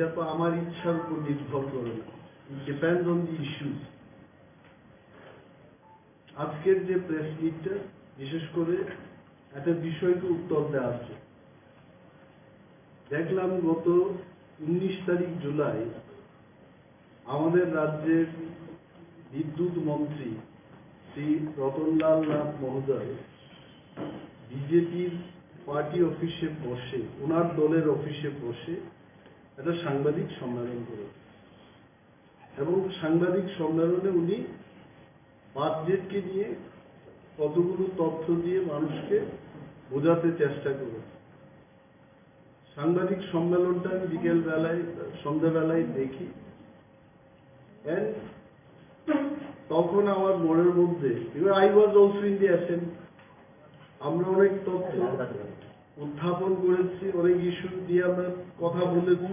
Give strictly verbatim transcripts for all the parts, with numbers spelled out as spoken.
এটা তো আমার ইচ্ছার উপর নির্ভর করে না, it depends on the issues। আজকের যে প্রেস মিটটা, বিশেষ করে একটা বিষয়কে উত্তর দেওয়ার জন্য, দেখলাম গত উনিশ তারিখ জুলাই আমাদের রাজ্যের বিদ্যুৎ মন্ত্রী শ্রী রতনলাল নাথ মহোদয় বিজেপির পার্টি অফিসে বসে, ওনার দলের অফিসে বসে একটা সাংবাদিক সম্মেলন করেন এবং সাংবাদিক সম্মেলনে উনি বাজেটকে নিয়ে কতগুলো তথ্য দিয়ে মানুষকে বোঝাতে চেষ্টা করেন। সাংবাদিক সম্মেলনটা আমি বিকেল বেলায়, সন্ধ্যাবেলায় দেখি। And তখন আমার মনের মধ্যে, because I was also in the assembly, আমরা অনেক তথ্য উত্থাপন করেছি, অনেক ইস্যু দিয়ে আমরা কথা বলেছি।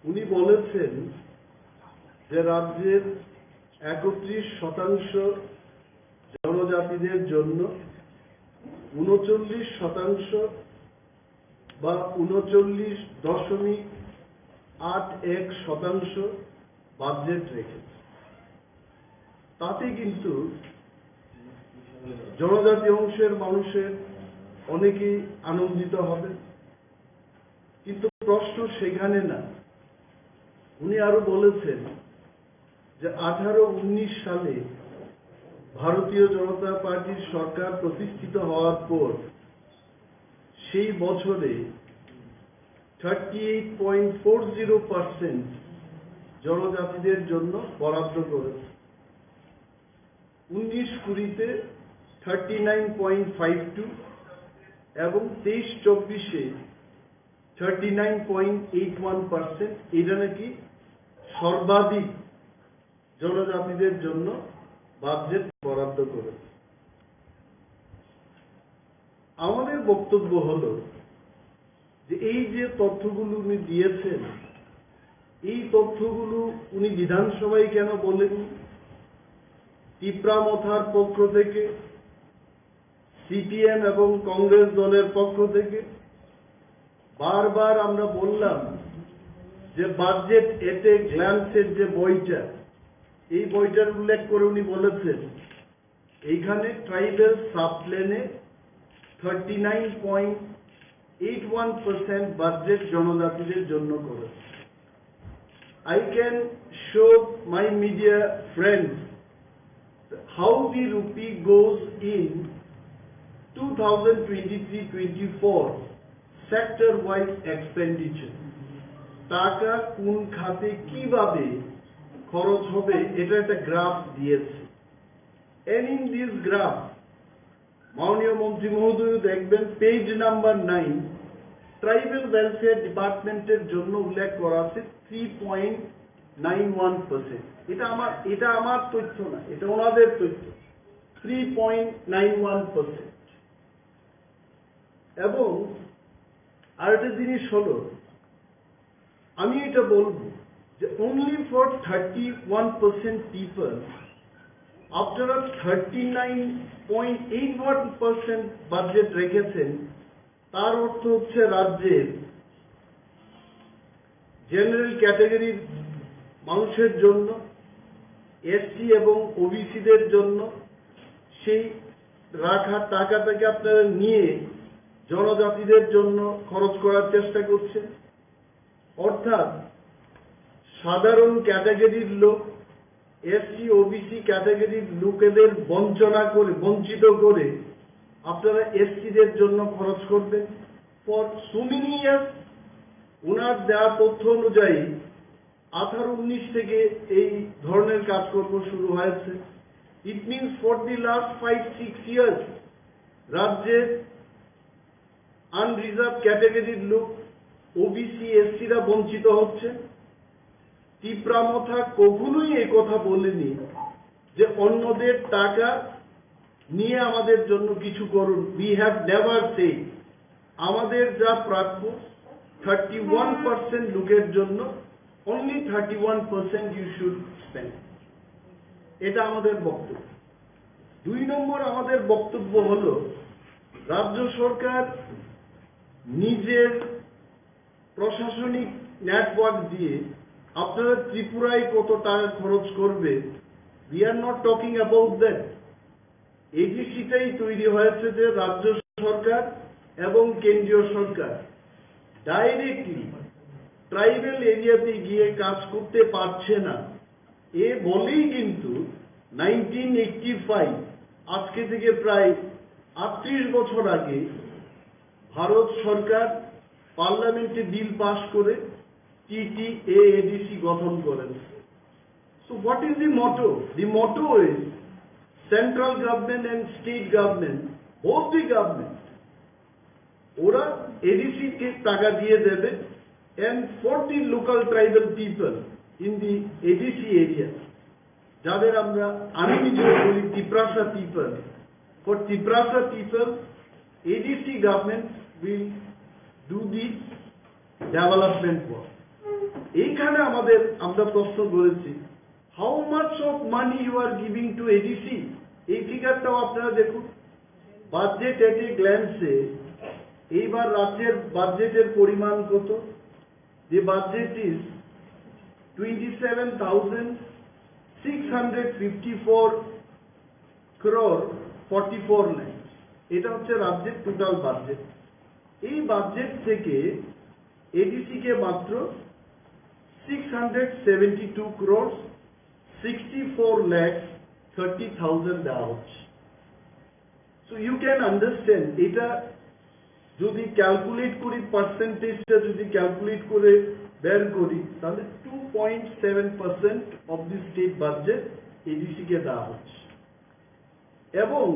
উনি বলেছেন যে রাজ্যের একত্রিশ শতাংশ জনজাতিদের জন্য ঊনচল্লিশ শতাংশ বা ঊনচল্লিশ দশমিক আট এক শতাংশ বাজেট রেখেছে। তাতে কিন্তু জনজাতি অংশের মানুষের অনেকেই আনন্দিত হবে, কিন্তু প্রশ্ন সেখানে না। উনি আরো বলেছেন যে আঠারো উনিশ সালে ভারতীয় জনতা পার্টির সরকার প্রতিষ্ঠিত হওয়ার পর সেই বছরে thirty eight point four zero percent জনজাতিদের জন্য বরাদ্দ করেছে। উনিশ কুড়িতে thirty nine point five two এবং তেইশ চব্বিশে thirty nine point eight one percent. এটা নাকি সর্বাধিক জনজাতিদের জন্য বাজেট বরাদ্দ করেছে। আমাদের বক্তব্য হলো যে এই যে তথ্যগুলো উনি দিয়েছেন, এই তথ্যগুলো উনি বিধানসভায় কেন বলেননি? তিপ্রা মথার পক্ষ থেকে, সিপিএম এবং কংগ্রেস দলের পক্ষ থেকে বারবার আমরা বললাম যে বাজেট এট এ গ্ল্যান্সের যে বইটা, এই বইটার উল্লেখ করে উনি বলেছেন এইখানে ট্রাইবাল সাবপ্ল্যানে thirty nine point eight one percent budget জনজাতিদের জন্য করেছে। I can show my media friends how the rupee goes in two thousand twenty-three twenty-four sector wise expenditure। টাকা কোন খাতে কিভাবে খরচ হবে, এটা একটা গ্রাফ দিয়েছে। And in this graph, মাননীয় মন্ত্রী মহোদয় দেখবেন, page number nine, tribal welfare ডিপার্টমেন্টের জন্য উল্লেখ করা আছে three point nine one percent. এটা আমার, এটা আমার তথ্য না, এটা ওনাদের তথ্য, three point nine one percent. এবং আরেকটা জিনিস হলো, আমি এটা বলবো যে only for thirty one percent people আপনারা thirty nine point eight one percent budget রেখেছেন। তার অর্থ হচ্ছে রাজ্যের জেনারেল ক্যাটাগরির মানুষের জন্য, এসসি এবং ওবিসিদের জন্য সেই রাখা টাকাটাকে আপনারা নিয়ে জনজাতিদের জন্য খরচ করার চেষ্টা করছেন। অর্থাৎ সাধারণ ক্যাটাগরির লোক, এসসি ওবিসি ক্যাটাগরির লোকেদের বঞ্চনা করে, বঞ্চিত করে আপনারা এসসিদের জন্য খরচ করবেন। For so many years, ওনার দেওয়া তথ্য অনুযায়ী আঠারো উনিশ থেকে এই ধরনের কাজকর্ম শুরু হয়েছে। It means for the last five six years রাজ্যের আনরিজার্ভ ক্যাটাগরির লোক, ওবিসি, এসসিরা বঞ্চিত হচ্ছে। তিপ্রা মথা কখনোই এ কথা বলেনি যে অন্যদের টাকা নিয়ে আমাদের জন্য কিছু করুন। We have never said আমাদের যা প্রাপ্য থার্টি ওয়ান পার্সেন্ট লোকের জন্য, only thirty one percent you should spend। এটা আমাদের বক্তব্য। দুই নম্বর আমাদের বক্তব্য হলো রাজ্য সরকার নিজের প্রশাসনিক নেটওয়ার্ক দিয়ে আপনারা ত্রিপুরায় কত টাকা খরচ করবে, we are not talking about that. এডিসিটাই তৈরি হয়েছে যে রাজ্য সরকার এবং কেন্দ্রীয় সরকার ডাইরেক্টলি ট্রাইবাল এরিয়াতে গিয়ে কাজ করতে পারছে না, এ বলেই কিন্তু নাইনটিন এইটটি ফাইভ, আজকে থেকে প্রায় আটত্রিশ বছর আগে ভারত সরকার পার্লামেন্টে বিল পাস করে টিটিএএডিসি গঠন করেন। So what is the motto? The motto is central government and state government, both the government, ওরা এডিসি কে টাকা দিয়ে দেবে, and for the local tribal people in the ADC area, যাদের আমরা, আমি নিজে বলি Tiprasa people, for Tiprasa people, ADC government will do the development work. এইখানে আমাদের, আমরা প্রশ্ন করেছি, how much of money you are giving to ADC? এই ফিগারটাও আপনারা দেখুন। বাজেট এট এ গ্ল্যান্সে এইবার রাজ্যের বাজেটের পরিমাণ কত? The budget is twenty seven thousand six hundred fifty four crore forty four lakhs। এটা হচ্ছে রাজ্যের টোটাল বাজেট। এই বাজেট থেকে এডিসি কে মাত্র six hundred seventy two crore sixty four lakh thirty thousand দেওয়া হচ্ছে। So you can understand, এটা যদি ক্যালকুলেট করি, পার্সেন্টেজটা যদি ক্যালকুলেট করে বের করি, তাহলে two point seven percent of the state budget ADC কে দেওয়া হচ্ছে। এবং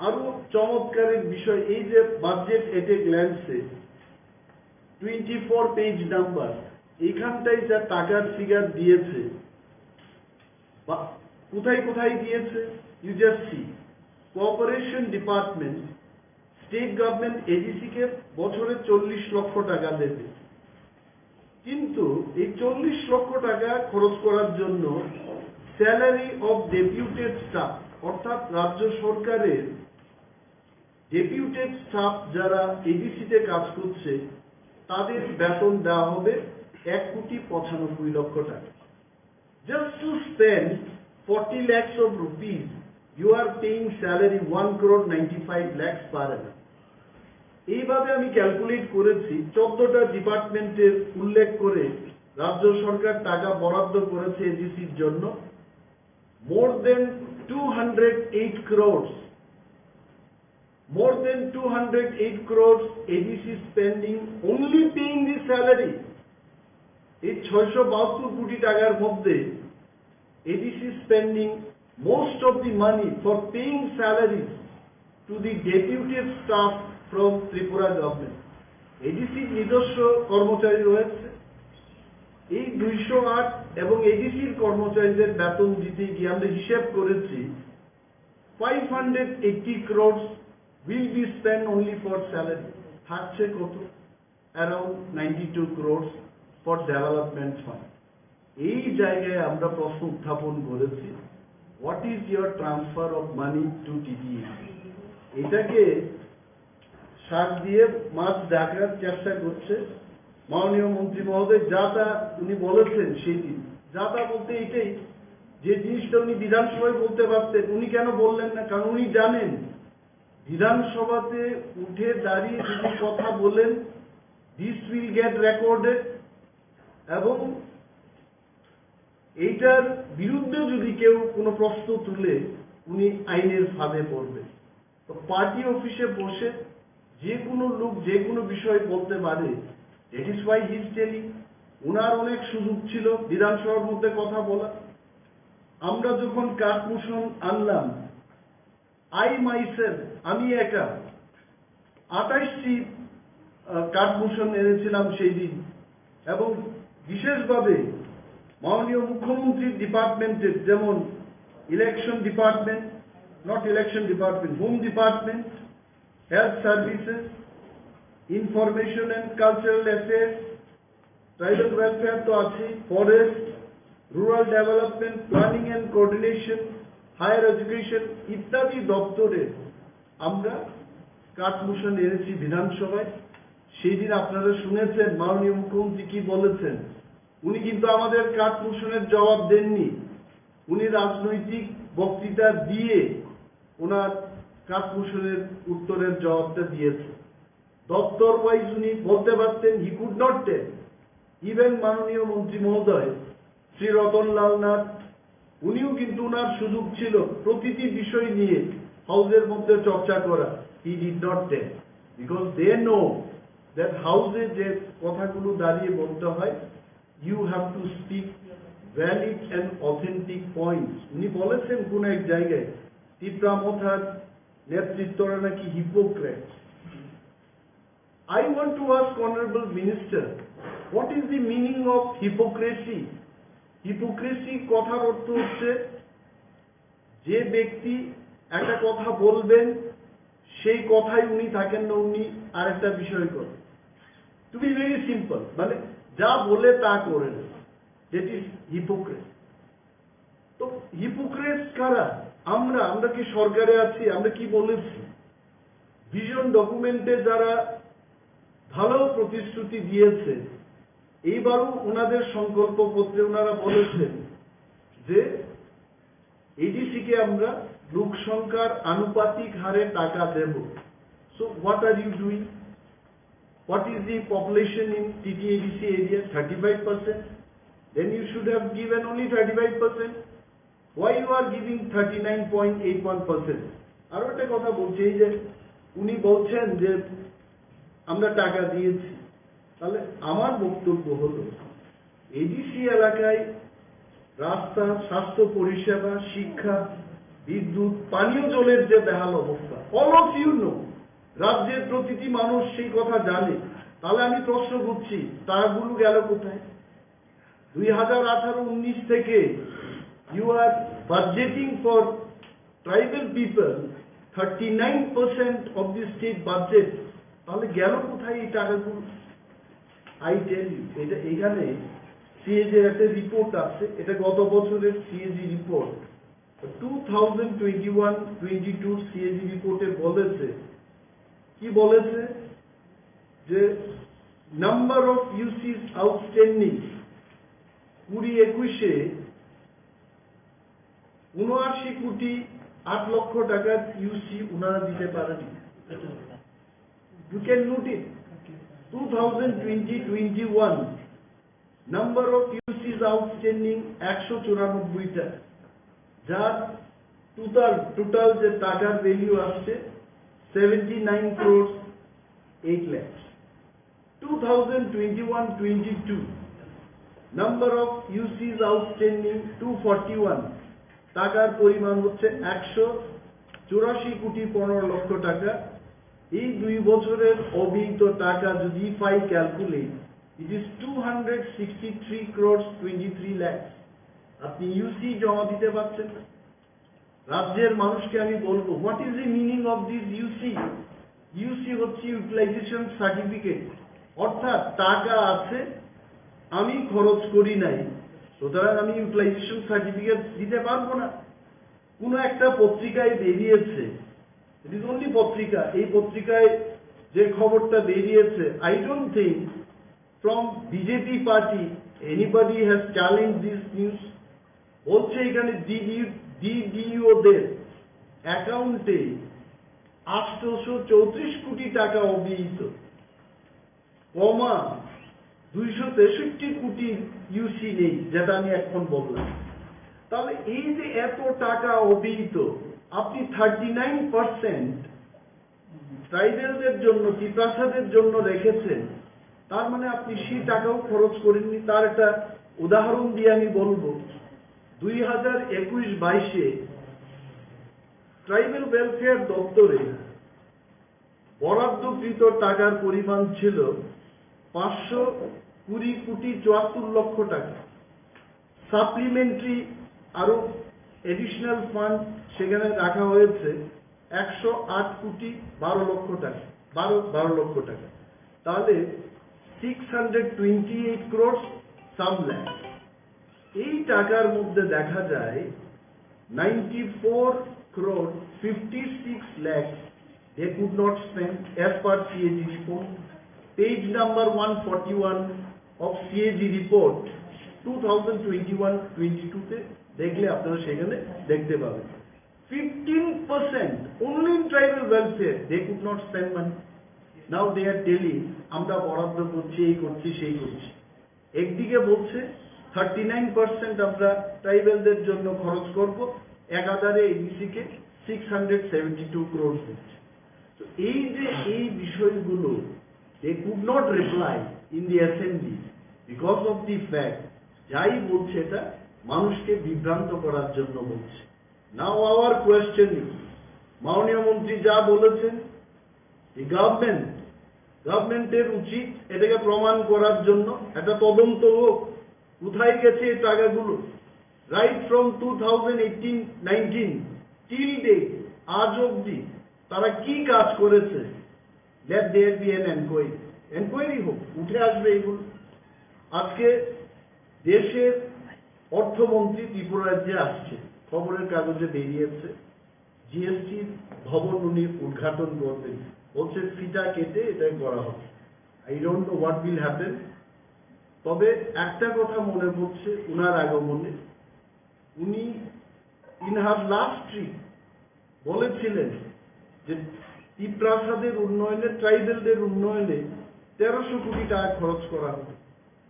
আরো চমৎকারের বিষয়, এই যে বাজেট এট এ গ্ল্যান্সে টোয়েন্টি ফোর পেজ নাম্বার, এখানটাই যা টাকার ফিগার দিয়েছে, বা কোথায় কোথায় দিয়েছে, you just see. Cooperation department, state government ADC কে বছরে চল্লিশ লক্ষ টাকা দেবে, কিন্তু এই চল্লিশ লক্ষ টাকা খরচ করার জন্য স্যালারি অফ ডেপুটেড স্টাফ, অর্থাৎ রাজ্য সরকারের ডেপুটেড স্টাফ যারা এডিসিতে কাজ করছে, তাদের বেতন দেওয়া হবে এক কোটি পঁচানব্বই লক্ষ টাকা। Just to spend forty lakhs of rupees, you are paying salary one crore ninety five lakhs per annum. এইভাবে আমি ক্যালকুলেট করেছি, চোদ্দটা ডিপার্টমেন্টের উল্লেখ করে রাজ্য সরকার টাকা বরাদ্দ করেছে এডিসির জন্য। More than two hundred eight crores, more than two hundred eight crores A D C spending only paying the salary. এই ছয়শো বাহাত্তর কোটি টাকার মধ্যে ADC spending most of the money for paying salaries to the deputed staff from Tripura government. এডিসির নিজস্ব কর্মচারী রয়েছে। এই দুইশো আট এবং এডিসির কর্মচারীদের বেতন দিতে গিয়ে আমরা হিসাব করেছি, five hundred eighty crores will be spent only for salary। থাকছে কত? Around ninety two crores for development fund। এই জায়গায় আমরা প্রশ্ন উত্থাপন করেছি, what is your transfer of money to T T A? এটাকে শাক দিয়ে মাছ ঢাকার চেষ্টা করছে মাননীয় মন্ত্রী মহোদয়। যা তা উনি বলেছেন সেই দিন, যা তা বলতে এটাই, যে জিনিসটা উনি বিধানসভায় বলতে পারতেন, উনি কেন বললেন না? কারণ উনি জানেন বিধানসভাতে উঠে দাঁড়িয়ে যদি কথা বলেন, this will get recorded, এবং এইটার বিরুদ্ধে যদি কেউ কোনো প্রশ্ন তুলে, উনি আইনের ফাঁদে পড়বেন। তো পার্টি অফিসে বসে যে কোনো লোক যে কোনো বিষয় বলতে পারে, that is why he is telling। ওনার অনেক সুযোগ ছিল বিধানসভার মধ্যে কথা বলা। আমরা যখন কাট মোশন আনলাম, আই মাইসেলফ, আমি একা আঠাশটি কাট মোশন এনেছিলাম সেই দিন, এবং বিশেষভাবে মাননীয় মুখ্যমন্ত্রীর ডিপার্টমেন্টের, যেমন election department, not election department, home department, health services, information and cultural affairs, tribal welfare তো আছেই, forest, rural development, planning and coordination, higher education ইত্যাদি দপ্তরে আমরা কাট মোশন এনেছি বিধানসভায়। সেই দিন আপনারা শুনেছেন মাননীয় মুখ্যমন্ত্রী কি বলেছেন। উনি কিন্তু আমাদের কাঠমোশনের জবাব দেননি, উনি রাজনৈতিক বক্তৃতা দিয়ে ওনার কাঠমোশনের উত্তরের জবাবটা দিয়েছেন। দপ্তর ওয়াইজ উনি বলতে পারতেন, he could not tell। Even মাননীয় মন্ত্রী মহোদয় শ্রী রতনলাল নাথ, উনিও কিন্তু ওনার সুযোগ ছিল প্রতিটি বিষয় নিয়ে হাউসের মধ্যে চর্চা করা। He did not tell, because they know that হাউসে যে কথাগুলো দাঁড়িয়ে বলতে হয়, you have to speak valid and authentic points। উনি বলেছেন কোন এক জায়গায়, তিপ্রা মথার নেতৃত্বরা নাকি hypocrites. I want to ask Honorable Minister, what is the meaning of hypocrisy? Hypocrisy কথার অর্থ হচ্ছে যে ব্যক্তি একটা কথা বলবেন, সেই কথাই উনি থাকেন না, উনি আরেকটা বিষয় করেন। To be very simple, মানে যা বলে তা করেন, that is hypocrisy। তো হিপোক্রেটস কারা? আমরা আমরা কি সরকারে আছি? আমরা কি বলেছি? ভিশন ডকুমেন্টে যারা ভালো প্রতিশ্রুতি দিয়েছে, এইবারও ওনাদের সংকল্পপত্রে ওনারা বলেছেন যে এডিসি কে আমরা লোক সংখ্যার আনুপাতিক হারে টাকা দেব। So what are you doing? What is the population in T T A D C area? Thirty-five percent. Then you should have given only thirty-five percent. Why you are giving thirty-nine point eight one percent? আরো একটা কথা বলছি, এই যে উনি বলছেন যে আমরা টাকা দিয়েছি, তাহলে আমার বক্তব্য হলো এডিসি এলাকায় রাস্তা, স্বাস্থ্য পরিষেবা, শিক্ষা, বিদ্যুৎ, পানীয় জলের যে বেহাল অবস্থা, all of you know, রাজ্যের প্রতিটি মানুষ সেই কথা জানে। তাহলে আমি প্রশ্ন করছি, টাকাগুলো গেল কোথায়? দুই হাজার আঠারো উনিশ থেকে you are budgeting for tribal people thirty nine percent of the state budget। তাহলে গেল কোথায় এই টাকাগুলো? I tell you, এটা এখানে সিএজি এর একটা রিপোর্ট আছে, এটা গত বছরের CAG report. Two thousand twenty one twenty two CAG রিপোর্টে বলেছে, কি বলেছে, যে নাম্বার অফ ইউসিস আউটস্ট্যান্ডিং কুড়ি একুশে উনআশি কোটি আট লক্ষ টাকার ইউসি ওনারা দিতে পারেনি। You can note it, two thousand twenty twenty one number of UCs outstanding একশো চুরানব্বইটা, যার টোটাল টোটাল যে টাকার ভ্যালু আসছে seventy nine crores eight lakhs. Two thousand twenty one twenty two number of UCs outstanding two forty one, টাকার পরিমাণ হচ্ছে একশো চুরাশি কোটি পনেরো লক্ষ টাকা। এই দুই বছরের অবিহিত টাকা যদি if I calculate, it is two hundred sixty three crores twenty three lakhs। আপনি ইউসি জমা দিতে পারছেন না। রাজ্যের মানুষকে আমি বলবো, what is the meaning of this ইউসি? ইউসি হচ্ছে ইউটিলাইজেশন সার্টিফিকেট, অর্থাৎ টাকা আছে, আমি খরচ করি নাই, সুতরাং আমি ইউটিলাইজেশন সার্টিফিকেট দিতে পারবো না। কোনো একটা পত্রিকায় বেরিয়েছে, ইট ইজ অনলি পত্রিকা, এই পত্রিকায় যে খবরটা বেরিয়েছে, I don't think from BJP party anybody has challenged this news। বলছে এখানে ডিডিও দের অ্যাকাউন্টে আটশোশো চৌত্রিশ কোটি টাকা অবিহিত, কমা দুইশো তেষট্টি কোটি ইউসি নেই, যেটা আমি এখন বললাম। তাহলে এই যে এত টাকা অবিহিত, আপনি থার্টি নাইন পার্সেন্ট ট্রাইবেলদের জন্য, তিপ্রাসাদের জন্য রেখেছেন, তার মানে আপনি সেই টাকাও খরচ করেননি। তার একটা উদাহরণ দিয়ে আমি বলবো, দুই হাজার একুশ বাইশে ট্রাইবেল ওয়েলফেয়ার দপ্তরে বরাদ্দকৃত টাকার পরিমাণ ছিল পাঁচশো কুড়ি কোটি চুয়াত্তর লক্ষ টাকা। সাপ্লিমেন্টারি আরো অ্যাডিশনাল ফান্ড সেখানে রাখা হয়েছে একশো আট কোটি বারো লক্ষ টাকা, বারো বারো লক্ষ টাকা। তাহলে six hundred twenty eight crores some lakhs. এই টাকার মধ্যে দেখা যায় ninety four crore fifty six lakhs they could not spend as per CAG report. Page number one forty-one of C A G report two thousand twenty-one twenty-two তে দেখলে আপনারা সেখানে দেখতে পাবেন, fifteen percent only in tribal welfare they could not spend money. Now they are telling আমরা বরাদ্দ করছি, এই করছি, সেই করছি। একদিকে বলছে থার্টি নাইন পার্সেন্ট আমরা ট্রাইবালদের জন্য খরচ করব, একাধারে এডিসি কে six hundred seventy two crore দিচ্ছে। তো এই যে এই বিষয়গুলো, they could not reply in the assembly because of the fact যাই বলছে এটা মানুষকে বিভ্রান্ত করার জন্য বলছে। Now our question is, মাননীয় মন্ত্রী যা বলেছেন, এই গভর্নমেন্ট গভর্নমেন্টের উচিত এটাকে প্রমাণ করার জন্য একটা তদন্ত হোক, কোথায় গেছে এই টাকাগুলো। Right from two thousand eighteen nineteen till date, আজ অবধি তারা কি কাজ করেছে? Let there be an enquiry. Enquiry হোক, উঠে আসবে এগুলো। আজকে দেশের অর্থমন্ত্রী ত্রিপুরা রাজ্যে আসছে, খবরের কাগজে বেরিয়েছে, জিএসটি ভবন উনি উদ্ঘাটন করবেন, বলছে ফিতা কেটে এটাই করা হবে। I don't know what will happen। তবে একটা কথা মনে পড়ছে উনার আগমনে, উনি in her last trip বলেছিলেন যে তিপ্রাসাদের উন্নয়নে, ট্রাইবেলদের উন্নয়নে তেরোশো কোটি টাকা খরচ করা হবে।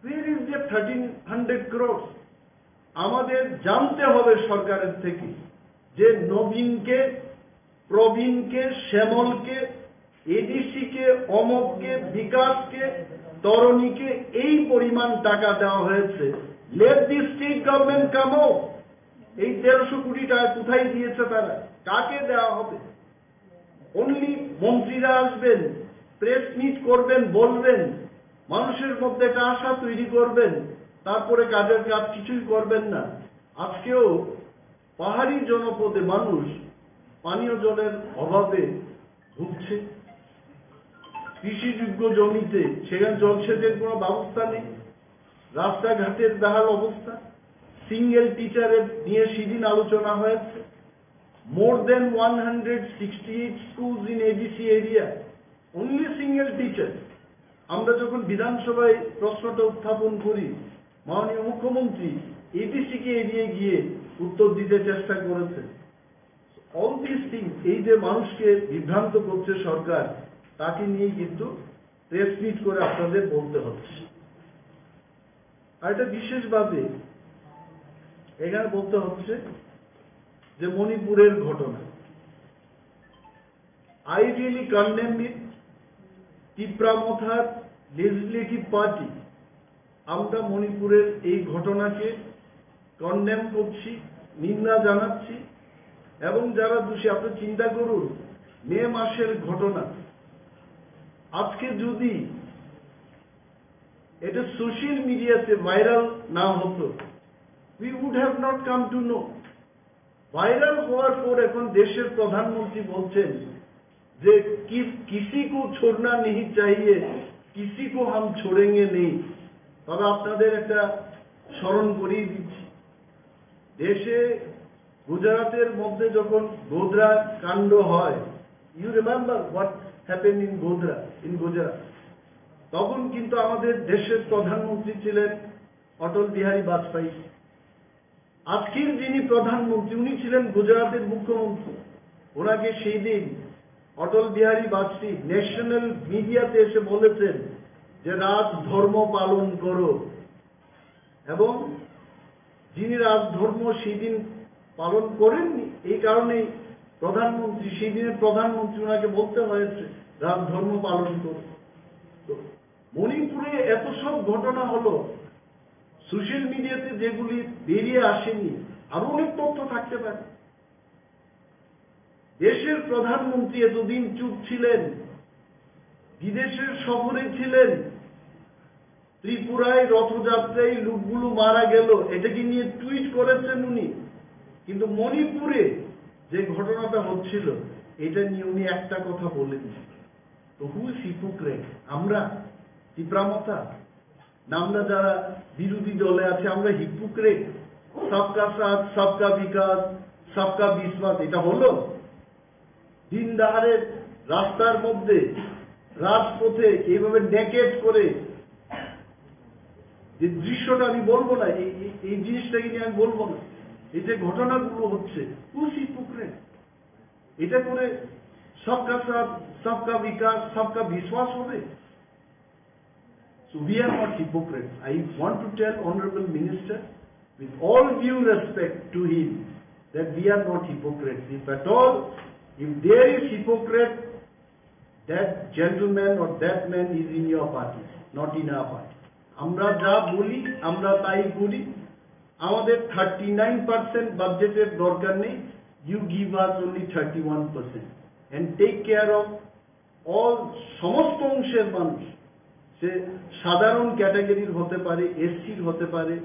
Where is the thirteen hundred crores? আমাদের জানতে হবে সরকারের থেকে যে নবীনকে, প্রবীণকে, শ্যামলকে, এডিসি কে, অমককে, বিকাশকে, তরণীকে এই পরিমাণ টাকা দেওয়া হয়েছে। Let the state government come out। এই তেরোশো কোটি টাকা কোথায় দিয়েছে তারা, কাকে দেওয়া হবে? অনলি মন্ত্রীরা আসবেন, প্রেস মিট করবেন, বলবেন, মানুষের মধ্যে একটা আশা তৈরি করবেন, তারপরে কাজের কাজ কিছুই করবেন না। আজকেও পাহাড়ি জনপদে মানুষ পানীয় জলের অভাবে ভুগছে। কৃষিযোগ্য জমিতে সেখানে জলসেচের কোনো ব্যবস্থা নেই, রাস্তাঘাটের বেহাল অবস্থা। সিঙ্গেল টিচারের নিয়ে সেদিন আলোচনা হয়েছে। More than one hundred sixty-eight schools in A D C area, only single teacher। আমরা যখন বিধানসভায় প্রশ্নটা উত্থাপন করি, মাননীয় মুখ্যমন্ত্রী এডিসি কে এড়িয়ে গিয়ে উত্তর দিতে চেষ্টা করেছেন। All these things, এই যে মানুষকে বিভ্রান্ত করছে সরকার, তাকে নিয়ে কিন্তু প্রেস মিট করে আপনাদের বলতে হচ্ছে। আর এটা বিশেষভাবে এখানে বলতে হচ্ছে যে মণিপুরের ঘটনা, I really condemn it। Tipra মথার লেজিসলেটিভ পার্টি, আমরা মণিপুরের এই ঘটনাকে কন্ডেম করছি, নিন্দা জানাচ্ছি। এবং যারা দোষী, আপনি চিন্তা করুন, মে মাসের ঘটনা, আজকে যদি এটা সোশ্যাল মিডিয়াতে ভাইরাল না হতো, we would have not come to know। Viral হওয়ার পর এখন দেশের প্রধানমন্ত্রী বলছেন যে কি, কিসি কো ছোড়না নেহি চাহিয়ে, কিসি কো হাম ছোড়েঙ্গে নেই। তবে আপনাদের একটা স্মরণ করিয়ে দিচ্ছি, দেশে গুজরাটের মধ্যে যখন গোধরা কাণ্ড হয়, you remember what happened in Godhra, in Gujarat? তখন কিন্তু আমাদের দেশের প্রধানমন্ত্রী ছিলেন অটল বিহারী বাজপেয়ী। আজকের যিনি প্রধানমন্ত্রী, উনি ছিলেন গুজরাটের মুখ্যমন্ত্রী। ওনাকে সেই দিন অটল বিহারী বাজপেয়ী ন্যাশনাল মিডিয়াতে এসে বলেছেন যে রাজধর্ম পালন করো, এবং যিনি রাজধর্ম সেই দিন পালন করেননি, এই কারণেই প্রধানমন্ত্রী, সেই দিনের প্রধানমন্ত্রী ওনাকে বলতে হয়েছে রাজধর্ম পালন করো। তো মণিপুরে এত সব ঘটনা হলো, সোশ্যাল মিডিয়াতে যেগুলি বেরিয়ে আসেনি, আরো অনেক তথ্য থাকতে পারে। দেশের প্রধানমন্ত্রী এতদিন চুপ ছিলেন, বিদেশের সফরে ছিলেন, ত্রিপুরায় রথযাত্রায় লোকগুলো মারা গেল, এটাকে নিয়ে টুইট করেছেন উনি, কিন্তু মণিপুরে যে ঘটনাটা হচ্ছিল, এটা নিয়ে উনি একটা কথা বলেননি। তো হু ইজ হিপোক্রেট? আমরা, তিপ্রা মথা, না আমরা যারা বিরোধী দলে আছে, আমরা হিপোক্রেট? সবকা সাথ, সবকা বিকাশ, সবকা বিশ্বাস, এটা হলো? দিন দাহারে রাস্তার মধ্যে রাজপথে এইভাবে নেকেড করে যে দৃশ্যটা আমি বলবো না, এই এই- এই জিনিসটাকে নিয়ে আমি বলবো না। এই যে ঘটনাগুলো হচ্ছে, who's hypocrite? এটা করে সবকা সাথ, সবকা বিকাশ, সবকা বিশ্বাস হবে? So we are not hypocrites. I want to tell Honorable Minister, with all due respect to him, that we are not hypocrites. If at all, if there is hypocrite, that gentleman or that man is in your party, not in our party. আমরা যা বলি, আমরা তাই করি। আমাদের thirty nine percent বাজেটের দরকার নেই। You give us only thirty one percent and take care of all, সমস্ত অংশের মানুষ, সে সাধারণ ক্যাটাগরির হতে পারে, এসসির হতে পারে,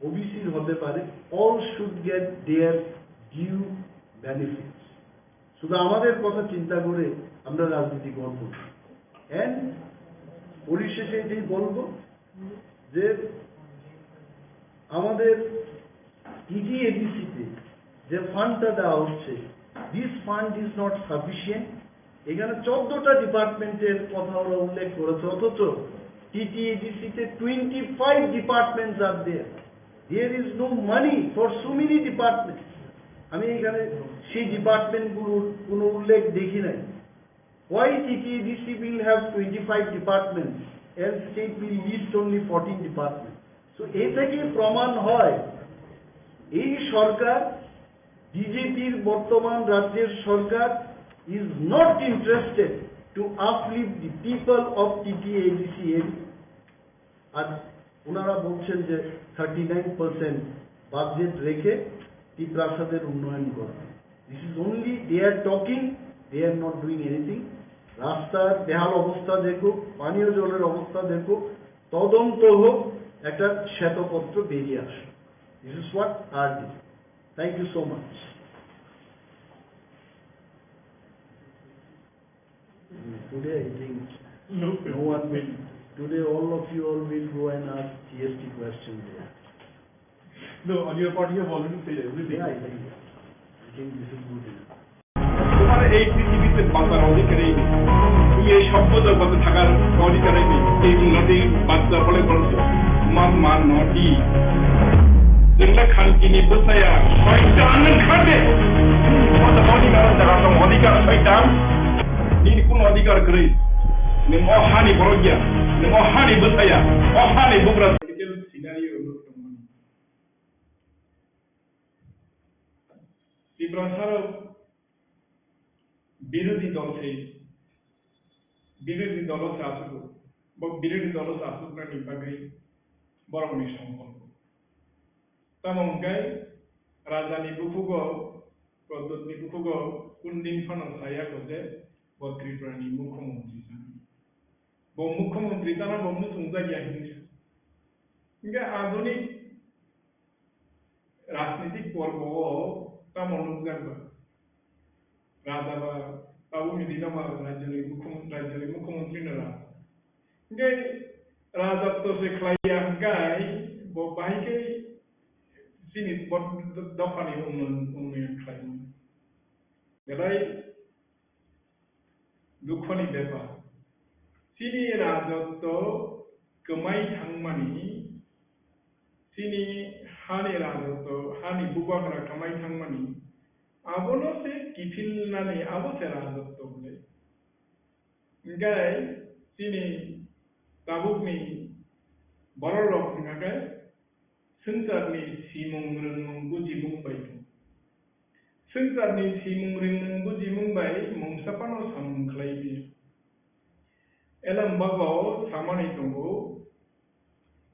ওবিসির হতে পারে, all should get their due benefits. শুধু আমাদের কথা চিন্তা করে আমরা রাজনীতি করব না। অ্যান্ড পরিশেষে এটাই বলবো যে আমাদের টিটিএডিসিতে যে ফান্ডটা দেওয়া হচ্ছে, this fund is not sufficient. এখানে চোদ্দটা ডিপার্টমেন্টের কথা ওরা উল্লেখ করেছে, অথচ টিটিএডিসিতে twenty five departments are there. There is no money for so many departments. আমি এখানে সেই ডিপার্টমেন্টগুলোর কোনো উল্লেখ দেখি নাই। Why TTADC will have twenty five departments and state will list only fourteen departments? So এ থেকে প্রমাণ হয় এই সরকার, বিজেপির বর্তমান রাজ্যের সরকার is not interested to uplift the people of TTADC area. আর ওনারা বলছেন যে থার্টি নাইন পার্সেন্ট বাজেট রেখে টিপ্রাসাদের উন্নয়ন করবে। This is only they are talking, they are not doing anything. রাস্তার বেহাল অবস্থা দেখো, পানীয় জলের অবস্থা দেখো, তদন্ত হোক, একটা শ্বেতপত্র বেরিয়ে আসুক। This is what I urge. Thank you so much. Today, I think no one will, today all of you all will go and ask G S T question there. No, on your part, you have already said everything. Yeah, I think, I think this is good enough. তোমার এই পৃথিবীতে বাঁচার অধিকারই নেই। তুমি এই সভ্য জগতে থাকার অধিকারই নেই। এই উন্নতি বাচ্চা বলে বলছো, তোমার মা নটি। যেগুলা খানকিনি বসায়া শয়তান খাবে। তোমার তো অধিকার আছে, আর তোমার অধিকার শয়তান। Nini kun adhikar kwrwi. Nwng o hani borok ya. Nwng o hani bwsaya. O hani bugra. Political scenario no tongmani. Tiprasa rok birodhi dol se, birodhi dolo se asuk. Bo birodhi dolo se asuknani bagwi borokni songkol. Tamo hwnkhe rajani buphugo, Pradyotni buphugo kundin phano saya kho je bo Tripurani mukhyamantri chana. Bo mukhyamantri chana bo muchungjak ya hinwi sa. Hwnkhe adhunik rajnitik porbo o tamo nukjak ba? Raja ba tabukni dino ba rajyoni mukhum-, rajyoni mukhyamantri no raja. Hwnkhe rajatto se khlai ya hwnkhe bo bahai khe chini bo dophani unnoyon, unnoyon khlai mano. Belai dukhoni bepar. Chini rajatto kwmai thangmani, chini hani rajatto, hani bubagra kwmai thangmani, abono se kiphilnani, abo se rajatto hwnwi. Hwnkhe chini tabukni bororok hwnkha khe swngcharni simung rwngmung bujimung bai tong. Swngcharni simung rwngmung bujimung bai mungsa phano samung khlai di. Elambak o samani tongo,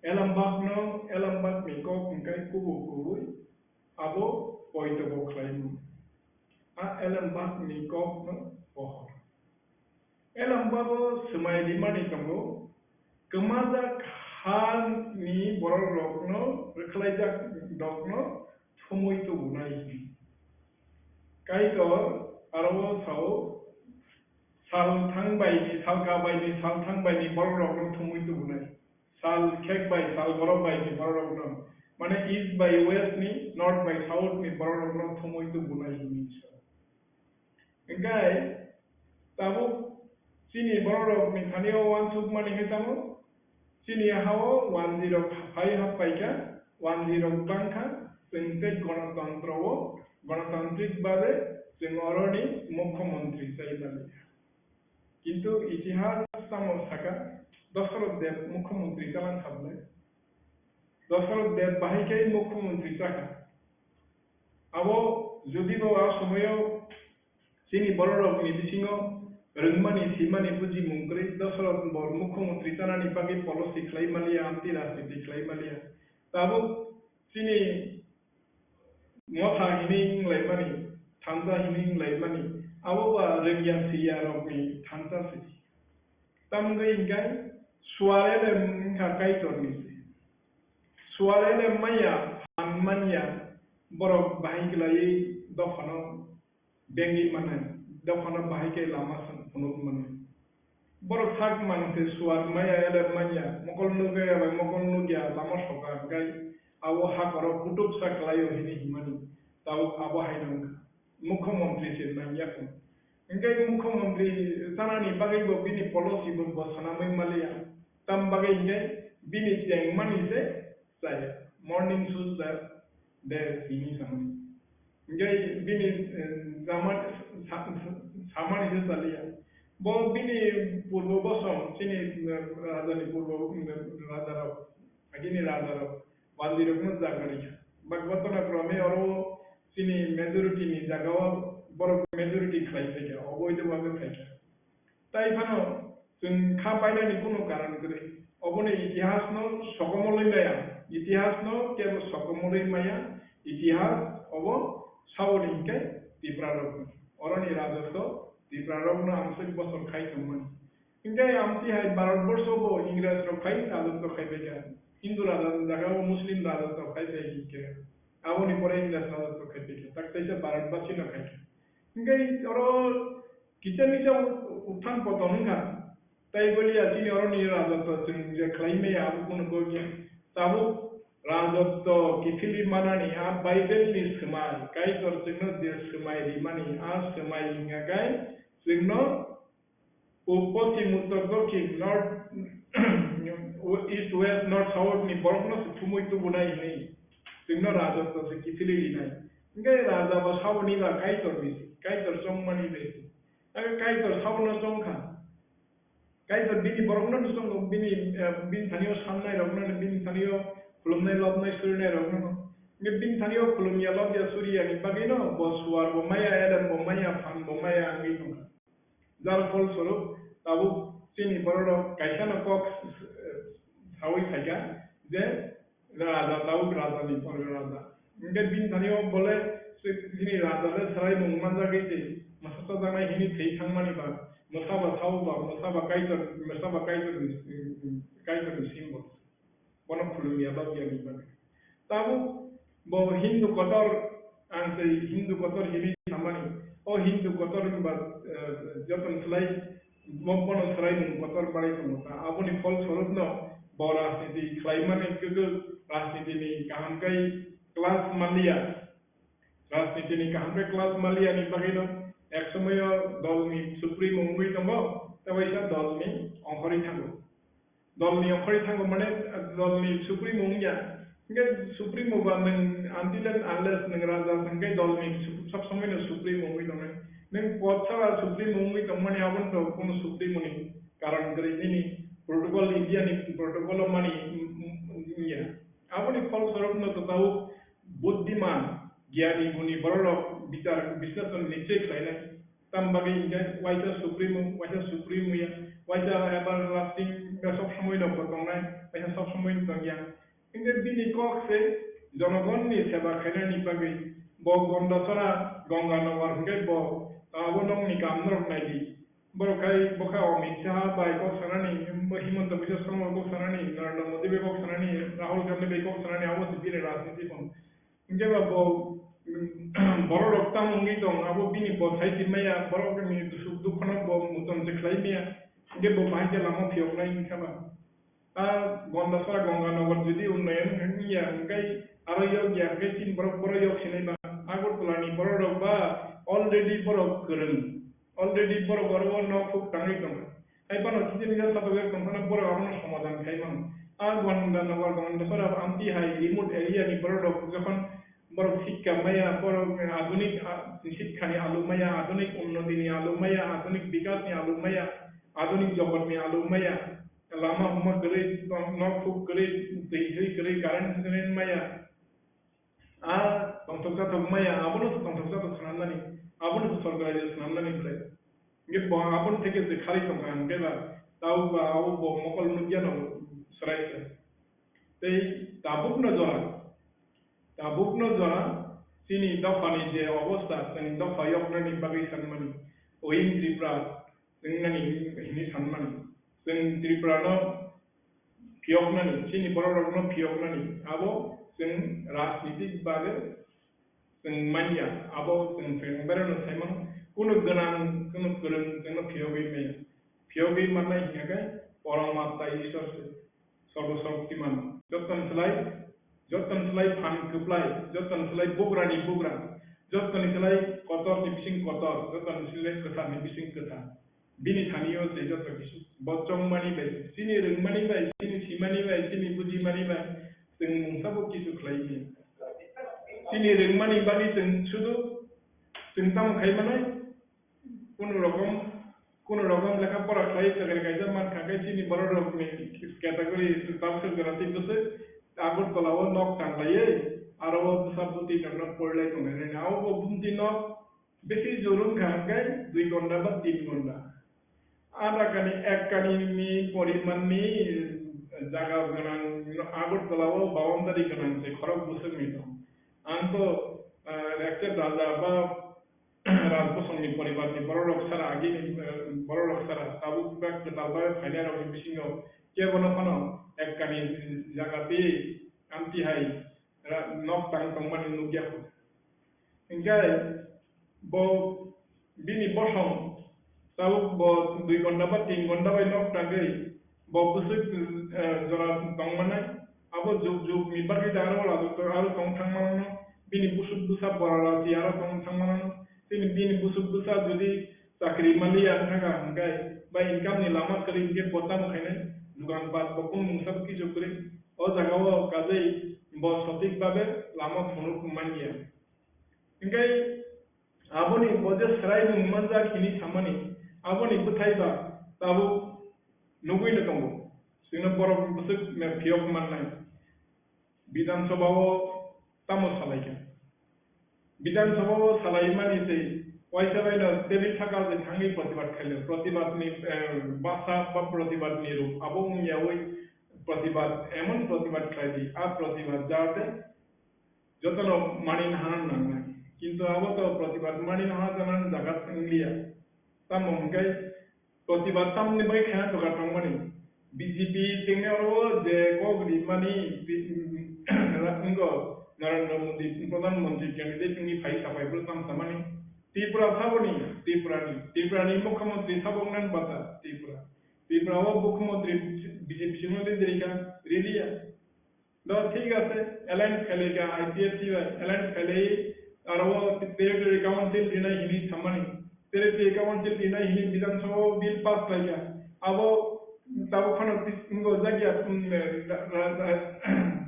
elambak no, elambak ni kok hwnkhe kubuk kubui, abo poito bo khlaimung. A elambak ni kok no pohor. Elambak o swmai rimani tongo, kwmajak ha ni borok rok no, rwkhlaijak rok no thumui tubunai hwnwi. Kaitor aro o sao, sal thang bai ni, salka bai ni, sal thang bai ni borok rok no thumui tubunai. Sal khek bai, sal borok bai ni borok rok no, mane east bai west ni, north bai south ni borok rok no thumui tubunai hwnwi sa. Hwnkhe tabuk Chini bororokni thani o uansukmani hai tamo, chini ha-o wanjwirok phai hap paikha, wanjwirok bangkha, chwng tei gonotontro-o, gonotantrik babe chwng oroni mukhyamantri chai maliya. Kintu itihas tamo saka, Dasarath Deb mukhyamantri chalang kha bwle? Dasarath Deb bahai khe mukhyamantri chakha. Abo jodi bo a somoyo chini bororokni bisingo rwngmani, swimani bujimung kwrwi, Dasarath bo mukhyamantri chanani bagwi policy khlai maliya, amtwi rajniti khlai maliya. Tabuk chini motha hinwi wnglaimani, thansa hinwi wnglaimani, abo ba rwngya swiyarokni thansa se. Tamgwi hinkhe suarele wngkha Kaitorni se. Suarele maya phan manya borok bahai kwlaiwi dophano bengwi mannai, dophano bahai khe lama phunuk mannai. Borok sak mang se suar maya ele manya, mokol nugya bai mokol nugya lama soka, hinkhe abo hakhoro kutuk sa kwlaio hinwi himani, tabuk abo hai nangkha. Mukhyamantri se nangya kho. Hinkhe mukhyamantri chanani bagwi bo bini policy bo, bo sanamwi maliya. Tam bagwi hinkhe bini chengmani se chaya. Morning shoes chaya de simi samani. Hinkhe bini, eh, sama-, sa-, sa-, samani se chaliya. Bo bini purbo bosom, chini, eh, rajani purbo, eh, rajarok, agini rajarok. Wanjwirokno jaga rikha. Bhagavato na krome oro chini majority ni jagao borok majority khlai phaikha, oboido bagwi phaikha. Tai phano chwng kha painani kuno karon kwrwi. Oboni itihasno sokomolwi maya, itihasno kebo sokomolwi maya, itihas obo saboni hinkhe Tiprarokni. Oroni rajotto Tiprarokno amswk bosor khai tongmani. Hinkhe amtwi hai Bharatborsho bo Ingres rok phai rajotwo khai phaikha. Hindu rajotni jaga o Muslim rajotwo khai phai hinkhe. Aboni pore Ingres rajotwo khai phaikha. Tak teisa Bharatbasi no khaikha. Hinkhe oro kisa misa uthan poton wngkha. Tai boliya chini oroni rajotwo chwng je khlai maya abo kuno kok ya. Tabuk rajotwo kiphilwi manani a Bible ni swmai, Kaitor chwngno je swmai rimani a swmai wngya khe chwngno O poschim, uttor, dokhin, north, east, west, north, south ni borok no se thumui tubunai hinwi chwngno rajotwo se kiphilwi rinai. Hinkhe raja bo saboni ba Kaitor ni se, Kaitor chongmani bai se. Abo Kaitor sabono chongkha. Kaitor bini borok no chongo, bini, eh, bini thani o sannai rok no, bini thani o khulumnai lobnai surinai rok no. Hinkhe bini thani o khulumya lobya suriya ni bagwi no bo suar bo maya, elem bo maya, phan bo maya wngwi tongkha. Jar pholswrwk tabuk chini bororok kaisano kok, eh, saui phaikha je raja, tabuk rajani borok raja. Hinkhe bini thani o bole chini raja le swraimung manjagwi se mwsa chajaknai hinwi thwi thangmani ba, mwsa ba sao ba, mwsa ba Kaitor, mwsa ba Kaitor ni, Kaitor ni symbol. Bono khulumya lobya ni bagwi. Tabuk bo Hindu kotor, ang tei Hindu kotor hinwi samani. O Hindu kotor hinba, eh, joto ni slai bo, bono swraimung kotor bai tongo ta. Aboni pholswrwkno bo rajniti khlaimani kwrwk, rajniti ni kaham kai class manliya. Rajniti ni kaham khe class manliya ni bagwi no ek somoyo dol ni supremo wngwi tongo, tei waisa dol ni ongkhorwi thango. Dol ni ongkhorwi thango mane dol ni supremo wngya. Hinkhe supremo ba nwng until and unless nwng raja hwnkhe dol ni su-, sob somoi no supremo wngwi tongnai. Nwng pod sara supremo wngwi tongmani abono to kono supremo ni karon kwrwi nini protocol India ni protocol o mani wngya. Aboni pholswrwkno to tabuk buddiman, giyani guni bororok bichar bisleshon nichoi khlainai. Tam bagwi hinkhe waisa supremo, waisa supremo ya, waisa everlasting, sob somoi no bo tongnai, waisa sob somoi no tongya. Hinkhe bini kok se jonogonni seba khainani bagwi bo Gondasora, Gonganagar hinkhe bo abo nokni kam norok naidi. Borok khai bokha Amit Shah bai kok sanani, Himanta Biswa Sarma bai kok sanani, Narendra Modi bai kok sanani, Rahul Gandhi bai kok sanani, abo se bini rajniti pon. Hinkhe ba bo, mm, borok rok tamo wngwi tong, abo bini bo sai twi maya, borok ni suk dukh no bo muchung se khlai maya. Hinkhe bo bahai khe lama phiyok nai hinkhe ba. A Gondasora Gonganagar jodi unnayan wngya, hinkhe aro yok ya, hinkhe chini borok borok yok sinai ba. Agartala ni borok rok ba already borok kwrwng. Already borok oro o nok huk tangwi tongo. Hai phano kisi ni jat satok jak tong phano borok abono somadan khai mano. A Gandhinagar, Gandhinagar amtwi hai remote area ni borok rok jokhon borok sikka maya, borok adunik, ah, sikha ni alu maya, adunik unnoti ni alu maya, adunik bikas ni alu maya, adunik jogot ni alu maya, lama huma kwrwi, nok thuk kwrwi, twi thwi kwrwi, current maya. A tongthok jathok maya, abono se tongthok jathok swnamnani, abono se sorkari swnamnani belai. Hingke bo aboni theke je khari tongkha hingke ba, tabo ba abo bo mokol nukya no swrai se. Tei tabukno jora, tabukno jora chini dophani je obostha, chwng dopha yoknani bagwi sanmani, Oin Tripura, chwng nani hini sanmani. Chwng Tripurano phiyoknani, chini bororokno phiyoknani, abo chwng rajnitik babe chwng manya, abo chwng chwng bereno saimano, kunu gwnang, kunu kwrwng chwngno phiyogwi maya. Phiyogwi mannai hingkha khe Paramatma Ishwar se, Sarva Shaktiman. Jottoni slai, jottoni slai phan kwplai, jottoni slai bugrani bugra, jottoni slai kotorni bising kotor, jottoni slai kwtharni bising kwthar. Bini thani-o se joto kisu. Bo chongmani bai, chini rwngmani bai, chini simani bai, chini bujimani bai, chwng mungsa bo kisu khlai maya. Chini rwngmani bagwi chwng sudu, chwng tamo khai manai, kunu rokom, kunu rokom lekha pora khlai chakri kaisa man kha khe chini borok rokni category tamsok jora tei bwswk Agartala o nok tanglaiwi, aro o bwsa bwtwi rokno porilai tongnai. Abo bo bumti nok bisi jor wngkha hwnkhe dui ghonta ba tin ghonta. A dakani ek kani ni poriman ni jaga gwnang Agartala o boundary gwnang se khorok bwswk ni tong. Ang to, ah, ekta raja ba Rajbosong ni poribar ni borok rok sara agi ni, ah, borok rok sara tabuk ba kwtal ba phainai rok ni bisingo kebo no phano ek kani jaga tei amtwi hai ra-, nok tang tongmani nukya kho. Hinkhe bo bini bosong tabuk bo dui ghonta ba tin ghonta bai nok tangwi bo bwswk, eh, jora tongmanai. Abo juk juk ni bagwi da aro lajuk aro tong thangmano. Bini busuk bwsa bora rati aro tong thangmano. Tini bini busuk bwsa jodi chakri maliya wngkha hwnkhe ba income ni lama kwrwi hwnkhe bo tamo khainai? Dugan pat bo kunu mungsa bo kisu kwrwi. O jaga o kajai bo sotik babe lama phunuk manya. Hingke aboni bo je swrai mung manjak hini samani, aboni bwthai ba tabuk nugui no tongo. Chwngno borok bwswk phiyok mannai. Bidhan Sabha o tamo salaikha? Bidhan Sabha o salaimani tei waisa bai no tebik sakal se thangwi protibad khailai. Protibad ni, eh, basa ba protibad ni rup abo wngyawi protibad, emon protibad khlai di, a protibad jate jotono mani naha nangnai. Kintu abo to protibad mani naha janan jaga wngliya. Tamo hwnkhe protibad tamni bai khaina doga tongmani. B J P tingni oro je kok rimani, ri-, wngkho Narendra Modi, Pradhan Mantri candidate wngwi phai sabai bwrwi tamo samani. Tripura saboni, Tripurani, Tripurani Mukhyamantri sabo wngnani bata Tripura. Tripura o Mukhyamantri B J P singno rijrika, riliya. Do thik ase, alliance khailai ka I P F T bai, alliance khailai aro o territory council rinai hini samani. Territory council rinai hini Bidhan Sabha o bill pass khlai ka. Abo tabuk phano tis-, ngo jagya, um, ra-, ra-, ra-,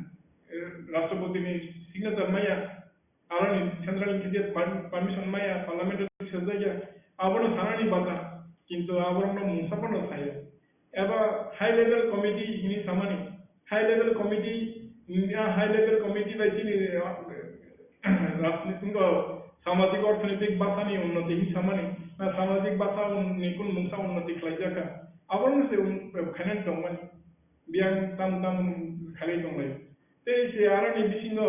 Rashtrapati ni signature maya. Aroni central ni khe permi-, permission maya, parliament o sejak ya, abono sanani bata, kintu aborokno mungsa phano saya. Eba high level committee hini samani, high level committee, India high level committee bai chini, eh, rajniti, samajik orthonoitik bwsani unnoti hini samani, na samajik bwsa un-, ni kun mungsa unnoti khlaijak kha, abono se un-, khainani tongmani, biyang tam tam khalai tonglai. Tei se aroni bisingo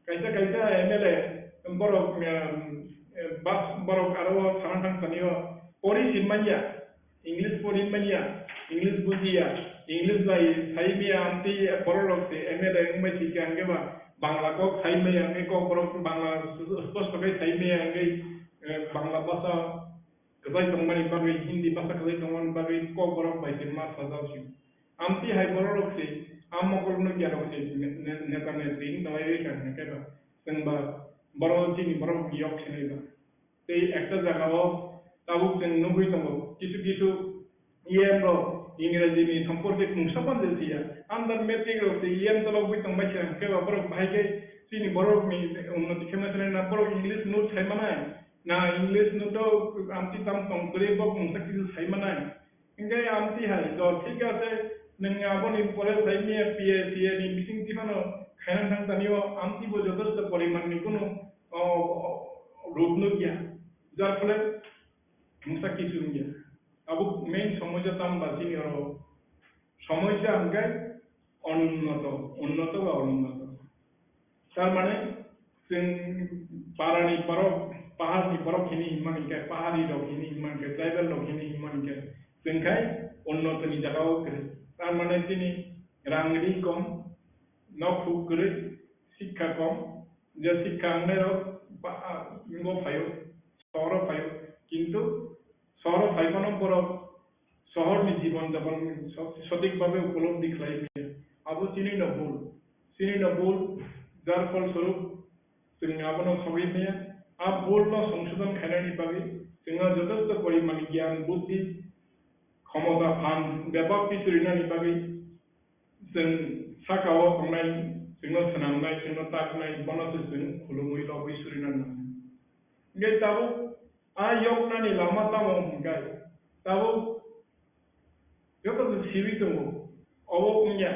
kaisa kaisa M L A borok, em, eh, bas-, borok aro sana thang thani o pori sin manya, English pori manya, English bujiya, English bai sai maya amtwi borok rok se M L A wngbai si khe hwnkhe ba Bangla kok sai maya hwnkhe kok borok Bangla sp-, sposto khe sai maya hwnkhe, eh, Bangla basa kwchai tongmani bagwi, Hindi basa kwchai tongmani bagwi kok borok bai se ma sajak si. Amtwi hai borok rok se, a mokol nukya rok se, ne-, ne-, neta netri wng tongwi rwkha hwnkhe ba, chwng ba borok chini borok yok sinai ba. Tei ekta jaga o tabuk chwng nugwi tongo, kisu kisu, E M rok Ingreji ni somporke mungsa phan je siya. Under matric rok se E M tolok bui tongbai se hwnkhe ba borok bahai khe chini borok ni unnoti khe ma se na borok English no sai manai. Na English no to amti tam tong kwrwi bo mungsa kisu sai manai. Hingke amti hai, to thik ase, nwng aboni pore sai miya P A, P A ni bising twi phano khaina thang tani o amti bo jotosto poriman ni kunu, o, o, ruk nuk ya. Jar phole mungsa kisu wngya. Abo main somosya tam ba chini oro. Somosya hingke onunnoto, unnoto ba onunnoto. Tar mane, chwng parani borok, paharni borok hini hinmani khe, pahari rok hini hinmani khe, tribal rok hini hinmani khe, chwng khai unnotoni jagao kwrwi. Tar mane chini rang ri kom, nok huk kwrwi, sikha kom, je sikha wngnai rok ba, a, ngo phaio, sohoro phaio, kintu sohoro phai phano borok sohorni jibon japon so-, sothik bhabe upolobdi khlai maya. Abo chini no bul. Chini no bul, jar phol swarup chwng abono sogwi maya. A bul no songsodon khainani bagwi chwngno jotosto poriman gyan, buddhi, khomota, phan bebak pichurinani bagwi chwng sakao tongnai, chwngno swnamnai, chwngno taknai, bono se chwng khulumwi lobwi surinani nangnai. Hingke tabuk a yoknani lama tamo hingkai? Tabuk joto se siwi tongo. Obo wngya,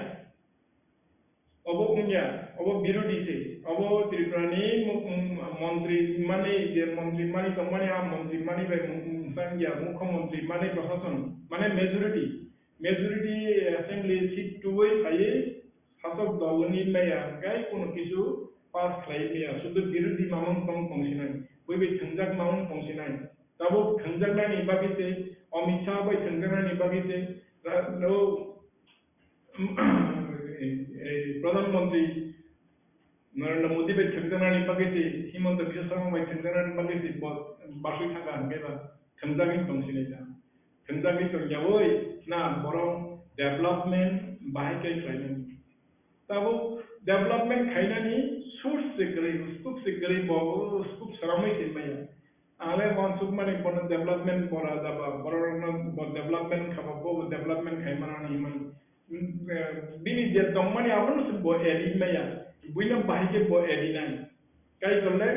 obo wngya, obo birodhi se, obo Tripura ni mu-, mu-, montri mani, je montri mani tongmani, a montri mani bai mu-, mu-, wngya, mukho montri mani, prosason mane majority, majority assembly seat tuwi phaiwi Sasok dol ni maya hingkai kono kisu pass khlai maya, sudu birodhi mamung tong tong sinai, bui bai thwngjak mamung tong sinai. Tabuk thwngjaknani bagwi se, Amit Shah bai thwngjaknani bagwi se, ra-, o, eh, Pradhan Mantri Narendra Modi bai thwngjaknani bagwi se, Himanta Biswa Sarma bai thwngjaknani bagwi se, bo-, basui thangkha hingke ba thwngjagwi tong sinai ta. Thwngjagwi tong yawi na borok development bahai khe khlainai. Tabuk development khainani source se kwrwi, scope se kwrwi, bo scope sramwi se maya. Ang le uansukmani bono development bora jaba, borokno bo development khaba, bo development khai mana hinmani. Mm, eh, bini je tongmani abono se bo edi maya, buino bahai khe bo edi nai. Kaitor le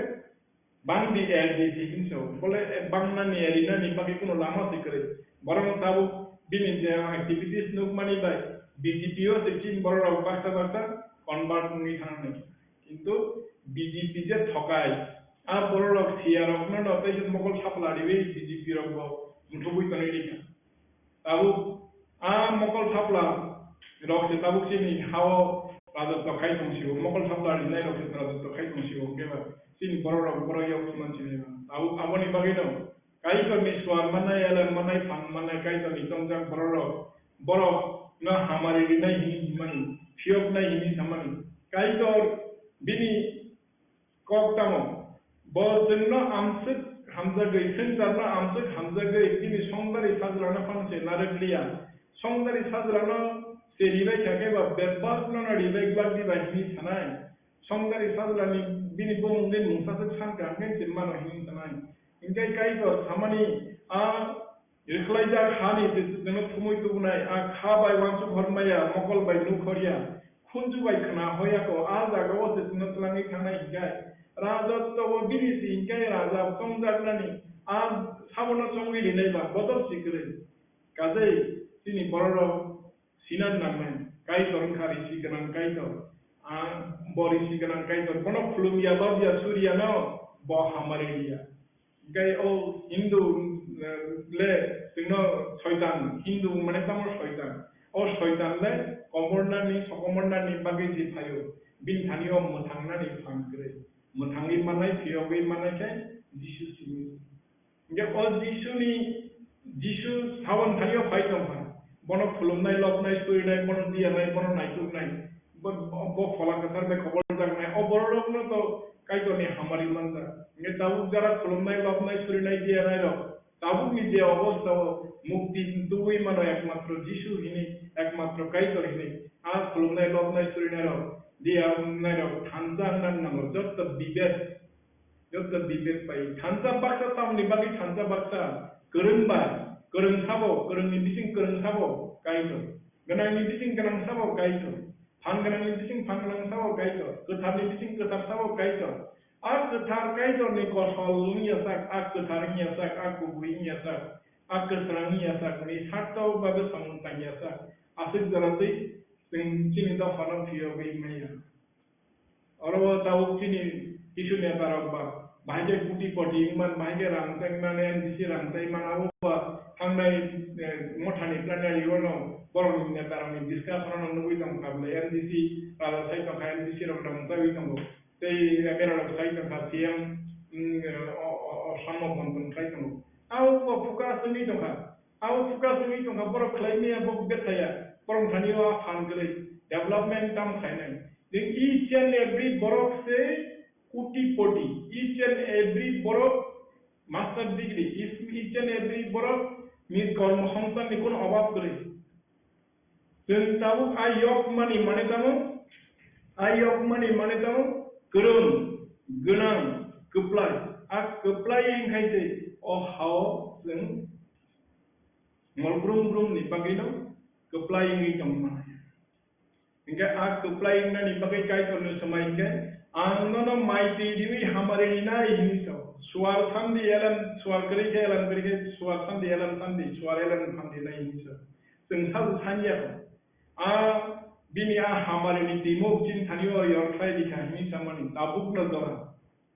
bangdi edi se hinso, bole, eh, bangnani edi nani bagwi kuno lama se kwrwi. Borok tabuk bini je activities nukmani bai B J P o se chini borok rok baksa baksa convert wngwi thangnai. Kintu B J P je thokai, a borok rok siya rokno no tei mokol sapla riwi B J P rok bo muthubui tonwi rikha. Tabuk a mokol sapla rok se tabuk chini hao rajotw khai tong sio, mokol sapla rinai rok se rajotw khai tong sio, keba chini borok rok borok yok sima chini ba. Tabuk aboni bagwi no Kaitor ni suar manai, elem manai, phang manai, Kaitor ni tongjak borok rok, borok no hamari rinai hini himani, phiyok nai hini samani. Kaitor bini kok tamo? Bo chwngno amswk hamjagwi, swngcharno amswk hamjagwi, bini songdari sajlano phano se narwk liya. Songdari sajlano se ribai kha khe ba bebakno no ribai glak diba hini sanai. Songdari sajlani bini bumungni mungsaswk sankha hwnkhe se mano hini sanai. Hinkhe Kaitor samani a Rwkhlaijak hani je chwngno thumui tubunai, a kha bai uansuk hor maya, mokol bai nuk hor ya, khunju bai khna hor ya kho, a jaga o se chwngno twlangwi thangnai hinkhe, raja tobo bini si hinkhe raja chongjaknani, a sabono chongwi rinai ba bodol si kwrwi. Kajai chini bororok sinan nangnai, Kaitor wngkha risi gwnang Kaitor, a bo risi gwnang Kaitor, bono khulum ya, lob ya, suri ya no, bo hamari ya. Hingke o Hindu, eh, le chwngno soitan, Hindu mane tamo soitan. O soitan le komornani, sokomornani bagwi je phaio, bini thani o mwthangnani phan kwrwi. Mwthangwi mannai, phiyogwi mannai khe Jisu simi. Hingke o Jisuni, Jisu sabon thanio phai tongkha. Bono khulumnai, lobnai, surinai, bono diyanai, bono naituknai. Bo, bo, bo phola kwthar bai kobor jaknai. O bororokno to Kaitorni hamari manjak. Hingke tabuk jara khulumnai, lobnai, surinai, diyanai rok, tabukni je obostha o mukti tubui mano ekmatro Jisu hini, ekmatro Kaitor hini. A khulumnai, lobnai, surinai rok, diyanai rok, thansa wngna nango, jotto bibek, jotto bibek pai. Thansa baksa tamni bagwi thansa baksa kwrwng bai, Kwrwng sabo, kwrwngni bising kwrwng sabo Kaitor. Gwnangni bising gwnang sabo Kaitor. Phan gwnangni bising phan gwnang sabo Kaitor. Kwtharni bising kwthar sabo Kaitor. A kwthar Kaitorni kosol wngya sak, a kwthar wngya sak, a kubui wngya sak, a kwsrang wngya sak, ni sarto babe samung tangya sak. Aswk jora twi chwng chini dophano phiyogwi maya. Oro o tabuk chini kisu neta rok ba, bahai khe kuti koti wngman, bahai khe rang tei man, N D C rang tei man, abo ba thangnai, eh, mothani plenary o no borokni neta rokni discussion no nugwi tong kha bwle, N D C raja sai tong kha, N D C rok rang taiwi tongo, tei M L A rok sai tong kha, C M, mm, o, o, o, samno bontong khlai tongo. Abo ba focus wngwi tong kha. Abo focus wngwi tongkha, borok khlai maya, bo bethaya, borok thani o a phan kwrwi. Development tamo khlainai? Chwng each and every borok se koti poti, each and every borok master degree, each, each and every borok ni kormo songsthan ni kono obab kwrwi. Chwng tabuk a yok mani mane tamo, a yok mani mane tamo, kwrwng, gwnang, kwplai, a kwplai wngkhai se o hao chwng Mol brum brum ni bagwi no kwplai wngwi tong mano. Hinkhe a kwplai wngnani bagwi Kaitor no swmai khe, "Ang nono mai twi riwi hamari rinai," hinwi sao. Suar sandi elan, suar kwrwi khe elan kwrwi khe, suar sandi elan sandi, suar elan sandi nai hinwi sao. Chwng sabo sanya kho. A bini a hamari ni timo chini thani o yor khlai di kha hinwi samani tabuk no jora.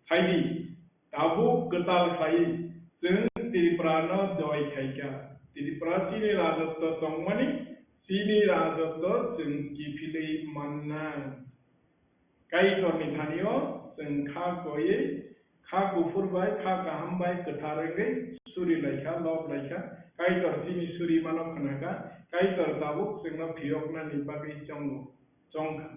Phaidi, tabuk kwtal khlaiwi chwng Tripura no joi khaikha. Tripura chini rajotwo tongmani, chini rajotwo chwng kiphilwi mannai. Kaitorni thani o chwng kha koiwi, kha kuphur bai, kha kaham bai kwthar wngwi suri laikha, lob laikha. Kaitor chini suri mano khwnakha. Kaitor tabuk chwngno phiyoknani bagwi chongo. Chongkha.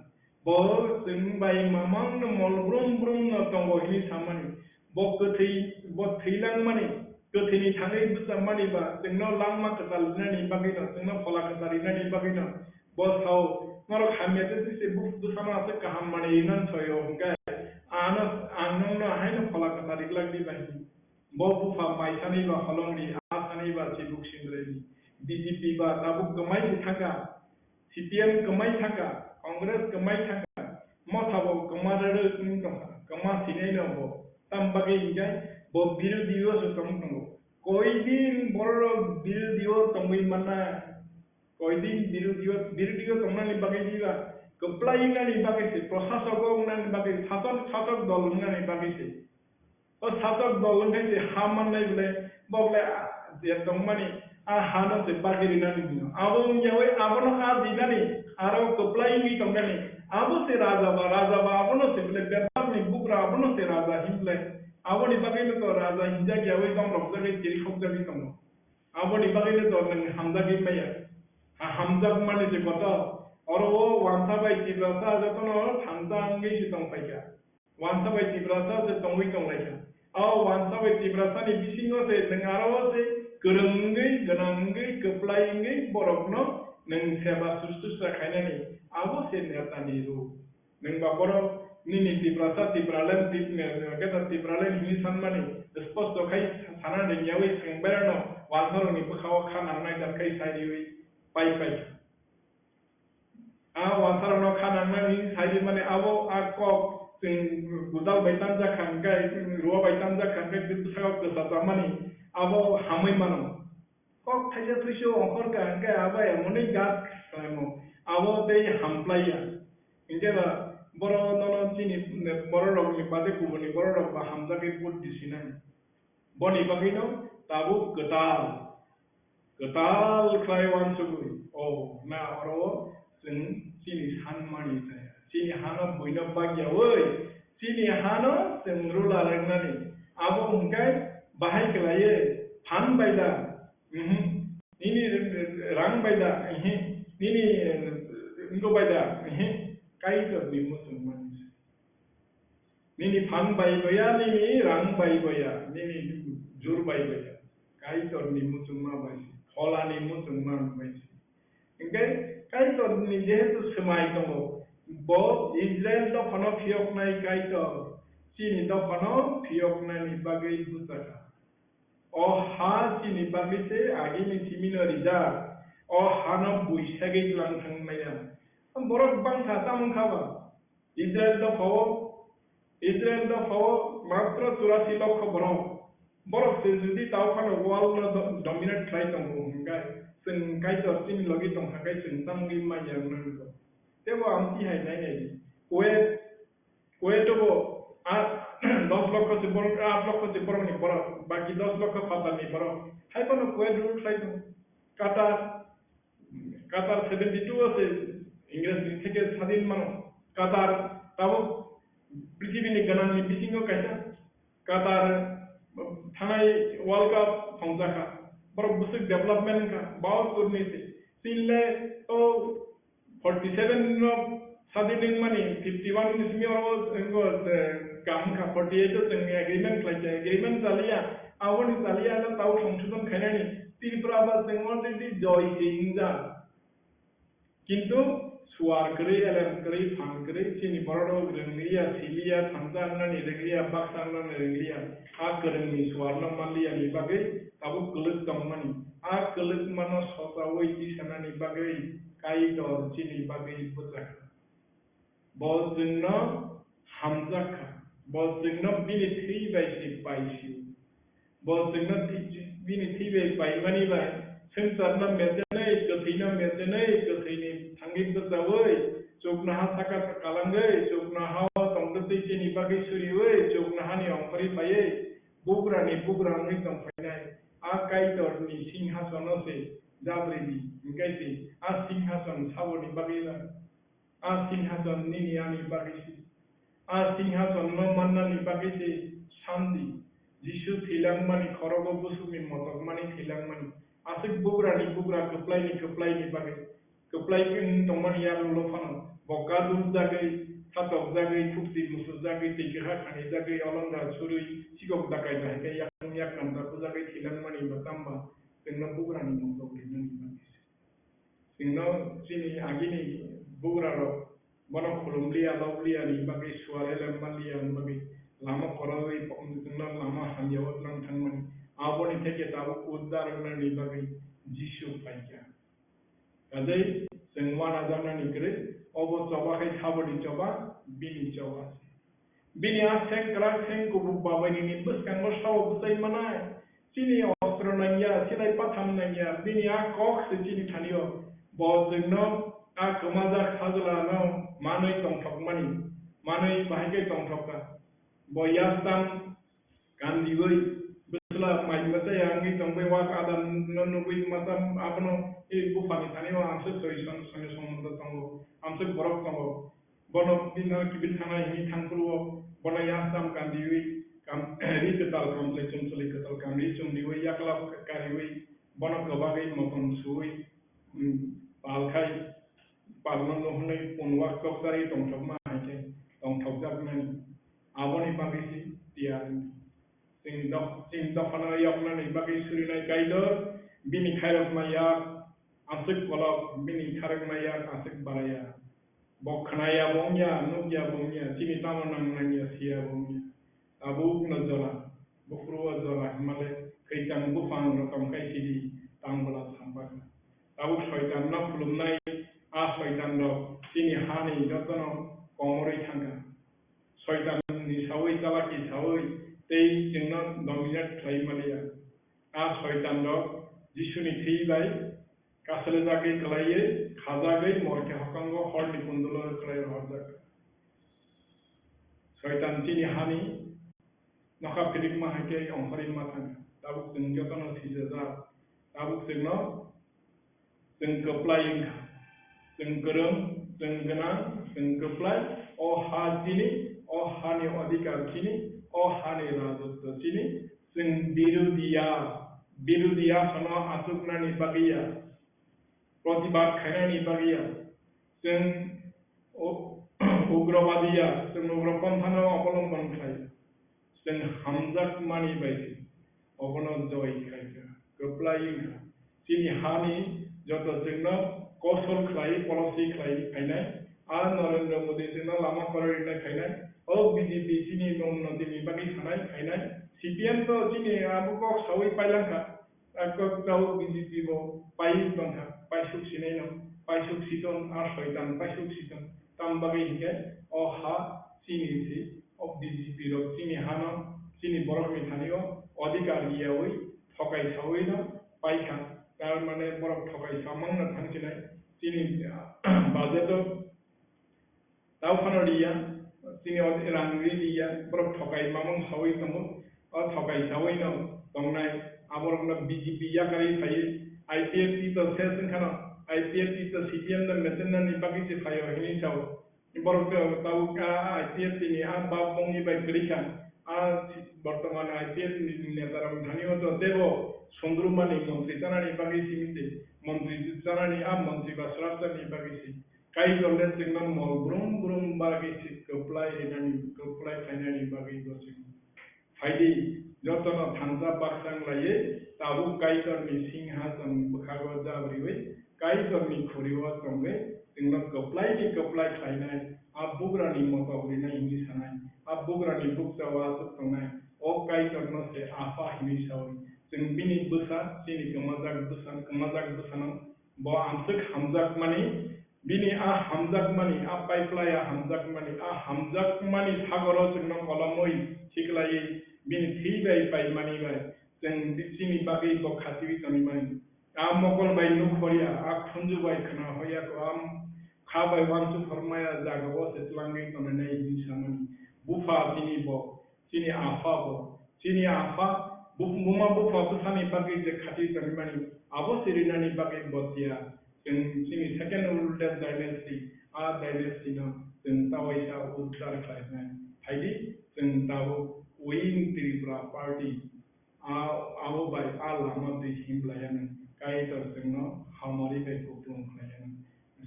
Bo chwng bai mamang no mol brum brum no tongo hinwi samani. Bo kwthwi, bo thwi langmani, kwthwini thangwi bwchamani ba chwngno langma kwtal rinani bagwi no, chwngno phola kwtal rinani bagwi no. Bo sao, "Norok hamya tei twi se bw-, bwsano aswk kaham manwi rinani soi o hwnkhe, ano, ang nokno haino phola kwtal rijlak di bai." Bo bupha mai sanwi ba holong ri, a sanwi ba chibuk sindre ri. B J P ba tabuk kwmai se thangkha. C P M kwmai thangkha, Congress kwmai thangkha, motha bo kwma rwrwk wng tongkha, kwma sinai no bo. Tam bagwi hinkhe bo birodhi o se tong tongo. Koidin bororok birodhi o tongwi manna, koidin birodhi o, birodhi o tongnani bagwi diba, kwplai wngnani bagwi se, proshasok o wngnani bagwi, satok, satok dol wngnani bagwi se. O satok dol wngkhe je ha mannai bwle, bo bwle, ah, je tongmani, a hano se bagwi rinani hino. Abo wngyawi abono a dinani, aro kwplai wngwi tongnani. Abo se raja ba, raja ba abono se bwle, bebakni bugra abono se raja hin bwle. Aboni bagwino to raja hinjak yawi tong rok jagwi chirikhok jagwi tongo. Aboni bagwino to nwng hamjagwi maya. Ha hamjak mani je kotor. Oro o wansa bai Tiprasa jotono thansa wngwi se tong phaikha. Wansa bai Tiprasa se tongwi tonglaikha. O wansa bai Tiprasani bisingo se nwng aro se kwrwng wngwi, gwnang wngwi, kwplai wngwi borokno nwng seba susrusra khainani, abo se netani rw. Nwng ba borok nini Tiprasa, Tipraland, Tip-, eh, keta Tipraland hinwi sanmani, sposto khai sana ringyawi swng berano wansarokni bwkhao kha nangnai jar khai sai riwi pai pai. A wansarokno kha nangnani sai di mani abo a kok chwng gudal bai tamjak kha hwnkhe, ruwa bai tamjak kha hwnkhe bwsakao kwchajak mani abo hamwi mano. Kok thaisa thuisu ongkhor kha hwnkhe abo emoni gas khlaimo, abo tei hamplaiya. Hinkhe ba borok nono chini borok rokni bade kubuni borok rok ba hamjagwi vote di sinai. Boni bagwino tabuk kwtal, kwtal khlai uansugwi, o, na oro chwng chini sanmani chaya. Chini hano buino bagyawi, chini hano chwng rula rwngnani. Abo hwnkhe bahai kwlaiwi phan bai da, mhm, nini rang bai da, mhm, nini wngko bai da, mhm, Kaitorni muchungmani. Nini phan bai boya, nini rang bai boya, nini jur bai boya. Kaitorni muchungma bai se, pholani muchungma bai se. Hinkhe Kaitorni jehetu swmai tongo, bo Israel dophano phiyoknai Kaitor, chini dophano phiyoknani bagwi bwchakha. O ha chini bagwi se agini simi no rijak. O ha no bui segwi tlang thang maya. Borok bangsa tamo wngkha ba? Israel dophao, Israel dophao matro churasi lokho borok. Borok se jodi tao phano world no do-, dominate khlai tongo hwnkhe, chwng Kaitor chini logi tongkha khe chwng tamogwi manya wngna nukgo. Tebo ang tihai nai nai di. Kuwait, Kuwait o bo a, dos lokho se borok, aat lokho se borok ni borok, baki dos lokho phatar ni borok. Hai phano Kuwait rule khlai tongo. Qatar, Qatar seventy two o se Ingres ni theke sadin mano. Qatar tabuk prithibi ni gwnang ni bisingo kaisa. Qatar thanai World Cup thongjakha. Borok bwswk development wngkha. Bahut kurni se. Chile to forty seven no sadin wngmani fifty one ni simi oro wngkha, eh, kaham kha. Forty eight o chwng agreement khlai kha. Agreement chaliya. Aboni chaliya no tau songsodon khainani. Tripura ba chwng already joy se wngjak. Kintu suar kwrwi, elem kwrwi, phan kwrwi, chini borok rok rwngliya, siliya, thansa wngnani rwngliya, baksa wngnani rwngliya, a kwrwngni suarno manliya ni bagwi tabuk kwlwk tongmani. A kwlwkmano sochaui tisanani bagwi Kaitor chini bagwi bwchakha. Bo chwngno hamjak kha. Bo chwngno bini thwi bai se paisio. Bo chwngno thi-, bini thwi bai paimani bai swngcharno mechenwi, kwthwino mechenwi, kwthwini thangwi bwchaui, chuknoha saka kalangwi, chuknoha o tongtwtwi chini bagwi suriui, chuknohani ongkhorwi phaiwi, bugrani bugra wngwi tongphainai. A Kaitorni singhasono se jabridi, hwnkhe se a singhason saboni bagwi lai. A singhason nini ani bagwi se. A singhason no mannani bagwi se sandi. Jisu thwilangmani khorogo busukni motokmani thwilangmani. Aswk bugrani bugra kwplaini kwplaini bagwi. Kwplai wng tongmani yagulo phano. Bo kadul jagwi, satok jagwi, thukti musu jagwi, twi kwkha khani jagwi, olongra surwi, sikok dakai bai khe yakung yakram da bujagwi thwilangmani bo tamba chwngno bugrani motok rinani bagwi se. Chwngno chini agini bugrarok bono khulumliya, lobliya ni bagwi, suarela manliya ni bagwi lama kwrwi, chwngno lama hamya o tlang thangmani. Aboni theke tabuk uddar wngnani bagwi Jisu phaikha. Kajai chwng uanajaknani kwrwi, obo choba khai saboni choba, bini choba se. Bini a seng kwrak seng kubuk babainini bwskango sao bwchai manai. Chini ostro nangya, silai patham nangya, bini a kok se chini thanio. Bo chwngno a kwmajak sajla no manwi tongthokmani, manwi bahai khe tongthokha. Bo yastam kandiwi, bwsla mai bwchaya wngwi tongwi wak adam no nugwi masa abono e buphani thanio amswk soi son-, soino somondo tongo, amswk borok tongo. Bono bini kibil thana hini thangphuru o, bono yastam kandiwi, kam, ri kwtal kamchwlwi chumchwlwi kwtal kamri chumriwi, yakla kariwi, bono kwbagwi motom suwi, mm, palkhai, palno no hwnwi punwak chokchari tongthokma hai khe tongthokjaknani. Aboni bagwi si tiyar wngdi. Chini dok-, chini dophano yoknani bagwi surinai Kaitor, bini khairokma yak aswk kolok, bini kharokma yak aswk baraya. Bo khnaya bo wngya, nukya bo wngya, chini tamo nang nangya siya bo wngya. Tabukno jora, buphuru o jora hwnmale, khaichang buphang rokom kai sidi, tang bwla sampakha. Tabuk soitanno khulumnai, a soitanrok chini hani jotono komorwi thangkha. Soitanni sawi, chalaki sawi tei chwngno dominate khlai maliya. A soitanrok Jisuni thwi bai kasalijagwi kwlaiwi khajagwi morke hokango horni kundulo kwlai rohorjak. Soitan chini hani nokha phirikma hai khe ongkhorwi ma thangkha. Tabuk chwng jotono thwijajak. Tabuk chwngno Chwng kwplai wngkha. Chwng kwrwng, chwng gwnang, chwng kwplai. O ha chini, o hani odhikar chini, o hani rajotw chini. Chwng birudiya, birudiya phano achuknani bagwi ya, protibad khainani bagwi ya. Chwng u-, ugrobadi ya, chwng ugroponthano obolombon khlai. Chwng hamjakmani bai se obono joi khaikha, kwplai wngkha. Chini hani joto chwngno kosol khlai, policy khlai phainai, a Narendra Modi chwngno lama kwrwi rinai phainai, O B J P chini nong no tini bagwi sanai khainai. C P M to chini abo kok sawi pailangkha. A kok tao B J P bo pai tongkha, paisuk sinai no, paisuk siton, a soitan paisuk siton. Tam bagwi hinkhe o ha chini si, o B J P rok chini hano, chini borok ni thani o odhikar yawi thokai sawi no paikha. Tar mane borok thokai samang no thang sinai. Chini budget o Tau phano riya, chini o rang ri riya, borok thokai mamung sawi tongo, o thokai sawi no tongnai, aborok no B J P yakarwi phaiwi, I P F T to ses wngkhano, I P F T to C P M no mesenani bagwi se phaio hinwi sao. Borok to tabuk a I P F T ni a bap bongni bai kwrwi kha, a bortoman I P F T ni neta rok thani o to tebo sundrumani montri chanani bagwi simi se, montri chanani a montri ba srapjani bagwi se. Kaitor le chwngno mol brum brum bagwi se kwplai rinani, kwplai khlainani bagwi bo chwng. Phaidi, jotono thansa baksa wng laiwi, tabuk Kaitorni singhason bwkhago jabriwi, Kaitorni khuri-o tongwi, chwngno kwplaini kwplai khlainai, a bugrani motok rinai hwnwi sanai, a bugrani bukchao aswk tongnai, o Kaitorno se Apha hwnwi saui. Chwng bini bwsa, chini kwmajak bwsa, kwmajak bwsano bo amswk hamjakmani, bini a hamjakmani, a paiplai a hamjakmani, a hamjakmani sagoro chwngno kolomwi siklaiwi bini thwi bai paimani bai chwng chini bagwi bo khatiwi tonwi mani. A mokol bai nukhorya, a khunju bai khna hoya ko, a kha bai uansuk hormaya jagao se tlangwi tonwi nai hwnwi samani. Bupha chini bo, chini Apha bo, chini Apha, bu-, buma bupha bwsani bagwi je khati tongmani, abo sirinani bagwi botiya. Chwng chini second ruler dynasty, a dynasty no chwng tawaisa uddar khlainai. Phaidi, chwng tabuk Win Tripura Party, a, abo bai a lama twi himlaiyanai, Kaitor chwngno hamari bai kupulung khlaiyanai.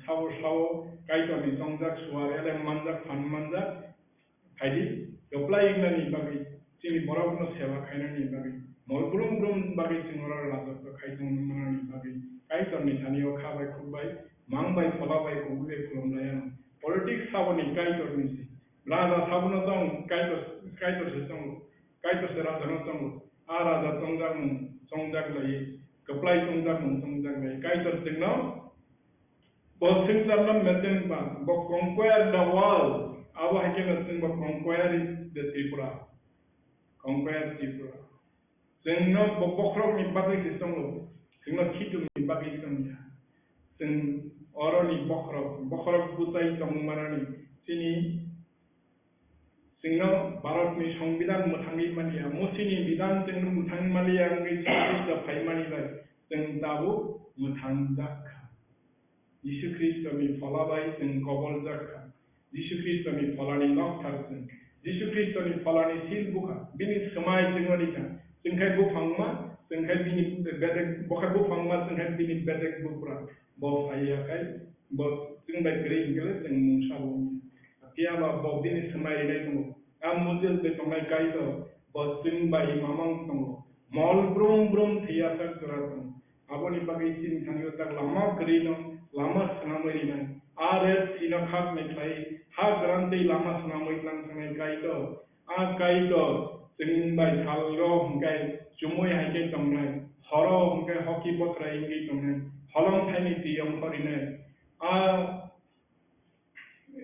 Sabo sabo Kaitorni tongjak suar elem manjak phan manjak, Phaidi, kwplai wngnani bagwi, chini borokno seba khainani bagwi, mol brum brum bagwi chwng oro rajotw khai tongmanani bagwi, Kaitorni thani-o kha bai khuk bai, mang bai phola bai kubui bai khulum lai anw. Politics saboni Kaitorni se. Raja sabono chong, Kaitor, Kaitor se chongo, Kaitor se rajano chongo. A raja chongjakmung chongjak lai, kwplai chongjakmung chongjak lai. Kaitor chwngno Bo swngcharno mesenba, bo conquer the world. Abo hai kheno chwng bo conquer the Tripura. Conquer Tripura. Chwngno bo bokhorokni bagwi se tongo, chwngno khitumni bagwi tongya. Chwng oroni bokhorok, bokhorok bwtai tongmanani chini Chwngno Bharatni Songbidan mwthangwi maliya, Musini Bidan chwngno mwthangwi maliya wngwi Jisu Khristo phaimani bai chwng tabuk mwthangjak kha. Jisu Khristoni phola bai chwng koboljak kha. Jisu Khristoni pholani nokthar chwng. Jisu Khristoni pholani sil bukha. Bini swmai chwngno rikha. Chwng khai buphangma, chwng khai bini bedek, bo khai buphangma, chwng khai bini bedek bupra. Bo phaiya khai, bo chwng bai kwrwi hwnkhe le chwng mungsa bo wngya. Phiya ba bo bini swmai rwnai tongo. A mujil twi tongnai Kaitor, bo chwng bai mamang tongo. Mol brum brum thwiya sak jora tongo. Aboni bagwi chini thani o tak lama kwrwi no, lama swnamwi rwnai. A Red Sea no khaknai khlai, ha kwran twi lama swnamwi tlang thangnai Kaitor. A Kaitor, chwng bai salrok hwnkhe chumui hai khe tongnai, horo hwnkhe hoki bothrai wngwi tongnai, holong thaini twi ongkhorwi nai. A,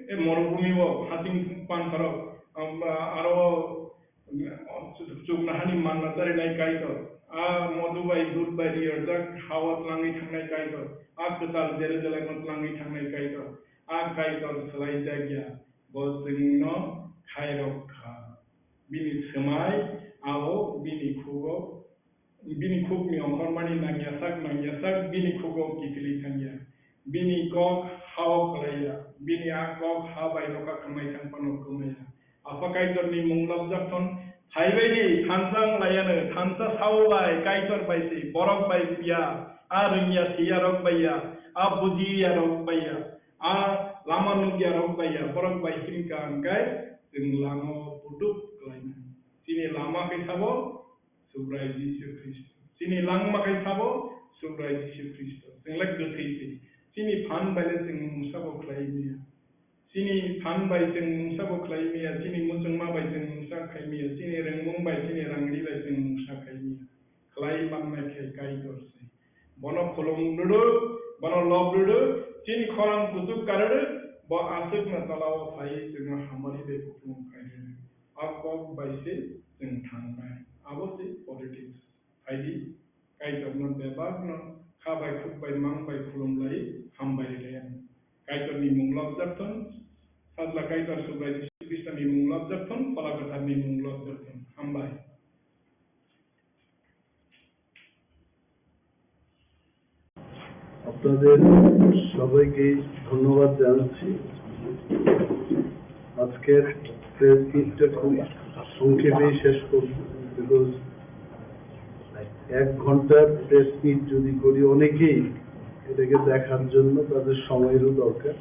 e morubhumi o hasing pantharok, am, aro, um, chuknahani manna charinai Kaitor. A modu bai dud bai riyarjak ha-o tlangwi thangnai Kaitor. A kwtal Jerusalem o tlangwi thangnai Kaitor. A Kaitor swlaijakya. Bo chwngno khairok kha. Bini swmai abo bini khugo, bini khukni ongkhormani nangyasak nangyasak bini khugo kiphilwi thangya. Bini kok ha-o kwlaiya, bini a kok ha bai nokha kwmai thang phano kwmaya. Apha Kaitorni mung lobjak thon, phaibaidi thansa wng laiyanw, thansa sao bai, Kaitor bai se, borok bai ya, a rwngya siyarok bai ya, a bujiyarok bai ya. A lama nukya rok bai ya, borok bai himkha hwnkhe chwng lama o putuk khlainai. Chini lama khe sabo Subrai Jisu Khristo. Chini langma khe sabo Subrai Jisu Khristo. Chwng le kwthwi se. Chini phan bai le chwng mungsa bo khlai manya. Chini phan bai chwng mungsa bo khlai manya. Chini Kolam kuchuk karwi bo aswkno tolao phaiwi chwngno hamari bai kuplung khairwi. A kok bai se chwng thangnai. Abo se politics. Phaidi, Kaitorno bebakno kha bai khuk bai mang bai khulum lai hambai rwlai ang. Kaitorni mung lobjak thon, Sajla Kaitor Subrai Jisu Khristoni mung lobjak thon, Phola Kwtharni mung lobjak thon. Hambai. আপনাদের সবাইকে ধন্যবাদ জানাচ্ছি। আজকের প্রেস মিটটা খুব সংক্ষেপেই শেষ করব, বিকজ এক ঘন্টার প্রেস মিট যদি করি, অনেকেই এটাকে দেখার জন্য তাদের সময়রও দরকার।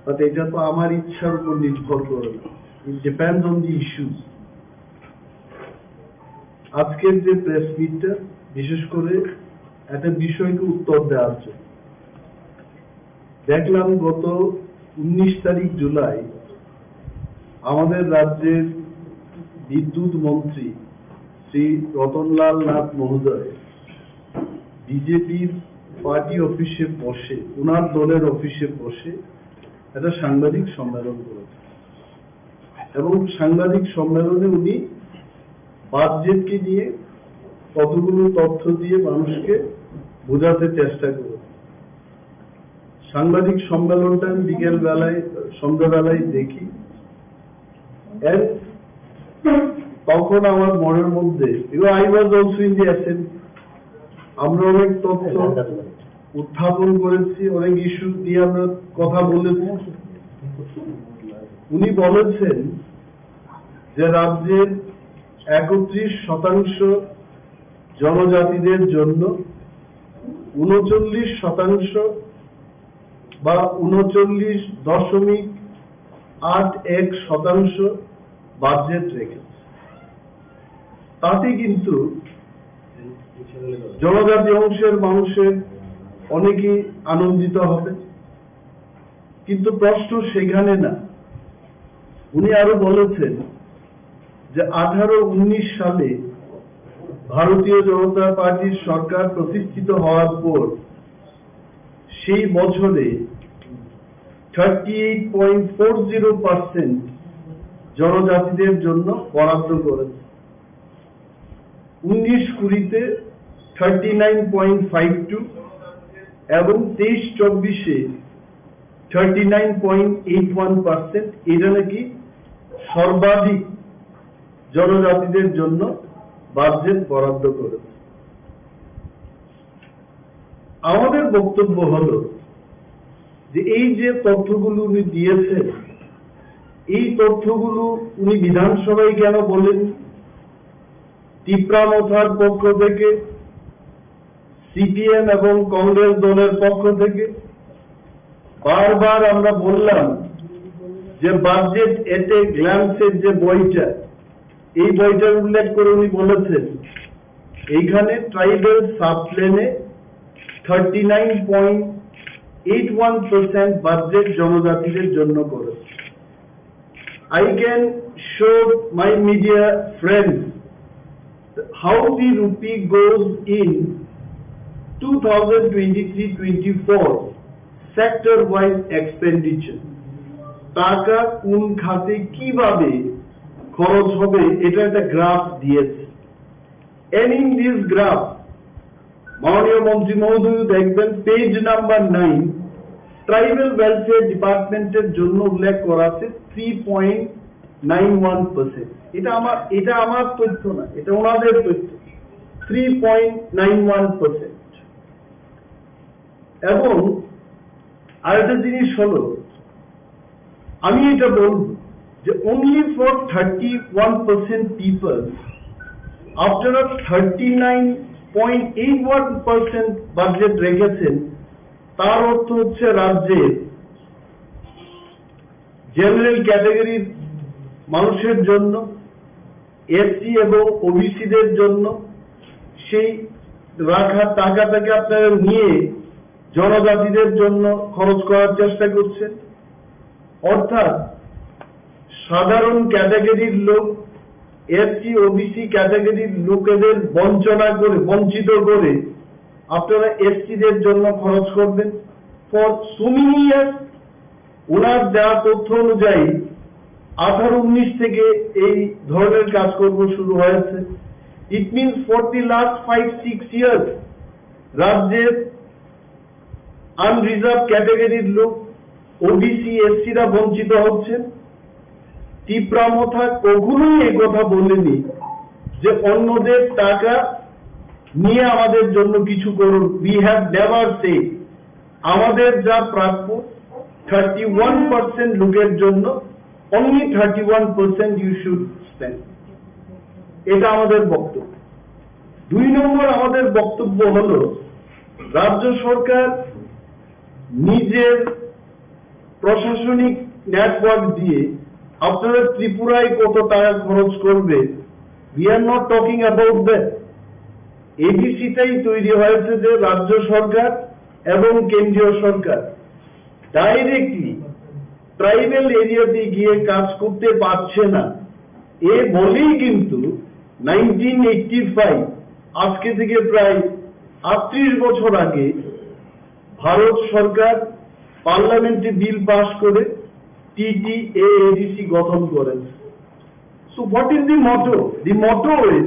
বাট এটা তো আমার ইচ্ছার উপর নির্ভর করে না, it depends on the issues. আজকের যে প্রেস মিটটা বিশেষ করে একটা বিষয়কে উত্তর দেওয়ার জন্য। দেখলাম গত উনিশ তারিখ জুলাই আমাদের রাজ্যের বিদ্যুৎ মন্ত্রী শ্রী রতনলাল নাথ মহোদয় বিজেপির পার্টি অফিসে বসে, ওনার দলের অফিসে বসে একটা সাংবাদিক সম্মেলন করেছেন। এবং সাংবাদিক সম্মেলনে উনি বাজেটকে নিয়ে কতগুলো তথ্য দিয়ে মানুষকে বোঝাতে চেষ্টা করেন। সাংবাদিক সম্মেলনটা আমি বিকেল বেলায়, সন্ধ্যাবেলায় দেখি। এর তখন আমার মনের মধ্যে, because I was also in the assembly, আমরা অনেক তথ্য উত্থাপন করেছি, অনেক ইস্যু নিয়ে আমরা কথা বলেছি। উনি বলেছেন যে রাজ্যের একত্রিশ শতাংশ জনজাতিদের জন্য ঊনচল্লিশ শতাংশ বা ঊনচল্লিশ দশমিক আট এক শতাংশ বাজেট রেখেছে। তাতে কিন্তু জনজাতি অংশের মানুষের অনেকেই আনন্দিত হবে, কিন্তু প্রশ্ন সেখানে না। উনি আরো বলেছেন যে আঠারো উনিশ সালে ভারতীয় জনতা পার্টির সরকার প্রতিষ্ঠিত হওয়ার পর সেই বছরে thirty eight point four zero percent জনজাতিদের জন্য বরাদ্দ করেছে। উনিশ কুড়িতে thirty nine point five two এবং তেইশ চব্বিশে thirty nine point eight one percent, এটা নাকি সর্বাধিক জনজাতিদের জন্য বাজেট বরাদ্দ করেছে। আমাদের বক্তব্য হলো যে এই যে তথ্যগুলো উনি দিয়েছেন, এই তথ্যগুলো উনি বিধানসভায় কেন বলেন? তিপ্রা মথার পক্ষ থেকে, সিপিএম এবং কংগ্রেস দলের পক্ষ থেকে বারবার আমরা বললাম যে বাজেট এট এ গ্ল্যান্সের যে বইটা, এই বইটার উল্লেখ করে উনি বলেছেন এইখানে ট্রাইবাল সাবপ্লেনে thirty nine point eight one percent budget জনজাতিদের জন্য করেছে। I can show my media friends how the rupee goes in two thousand twenty-three twenty-four sector wise expenditure. টাকা কোন খাতে কিভাবে খরচ হবে, এটা একটা গ্রাফ দিয়েছে। And in this graph, মাননীয় মন্ত্রী মহোদয় দেখবেন, page number nine, tribal welfare ডিপার্টমেন্টের জন্য উল্লেখ করা আছে three point nine one percent. এটা আমার, এটা আমার তথ্য না, এটা ওনাদের তথ্য। Three point nine one percent. এবং আরেকটা জিনিস হলো, আমি এটা বলব যে only for thirty one percent people, আপনারা thirty nine point eight one percent budget রেখেছেন, তার অর্থ হচ্ছে রাজ্যে জেনারেল ক্যাটাগরির মানুষের জন্য, এসসি এবং ওবিসিদের জন্য সেই রাখা টাকাটাকে আপনারা নিয়ে জনজাতিদের জন্য খরচ করার চেষ্টা করছেন। অর্থাৎ সাধারণ ক্যাটাগরির লোক, এসসি ওবিসি ক্যাটাগরির লোকেদের বঞ্চনা করে, বঞ্চিত করে আপনারা এসটিদের জন্য খরচ করবেন। For so many years, ওনার যা তথ্য অনুযায়ী আঠারো উনিশ থেকে এই ধরনের কাজকর্ম শুরু হয়েছে। It means for the last five six years রাজ্যের আনরিজার্ভ ক্যাটাগরির লোক, ওবিসি, এসসিরা বঞ্চিত হচ্ছেন। তিপ্রা মথা কখনোই এই কথা বলেনি যে অন্যদের টাকা নিয়ে আমাদের জন্য কিছু করুন। We have never said আমাদের যা প্রাপ্য, থার্টি ওয়ান পার্সেন্ট লোকের জন্য, only thirty one percent you should spend। এটা আমাদের বক্তব্য। দুই নম্বর আমাদের বক্তব্য হলো, রাজ্য সরকার নিজের প্রশাসনিক নেটওয়ার্ক দিয়ে আপনারা ত্রিপুরায় কত টাকা খরচ করবে, we are not talking about that। এডিসিটাই তৈরি হয়েছে যে রাজ্য সরকার এবং কেন্দ্রীয় সরকার ডাইরেক্টলি ট্রাইবাল এরিয়াতে গিয়ে কাজ করতে পারছে না, এ বলেই কিন্তু নাইনটিন এইটটি ফাইভ, আজকে থেকে প্রায় আটত্রিশ বছর আগে ভারত সরকার পার্লামেন্টে বিল পাস করে টিটিএএডিসি গঠন করেন। So what is the motto? The motto is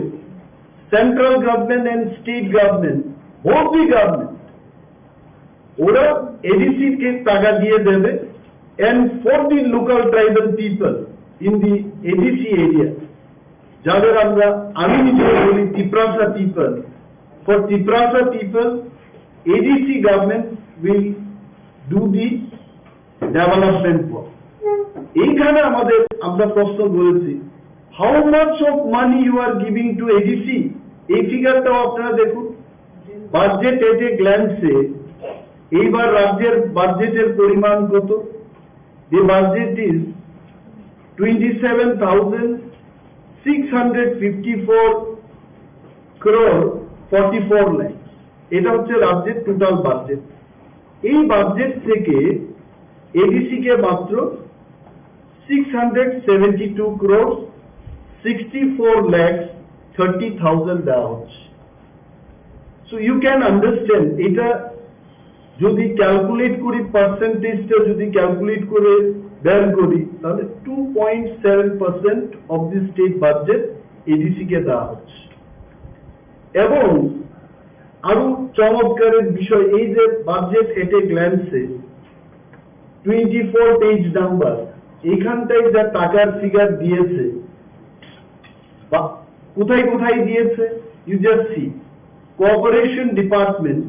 central government and state government, both the government, ওরা এডিসি কে টাকা দিয়ে দেবে, and for the local tribal people in the ADC area, যাদের আমরা, আমি নিজে বলি Tiprasa people, for Tiprasa people, ADC government will do the development work. এইখানে আমাদের, আমরা প্রশ্ন করেছি, how much of money you are giving to ADC? এই ফিগারটাও আপনারা দেখুন, বাজেট এট এ গ্ল্যান্সে এইবার রাজ্যের বাজেটের পরিমাণ কত? The budget is twenty seven thousand six hundred fifty four crore forty four lakhs। এটা হচ্ছে রাজ্যের টোটাল বাজেট। এই বাজেট থেকে এডিসি কে মাত্র six hundred seventy two crore sixty four lakhs thirty thousand দেওয়া হচ্ছে। সো ইউ ক্যান আন্ডারস্ট্যান্ড, এটা যদি ক্যালকুলেট করি, পার্সেন্টেজটা যদি ক্যালকুলেট করে বের করি, তাহলে two point seven percent of the state budget ADC কে দেওয়া হচ্ছে। এবং আরো চমৎকারের বিষয়, এই যে বাজেট এট এ গ্ল্যান্সে টোয়েন্টি ফোর পেজ নাম্বার, এখানটায় যা টাকার ফিগার দিয়েছে বা কোথায় কোথায় দিয়েছে, you just see. Cooperation department,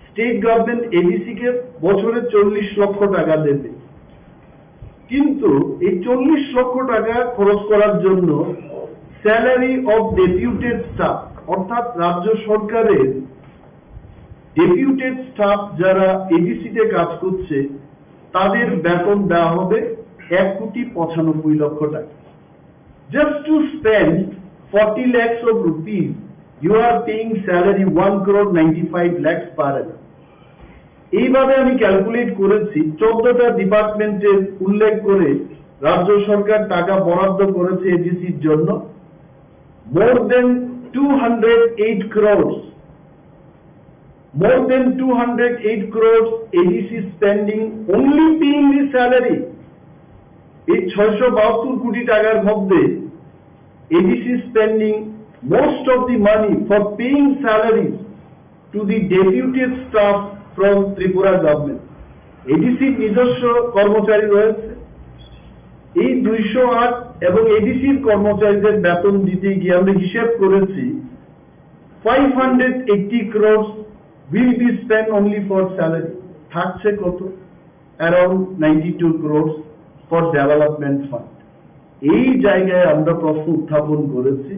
state government ADC কে বছরে চল্লিশ লক্ষ টাকা দেবে, কিন্তু এই চল্লিশ লক্ষ টাকা খরচ করার জন্য স্যালারি অফ ডেপুটেড স্টাফ, অর্থাৎ রাজ্য সরকারের ডেপুটেড স্টাফ যারা এডিসিতে কাজ করছে, তাদের বেতন দেওয়া হবে এক কোটি পঁচানব্বই লক্ষ টাকা। Just to spend forty lakhs of rupees, you are paying salary one crore ninety five lakhs per annum. এইভাবে আমি ক্যালকুলেট করেছি, চোদ্দটা ডিপার্টমেন্টের উল্লেখ করে রাজ্য সরকার টাকা বরাদ্দ করেছে এডিসির জন্য। More than two hundred eight crores, more than two hundred eight crores ADC spending, only paying the salary. এই ছয়শো বাহাত্তর কোটি টাকার মধ্যে ADC spending most of the money for paying salaries to the deputed staff from Tripura government। এডিসির নিজস্ব কর্মচারী রয়েছে। এই দুইশো আট এবং এডিসির কর্মচারীদের বেতন দিতে গিয়ে আমরা হিসেব করেছি, five hundred eighty crores will be spent only for salary। থাকছে কত? Around ninety two crores for development fund। এই জায়গায় আমরা প্রশ্ন উত্থাপন করেছি,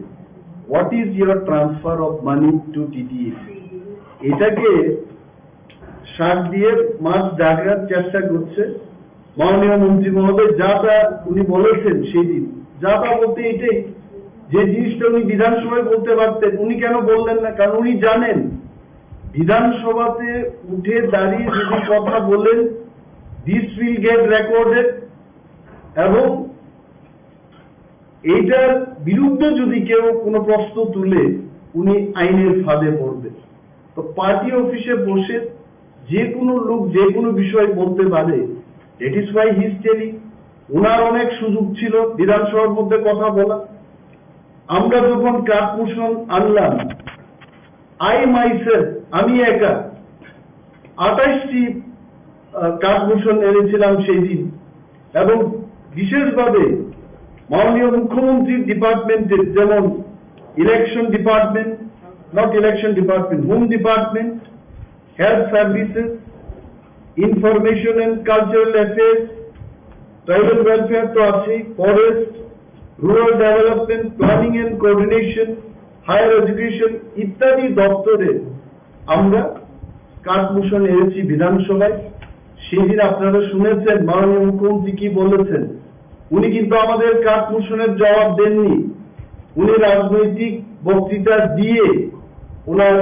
what is your transfer of money to TTA? এটাকে শাক দিয়ে মাছ ঢাকার চেষ্টা করছে মাননীয় মন্ত্রী মহোদয়। যা তা উনি বলেছেন সেই দিন, যা তা বলতে এটাই, যে জিনিসটা উনি বিধানসভায় বলতে পারতেন, উনি কেন বললেন না? কারণ উনি জানেন বিধানসভাতে উঠে দাঁড়িয়ে যদি কথা বলেন, this will get recorded, এবং এইটার বিরুদ্ধে যদি কেউ কোনো প্রশ্ন তুলে, উনি আইনের ফাঁদে পড়বেন। তো পার্টি অফিসে বসে যে কোনো লোক যে কোনো বিষয় বলতে পারে, that is why he is telling। ওনার অনেক সুযোগ ছিল বিধানসভার মধ্যে কথা বলা। আমরা যখন কাট মোশন আনলাম, আই মাইসেলফ, আমি একা আঠাশটি কাট মোশন এনেছিলাম সেই দিন। এবং বিশেষভাবে মাননীয় মুখ্যমন্ত্রীর ডিপার্টমেন্টের, যেমন election department, not election department, home department, health services, information and cultural affairs, tribal welfare তো আছেই, forest, rural development, planning and coordination, higher education ইত্যাদি দপ্তরে আমরা কাট মোশন এনেছি বিধানসভায়। সেদিন আপনারা শুনেছেন মাননীয় মুখ্যমন্ত্রী কি বলেছেন। উনি কিন্তু আমাদের কাট মোশনের জবাব দেননি, উনি রাজনৈতিক বক্তৃতা দিয়ে ওনার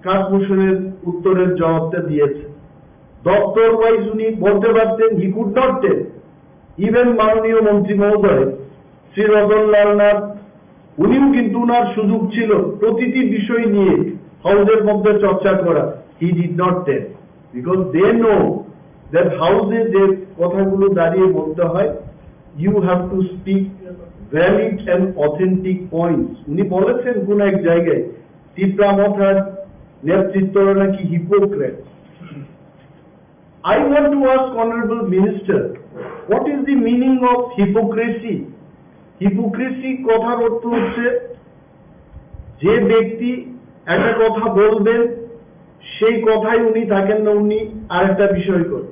কাট মোশনের উত্তরের জবাবটা দিয়েছেন। দপ্তর ওয়াইজ উনি বলতে পারতেন, he could not tell। Even মাননীয় মন্ত্রী মহোদয় শ্রী রতনলাল নাথ, উনিও কিন্তু ওনার সুযোগ ছিল প্রতিটি বিষয় নিয়ে হাউসের মধ্যে চর্চা করা, he did not tell, because they know that হাউসে যে কথাগুলো দাঁড়িয়ে বলতে হয়, you have to speak valid and authentic points। উনি বলেছেন কোন এক জায়গায় তিপ্রা মথার নেতৃত্বরা নাকি hypocrite. I want to ask Honorable Minister, what is the meaning of hypocrisy? Hypocrisy কথার অর্থ হচ্ছে যে ব্যক্তি একটা কথা বলবেন, সেই কথাই উনি থাকেন না, উনি আরেকটা বিষয় করেন।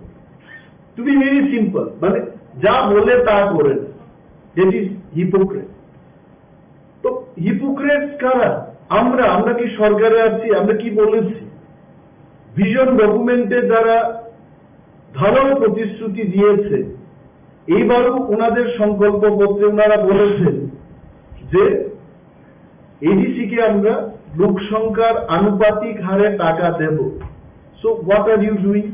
To be very simple, মানে যা বলে তা করেন, that is hypocrite। তো হিপোক্রেটস কারা? আমরা, আমরা কি সরকারে আছি? আমরা কি বলেছি? ভিশন ডকুমেন্টে যারা ঢালাও প্রতিশ্রুতি দিয়েছে, এইবারও ওনাদের সংকল্পপত্রে ওনারা বলেছেন যে এডিসি কে আমরা লোকসংখ্যার আনুপাতিক হারে টাকা দেব। So what are you doing?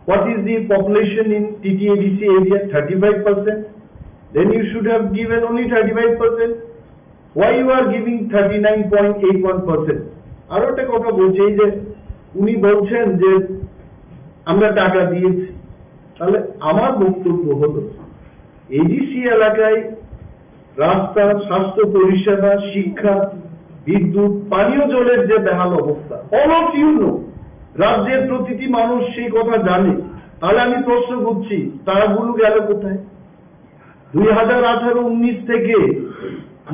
What is the population in T T A D C area? Thirty-five percent. Then you should have given only thirty-five percent. Why you are giving thirty-nine point eight one percent? আরো একটা কথা বলছি, এই যে উনি বলছেন যে আমরা টাকা দিয়েছি, তাহলে আমার বক্তব্য হলো এডিসি এলাকায় রাস্তা, স্বাস্থ্য পরিষেবা, শিক্ষা, বিদ্যুৎ, পানীয় জলের যে বেহাল অবস্থা, all of you know, রাজ্যের প্রতিটি মানুষ সেই কথা জানে। তাহলে আমি প্রশ্ন করছি, টাকাগুলো গেল কোথায়? দুই হাজার আঠারো উনিশ থেকে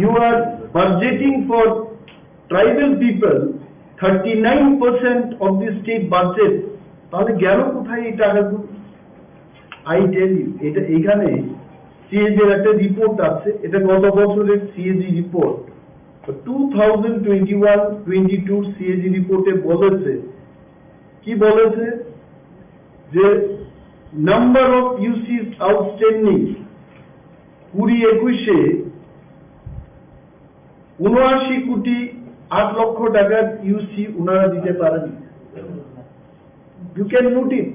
you are budgeting for tribal people thirty nine percent of the state budget। তাহলে গেল কোথায় এই টাকাগুলো? আই টেল ইউ, এটা এখানে সিএজি র একটা রিপোর্ট আছে, এটা গত বছরের CAG report. Two thousand twenty one twenty two CAG রিপোর্টে বলেছে, কি বলেছে, যে নাম্বার অফ ইউসিস আউটস্ট্যান্ডিং কুড়ি একুশে উনআশি কোটি আট লক্ষ টাকার ইউসি ওনারা দিতে পারেন। You can note it,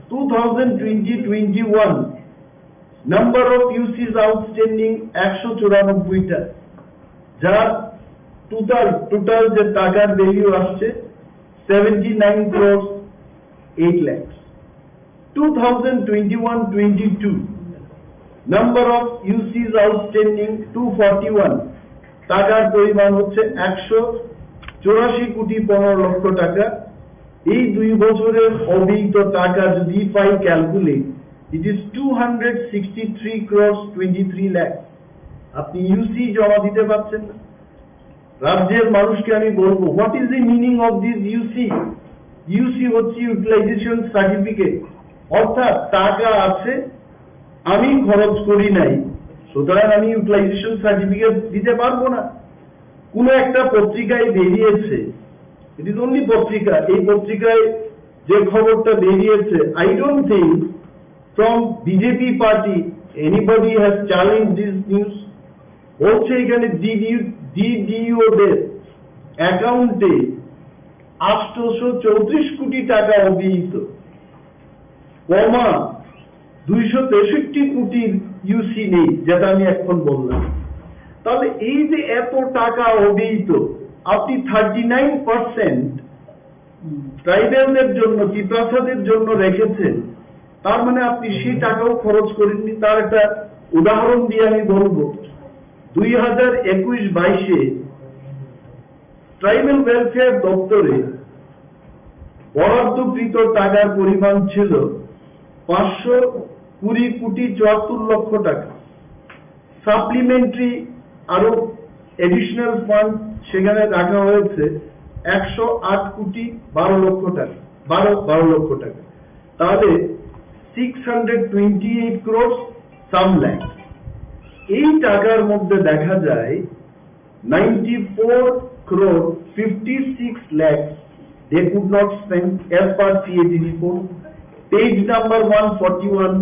two thousand twenty twenty one number of UCs outstanding একশো চুরানব্বইটা, যার টোটাল, টোটাল যে টাকার ভ্যালু আসছে seventy nine crore eight lakhs. Two thousand twenty one twenty two number of UCs outstanding two forty one, টাকার পরিমাণ হচ্ছে একশো চুরাশি কোটি পনেরো লক্ষ টাকা। এই দুই বছরের অব্যয়িত টাকা যদি পাই calculate, it is two hundred sixty three crores twenty three lakhs। আপনি ইউসি জমা দিতে পারছেন না। রাজ্যের মানুষকে আমি বলবো, what is the meaning of this ইউসি? ইউসি হচ্ছে ইউটিলাইজেশন সার্টিফিকেট, অর্থাৎ টাকা আছে, আমি খরচ করি নাই, সুতরাং আমি ইউটিলাইজেশন সার্টিফিকেট দিতে পারবো না। কোনো একটা পত্রিকায় বেরিয়েছে, ইট ইজ অনলি পত্রিকা, এই পত্রিকায় যে খবরটা বেরিয়েছে, I don't think from BJP party anybody has challenged this news। বলছে এখানে ডিডিউ, ডিডিও দের অ্যাকাউন্টে আটশোশো চৌত্রিশ কোটি টাকা অব্যয়িত, কমা দুইশো তেষট্টি কোটির ইউসি নেই, যেটা আমি এখন বললাম। তাহলে এই যে এত টাকা অব্যয়িত, আপনি থার্টি নাইন পার্সেন্ট ট্রাইবেলদের জন্য, তিপ্রাসাদের জন্য রেখেছেন, তার মানে আপনি সেই টাকাও খরচ করেননি। তার একটা উদাহরণ দিয়ে আমি বলবো, দুই হাজার একুশ বাইশে ট্রাইবেল ওয়েলফেয়ার দপ্তরে বরাদ্দকৃত টাকার পরিমাণ ছিল পাঁচশো কুড়ি কোটি চুয়াত্তর লক্ষ টাকা। সাপ্লিমেন্টারি আরো অ্যাডিশনাল ফান্ড সেখানে রাখা হয়েছে একশো আট কোটি বারো লক্ষ টাকা, বারো বারো লক্ষ টাকা। তাহলে six hundred twenty eight crore some lakhs. এই টাকার মধ্যে দেখা যায় ninety-four crore fifty-six lakhs they could not spend as per C A G report. Page number one forty-one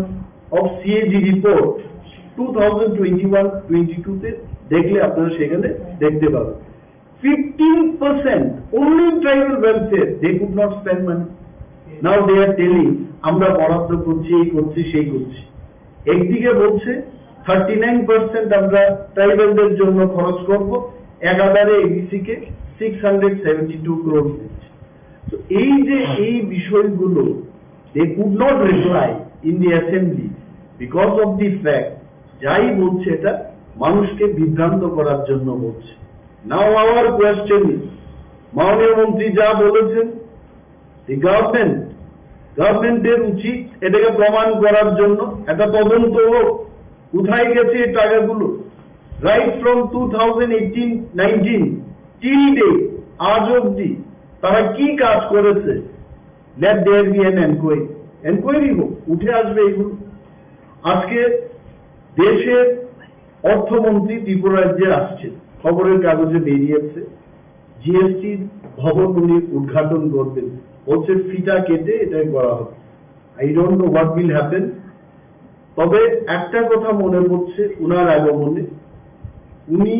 of C A G report two thousand twenty-one twenty-two তে দেখলে আপনারা সেখানে দেখতে পাবেন। Fifteen percent only tribal welfare, they could not spend money. Now they are telling আমরা বরাদ্দ করছি, এই করছি, সেই করছি। একদিকে বলছে থার্টি নাইন পার্সেন্ট আমরা ট্রাইবালদের জন্য খরচ করব, একাধারে এডিসি কে six hundred seventy two crore দিচ্ছে। তো এই যে এই বিষয়গুলো, they could not reply in the assembly because of the fact, যাই বলছে এটা মানুষকে বিভ্রান্ত করার জন্য বলছে। Now our question is, মাননীয় মন্ত্রী যা বলেছেন, the government, গভর্নমেন্টের উচিত এটাকে প্রমাণ করার জন্য একটা তদন্ত হোক, কোথায় গেছে এই টাকাগুলো। Right from two thousand eighteen nineteen till date, আজ অবধি তারা কি কাজ করেছে, let there be an enquiry, enquiry হোক, উঠে আসবে এগুলো। আজকে দেশের অর্থমন্ত্রী ত্রিপুরা রাজ্যে আসছে, খবরের কাগজে বেরিয়েছে, জিএসটি ভবন উনি উদ্ঘাটন করবেন, বলছে ফিতা কেটে এটাই করা হবে। I don't know what will happen। তবে একটা কথা মনে পড়ছে ওনার আগমনে, উনি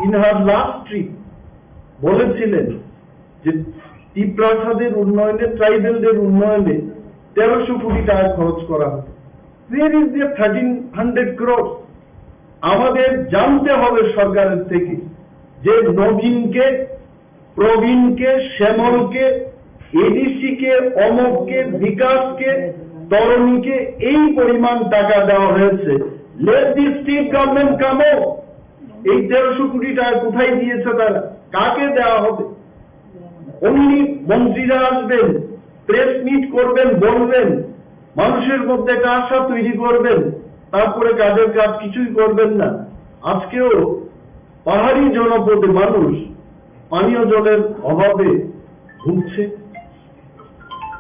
in her last trip বলেছিলেন যে তিপ্রাসাদের উন্নয়নে, ট্রাইবেলদের উন্নয়নে তেরোশো কোটি টাকা খরচ করা হবে। Where is the thirteen hundred crore? আমাদের জানতে হবে সরকারের থেকে যে নবীনকে, প্রবীণকে, শ্যামলকে, এডিসি কে, অমককে, বিকাশকে, তরণীকে এই পরিমাণ টাকা দেওয়া হয়েছে। Let the state government come out। এই তেরোশো কোটি টাকা কোথায় দিয়েছে তারা, কাকে দেওয়া হবে? Only মন্ত্রীরা আসবেন, প্রেস মিট করবেন, বলবেন, মানুষের মধ্যে একটা আশা তৈরি করবেন, তারপরে কাজের কাজ কিছুই করবেন না। আজকেও পাহাড়ি জনপদে মানুষ পানীয় জলের অভাবে ভুগছে।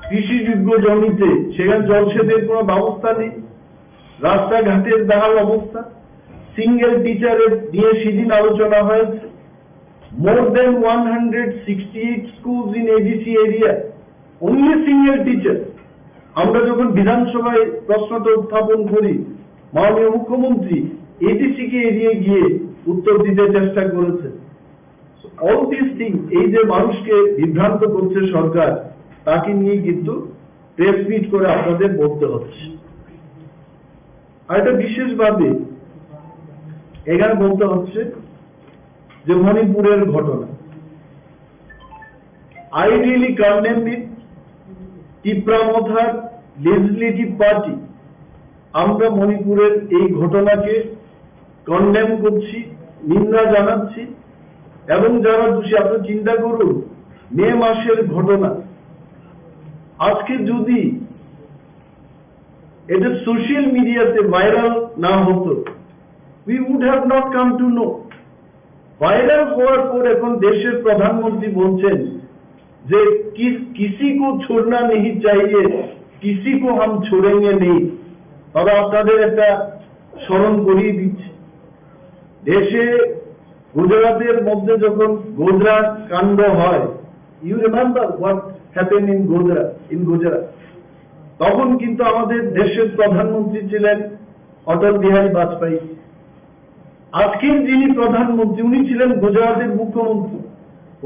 কৃষিযোগ্য জমিতে সেখানে জলসেচের কোনো ব্যবস্থা নেই, রাস্তাঘাটের বেহাল অবস্থা। সিঙ্গেল টিচারের নিয়ে সেদিন আলোচনা হয়েছে। More than one hundred sixty-eight schools in A D C area, only single teacher। আমরা যখন বিধানসভায় প্রশ্নটা উত্থাপন করি, মাননীয় মুখ্যমন্ত্রী এডিসি কে এড়িয়ে গিয়ে উত্তর দিতে চেষ্টা করেছে। All these things, এই যে মানুষকে বিভ্রান্ত করছে সরকার, তাকে নিয়ে কিন্তু প্রেস মিট করে আপনাদের বলতে হচ্ছে। আর একটা বিশেষভাবে এখানে বলতে হচ্ছে যে মণিপুরের ঘটনা, I really condemn it। Tipra মথার লেজিসলেটিভ পার্টি, আমরা মণিপুরের এই ঘটনাকে কন্ডেম করছি, নিন্দা জানাচ্ছি। এবং যারা দোষী, আপনি চিন্তা করুন, মে মাসের ঘটনা, আজকে যদি এটা সোশ্যাল মিডিয়াতে ভাইরাল না হতো, we would have not come to know। Viral হওয়ার পর এখন দেশের প্রধানমন্ত্রী বলছেন যে কি, কিসি কো ছোড়না নেই চাইয়ে, কিসি কো হাম ছোড়েঙ্গে নেই। তবে আপনাদের একটা স্মরণ করিয়ে দিচ্ছি, দেশে গুজরাটের মধ্যে যখন গোধরা কাণ্ড হয়, you remember what happened in Godhra, in Gujarat? তখন কিন্তু আমাদের দেশের প্রধানমন্ত্রী ছিলেন অটল বিহারী বাজপেয়ী। আজকের যিনি প্রধানমন্ত্রী, উনি ছিলেন গুজরাটের মুখ্যমন্ত্রী।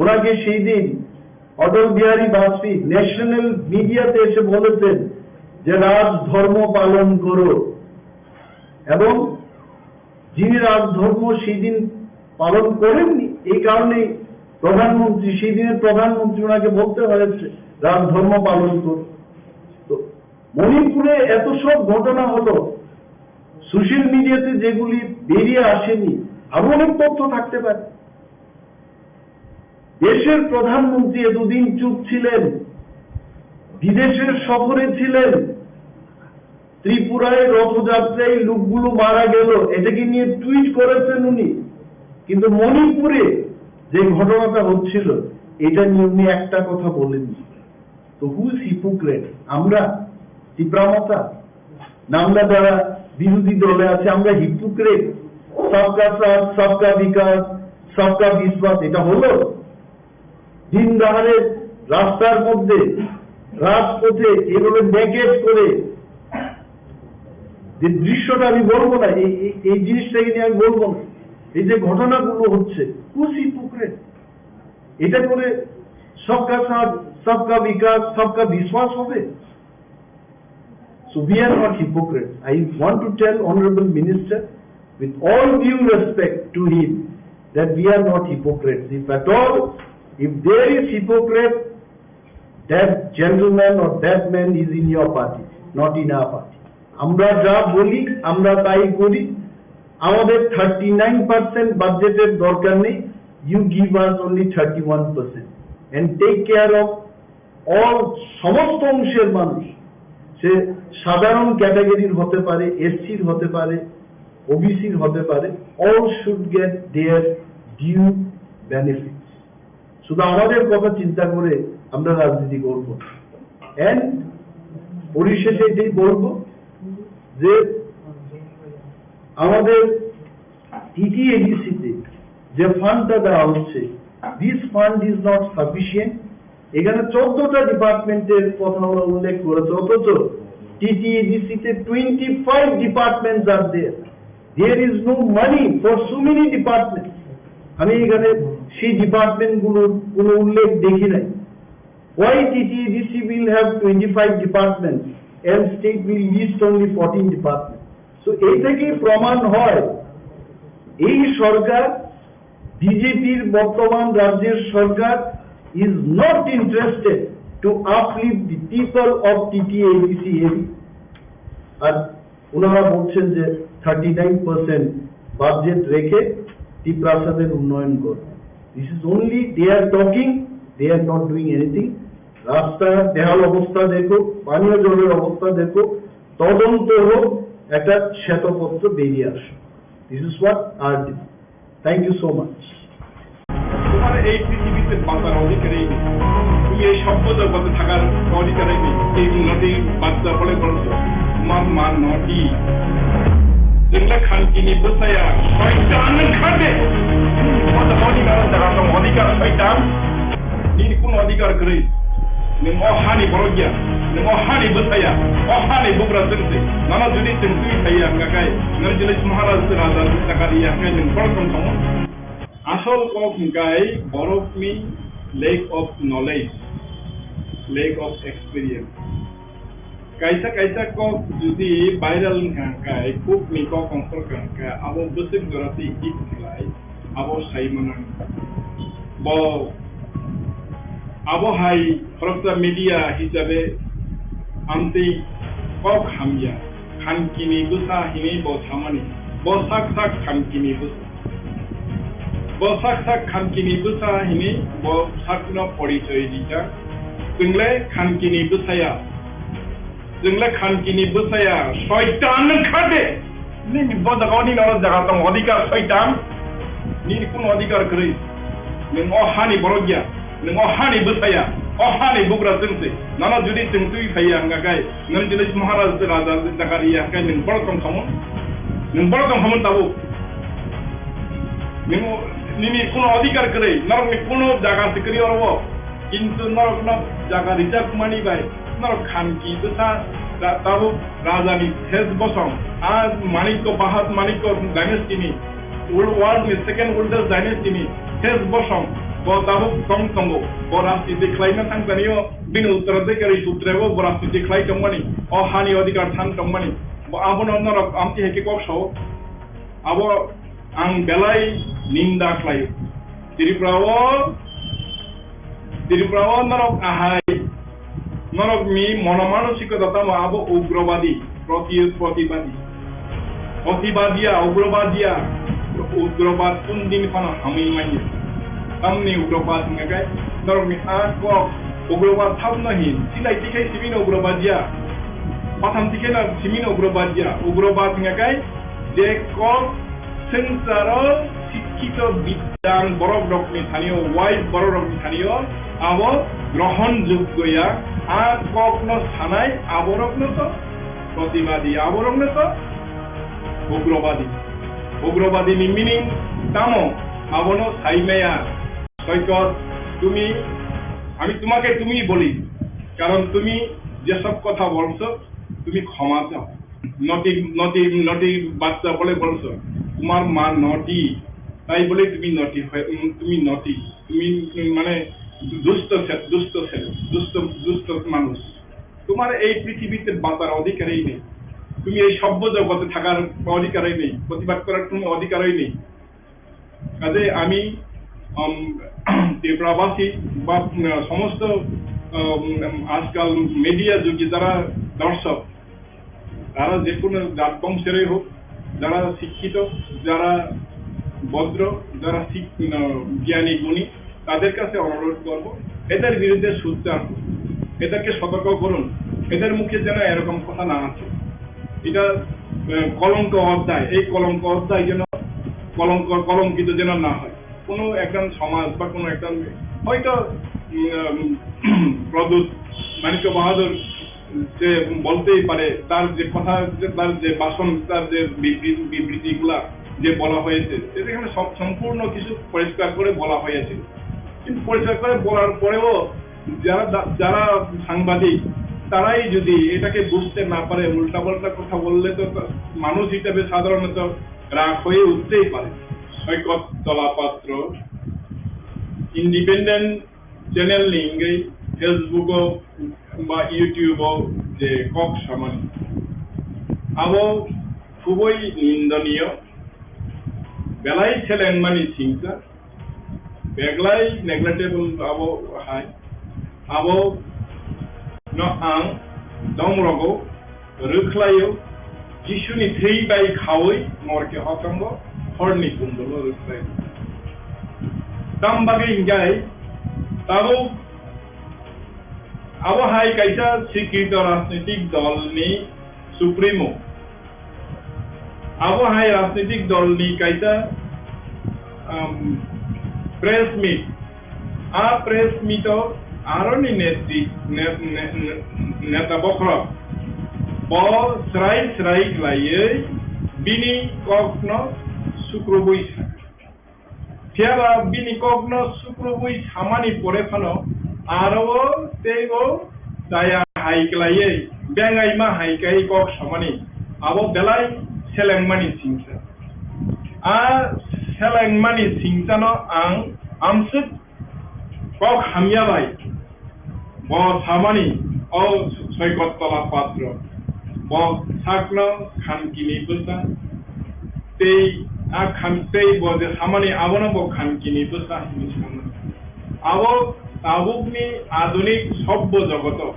ওনাকে সেই দিন অটল বিহারী বাজপেয়ী ন্যাশনাল মিডিয়াতে এসে বলেছেন যে রাজধর্ম পালন করো, এবং যিনি রাজধর্ম সেই দিন পালন করেননি, এই কারণেই প্রধানমন্ত্রী, সেই দিনের প্রধানমন্ত্রী ওনাকে বলতে হয়েছে রাজধর্ম পালন করুন। তো মণিপুরে এত সব ঘটনা হলো, সোশ্যাল মিডিয়াতে যেগুলি বেরিয়ে আসেনি, আরো অনেক তথ্য থাকতে পারে। দেশের প্রধানমন্ত্রী এতদিন চুপ ছিলেন, বিদেশের সফরে ছিলেন, ত্রিপুরায় রথযাত্রায় লোকগুলো মারা গেল, এটাকে নিয়ে টুইট করেছেন উনি, কিন্তু মণিপুরে যে ঘটনাটা হচ্ছিল, এটা নিয়ে উনি একটা কথা বলেননি। তো who is hypocrite? আমরা, তিপ্রা মথা, না আমরা যারা বিরোধী দলে আছি, আমরা হিপোক্রেট? সবকা সাথ, সবকা বিকাশ, সবকা বিশ্বাস, এটা হলো? দিন দাহারে রাস্তার মধ্যে, রাজপথে এভাবে নেকেড করে যে দৃশ্যটা আমি বলবো না, এই, এই, এই জিনিসটাকে নিয়ে আমি বলবো না। এই যে ঘটনাগুলো হচ্ছে, who is hypocrite? এটা করে সবকা সাথ, সবকা বিকাশ, সবকা বিশ্বাস হবে? So we are not hypocrite. I want to tell Honorable Minister, with all due respect to him, that we are not hypocrites. If at all, if there is hypocrite, that gentleman or that man is in your party, not in our party. আমরা যা বলি, আমরা তাই করি। আমাদের thirty nine percent বাজেটের দরকার নেই। You give us only thirty one percent and take care of all, সমস্ত অংশের মানুষ, সে সাধারণ ক্যাটাগরির হতে পারে, এসসির হতে পারে, ওবিসির হতে পারে, all should get their due benefits. শুধু আমাদের কথা চিন্তা করে আমরা রাজনীতি করব। অ্যান্ড পরিশেষে এটাই বলবো যে আমাদের টিটিএডিসিতে যে ফান্ডটা দেওয়া হচ্ছে, this fund is not sufficient. এখানে চোদ্দটা ডিপার্টমেন্টের কথা ওরা উল্লেখ করেছে, অথচ টিটিএডিসিতে twenty five departments are there. There is no money for so many departments. আমি এখানে সেই ডিপার্টমেন্টগুলোর কোনো উল্লেখ দেখি নাই। Why TTADC will have twenty five departments and state will list only fourteen departments? So এই থেকে প্রমাণ হয়, এই সরকার, বিজেপির বর্তমান রাজ্যের সরকার is not interested to uplift the people of TTADC area. আর ওনারা বলছেন যে থার্টি নাইন পার্সেন্ট বাজেট রেখে টিপ্রাসাদের উন্নয়ন করবে। This is only they are talking, they are not doing anything. রাস্তার বেহাল অবস্থা দেখো, পানীয় জলের অবস্থা দেখো, তদন্ত হোক, একটা শ্বেতপত্র বেরিয়ে আসুক। This is what our demand. Thank you so much. তোমার এই পৃথিবীতে বাঁচার অধিকারই নেই। তুমি এই সভ্য জগতে থাকার অধিকারই নেই। এই নদীর বাচ্চা বলে বলছো, তোমার মা নদী। Jengla khankini bwsaya, shaitan nung khade. Kota koni nang jaga tong odhikar shaitan. Nini kuno odhikar kwrwi. Nwng o hani borok ya. Nwng o hani bwsaya. O hani bugra chwngse. Nono jodi chwng twi thaiya hwnkha khe, nwng jodi Maharaj raja chakari ya hwnkhe nwng borok tong tongmo. Asol kok hwnkhe borokni lack of knowledge, lack of experience. Kaisa kaisa kok jodi viral wngkha hwnkhe, kukni kok ongkhorkha hwnkhe, abo bwswk jora tei hit khlai, abo sai mano. Bo, abo hai khoroksa media hisabe amtwi kok hamya, khankini bwsa hinwi bo samani, bo sak sak khankini bwsa. Bo sak sak khankini bwsa hinwi bo sakno porichoi rijak. Chwngle khankini bwsaya. Chwngle khankini bwsaya. Soitan nwng khade. Nini bo jaga o nini oro jaga tong odhikar soitan. Nini kuno odhikar kwrwi. Nwng o hani borok ya. Nwng o hani bwsaya, o hani bugra chwngse. Nono jodi chwng twi phaiya hwnkha khe, nwng jodi Maharaj raja chakari ya hwnkhe nwng borok tong khamu? Nwng borok tong khamu tabuk? Nwng o, nini kuno odhikar kwrwi, norokni kuno jaga se kwrwi oro o. Kintu norokno jaga rijak mani bai, norok khanki bwsa ra-, tabuk rajani ses bosong, a Manikko, Bahat Manikko dynasty ni, World, world ni second oldest dynasty ni ses bosong bo tabuk tong tongo. Bo rajniti khlaima thang tani o bini uttaraধিকারী sutre bo, bo rajniti khlai tongmani, o hani odhikar thang tongmani. Bo abono norok amtwi hai khe kok sao. Abo ang belai ninda khlaio. Tripura o Tripura o norok ahai, norokni monomanosikota tamo abo ugrobadi, proti-, protibadi. Protibadiya, ugrobadiya, ugrobad kundini phano hamwi manya. Tamni ugrobad hingkha khe norokni a kok ugrobad sabno hin, silai tikhai sibino ugrobadiya, patham tikhai na sibino ugrobadiya. Ugrobad hingkha khe je kok swngcharo sikkito bidang borok rokni thanio, wise borok rokni thanio, abo grohon joggo ya, a kokno sanai aborokno to protibadi, aborokno to ugrobadi. Ugrobadi ni meaning tamo? Abono sai maya, সৈকত, তুমি, আমি তোমাকে তুমি বলি, কারণ তুমি যেসব কথা বলছো, তুমি ক্ষমা চাও। নটি, নটি, নটি বাচ্চা বলে বলছো, তোমার মা নটি, তাই বলে তুমি নটি হয়ে, উম, তুমি নটি, তুমি, উম, মানে দুষ্ট ছে-, দুষ্ট ছেলে, দুষ্ট, দুষ্ট মানুষ। তোমার এই পৃথিবীতে বাঁচার অধিকারই নেই, তুমি এই সভ্য জগতে থাকার অধিকারই নেই, প্রতিবাদ করার কোনো অধিকারই নেই। কাজে আমি, উম, ত্রিপুরাবাসী বা, উম, সমস্ত, উম, আজকাল মিডিয়া যুগে যারা দর্শক, তারা যে কোনো জাত বংশেরই হোক, যারা শিক্ষিত, যারা ভদ্র, যারা শিক-, উম, জ্ঞানী গুণী, তাদের কাছে অনুরোধ করব, এদের বিরুদ্ধে সোচ্চার হন, এদেরকে সতর্ক করুন, এদের মুখে যেন এরকম কথা না আসে। এটা, আহ, কলঙ্ক অধ্যায়, এই কলঙ্ক অধ্যায় যেন কলঙ্ক, কলঙ্কিত যেন না হয়। কোনো একজন সমাজ বা কোনো একজন হয়তো, উম, প্রদ্যুৎ মাণিক্য বাহাদুর যে বলতেই পারে, তার যে কথা, যে তার যে ভাষণ, তার যে বিবৃ-, বিবৃতিগুলা যে বলা হয়েছে, সেটা এখানে সব, সম্পূর্ণ কিছু পরিষ্কার করে বলা হয়েছিল। কিন্তু পরিষ্কার করে বলার পরেও যারা দা-, যারা সাংবাদিক, তারাই যদি এটাকে বুঝতে না পারে, উল্টাপাল্টা কথা বললে তো তা-, মানুষ হিসেবে সাধারণত রাগ হয়ে উঠতেই পারে। সৈকত তলাপাত্র, ইন্ডিপেন্ডেন্ট চ্যানেল নিয়ে Facebook-ও বা YouTube-ও যে কক সামানি, abo খুবই নিন্দনীয়। Belai selengmani singcha, beglai neglectable abo hai, abo no ang domrogo rwkhlaio, Jisuni thwi bai khaui morke hotongo horni kundolo rwkhlaio. Tam bagwi hinkhai tabuk abo hai kaisa sikrito rajnitik dolni supremo. Abo hai rajnitik dolni kaisa, um, press meet. A press meet-o aroni netri-, ne-, ne-, ne-, neta bokhorok bo srai srai khlaiwi bini kokno sukrubui sa. Phiya ba bini kokno sukrubui samani pore phano aro o teibo chaya hai khlaiwi, bengaima hai khe kok samani, abo belai selengmani singcha. A selengmani singchano ang amswk kok hamya bai. Bo samani, o Soikot Tola Patro, bo sakno khankini bwsa, tei a khan-, tei bo je samani abono bo khankini bwsa hinwi samani. Abo tabukni adunik sobbo jogoto,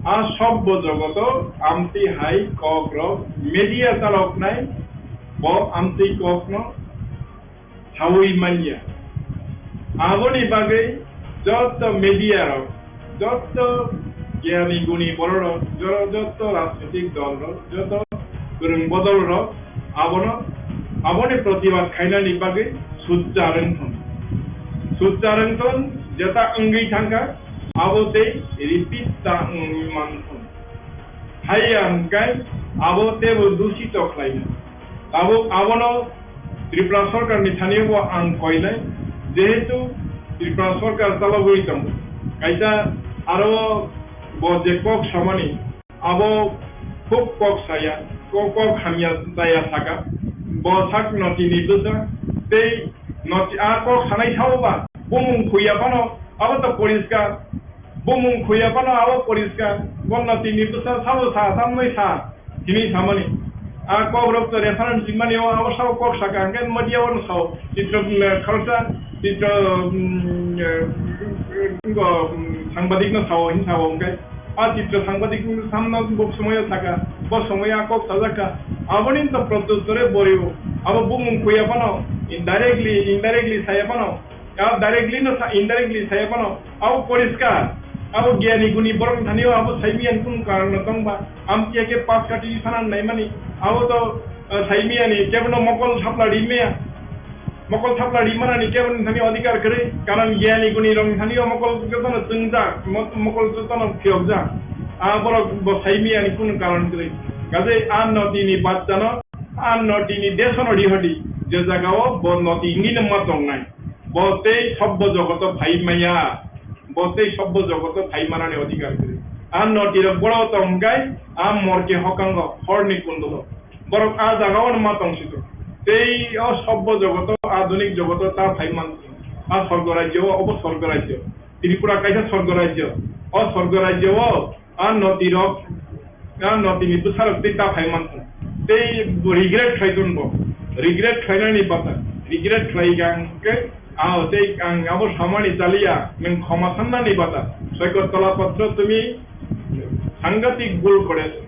a sobbo jogoto amtwi hai kokrok media chaloknai, bo amtwi kokno saui manya. Aboni bagwi joto media rok, joto gyani guni borok rok, jo-, joto rajnitik dol rok, joto kwrwng bodol rok abono, aboni protibad khainani bagwi sujja rwngthon. Sujja rwngthon, jeta wngwi thangkha, abo tei repeat ta wngwi manthon. Haiya hwnkhe abo teibo dusi tokhlaina. Tabuk abono Tripura Sorkarni thani bo ang koinai, jehetu Tripura Sorkar chalogwi tongo. Kaisa aro bo je kok samani, abo khub kok saya, kok, kok hamya chaya saka. Bo sakno tini bwsa tei noti-, a kok sanai sao ba, bumung khuya phano abo to poriskar. Bumung khuya phano abo poriskar. Bonna tini bwsa sabo sa, tamnoi sa, tini samani. A kok rok to reference mani o abo sao kok saka, hwnkhe media o sao. Chitro, mm, khalsa, chitro, mm, eh, Bo, um, sangbadik no sao, hin sao, hingke a Chitra sangbadik no samna bo somoyo saka, bo somoyo a kok sajak kha. Aboni to protyuttore borio, abo bumung kuya phano, indirectly, indirectly saya phano, a directly no sa, indirectly saya phano, abo poriskar, abo gyani guni borok thani o abo saimiya ni kunu karon no tongba, amtwi ke pas kati sana naimani, abo to, uh, saimiya ni, kebono mokol thapla rimaya. Mokol thapla rimani kebo ni thani odhikar kwrwi, karon gyani guni rok thani o mokol jotono chwngjak, mo-, mokol jotono phiyokjak. A borok bo saimiya ni kunu karon kwrwi. Kaje a noti ni bachchano, a noti ni desono rihodi, je jagao bo noti nini ma tongnai. Bo tei sobbo jogoto phai maya, bo tei sobbo jogoto phai manani odhikar kwrwi. A noti rok boro tongkai, a morke hokango, horni kundolo. Borok a jagao no ma tong sito. Tei o sobbo jogoto, adunik jogoto ta phai man sito. A sorgo rajyo o, obo sorgo rajyo. Tripura kaisa sorgo rajyo. O sorgo rajyo o a noti rok, a noti ni bwsa rok tei ta phai man sito. Tei regret khai ton bo. Regret khlainani bata. Regret khlai gang ke, a tei ang abo samani chaliya, nwng khoma sannani bata. Soikot tola potro tumi sangatik bul koreso.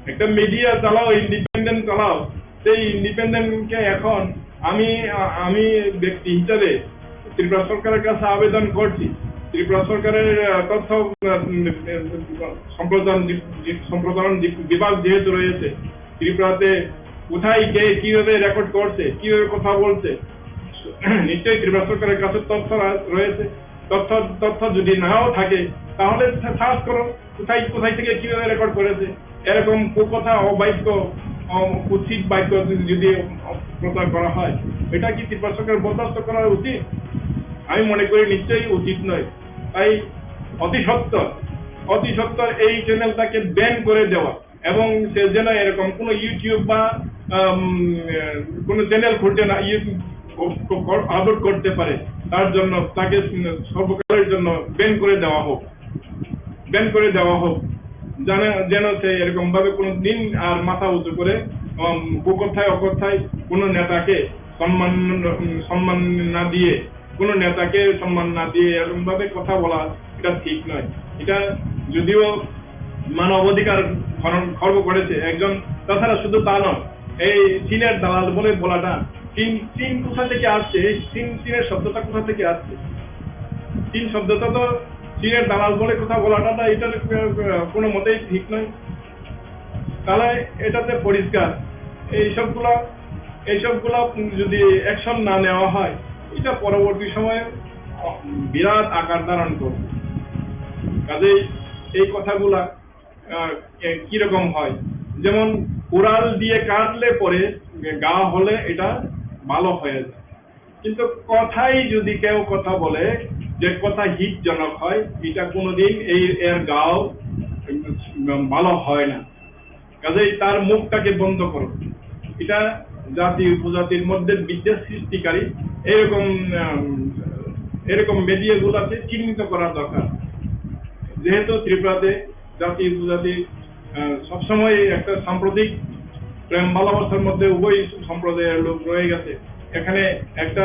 একটা মিডিয়া চালাও, ইন্ডিপেন্ডেন্ট চালাও। সেই ইন্ডিপেন্ডেন্ট কে এখন আমি, আ-, আমি ব্যক্তি হিসাবে ত্রিপুরা সরকারের কাছে আবেদন করছি। ত্রিপুরা সরকারের, আ, তথ্য, আ, উম, সম্প্রচার বি-, বি-, সম্প্রসারণ বি-, বিভাগ যেহেতু রয়েছে, ত্রিপুরাতে কোথায় কে কিভাবে রেকর্ড করছে, কিভাবে কথা বলছে, নিশ্চয়ই ত্রিপুরা সরকারের কাছে তথ্য রা-, রয়েছে। তথ্য, তথ্য যদি নাও থাকে, তাহলে সা-, সার্চ করো। কোথায়, কোথায় থেকে কিভাবে রেকর্ড করেছে, এরকম কুকথা, অবাক্য, অ-, কুৎসিত বাক্য যদি, যদি প্রচার করা হয়, এটা কি ত্রিপুরা সরকার বরদাস্ত করা উচিত? আমি মনে করি নিশ্চয়ই উচিত নয়। তাই অতি সত্বর, অতি সত্বর এই চ্যানেলটাকে ব্যান করে দেওয়া এবং সে যেন এরকম কোনো YouTube বা, আম, কোনো চ্যানেল খুলতে না, ইয়ে, ক-, ক-, ক-, আপলোড করতে পারে, তার জন্য তাকে সর্বকালের জন্য ব্যান করে দেওয়া হোক। ব্যান করে দেওয়া হোক, যেন, যেন সে এরকম ভাবে কোনো দিন আর মাথা উঁচু করে, উম, কুকথায় অকথায় কোনো নেতাকে সম্মান, উম, সম্মান না দিয়ে, কোনো নেতাকে সম্মান না দিয়ে এরকম ভাবে কথা বলা, এটা ঠিক নয়। এটা যদিও মানবাধিকার খর্ব, খর্ব করেছে একজন, তাছাড়া শুধু তা নয়, এই চীনের দালাল বলে বলাটা, চীন, চীন কোথা থেকে আসছে? এই চীন, চীনের শব্দটা কোথা থেকে আসছে? চীন শব্দটা তো চীনের দালাল বলে কথা বলাটা, না, এটা, আহ, কোনো মতেই ঠিক নয়। তাহলে এটাতে পরিষ্কার, এইসবগুলা, এইসবগুলা যদি অ্যাকশন না নেওয়া হয়, এটা পরবর্তী সময়ে বিরাট আকার ধারণ করবে। কাজেই এই কথাগুলা আহ, এ, কিরকম হয়? যেমন কুড়াল দিয়ে কাটলে পরে ঘা হলে এটা ভালো হয়ে যায়, কিন্তু কথাই যদি কেউ কথা বলে, যে কথা হিতজনক হয়, এটা কোনোদিন এই, এর ঘাও, উম, ভালো হয় না। কাজেই তার মুখটাকে বন্ধ করো। এটা জাতি উপজাতির মধ্যে বিদ্বেষ সৃষ্টিকারী এরকম, আম, এরকম মিডিয়াগুলোকে চিহ্নিত করা দরকার। যেহেতু ত্রিপুরাতে জাতি উপজাতি, আহ, সবসময় একটা সাম্প্রতিক প্রেম ভালোবাসার মধ্যে উভয় সম্প্রদায়ের লোক রয়ে গেছে। এখানে একটা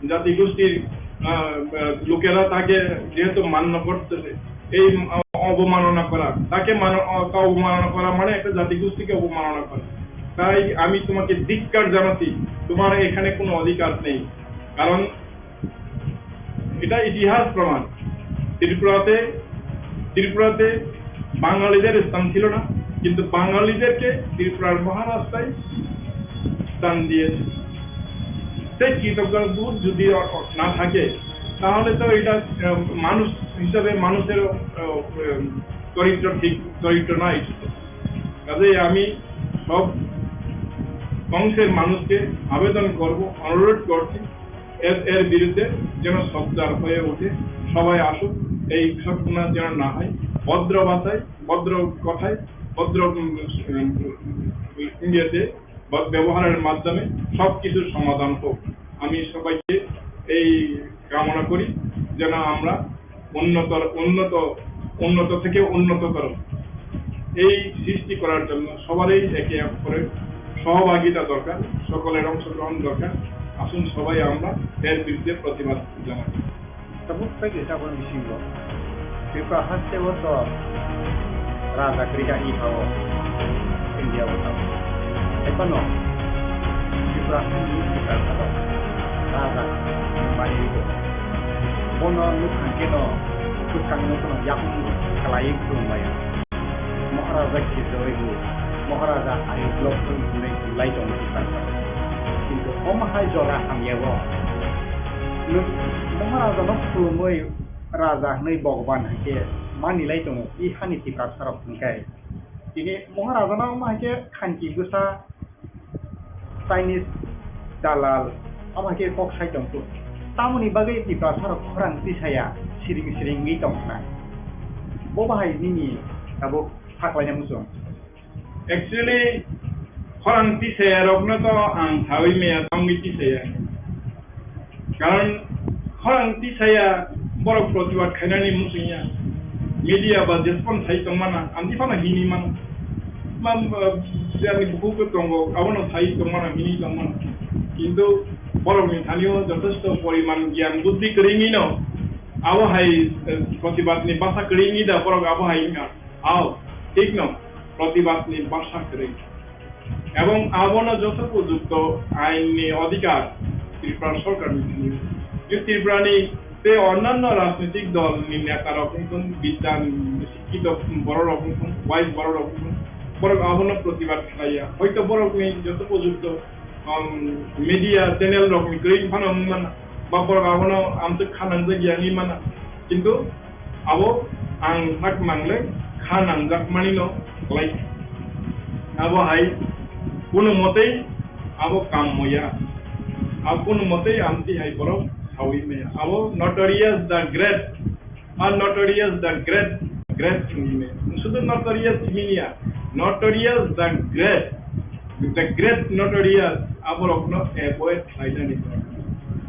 জাতিগোষ্ঠীর, আহ, আহ, লোকেরা তাকে যেহেতু মান্য করতেছে, এই, আহ, অবমাননা করা, তাকে মান-, আহ, তা অবমাননা করা মানে একটা জাতিগোষ্ঠীকে অবমাননা করা। তাই আমি তোমাকে ধিক্কার জানাচ্ছি, তোমার এখানে কোনো অধিকার নেই। কারণ এটা ইতিহাস প্রমাণ, ত্রিপুরাতে, ত্রিপুরাতে বাঙালিদের স্থান ছিল না, কিন্তু বাঙালিদেরকে ত্রিপুরার মহারাজটাই স্থান দিয়েছে। সেই কৃতজ্ঞতাবোধ যদি অ-, অ-, না থাকে, তাহলে তো এটা, আহ, মানুষ হিসাবে মানুষের, আহ, আহ, চরিত্র ঠিক, চরিত্র নয়। কাজেই আমি সব অংশের মানুষকে আবেদন করব, অনুরোধ করছি, এর, এর বিরুদ্ধে যেন সোচ্চার হয়ে উঠে, সবাই আসুক, এই ঘটনা যেন না হয়। ভদ্র ভাষায়, ভদ্র কথায়, ভদ্র, উম, উম, ইয়েতে, ব-, ব্যবহারের মাধ্যমে সব কিছুর সমাধান হোক। আমি সবাইকে এই কামনা করি, যেন আমরা উন্নত, উন্নত, উন্নত থেকে উন্নততর এই সৃষ্টি করার জন্য সবারই একে অপরের সহভাগিতা দরকার, সকলের অংশগ্রহণ দরকার। আসুন সবাই আমরা এর বিরুদ্ধে প্রতিবাদ জানাই। Tabuk tei kisa aboni bisingo Tripura haste o to raja kwrwi kha i ha o India o tamo. Hai phano Tripura haste ni Tripura raja mani o. Bono nuk khan khe no kwchang no phano yakung kalai kwrwng lai. Maharaja Khirjoy bo, Maharaja Ayub Lok hwnwi lai tongo Tiprasa. Kintu omo hai jora hamya o. Nwng Maharaja no khulumwi raja hwnwi Bhagwan hai khe mani lai tongo, i hani Tiprasa rok hwn khe. Tini Maharaja no omo hai khe khanki bwsa Chinese dalal, abo hai khe kok sai tong kho. Tamoni bagwi Tiprasa rok khorang tisaya siring siring wngwi tong kha. Bo bahai nini tabuk saklaina muchung. Actually, khorang tisaya rokno to ang sawi maya tongwi tisaya. Karon khorang tisaya borok protibad khainani muchungya. Media ba jespan sai tongmana, amtwi phano hini mano. Mam, eh, yani bukhuk tongo, abono sai tongmana, hini tongmana. Kintu borokni thanio jothesto poriman gyan buddhi kwrwngwino abo hai, eh, protibadni basa kwrwngwi da borok abo hai wngkha. Ao, thikno, protibadni basa kwrwi. Ebong abono joto upojukto ainni odhikar Tripura sorkarni thani. Je Tripurani tei onnanno rajnitik dolni netarok wngthun, bidyan sikkito bororok wngthun, wise bororok wngthun, borok abono protibad khlaiya. Hoito borokni joto upojukto, um, media channel rokni kwrwi phano wngwi mano, ba borok abono amtwk kha nangjak ya wngwi mano. Kintu abo ang sak mangle kha nangjak manino kwlai. Abo hai kunu motei abo kam moya. Abo kunu motei amtwi hai borok sawi maya. Abo Notorious the Great, a Notorious the Great, Great simi me. Sudu Notorious simi ya, Notorious the Great. The great Notorious, aborokno avoid khlainani.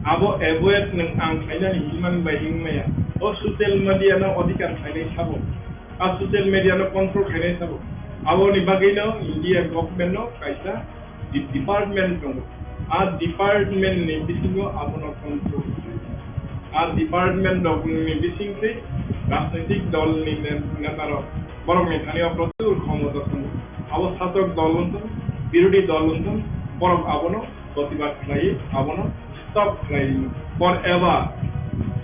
Abo avoid nwng ang khlainani himani bai himya. O social media no odhikar khlainai sabo. A social media no control khlainai sabo. Aboni bagwino India government no kaisa de-, department tongo. A department ni bisingo abono control khlainai. A department rok ni bising tei rajnitik dol ni ne-, neta rok borok ni thani o prochur khomota tongo. Abo sasok dol wngthung, birodhi dol wngthung, borok abono protibad khlai, abono stop khlai forever,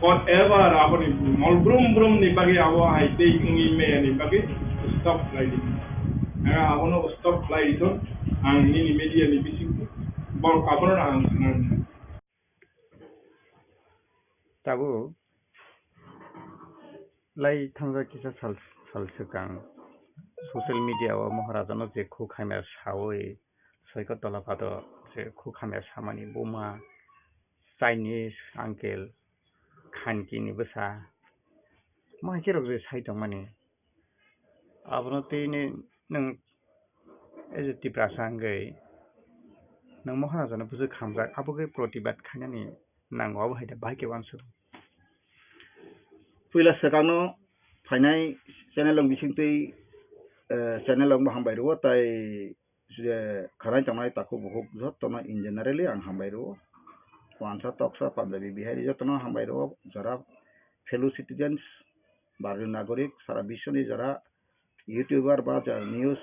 forever aboni mol brum brum ni bagwi abo hai tei wngwi maya ni bagwi stop khlai di. Ang abono stop khlai di thung, ang nini media ni bising borok abono ang sana. Tabuk lai thangjak kisa sal, sal swkang social media o Maharajano je khuk hamya sawi soiko tola pado je khuk hamya samani buma Chinese uncle khanki ni bwsa mo hai khe rok je sai tongmani. Abono tei ni nwng as a Tiprasa hwnkhe nwng Maharajano bwswk hamjak, abo khe protibad khainani nango, abo hai da bahai khe uansuk. Puila swkangno phainai channel rok bisingtwi, eh, channel rokno hambai rwo, tai je khwnai tongnai takhuk bukhuk jotono in generally ang hambai rwo. Wansa toksa Punjabi Bihari jotono hambai rwo, jora fellow citizens, Bharatiyo nagorik, sara biswni jora YouTuber ba jora news,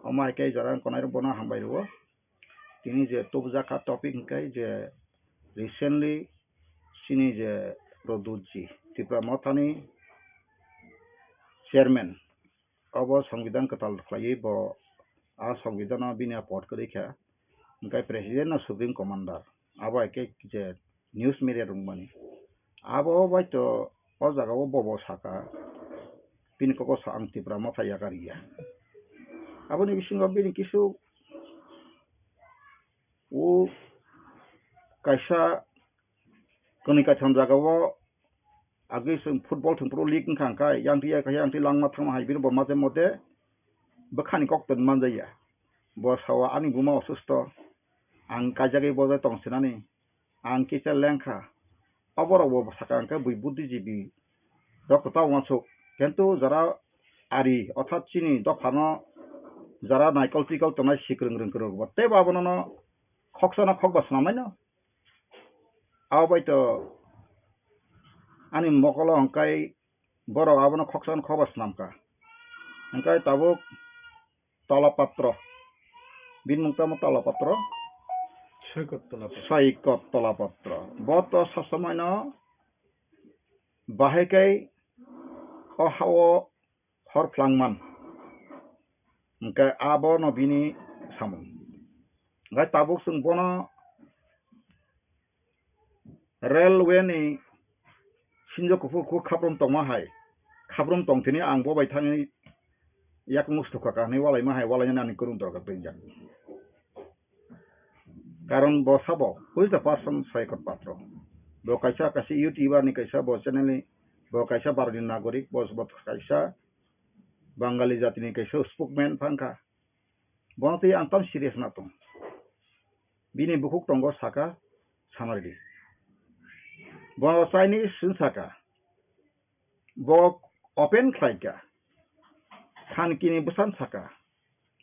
omo hai khe jora wngkha nai bono hambai rwo. Tini je tubujak kha topic hwnkhe je recently chini je Pradyut ji, Tipra Mothani chairman, obo Songbidan kwtal khlaiwi bo a Songbidan o bini a pod kwrwi kha, hwnkhe president no supreme commander, abo hai khe je news media rwngmani. Abo bai to o jaga o bobo saka, bini koko sa ang Tipra Motha yakarya. Aboni bisingo bini kisu o kaisa kwnwi kaitham jaga o agwi chwng football thwngphuru league wngkha hwnkhe, yang twi ya kha, yang twi langma thangma hai bini bo mate mote bwkhani kok tong manjaya. Bo sawa ani buma osusto, ang kaijagwi bojai tong sinani, ang kisa lengkha. Oborok bo saka hwnkhe bui buddhijibi rok kwtal uansuk. Kintu jara ari orthat chini dophano jara naikol twikol tongnai sikrwng rwngkwrwng bo teibo abono no khoksa no khokba swnamai no. Abo bai to ani mokolo hwnkhe borok abono khoksa khokba swnamkha. Hwnkhe tabuk Tolapatro. Bini mung tamo Tolapatro? Soikot Tolapatro. Soikot Tolapatro. Bo to sob somoino bahai khe o ha-o hor phlangman. Hwnkhe abono bini samung. Hwnkhe tabuk chwng bono railway ni sinjo kuphur kuphur khaprum tongma hai, khaprum tongthini ang bo bai thangwi yakung sukha ka hinwi walaima hai, walainani ani kwrwng dorkar twngjak. Karon bo sabo, who is the person Soikot Patro? Bo kaisa, kaisa YouTuber ni kaisa, bo channel ni, bo kaisa Bharot ni nagorik, bo, bo kaisa Bangali jati ni kaisa spokesman phangkha. Bono twi ang tam serious na tong. Bini bukhuk tongo saka, samaridi. Bo Chinese sin saka. Bo open khlaika. Khankini bwsan saka.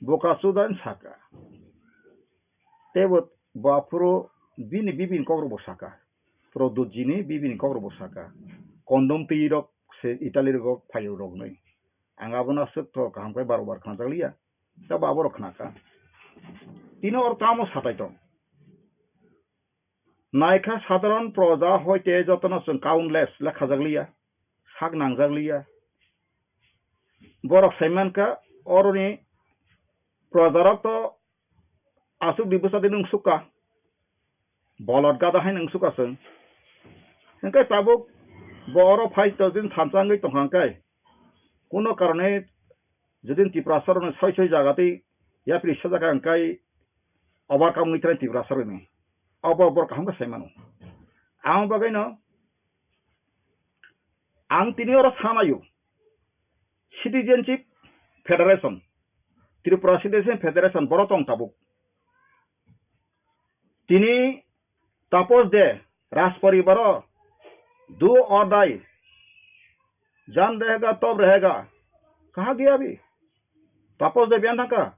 Boka chudan saka. Tebo bo aphuru bini bibini kokrok bo saka. Produt jini bibini kokrok bo saka. Kondom twi rok se Italy rok phaio rok nai. Ang abono aswk to kaham khe bar bar khnajak liya. Tei bo aborok khna kha. Tini oro tamo satai tong? Naikha sadharon proja hoite jotono chwng countless le khajak liya, sak nangjak liya. Borok sai mankha oroni projarok to aswk di bwsa di nungsukha. Bolot gada hai nungsukha chwng. Hwnkhe tabuk bo oro phai to din thansa wngwi tongkha hwnkhe. Kuno karone jodi Tiprasa rokno soi soi jaga tei yapri sajak ang kai obar kamwi trai Tiprasa rokni. Obo bor kaham khe sai mano. Ang bagwi no ang tini oro sanayo Citizenship Federation, Tripura Citizenship Federation boro tong tabuk. Tini Tapos de Rajparibaro do or die, jan rahega tab rahega, kaha gaya bhi? Tapos de biyan thangkha.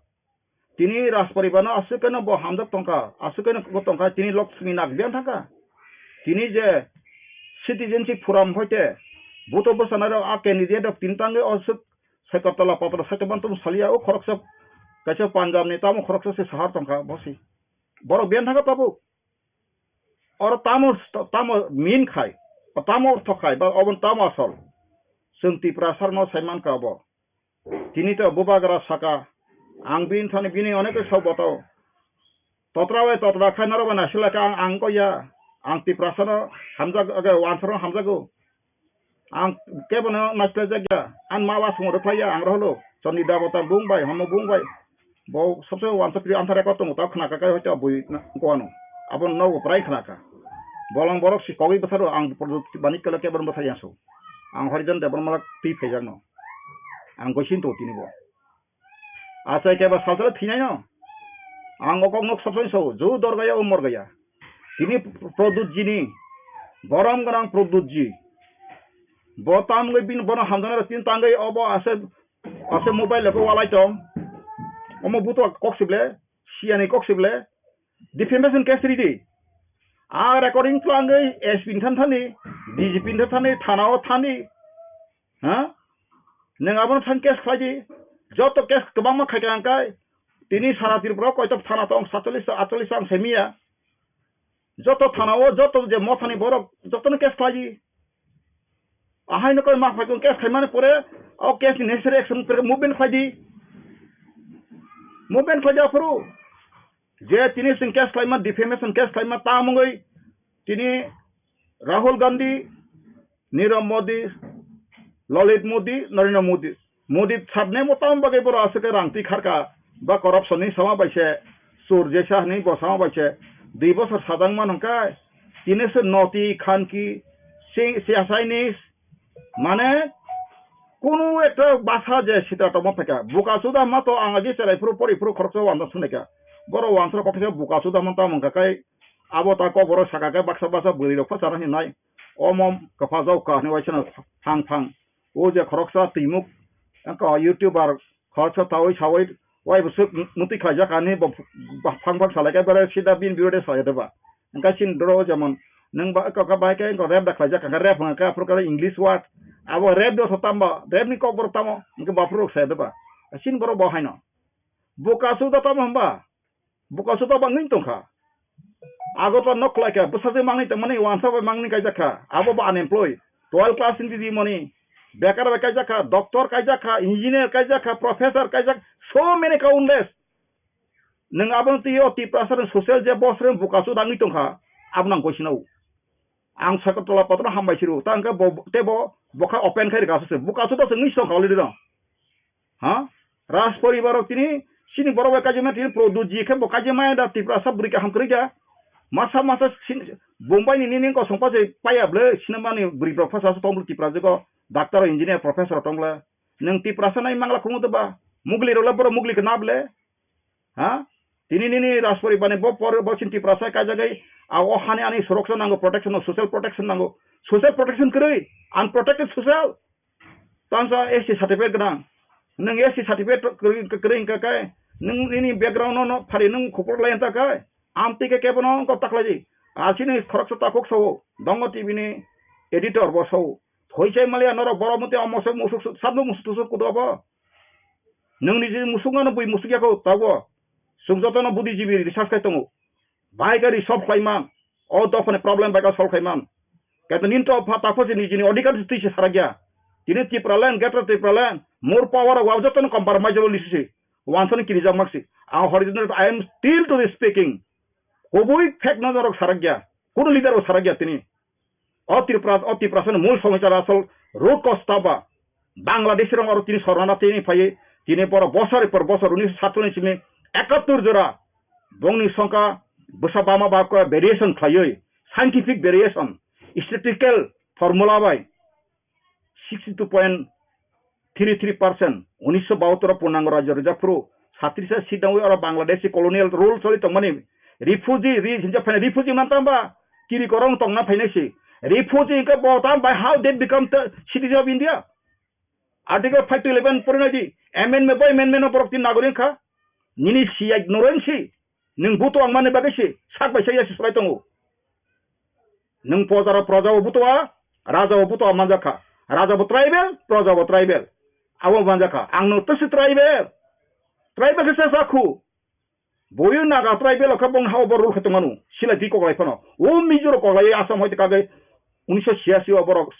Tini Rajparibarno aswk khe no bo hamjak tongkha, aswk khe no bo tongkha, tini Lakshmi Nag biyan thangkha. Tini je Citizenship Forum hoite buto bwsana rok a candidate rok tini tangwi aswk Saikottola Patro Saito Bantum salia o khoroksa kaisa Punjab ni tamo khoroksa se sahar tongkha bosi. Borok biyan thangkha tabuk. Oro tamo, tamo mean khai, tamo ortho khai, ba obo tamo asol. Chwng Tiprasa rokno sai mankha obo. Tini to bubagra saka, ang bini thani bini onek sok botao. Totra bai totra khai norok bai naisik lai kha ang, ang ko ya. Ang Tiprasa no hamjak, age, wansaro hamjago. Ang kebono naisik lai jak ya. Ang ma wa song rwkhlai ya, ang roholo. Chondri Debota bung bai, homo bung bai. Bo sobse wansa pri antha record tongo, ta khna kha kai hoito bui ko ano. Abo nogo prai khna kha. Bolong borok si kogwi bwsaro ang Pradyot Manik Kala kebono bwsai ya so. Ang Harijan Debbarma twi phaijakno. Ang goisin to tini bo. Achai khe ba salsala thinai no. Ang o kok nok sabsani sao, ju dor gaya, umor gaya. Tini Pradyot ji ni, borom gwnang Pradyot ji. Bo tam wngwi bini bono hamjaknai rok tini tangwi obo ase, ase mobile rok walai tong. Omo buto kok sible, siyani kok sible. Defamation case ridi. A recording twlangwi S P ni than thani, D G P ni than thani, thana o thani. Ha? Nwng abono thang case khlai di. Joto case kwbangma khai kha hwnkhai. Tini sara Tripura o koito thana tong, satchollish ta, atchollish ta ang sai miya. Joto thana o, joto je mothani borok, jotono case khlai di. Ahai no koi ma phai kong case khaimani pore, o case ni necessary action pore movement khlai di. Movement khlai di aphuru. Je tini chwng case khlaima, defamation case khlaima, ta mungwi tini Rahul Gandhi, Nirav Modi, Lalit Modi, Narendra Modi. Modi sabne mo tam bagwi boro aswk rang twi kharka, ba corruption ni sama bai se, sur jesa hwnwi bo sama bai se, dui bosor sajak man hwnkhai, tini se noti khanki, si-, siyasaini, mane, kunu ekta basa je sita tongma phaikha, buka suda ma to ang agi cherai phuru pori phuru khoroksa wansa swnai kha. Boro wansa rok kok kisa buka suda ma tamo hwnka kai, abo ta kok boro saka khe baksa baksa bwrwi rok pha chana hinwi nai. Omo kwpha jao kha hinwi waisano phang phang. O je khoroksa twimuk, wngkha YouTuber khoroksa tawi sawi wai bwswk mutwi khlaijak ani bo phang phang salai khe bere sida bini birode salai deba. Wngkha chini boro jemon Nwng ba kok bai khe ko rap da khlaijak kha, rap hwnkha khe aphuru khe English word. Abo rap do tamo, rap ni kok borok tamo, hwnkhe baphuru rok saya doba. Sin borok bo haino. Buka suda tamo hwnba? Buka suda bangwi tongkha. Agartala nok khlai kha, bwsajwi mangni tongmani, wansa bai mangni kaijak kha. Abo bo unemployed. Twelve class ni didi mani. Bekar bai kaijak kha, doctor kaijak kha, engineer kaijak kha, professor kaijak, so many countless. Nwng abono twi o Tiprasa rwng social je boss rwng buka suda wngwi tongkha, abono ang koisina o. Ang Sagartala patro hambai siru, ta hwnkhe bo, tei bo, bo kha open khai rwkha aswk se, buka suda se wngwi tongkha already no. Ha? Raj poribar rok tini, chini borok bai kaijima tini produce ji khe bo kaijima da Tiprasa bwrwi kaham kwrwi da. Masa masa sin-, Bombay ni nini kosong pa se paya ble, sinamani bwrwi rok phasa tong bwle Tiprasa go, doctor, engineer, professor tong bwle. Nwng Tiprasa nai mangla khungo de ba? Mugli rok le borok mugli khe na ble? Ha? Tini nini Rajpori bani bo por bo chin Tiprasa kaijagwi, a o hani ani soroksa nango, protection no, social protection nango. Social protection kwrwi, unprotected social. Tamsa S T certificate gwnang. Nwng S T certificate kwrwi, kwrwi hwnkha khe, nwng nini background no, no phari nwng khupur lai hwnta khe, amtwi khe kebo no wngkha taklai di. Asini khoroksa takhuk sao, Dongo T V ni editor bo sao. Thoi chai maliya norok borok mute omo se musuk, sabno musuk tusuk kudo bo. Nwng niji musuk ano bui musuk yako tago. Chwng jotono buddhijibi research khai tongo. Bai khe resolve khlai man. O dophani problem bai khe solve khlai man. Kaito nini to pha takho se nijini odhikar se twi se sarakya. Tini Tipraland, Greater Tipraland, more power o jotono compromise o lisi se. Wansani kirijak mak se. Ang horizontal, I am still to the speaking. Kubui fact no norok sarakya. Kuno leader o sarakya tini. O Tripura, o Tiprasani mul somosya asol root cause taba. Bangladeshi rok aro tini sornana tini phaiwi tini borok bosor por bosor unisho satchollish ni ekattor jora bongni songkha bwsa bama ba khe variation khlaiwi scientific variation statistical formula bai sixty two point three three percent unisho bahattor o purnango rajyo rwjak phuru satris seat nangwi oro Bangladeshi colonial rule choli tongmani refugee ri hinjak phai refugee man tamba kiri korong tongna phainai se refugee hwnkhe bo tam by how they become the citizen of India. Article five to eleven porinai di, amendment by amendment no borok tin nagoring kha. Nini siya ignorance si, nwng buto ang mani bagwi si, sak bai sak ya si sulai tongo. Nwng pojaro proja o buto a, raja o buto a manjak kha. Raja bo tribal, proja bo tribal. Abo manjak kha. Ang no tasi tribal. Tribal khe sa sa khu. Boyo Naga tribal o khe bong ha o bor rule khe tongmanu. Silai twi koklai phano. O Mizo rok koklai Assam hoite kagwi unisho siasi o borok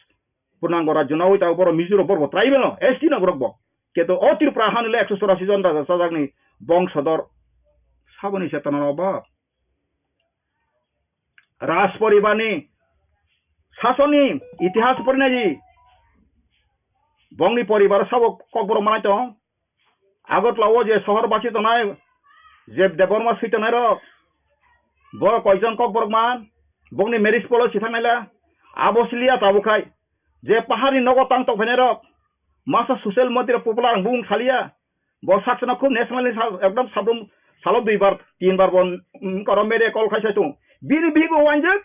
purnango rajyo nawi ta borok Mizo rok borok tribal no. S T no borok bo. Keto o Tripura hani le ekso chorasi jon raja chajakni bongsodor. Saboni chetona no ba. Raj poribarni sasoni itihas porinai di. Bongni poribar sabo kokborok manai tong. Agartala o je sohor basi tongnai, je Debbarma swi tongnai rok, bo koijon kokborok man, bongni marriage policy thangnai la, abo siliya tabuk khai, je paharni nogo tang tokphainai rok, masa social media popular ang bung saliya, bo saksana khub national ni sal, ekdom sabrum salo dui bar, tin bar bo, mm, koro media call khai sai tung, bini bigo wanjak,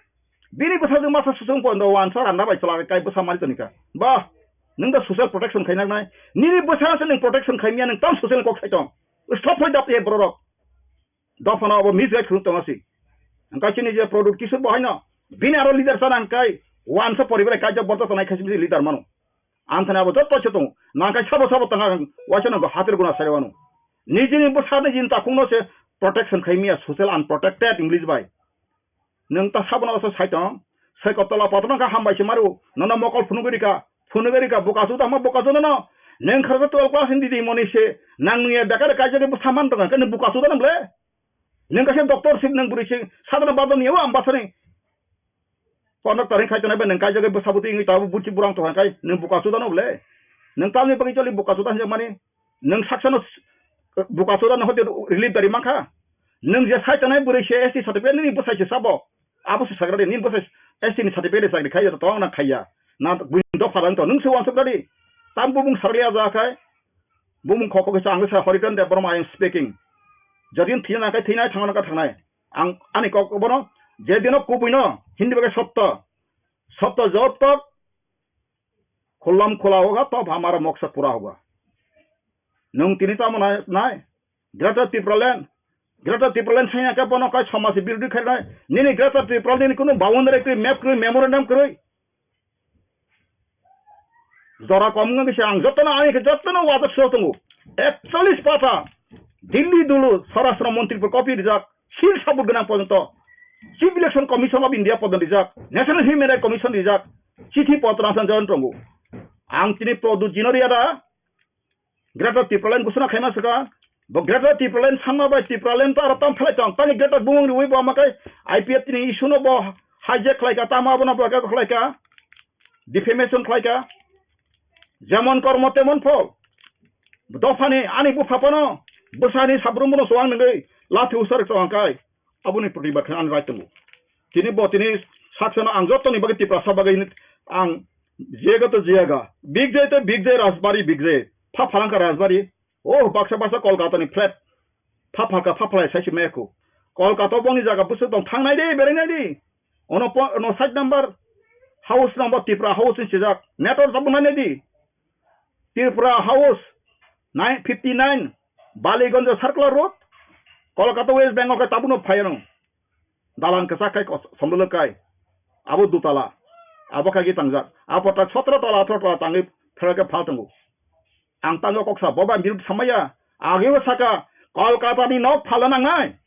bini bwsajwk masa susung pondo wansa randa bai chwla kai bwsa mari toni kha. Bah, nwng da social protection khai nang nai. Nini bwsa se nwng protection khai miya nwng tam social kok sai tong. Stop hoi dap ye borok. Dophano abo misguide khulum tong asi. Angkai chini je product kisu bo haino. Bini aro leader sana angkai wansa poribar kai jab borta tonai khai leader mano. Anthani abo jotto se tongo. Nangkai sabo sabo tanga waisa nangkha hatir guna sai wano. Nijini bwsa nijini takhungno se protection khai miya social unprotected English bai. Nwng ta sabono oso sai tong. Sai ko tola potro ka hambai se maru. Nono mokol phunugwi rika. Phunugwi rika buka suda ma buka suda no. Nwng kharsa twelve class ni didi moni se. Nang nuya bekar kaijagwi bwsa man tongo. Kani buka suda no ble. Nwng kaisa doctor sip nwng bwrwi se. Sadana badon yawa ambasani. Conductor hin khai tonai bai nwng kaijagwi bwsa bwtwi wngwi tabuk buchi burang tongkha kai nwng buka suda no ble. Nwng tamni bagwi choli buka suda hinjak mani nwng saksano s-, buka suda no hote relief dari mankha. Nwng je sai tonai bwrwi se S T certificate nini bwsai se sabo. Abo se sagra de nini bwsai S T ni certificate de sagri khaiya to tong na khaiya. Na buini dopha rang to nwng se wansuk dadi. Tam bumung sarliya ja khai. Bumung khok khok se ang sa Horiton Debbarma I am speaking. Jodin thina kai thinai thangna ka thangnai. Ang ani kok bono je dino kubui no Hindi bagai sotto. Sotto jot tok khulam khula hoga to hamara moksa pura hoga. Nwng tini tamo nai, nai? Greater Tipraland, Greater Tipraland sanya khe bono kai somaj birodhi khainai. Nini Greater Tipraland ni kunu boundary kwrwi, map kwrwi, memorandum kwrwi. Jora kom wngkha khe ang jotono, ani khe jotono wajak sio tongo. Ekchollish pata Delhi dulu Swarashtra Montri por copy rijak, seal sabut gwnang porjonto. Chief Election Commission of India porjonto rijak, National Human Rights Commission rijak, chithi potro ang jon tongo. Ang tini Pradyut jino riya da, Greater Tipraland gusuna khaima saka, bo Greater Tipraland sanma bai Tipraland ta tam phlai tong, tani Greater bumung riwi bo amakai I P F T ni issue no bo hijack khlai ka, tama abono bo ka khlai ka, defamation khlai ka, jemon kormo temon phol. Dophani ani bupha phano, bwsani sabrum bono suang nangwi lathi usar tong kai. Aboni protibad khe ang rai tongo. Tini bo tini saksano ang jotoni bagwi Tiprasa bagwi hini ang jega to jega. Big J to Big J Rajbari Big J. Pha phalangka Rajbari. Oh, baksa baksa Kolkata ni flat. Pha phalka pha phalai sai se meko. Kolkata bongni jaga busu tong thangnai de, berengnai de. Ono po-, ono side number, house number Tipra house ni sijak. Network tabuk nai di. Tripura House, nine fifty nine, Baliganj Circular Road, Kolkata, West Bengal khe tabukno phaiano. Dalan kwchak khai kos-, somdolo kai. Abo dutala. Abo khai tangjak. Abo tak sotro tala, atharo tala tangwi phera khe phal tongo. Ang tangwi kok sa, boba birud samaya. Ageo saka, Kolkata ni nok phala nangnai.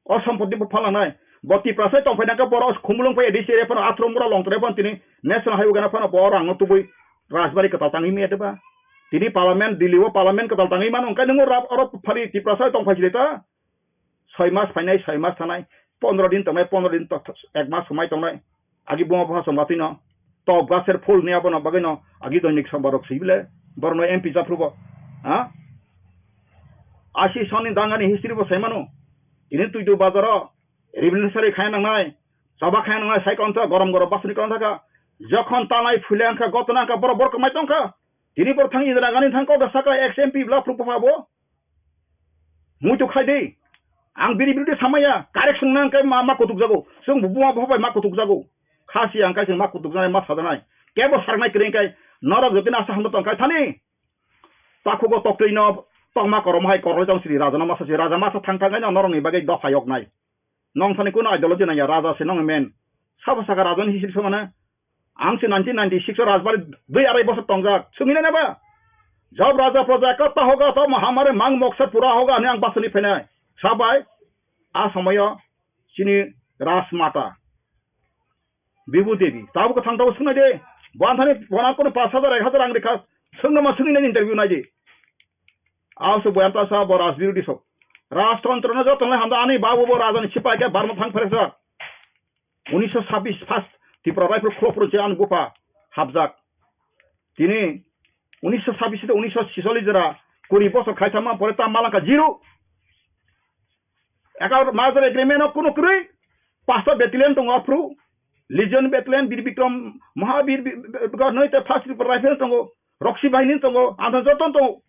O sompoti bo phalanai. Bo Tiprasa tongphai nangkhe borok khumulwng phai A D C area phano athro mura long tore phano tini National Highway gana phano bo rang no tubui Rajbari kwtal tangwi maya deba. Tini Parliament, Delhi o Parliament kwtal tangwi mano, hwnkhe nwngo rap oro phari Tiprasa tongphai sile ta. Soi mas phainai, soi mas thanai, pondro din tongnai, pondro din to-, ek mas swmai tongnai. Agi buma bupha song batwi no. Top gaser phul ni abono bagwi no. Agi doinik sombar rok sibile. Borok no M P japhru bo. Ha? Asi soni dangani history bo sai mano. Tini twi twi bazaro. Revolutionary khai nangnai. Chaba khai nangnai sai kon sa gorom gorom basni kon sa ka. Jokhon tanai phule angkha gotna angkha borok borok mai tongkha. Tini borok thang Indira Gandhi thang kok saka ex M P bla phru bupha bo. Muitu khai di. Ang biri biri samaya. Correction nang kai ma, ma kutuk jago. Sung buma bupha bai ma kutuk jago. Khasi ang kai sung ma kutuk janai ma sajanai. Kebo sarnai kring kai. Norok jotin asa hamno tong kai thani. Takhugo toktwi no tongma korom hai koroi tong siri raja no masa si raja masa thang thang no norok ni bagwi dopha yok nai. Nong thani kuno ideology nang ya raja se nong men. Sabo saka raja ni history somana. Ang se nineteen ninety-six o Rajbari dui arai bosor tongjak. Sungwi nai ba. Jab raja praja ka ta hoga to mahamare mang moksa pura hoga ani ang basani phainai. Sabai. A somoyo chini Rajmata Bibu Devi. Tabuk thang tabuk sungnai de. Bo anthani bona kono pash hajar ek hajar ang rikha. Sungna ma sungwi nai interview nai de. Aw se boyan ta sa bo rajbirodhi sok. Rajtontro no joto nai hamda ani babu bo raja ni sipai khe barma thang pheresa. Unisho sabis first Tipra Rifle khulok phuru je ani bupha hapjak. Tini unisho sabis te unisho sisollis jora kuri bosor khai thangma pore ta malangkha zero. Eka merger agreement o kunu kwrwi pasta battalion tongo aphru. Legion battalion Bir Bikram Mahabir bi-, bi-, bi-, noi te first Rifle tongo. Roksi bahini tongo. Antha joto tongo.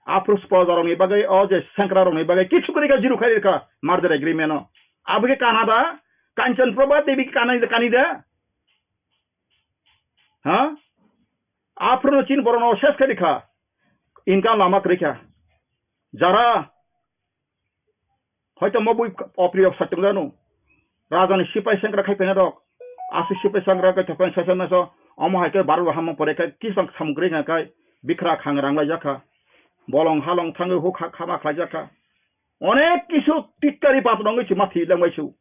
Aphru proja rokni bagwi o je sengkra rokni bagwi kichu kwrwi kha zero khai rikha merger agreement o. Abo khe Canada, Kanchan Prabha Devi khe Canada, Canada. Ha? Aphruno chin borokno ses khe rikha. Income lama kwrwi kha. Jara hoito mo bui opri of satung janu. Rajani sipai sengkra khai phaina rok. Asu sipai sengkra khai thokpai sasa meso. Omo hai khe barwa hamma pore khe kisang samung kwrwi kha khai bikra khang rang lai jakha. Bolong halong thangwi huk ha khama khlai jakha. Onek kisu tikkari patnongwi chuma thi langbai su.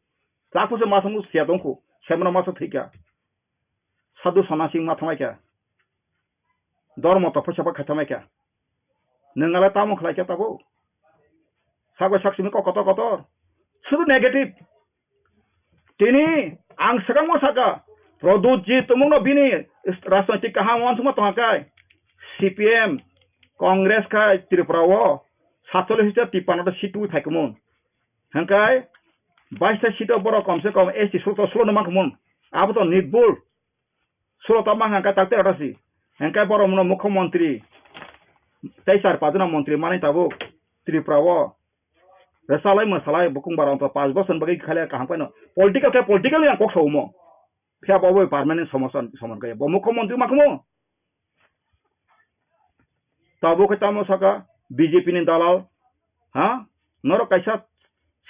Chakhuso masung siya tongkhu. Semno masa thikha. Sadhu sonnasing ma thanglai kha. Dormo topho sabo khai thanglai kha. Nwng ale tamo khlai kha tabuk? Sak bai sak simi kok kotor kotor. Sudu negative. Tini ang swkangbo saka, Pradyut ji tumungno bini rajnoitik kaham uansukma tongkha kai. C P M, Congress khai Tripura o satchollish ta tipano ta seat twi phai kumun. Hingkai baista seat o borok komse kom S T sulo to sulo no mankhumun. Abo to nirbul. Sulo to mankha hingkai tak tei rota si. Hingkai borok mono mukhyamantri tei char pajna mantri manwi tabuk Tripura o. Rwchalai mwsalai bukung bara wngkha panch bosor bagwi khailai kaham khaino. Political khe political ni ang kok sa omo. Phiya bo bai permanent somosa somon kaya. Bo mukhyamantri mankhumu. Tabuk khe tamo saka B J P ni dalal, ha? Norok kaisa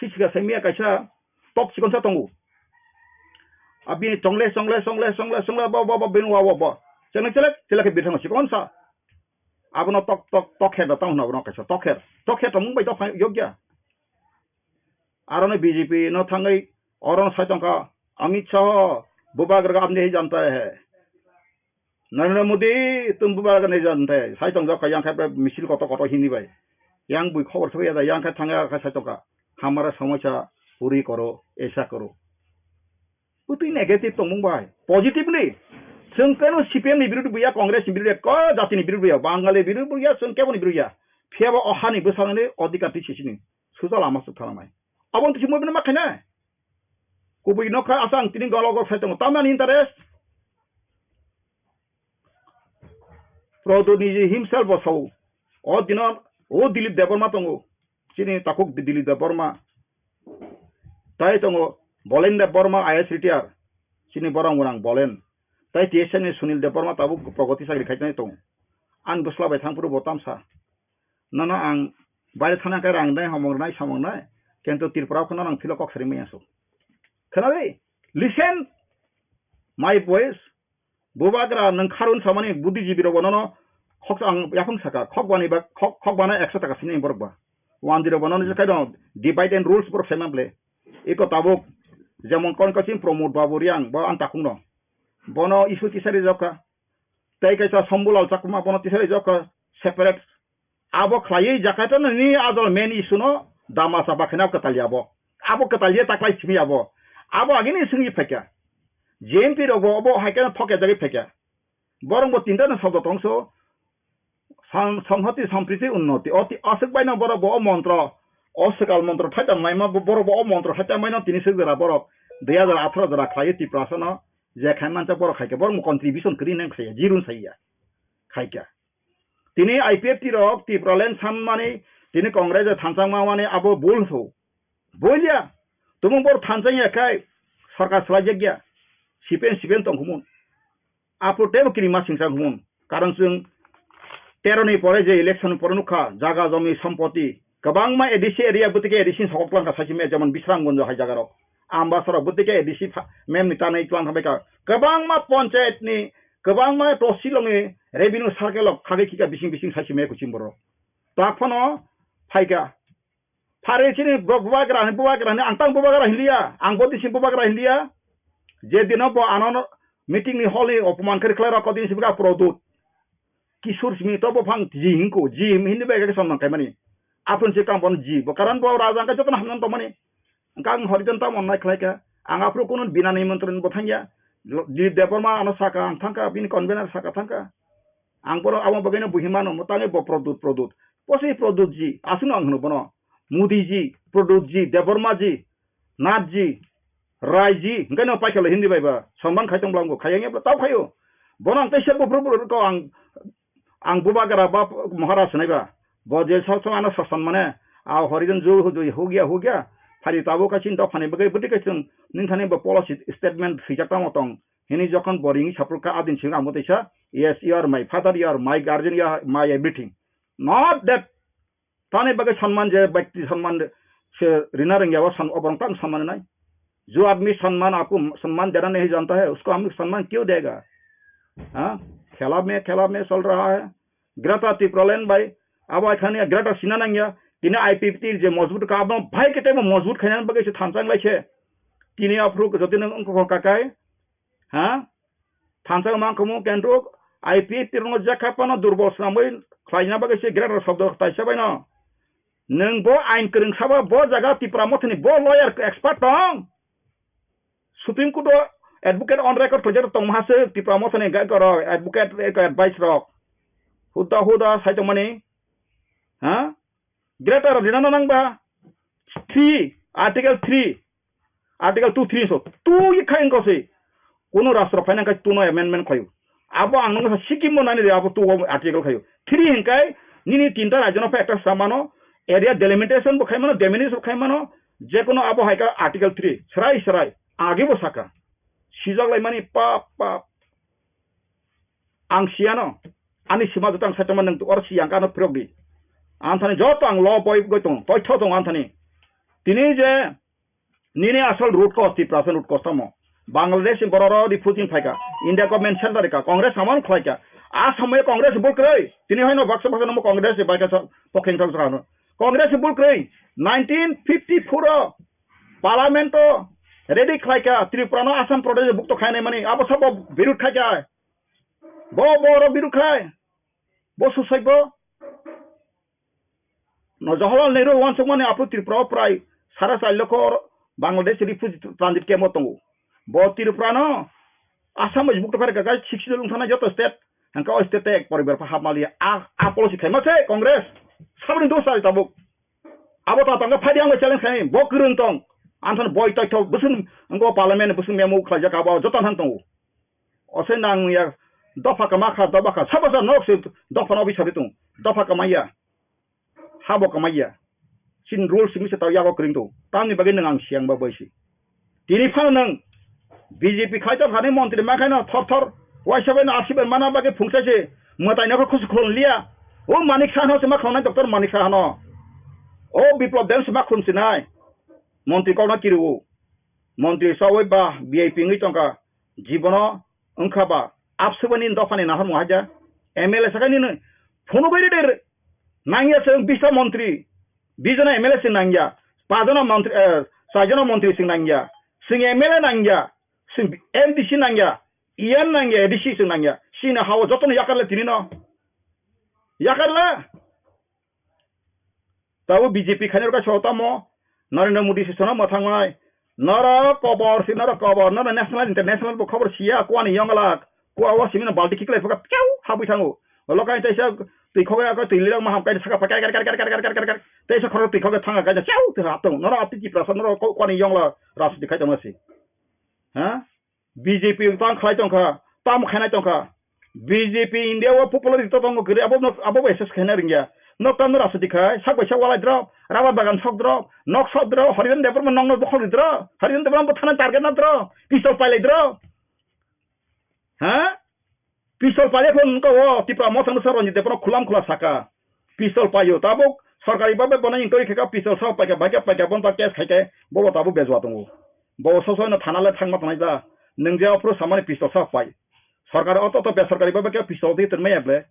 sisika saimia kaisa tok chikonsa tongo. Abini chongle, chongle, chongle, chongle, chongle, bo, bo, bo, bini wa, wa, bo. Chongle chelek, chelek khe birthango chikonsa. Abono tok, tok, tok kher da tamo hwnwi abono kaisa tok kher. Tok kher tongmung bai tok phai yokya. Aroni B J P no thangwi orono sai tongkha Amit Shah, bubagra ka apni hi janta hai. Narendra Modi, tum bubagra ka nahi janta hai. Sai tongjak kha yang khai misil koto koto hini bai. Yang bui khobor soi ya da, yang khai thangya khai sai tongkha. Hamara samosya puri koro, aisa koro. Bwtwi negative tongmung bai. Positively, chwng keno C P M ni birudu buya, Congress ni birudu ya, ko jati ni birudu buya, Bangali birudu buya, chwng kebo ni birudu ya. Phiya bo o hani bwsarokni odhikar twi sisini. Suja lama swk thanamai. Abo twi simo bini ma khainai. Kubui nokha asa ang tini golok gol khai tongo. Tamani interest? Prodot ni himself bo sao. O dino o Dilip Debbarma tongo. Chini takhuk Di-, Dilip Debbarma. Tai tongo Bolen Debbarma I A S retire. Chini borok mwnang Bolen. Tai T S F ni Sunil Debbarma tabuk Pragati chakri khai tongo. Ang bwsla bai thang phuru bo tamsa. Nono ang baire thana khe rang nai, hamung nai, samung nai. Kintu Tripura kheno ang philo kok sari maya so. Khwnadi? Listen my voice. Bubagra nwng kharun samani buddhijibirok bo nono khok ang yaphang saka, khok bani ba, khok, khok bana ekso taka sini borok ba. Wandiro bo nono jekai dong, divide and rules borok saima ble. Iko tabuk, jemon kon kachim Pramod Babu Riang, bo ang takhung no. Bono issue tisari jokha. Tei kaisa Shambhulal Chakma bono tisari jokha separate. Abo khlaiwi Jakarta no ni ajol main issue no dama chapa khaina kwtal ya bo. Abo kwtal ya taklai simi abo. Abo agini singwi phaikha. J M P rok bo obo hai khe thokya jagwi phaikha. Borok bo tinta no sobdo tongso. Sang-, Sanghati Sampriti Unnoti. O ti-, aswk baino borok bo o montro. O swkal montro thaita maima bo-, borok bo o montro thaita maino tini swk jora borok. Dui hajar atharo jora khlaiwi Tiprasa no je khai mancha borok khaikha. Borok bo contribution kwrwi nang khaiya. Jirun saiya. Khaikha. Tini I P F T rok Tipraland sanmani, tini Congress o thansa mani abo bul so. Bul ya. Tumung bor thansa ya khai sarkar swlai jak ya. C P M, C P M tong khumun. Apo tebo kiri ma singsa khumun. Karon chwng tero ni pore je election pore nukha, jaga jomi sompoti. Kwbangma A D C area bwtwi khe A D C ni sokok twlang kha saisi me, jemon Bisramganj hai jaga rok. Ambasa rok bwtwi khe A D C pha-, mem ni tanai twlang kha bai kha. Kwbangma panchayat ni, kwbangma tosilong ni revenue circle rok khagwi khika bising bising saisi me kuching borok. Tak phano phaikha. Phari chini bo-, bubagra ni, bubagra ni, ang tang bubagra hinliya, ang bodi si bubagra hinliya. Je dino bo ano meeting ni hall ni opoman khe khlai rok, kodin si bwkha Produt. Kishore simi to bo phang ji hinko, ji hindi bai khe samnang kaimani. Aphun se kam bon ji, bo karon bo raja ka jotono hamnang tongmani. Ang kang horijan ta mon nai khlai kha. Ang aphuru kunu bina nimantron bo thangya. Lo-, Dilip Debbarma ano saka ang thangka, bini convener saka thangka. Ang bono amo bagwino buhi mano, mo tangi bo Produt, Produt. Posi Produt ji, aswkno ang hwno bono. Modi ji, Produt ji, Debbarma ji, Nath ji, Rai ji, hwnkhe no paikha lo Hindi bai ba, sonman khai tong bwla wngkha, khai ya wngya bwla tao khaio. Bono ang teisa buphuru buphuru ko ang, ang bubagra ba Maharaj hwnwi ba. Bo je sok sok ano sasan mane, a horijan ju hu ju hugya hugya, phari tabuk ka chin dophani bagwi bwtwi ka chwng nini thani bo policy statement swijak tamo tong. Hini jokhon bo ringwi saphuru kha adin simi ang bo teisa, "Yes, you are my father, you are my guardian, you are my everything." Not that Tani bagwi sanman je byakti sanman se rina rwngya o san-, oborok tang sanmani nai. Jo admi sanman aku sanman dena nahi janta hai, usko hum sanman kyun dega? Ha? Khela mein, khela mein chal raha hai. Greater Tipraland bai, abo ai khani Greater Sina nangya, tini I P F T je mojbut ka abo bhai kete mo mojbut khaina bagwi se thansa wng lai se. Tini aphuru jodi nang wngkha kakai, Ha? Thansa mangkhamu kentruk I P F T rokno jekha phano durbol swnamwi khlaina bagwi se greater shobdo taisa baino. Nwng bo ain kwrwng sabo bo jaga Tipra Mothani bo lawyer expert tong. Supreme Court o advocate on record khlaijak tong maha se Tipra Mothani ga-, goro advocate advice rok. Huda huda sai tongmani. Ha? Greater rina no nangba three, Article three, Article two three so two ye khai ko se. Kuno rastro phaina khai two no amendment khayu. Abo ang nang sikkim mo nani de abo two article khayu. Three hinkai nini tinta rajyo no pha ekta samano area delimitation bo khai mano, demolition bo khai mano, je kono abo hai ka Article three, serai serai, age bo saka. Sijak lai mani pap, pap. Ang siyano, ani sima jotang saitama nang tu or siyang kano phirok di. Anthani joto ang lo boi goi tong, toitho tong anthani. Tini je nini asol root cause, Tiprasa root cause tamo. Bangladesh ni borok ro refugee phaika, India government center ka, Congress samon khlaika. A samoi Congress bul kwrwi. Tini hoino baksa baksa nomo Congress ni baika sa pokheng thok sa. Congress bul kwrwi. Nineteen fifty-four o Parliament o ready khlaika, Tripura no Assam Pradesh bukto khainai mani, abo sabo birud khaika. Bo, bo oro birud khai. Bo susai bo. No Jawaharlal Nehru wansukmani aphuru Tripura o prai sara char lokho Bangladesh refugee transit camp o tongo. Bo Tripura no Assam bai bukto khaika, gai sixty lung thana joto state. Hangka o state ek poribar pa hapmaliya. A, a policy khaima se Congress. Sabni dos sai tabuk. Abo ta tangka phadi ang challenge khai, bo kwrwng tong. Anthon boi toitho, bwswng, wngkha parliament, bwswng memo khlaijak abo, joto han tongo. Ose nang ya, dopha kama kha, dopha kha, sabo sa nok se, dopha no bisari tong, dopha kama ya. Habo kama ya. Sin rule simi se tao yago kwrwng tong. Tamni bagwi nang ang siang ba boi si. Tini phano nwng B J P khai tongkha ni montri ma khaino thor thor waisa bai no asibai mana bagwi phungsa se mwtai no khusu khulon liya. O Manik Saha no se ma khulonai, Doctor Manik Saha no. O Biplop Deb se ma khulum sinai. Montri kok no kiri o. Montri sawi ba V I P wngwi tongkha. Jibono wngkha ba absubani dophani nahar muhaja. M L A sakani no phunugwi reder. Nangya chwng bisa montri, bijona M L A chwng nangya, pajona montri, eh, sajona montri chwng nangya, chwng M L A nangya, chwng M D C nangya, E M nangya, A D C chwng nangya. Chini hao jotono yakarle tini no. Yakarle. Tabo B J P khainai rok kaisa tamo Narendra Modi se sono mwthangmai. Norok kobor si, norok kobor, norok national, international bo khobor siya, kuani yonglak, kua o simino balti kiklai phuka, piau, habwi thango. Olo kaisa twi khogwi ako twi lirok maham kaisa saka pa ker ker ker ker ker ker ker ker. Teisa khorok twi khogwi thanga kaisa, piau, twi hap tongo. Norok atwi Tiprasa, norok ko-, kuani yongla rajniti khai tongma si. Ha? B J P tang khlai tongkha, tamo khainai tongkha. B J P India o popular rito tongo kwrwi, abo no, abo bai assess khaina rwngya. Nok tamo rajniti khai, sak bai sak walai drop, rubber bagan sok drop, nok sok drop, Harijan Debbarma nokno bokhok ri drop, Harijan Debbarma bo thana target na drop, pistol pailai drop. Ha? Pistol pailai phone ko o Tipra Motha no sa Ranjit Debbarma khulam khula saka. Pistol paio, tabuk sorkari babe bono inquiry khaika pistol sa paika, baika paika, bon ta case khaika, bobo tabuk bejua tongo. Bo sosoi no thana le thangma tongnai da. Nwng je aphuru samani pistol sa pai. Sorkar o to, to besorkari babe khe pistol di tongmaya ble.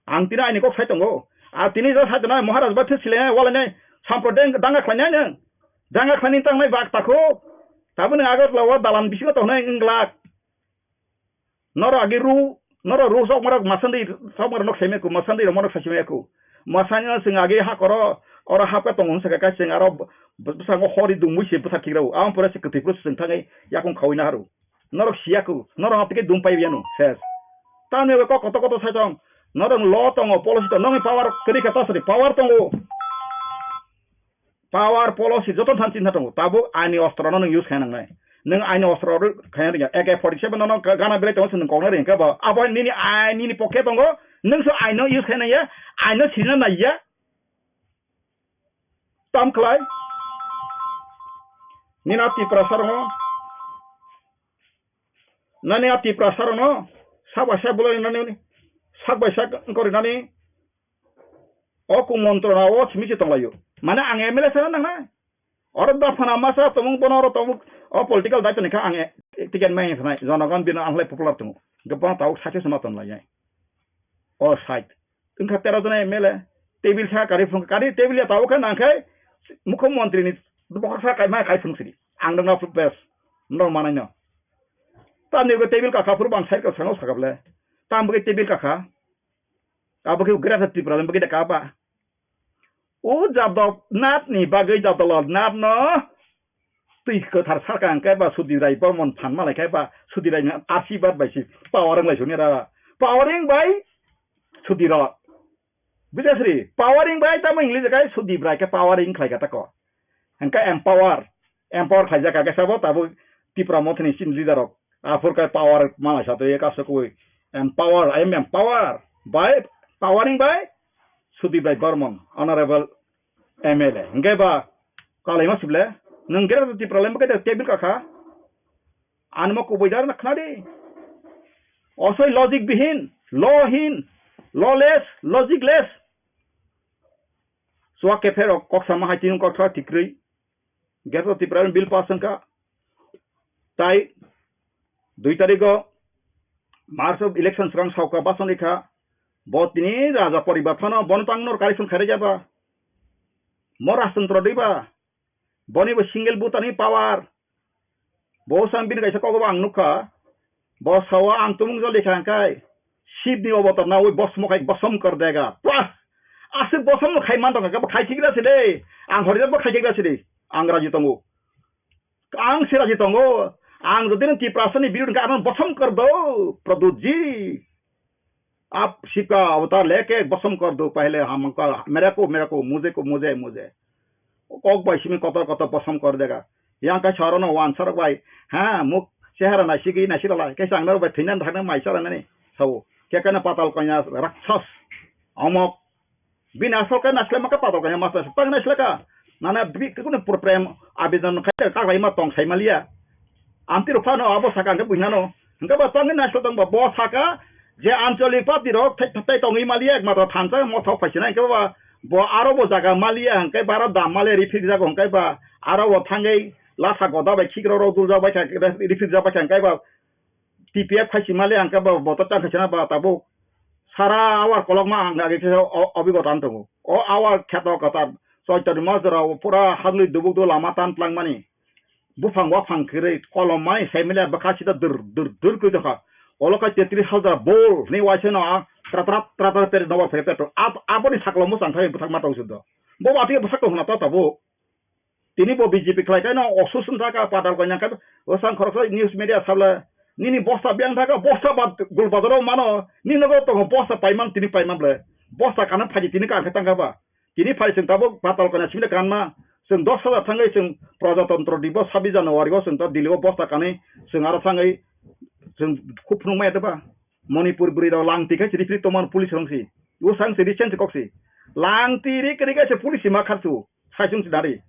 Ang tini aini kok sai tongo. A tini jo sai tongnai Maharaj bai thwi silainai, walainai, sampro deng danga khlainai nwng. Danga khlainai tangnai bak takhuk. Tabuk nwng Agartala o dalan bisingo tongnai wng glak. Norok agi ru, norok ru sok marok masandwi, sok marok nok seme ku, masandwi rok marok sasime ku. Masani no chwng agi hakoro, oro hapkhe tongo hwnsa khe kaisa chwng aro b-, b-, bwskango hori dungwi se bwsa khikrao. Aboni pore se kwtwi phuru se chwng thangwi yakung khaui naharu. Norok siya ku, norok no tike dum pai yanu, ses. Tamni kok koto koto sai tong, norok lo tongo, policy tongo, nokni power kwrwi khe ta sari, power tongo. Power policy joto than chinta tongo. Tabuk aini ostro no nwng use khaina nangnai. Nwng aini ostro ro khaina rwngya. A K forty seven no nwng gana belai tongo, nwng koknai rwngya khe bo. Abo nini ai, nini pokhe tongo. Nwng so aino use khaina ya, aino sirina naiya. Tam khlai. Nini a Tiprasa rokno. Nani a Tiprasa rokno. Sak bai sak bolai nani. Sak bai sak wngkori nani. O kumontro na o simi se tonglaio. Mane ang M L A sana nangnai. Oro dophana masa tongmung bono oro tongmung o political daitoni kha ang e-, ticket mai phnai. Jonogon bino ang lai popular tongo. Gabang tau sakhe sama tonglai. O side. Wngkha tero jona M L A. Table sa kari phung kari table ya tau kha nang khai mukho montri ni bokhok sa kai ma kai phung sidi. Ang dong na bes. Nor manai no. Tamni go table ka kha phuru bang side ka sango sakable. Tam bo table ka kha. Abo khe Greater Tripura ni bagwi da kha ba. O Jadab Nath ni bagwi Jadab Lal Nath no twi kwthar sarkha hwnkhe ba Sudip Rai Bormon phan malai khe ba Sudip Rai ni asibad bai se powering lai soni ra. Powering bai Sudip Rai. Bujasri, powering bai tamo English kai Sudip Rai khe powering khlai kha tako. Hwnkhe empower, empower khlaijak kha khe sabo tabuk Tipra Mothani chini leader rok. Aphur khe power malai sa twi kaso kui. Empower, I am empower by powering by Sudip Rai Barman, Honorable M L A. Hwnkhe ba kalaima sible, nwng Greater Tipra lemba khe table kakha. Ani mo kubui dar na khna di. Osoi logic bihin, law hin, lawless, logicless. Chua kephe rok kok sama hai tini kok thok tikrwi. Gate o Tipra bill pass wngkha. Tai dui tarikh o March o election swkang sauka basoni kha. Bo tini raja poribar phano bono tang nor correction khairajaba. Mo rajtantro diba. Boni bo single vote ani power. Bo sang bini kaisa kogo ang nukha. Bo sao ang tumung jol lekha hwnkhe Shibni obotor nawi bosmo khai bosom kor dega. Pah! Aswk bosom khai man tongkha, bo khai khigra se de. Ang horijak bo khai khigra se de. Ang raji tongo. Ang se raji tongo. Ang jodi nang Tiprasani biru hwnkhe ano bosom kor do, Pradutji. Ap sika avatar leke bosom kor do, pehle hum ko mere ko, mere ko, mujhe ko, mujhe, mujhe. Kok bai simi kotor kotor bosom kor dega. Yang kai sarono wan sarok bai. Ha, muk chehara naisigi naisiralai. Kai sangnar bai thinan thangna mai saranani. Sao. Kekana patal kanya raksas. Omok. Bini asol kai naisle maka patal kanya masa. Pang naisle ka. Nana bi kuno pur prem abidon khai ka lai ma tong sai malia. Amtwi rok phano abo saka hwnkhe buinano. Hwnkhe bo tongwi naisle tongba bo saka je ancholik party rok thai thai tongwi maliya ekmatro thansa mothok phaisina hwnkhe ba bo aro bo jaga maliya hwnkhe ba aro dam maliya rifik jago hwnkhe ba aro bo thangwi lasa goda bai khikrok rok duljak bai kha rifik jak bai kha hwnkhe ba T P F phaisi maliya hwnkhe ba bo to tang khaisina ba tabuk sara awar kolokma ang age khe o obigota wng tongo o awar kheto kwtal choitoni mojora pura hadlwi dubuk dubuk lama tan tlangmani. Buphang waphang kwrwi kolom mai sai mile bwkha sida dur dur dur kwrwi tongkha. Olo khe tetris hajar bol hwnwi waisa no a tra tra tra tra peri nobar phaikha petro. Ab-, aboni saklo mwchang thai bwthak ma tong sudo. Bo watwi bwsak tong hwna ta tabuk. Tini bo B J P khlai khe no osus wngkha kha padal kanya khe bwsang khoroksa news media sabla nini bosta biyang thaka bosta ba gul bazaro mano nini nogo tongo bosta paiman tini paiman ble. Bosta kana phaji tini ka khe tangkha ba. Tini phai chwng tabuk patal kanya simi kanma, chwng dos hajar thangwi chwng Prajatantro Dibo sabis January o chwng ta Delhi o bosta kanwi chwng aro thangwi chwng khub phunukmaya teba. Manipur bwrwi rok langtwi khai chiri phiri tongmani police rong si. Usang si recent kok si. Langtwi ri kwrwi khai se police si ma kharsu. Sai chwng si dari.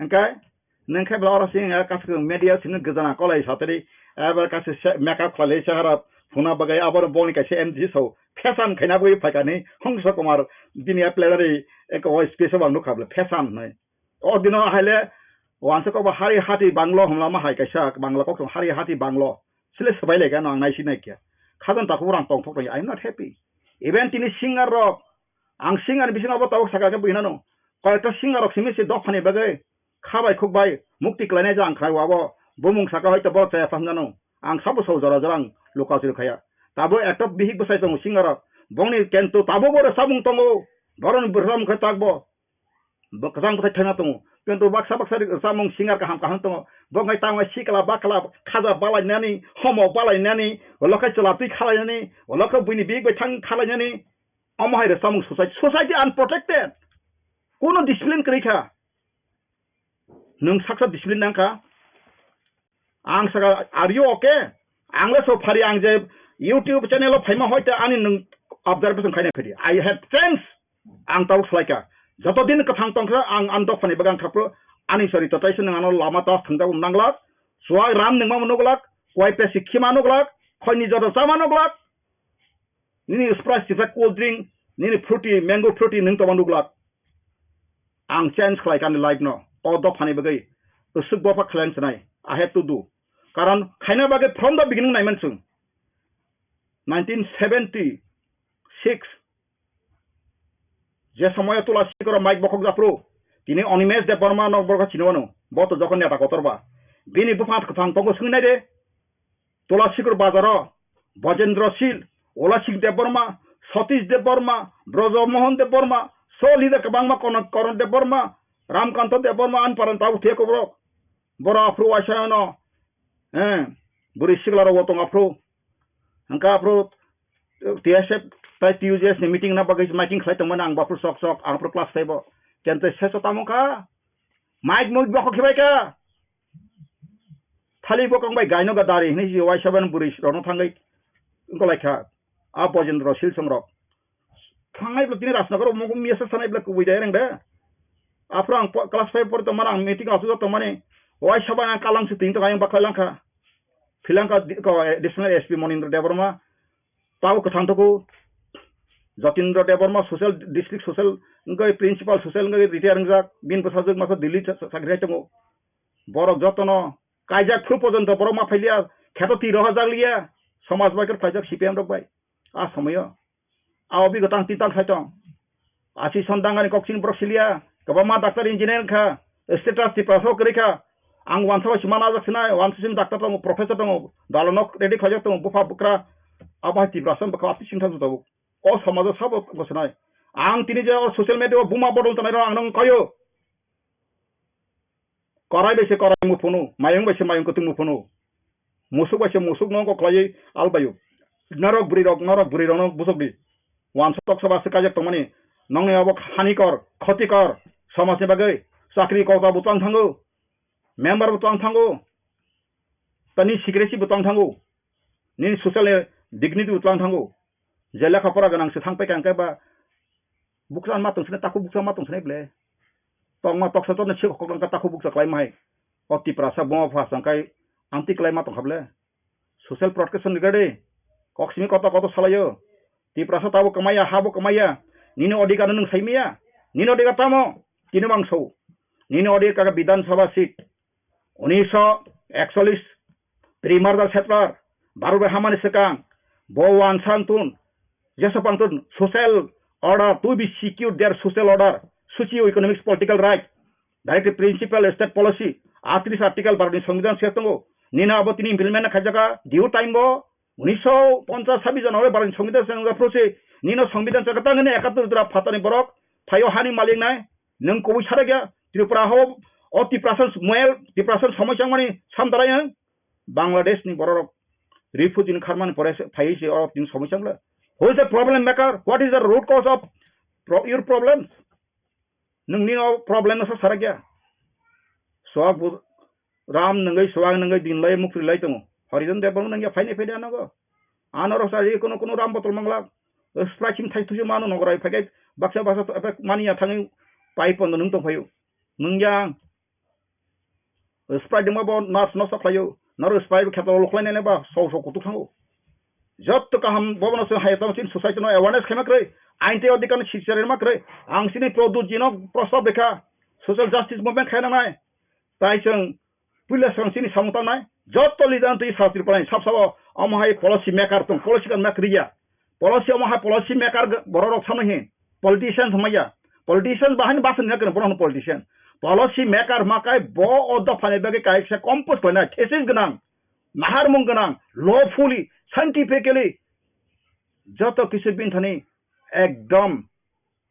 Hwnkhe Nang khe bla oro sing ya kaisa media sing gajana kolai satri, eba kaisa se-, makeup khlai sahara phuna bagwi abo boni kaisa M D C so fashion khaina bagwi phaikani Hongso Kumar bini a plenary ek o space o ang nukha bla fashion hnai. O dino haile wansa kok ba hari hati banglo hwnlama hai kaisa bangla kok hari hati banglo sile swbai lai gano ang naisi nai khe. Khajan takhuk rang tongthok nai, I am not happy. Even tini singer rok, ang singer bisingo abo tabuk saka khe buinano. Koyekta singer rok simi se dophani bagwi kha bai khuk bai mukti kwlainai jang khlai abo bumung saka hoito bo chaya phang jano. Ang sabo so jora jora ang luka chil khaya. Tabo ekta bihik bwsai tongo singer rok. Bongni kento tabo bo rwchapmung tongo. Boroni bwrwchapmung khe tak bo. Bo kwchang bwthai thaina tongo. Kento baksa baksa rwchapmung singer kaham kaham tongo. Bo wngkha tamo sikla bakla khaja balainani, homo balainani, ulo khe chwla twi khalainani, ulo khe buini bihik bai thang khalainani. Omo hai rwchapmung society, society unprotected. Kuno discipline kwrwi kha. Nwng saksa discipline nang kha. Ang saka, "Are you okay?" Ang le so phari ang je YouTube channel o phaima hoite ani nwng observation khaina phedi. I have friends. Ang tabuk salai kha. Joto din kwthang tong kha ang ani dophani bagan khapro ani sori totai se nwng ano lama ta thangjago nanglak. Suwak ram nwngma nuglak. Kuai pesi khima nuglak. Khoini joto chama nuglak. Nini Sprite sijak cold drink, nini fruity, mango fruity nwng tongma nuglak. Ang change khlai kani life no. O dophani bagwi. Usuk bopha khlai ang sanai. I have to do. Karon khaina bagwi from the beginning naiman chwng. Nineteen seventy six. Je somoyo Tulasi Koro Mike bokhok japhru. Tini Animesh Debbarma nok borok chini wano. Bo to jokhon neta kotor ba. Bini bupha kwthang tongo swngwi nai de. Tulasikur bazaro Bojendro Sil, Olasik Debbarma, Satish Debbarma, Brojo Mohan Debbarma, so leader kwbangma Kono-, Koron Debbarma, Ramkanto Debbarma, ani parani tabuk thwiya koborok. Borok aphuru waisa no, eh, bwrwi sikla rok bo tong aphuru. Hwnkhe aphuru T S F tai T U J S ni meeting na bagwi miting khlai tongmani ang bo aphuru sok sok, ang aphuru class five o. Kente seso tamo kha. Mike mui bokho khibai kha. Thali bokong bai gaino ga dari hini si waisa ban bwrwi rokno thangwi wngkolaikha. A Bojendro Silsong rok. Thangnai bwlai tini Rajnagar o mungkuk miyasa sanai bwlai kubui dai reng de. Aphuru ang po-, class five pori tongmani ang meeting asuk tongmani. Waisa ban ang kalang se tini tong ayang baklai langkha. Philangkha di-, ko, eh, Additional S P Monindra Debbarma. Tabo kwthang toko. Jatindra Debbarma social, district social wngwi, principal social wngwi retire wngjak, bini bwsajwk masa Delhi cha-, cha-, chakri hai tongo. Borok jotono kaijak phuru porjonto borok ma phailiya, kheto twi rohorjak liya, somaj bai khe phaijak C P M rok bai. A somoyo. A obi gotang tintal khai tong. Asi son dangani kok chini borok siliya, kwbangma doctor engineer wngkha, status Tiprasa o kwrwi kha. Ang wansa bai se mana jak sinai, wansa sini doctor tongo, professor tongo, dalonok ready khlaijak tongo, bupha bwkra, abo hai Tiprasa bwkha atwi singtham tabuk. O somajo sabo wngkha sinai. Ang tini je o social media o buma bodol tongnai rok ang nang kaio. Korai bai se korai muphunu, mayung bai se mayung kwtwng muphunu. Musuk bai se musuk no kok khlaiwi albaio. Norok bwrwi rok, norok bwrwi rok no busuk di. Wansa toksa ba se kaijak tongmani. Nongni abo hanikor, khotikor, somajni bagwi chakri kota bo twlang thango, member bo twlang thango, tani secretary bo twlang thango, nini social dignity bo twlang thango. Je lekha pora gwnang se thang paikha hwnkhe ba bukcha ma tong sini, takhuk bukcha ma tong sini ble. Tongma toksa tokno se khok langkha takhuk bukcha khlai ma hai. O Tiprasa buma phasa hwnkhe amtwi khlai ma tong kha ble. Social protection ni gade. Kok simi koto koto salaio. Tiprasa tabo kwmaya, habo kwmaya. Nini odhikar no nwng sai maya. Nini odhikar tamo? Tini bangso. Nini odhikar Bidhan Sabha seat. Unisho ekchollish, pre-merger settler, Bharat bai hamani swkang, bo wansa wngtun, jesa pangtun, social order, to be secure their social order, socio-economic political right, directive principle, state policy, atris article Bharatni Songbidan se tongo, nini abo tini implement khaijaka, due time bo, unisho ponchas sabis January Bharatni Songbidan se nangjaphuru se, nino Songbidan se kwtang hwnwi ekattor jora phatani borok, phaio hani malik nai, nwng kubui sarakya, Tripura ho, o Tiprasa moel, Tiprasa somoi changmani samdarai nwng, Bangladesh ni borok refugee ni kharmani pore se phaiwi se oro tini somoi chang le. Who is the problem maker? What is the root cause of pro-, your problems? Nwng nini o problem no sa sarakya. Swak bu Ram nwngwi swak nwngwi din lai mukri lai tongo. Horijan Debbarma nwngya phaini phaidi anogo. Ano rok sa ri kono kono Ram botol manglak. Sprite sing thai thuju mano nogorai phaikai baksa baksa to epak mani ya thangwi pai pondo nwng tong phaio. Nwng yang Sprite dima bo nas nosto khlaio. Naro Sprite kheto lokhlai nene ba so so kutuk thango. Jotto kaham bobono se hai tamo chin society no awareness khaima kwrwi. Ain tei odhikar no sicharima kwrwi. Ang sini Pradyut ji no prostab rekha. Social justice movement khaina nai. Tai chwng puila swkang chini samung tangnai, joto leader twi sa Tripura ni sab sabo omo hai policy maker tong, policy kan mak riya. Policy omo hai policy maker borok rok samai hin, politician samai ya. Politician bahai ni basa ni kene borok politician. Policy maker makai bo o dopha ni bagwi kaisa compose khlainai, thesis gwnang, naharmung gwnang, lawfully, scientifically, joto kisu binthani ekdom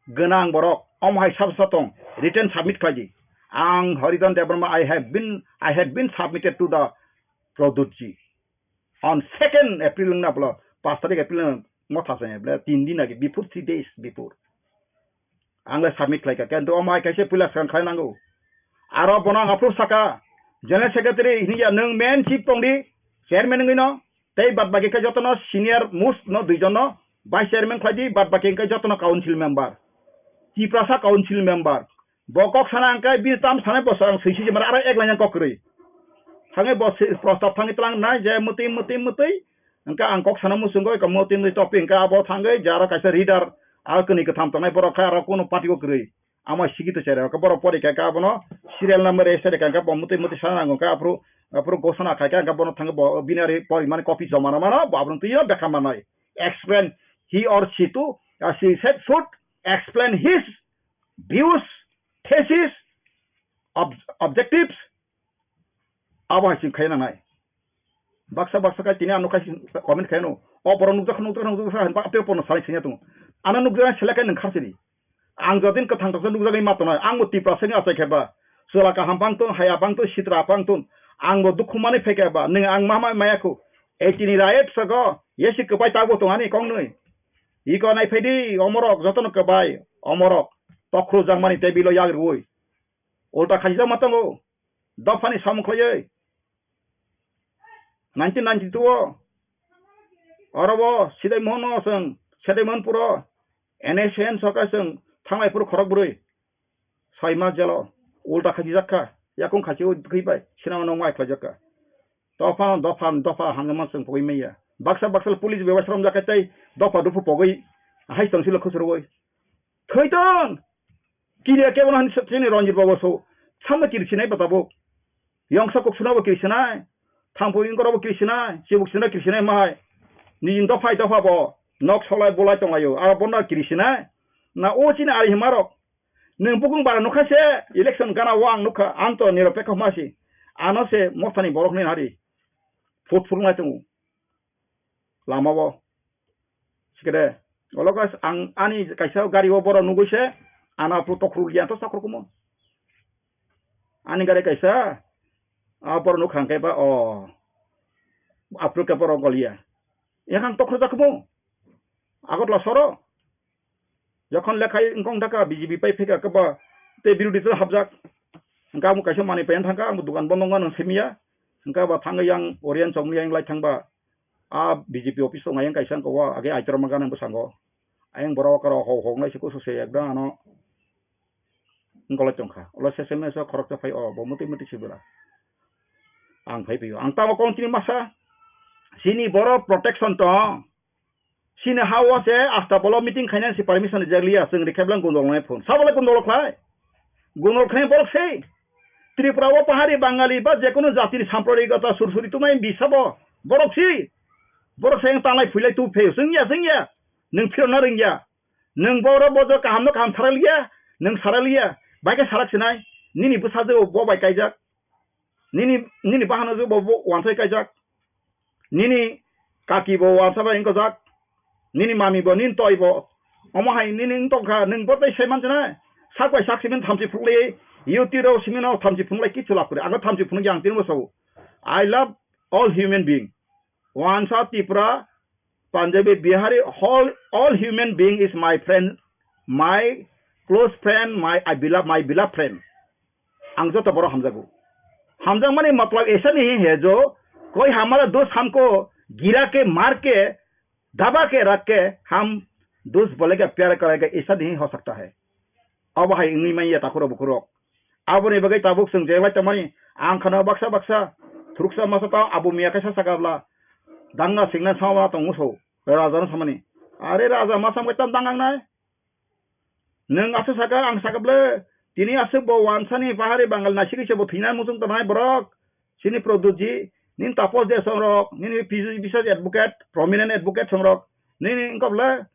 gwnang borok, omo hai sab sa tong, written submit khlai di. Ang Harijan Debbarma, I have been, I had been submitted to the Pradyut ji on second April wngna bwla, paanch tarik April wngna motha se bwla, tin din age, before, three days before. Ang le submit khlai kha, kintu omo hai kaisa puila swkang khlai nango. Aro bono ang aphuru saka, General Secretary hinya nwng main chief tong di, chairman wngwi no, tei bad baki khe jotono senior most no duijon no vice chairman khlai di, bad baki khe jotono council member. Tiprasa council member. Bo kok sana hwnkhe bini tam sanai bo swkang swi sijimar aro ek lainang kok kwrwi. Thangwi bo si-, prostab thangwi tlang nai je mwtwi mwtwi mwtwi. Hwnkhe ang kok sana muchungo eko mwtwi mwtwi topic hwnkhe abo thangwi je aro kaisa reader aro kwnwi kwtham tongnai borok khe aro kunu party o kwrwi. Ama sigi to chera ka borok pori ka ka bono serial number register ka ka bo muti muti sana nango ka aphuru aphuru gosona khai ka ka bono thang bo binary pori mane copy joma na mano bo aphuru twi bekha manai explain he or she to, uh, she said should explain his views, thesis, ob-, objectives. Abo hai chwng khaina nai. Baksa baksa khe tini ano khai comment khaino. O borok nukjak nukjak nukjak hai ba tei porno salai singya tongo. Ano nukjak selek khe nwng kharsidi. Ang jodin kwthang toksa nukjagwi ma tongnai. Ang bo Tiprasa ni achai khe ba. Chwla kaham pang tong, haya pang tong, sitra pang tong. Ang bo dukhu manwi phai khe ba. Nwng ang ma ma maya khu. Ei tini riot sago. Yesi kwbai tabo tong ani kong nwi. Iko nai phaidi omorok jotono kwbai. Omorok. Tokhro jangmani table o yak rwui. Ulta khajijak ma tongo. Dophani samung khlaiwi nineteen ninety-two o oro bo Sidai Mohon no chwng Sidai Mohon puro N S C N sorkar chwng thanglai phuru khorok bwrwi soi mas jelo ulta khajijak kha, yakung khachi o bwkhwi bai sinamano wng wai khlaijak kha. Dopha dopha dopha hamjama chwng pogwi manya. Baksa baksa police bebak sromjak khe tei dopha dopha pogwi Hai tong silo khosorowi. Thoi tong. Kiriya kebo no hani chini Ranjit Babu so. Samno kiri sinai ba tabuk. Yongsa kok suna bo kiri sinai. Thangpo ingkora bo kiri sinai. Chibuk sina kiri sinai mahai. Nini dophai dopha bo. Nok solai bolai tonglaio. Aro bono kiri sinai. Na o chini ari himarok. Nwng bukung bara nukha se election gana o ang nukha. Ang to niropekho ma si. Ano se mothani borok ni hari. Phut phurung lai tongo. Lama o. Sikede. Olo guys, ang ani kaisa gari o borok nugui se, ano apro tokhru liya to sakhro kumo. Ani gari kaisa, a borok nuk hangke ba o. Apro ke borok goliya. Yakhang tokhru jakmo. Agotla soro. Jokhon lekhai wngkong thaka B J P pai phika keba te birodhi dol hapjak. Hingke amo kaisa manwi pai thangka, amo dogan bondo wngma nang simiya. Hingke ba thangwi yang Oriyan chongwi yang lai thangba. A B J P office tongo yang kaisa hingke o age Aitorma gana bwskango. Ayang borok aro hok hok nai se kusu se ekdam ano. Hingke lai tongkha. Ulo seseme so khoroksa phai o, bo mwtwi mwtwi se bwla. Ang phai phio. Ang tamo continue masa. Sini borok protection tong. Sini ha o se asta bolo meeting khainani si permission rijak liya, chwng rikhe bwlai gundol nai phone. Sabo le gundol khlai? Gundol khlai borok se. Tripura o pahari Bangali ba jekunu jatini samprarigota sursuri tumai bisa bo. Borok si. Borok se tanglai phuilai tu pheo. Chwng ya, chwng ya. Nwng phirok na rwngya. Nwng boro bojo kaham no kaham sarai liya. Nwng sarai liya. Bai khe sarak sinai. Nini bwsajwk bo bai kaijak. Nini, nini bahanajwk bo, bo wansai kaijak. Nini kaki bo wansa bai wngkojak. Nini mami bo, nini toi bo. Omo hai nini wng tongkha, nwng bo tei sai manchina. Sak bai sak simin thamchi phunukle, YouTube rok simin o thamchi phunukle kichu lab kwrwi. Ang thamchi phunukya ang tini bo sao. I love all human being. Wansa Tripura, Punjabi, Bihari, all, all human being is my friend, my close friend, my, I beloved, my beloved friend. Ang joto borok hamjago. Hamjakmani matlab aisa nahi hai jo, koi hamara dost hamko gira ke, maar ke, daba ke, rakh ke, hum dost bolega, pyar karega, aisa nahi ho sakta hai. Abo hai wngwi manya takhurok bukhurok. Aboni bagwi tabuk chwng je bai tongmani, ang khana baksa baksa, thuruksa masa tao abo miya kaisa sakabla, dangna singna sama tong muso, raja no samani. Are raja masam kai tam dangang nai. Nwng aswk saka, ang saka ble, tini aswk bo wansani pahari Bangal naisik se bo thwina muchung tongnai borok. Chini Pradyutji, nini Taposh Deo songrok, nini P G Biswas advocate, prominent advocate songrok, nini wngkha ble,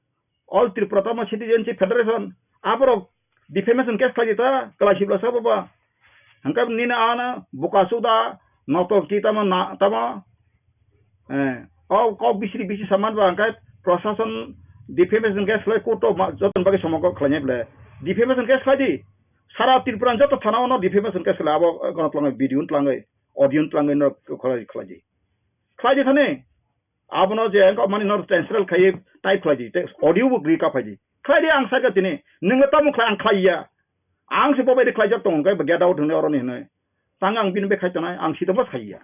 All Tripura Tamil Citizenship Federation, aborok defamation case khlai di ta, kwlai sibla sabo ba. Hangkhe nini ano buka suda, noto ki tamo na, tamo, eh, o kok bisri bisi saman ba, hangkhe prosason defamation case khlai court o ma, joton bagwi somogo khlainai ble. Defamation case khlai di, sara Tripura joto thana ono defamation case khlai abo, eh, gono twlangwi video twlangwi, audio twlangwi no khlai, khlai di. Khlai di thani, abono je engkok mani no translate khai type khlai di, te audio bo gri ka phai di. Khlai di ang saka tini, ningno tamo khlai ang khlai ya. Ang se bobai de khlai jak tong kai ba get out hwnwi oro ni hwnwi. Tang ang bini be khai tonai, ang sito bo sai ya.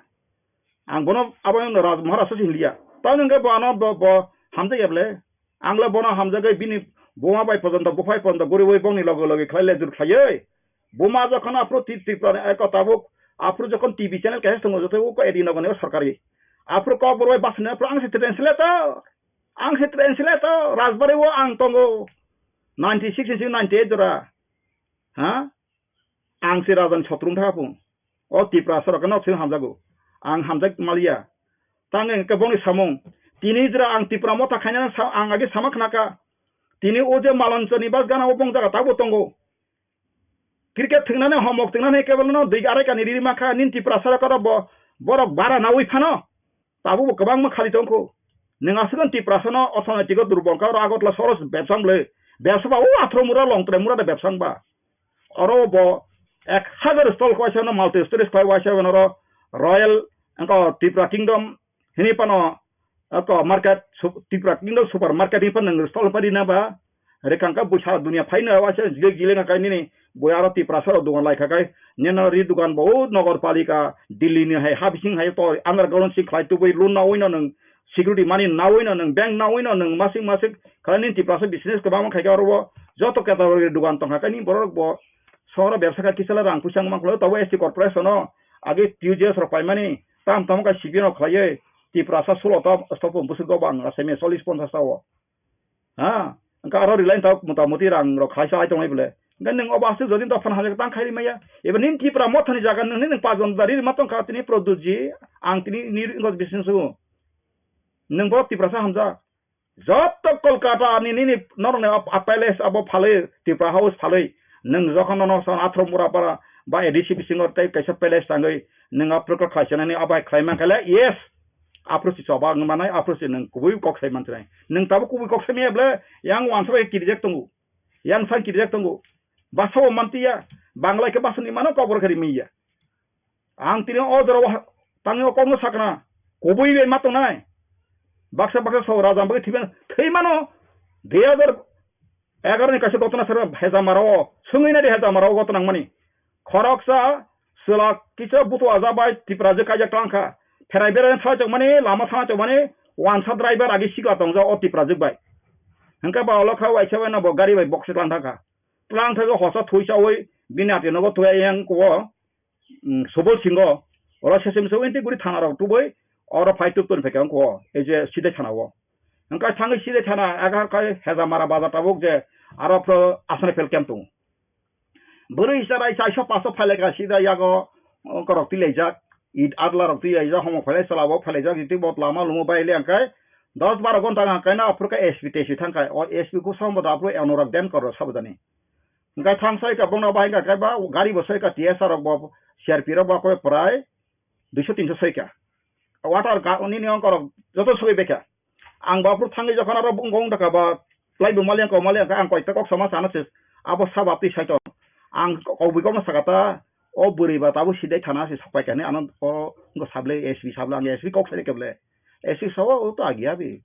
Ang bono abo no Raj Maharaj se hinliya. Ta nung ke bo ano bo, bo hamjak ya ble. Ang le bono hamjak bini buma bai pojonto, buphai pojonto guri bai bongni loge loge khlai le jur khlai. Buma jokhon aphuru Tri-, Tripura ni eko tabuk aphuru jokhon T V channel kaisa tongo, joto uko edi nogo ni o sorkari. Aphuru kok borok bai basni aphuru ang se translator. Ang se translator, Rajbari o ang tongo. Ninety six ni simi ninety eight jora. Ha? Ang se raja ni sotrung tha phung. O Tripura sorok no simi hamjago. Ang hamjak maliya. Tang engke bongni samung. Tini jora ang Tripura motha khaina sa-, ang age sama khnaka. Tini o je Malanchani bas gana o bong jaga tabo tongo. Cricket thwngnani homok thwngnani kebelno dui arai kani riri mankha, nini Tiprasa rok oro bo, borok bara naui phano. Tabukbo kwbangma khali tongkho. Nwng aswkno Tiprasano orthonoitiko durbol kha, oro Agartala sohoro bebsa wng le. Bebsa ba o Athro mura Longtrai mura de bebsa wng ba. Oro bo ek hazar stall khe waisa no multi storage khlai waisa oro Royal, wngkha Tripura Kingdom, hini phano, ako market, sup-, Tripura Kingdom supermarket ni phano nwng stall pari na ba, rikang ka busa dunia phai na waisa jile jile na kai nini, bui aro Tiprasa rok dugan lai kha kai, nini ri dugan bo o Nagar Palika, Delhi ni hai ha bising hai to underground sing khlai tubui loan na oi no nwng, security money na oi no nwng, bank na oi no nwng, masing masing khlai nini Tiprasa business kwbangma khai kha oro bo, joto category dugan tong kha kai nini borok bo, sohoro bebsa kha kisa le rang puisa wng man khlai, tabo S T corporation o, age T U J S rok paimani, tam tamo kha C P M rok khlaiwi, Tiprasa sulo to, stop bwswk go bang, asai me chollish ponchash ta o. Ha? Hwnkhe aro rwlai tok motamuti rang rok khai salai tongnai bole. Hwnkhe nwng obo aswk jodi dophano hamjak tang khai rimaya. Eba nini Tipra mothani jaga nini nwng pajon dari rima tongkha tini Produji, ang tini nini bising sugo. Nwng bo Tiprasa hamjak. Joto Kolkata ni nini norokni ap-, ap palace abo phalwi, Tripura House phalwi, nwng jokhon nono son athro Murapara ba A D C bisingo tei kaisa palace tangwi nwng aphuru khe khlai sanani abai khlai mankha le, yes, aphuru si choba wngwi manai, aphuru si nwng kubui kok sai mansai. Nwng tabuk kubui kok sai maya ble, yang wansa bai kirijak tongo, yang sang kirijak tongo, basa bo mantiya, Bangla khe basa ni mano kobor khe rimaya. Ang tini o jora o tangwi o kokno sakna, kubui bai ma tongnai. Baksa baksa so raja bagwi thwiban thwimano dui hajar egaroh ni kaisa gotona sero Hejamara o, swngwi nai di Hejamara o gotona wngmani. Khoroksa chwla kisa butu aja bai Tiprajwk kaijak tangkha. Pherai berai thangchokmani, lama thangchokmani, wansa driver agi sikla tongjak o Tiprajwk bai. Hwnkhe ba olo kha waisa bai no bo gari bai bokse tlang thangkha. Tlang thangwi hosa thwi chawi bini ati nogo thwi yang kuo. Subol Singho, oro sesem se winti guri thana rok tubui, oro phai tub toni phaikha wngkho, ei je Sidai thana o. Wngkha thangwi Sidai thana, agar khai Hejamara bazar tabuk je, aro phro aswk fel camp tongo. Bwrwi chwrai chaisa paso phailai kha Sidai yago, korok twi laijak, it adla rok twi laijak, homo phailai chwla bo phailai jak, jiti bot lama lumo bai le angkai, dos baro gonta wngkha kaino aphuru khe S P T S P thangkha, o S P kusa bo da aphuru Anurag Denkar rok sabo jani. Hwnkhe thang soi ka bongno bahai hwnkha khe ba gari bo soi ka T S R rok bo C R P rok bo koi prai duiso tinso soi ka. Water ga nini ongkorok joto soi bekha. Ang bo aphuru thangwi jokhon aro bung wng dakha ba plai bo mali ang ko mali ang ang koi ta kok sama sana se abo saba twi saiton. Ang kok bui kok no saka ta o bwrwi ba tabuk sidai thana se sapai kani ano o ngo sable S P sable ang S P kok sai keble. S P sawa o to agi abi.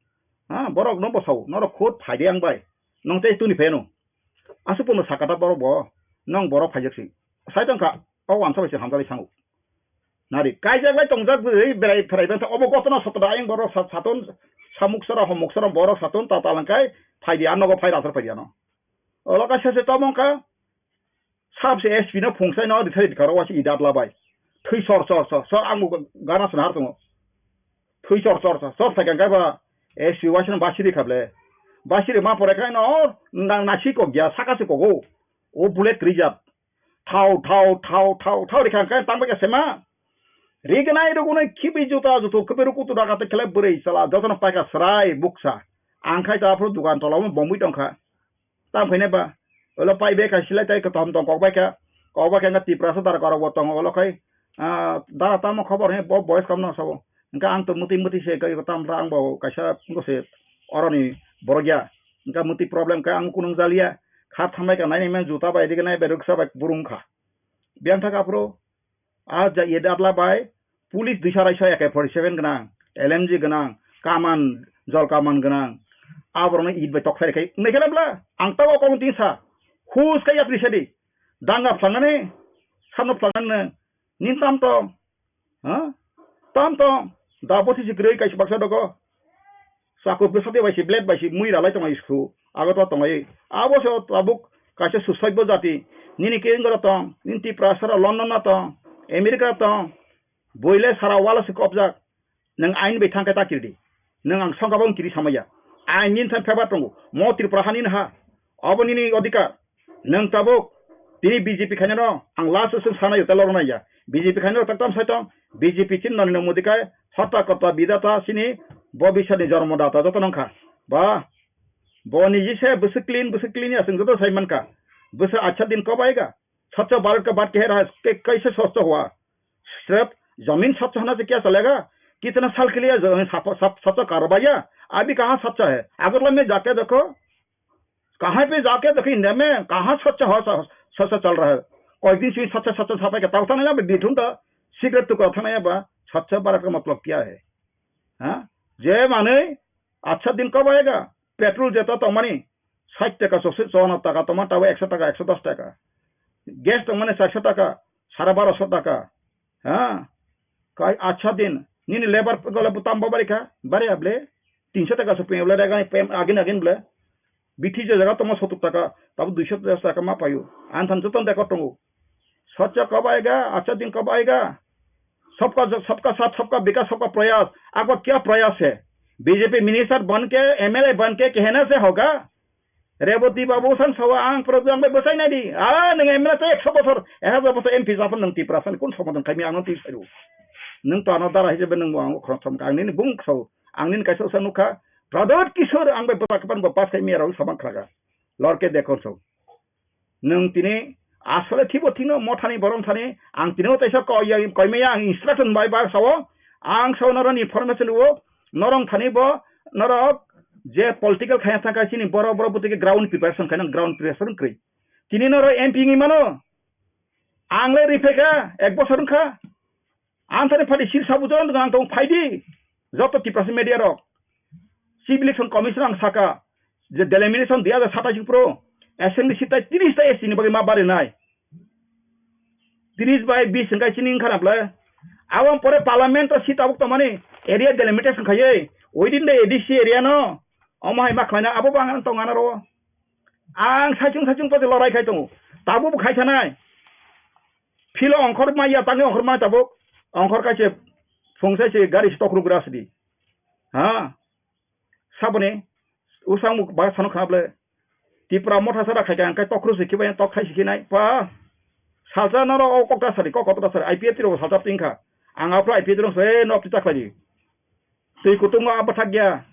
Ha borok no bo sao norok khut phai de ang bai. Nong tei tuni pheno. Aswk pono sakata borok bo, nong borok phaijak si. Sai tong kha, o wansa bai se hamjak bai sango. Nari, kaijak bai tongjak bwrwi berai pherai bangsa, obo gotona sotra ayang borok sa-, saton, samuk sora, homuk sora, borok saton, ta talangkai, phaidi, a nogo phai rathar phaidi ano. Olo kaisa se tomong kha, sab se S P no phungsai no rithai rikha ro wasi idat labai. Thwi sor, sor, sor, sor, ang bo gana swnahar tongo. Thwi chor chor chor chor phaikha khe ba S P waisa no basiri kha ble. Basiri ma pore khai no nang nasi kok ya saka se kogo. O bullet rijak. Thau thau thau thau thau rikha khe tang bai khe sema. Rignai rugunai khibi juta jutu khibi rukutu daga te khlai bwrwi chala jotono paikha srai buksa. Ang khai ta aphuru dukan tola o bomwi tongkha. Tam khaina ba, olo pai beka silai tai kotom tong kok bai kha, kok bai kha wngkha Tiprasa dara korok bo tongo olo khai, ah, dara tamo khobor he bo boyes kam no sabo. Hwnkhe ang to muti muti se kai tam ra ang bo kaisa wngkha se oroni borok ya. Hwnkhe muti problem kha ang kunung jaliya, kha thambai kha nai nai mani juta bai dige nai bai rwksa bai burung kha. Biyang thaka aphuru, ah, ja, ye datla bai, police duisa raisa A K forty seven gwnang, L M G gwnang, kaman, jol kaman gwnang, aborokno it bai tok khlai rwkhe, wngwi khe bla, ang tabok kok tini sa, hus khe yapri sadi, danga phlangani, samno phlangani, nin tam tong, ha? Tam tong, da bothi si kwrwi kaisa baksa dogo. Chakur bwsate bai se blade bai se mui ralai tongmani su ago to tonglai. Abo se tabuk kaisa suicide bo jati. Nini ke wngoro tong, nini Tiprasa ro London na tong, America tong, boile sara wala se kopjak. Nwng ain bai thangkhe ta kirdi. Nwng ang songkha bo wng kiri samaya. Ain nini thang pheba tongo. Mo Tripura hani ha. Abo nini odhikar. Nwng tabuk tini B J P khainano ang last o chwng sanai tei lornai ya. B J P khainano tak tam sai tong, B J P chini Narendra Modi kai hotta kotta bidata chini bobiswt ni jormo data joto nang kha. Ba, bo niji se bwswk clean, bwswk clean ya chwng joto sai man kha. Bwswk acha din kab aayega? Swachh Bharat ka baat keh raha hai, ke, kaise swachh hua? Sirf zameen swachh hona se kya chalega? Kitna saal ke liye zameen saf, saf, swachh karwaiya? Abhi kahan swachh hai? Agartala mein jaake dekho. कहाँ पे जाके देखो इंडिया में कहाँ स्वच्छ हो, स्वच्छ चल रहा है। कोई दिन से स्वच्छ, स्वच्छ सफाई का तब था ना, बिठून था, सिगरेट तो करता ना, बा, स्वच्छ भारत का मतलब क्या है? हाँ? जे माने, अच्छा दिन कब आएगा? पेट्रोल जेता तो मनी, साठ टका, सौ से चौवन टका, टमाटर वो एक सौ टका, एक सौ दस टका। गैस तो मने चार सौ टका, साढ़े बारह सौ टका। हाँ? Kai acha din, nini lebar gole butam bo bari kha, bari able, tinso taka so pem le, agin agin ble, bithi je jaga tongma sotur taka, tabu duiso taka ma payu, an than joton deko tongo. Swachh kab aayega, acha din kab aayega, sabka, sabka saath, sabka vikas, sabka prayas, aapka kya prayas hai? B J P minister ban ke, M L A ban ke kehna se hoga? Reboti Babu sang sawa ang program bai bwsai nai di. Ah, nwng M L A tei ekso bosor, ek hajar bosor M P japan nwng Tiprasa ni kun somadon khaimi ang twi sairu. Nwng to ano dara hijabe nwng bo ang khorok thom ang nini bung kso. Ang nini kaisa usa nukha. Pradot Kishore ang bai bwsa kapan bo pas khaimi rok sabang khlaga. Lorke dekon so. Nwng tini asole thibo thino mothani borong thani ang tini o teisa ko-, ya-, koimaya ang instruction bai bar sao ang sao norok ni information o norong thani bo norok je political khaya thangkha chini borok borok bwtwi ground preparation khaina ground preparation kwrwi tini norok M P wngwi mano ang le rifeka ek bosor wngkha. Ang thani phadi sir sabu jon ang tong phaidi. Joto Tiprasa media rok. Chief Election Commission ang saka je delimitation dui hajar satais pro assembly seat tai tris ta S T ni bagwi ma barinai. Tris bai bis hingkai chini wngkha na bwle. Aboni pore parliament o seat tabuk tongmani area delimitation khaiwi within the A D C area no. Omo hai ma khlaina abo bang tong ana ro. Ang saichung saichung poti lorai khai tongo. Tabuk khai sanai. Philo ongkhor maya tangwi ongkhor maya tabuk. Ongkhor kaise phung sai se gari se tokruk gra sidi. Ha? Saboni usang muk ba sano khna ble. Tipra motha sara khai kha, ang kai tokruk se khibai tok khai se khinai. Pa. Salsa noro o kokta sari, kok kokta sari. I P F T ro salsa tingkha. Ang apra I P F T ro se nok ti taklai di. Twi kutung no abathak ya.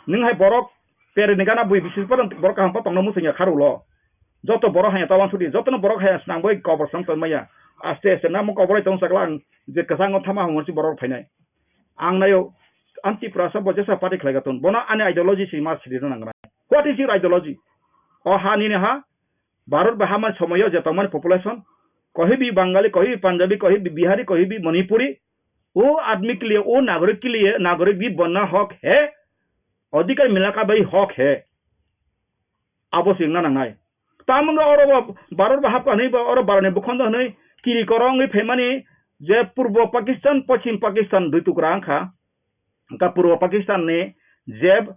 Nwng hai borok pere ni gana bui bisis pa borok kaham pa tongna musung ya kharu lo. Joto borok haya tawan sudi, joto no borok haya snang bai kobor snang tong maya. Aste aste namo kobor ai tong sakla ang je kwchang no thama hamo si borok phainai. Ang nayo anti prasa bo jesa party khlai gaton. Bono ani ideology si ma sidi nang nai. What is your ideology? O ha nini ha? Bharat ba hama somoyo je tongmani population, kohi bi Bangali, kohi bi Punjabi, kohi bi Bihari, kohi bi Manipuri, वो आदमी के लिए, वो नागरिक के लिए, नागरिक भी बनना हक है, अधिकार मिलना का भी हक है। Abo se wngna nangnai. Tamungno oro bo Bharat bo hapkha hwnwi bo oro Bharatni bukhonjo hwnwi kiri korongwi phaimani je Purbo Pakistan, Poschim Pakistan dui tukra wngkha. Wngkha Purbo Pakistanni je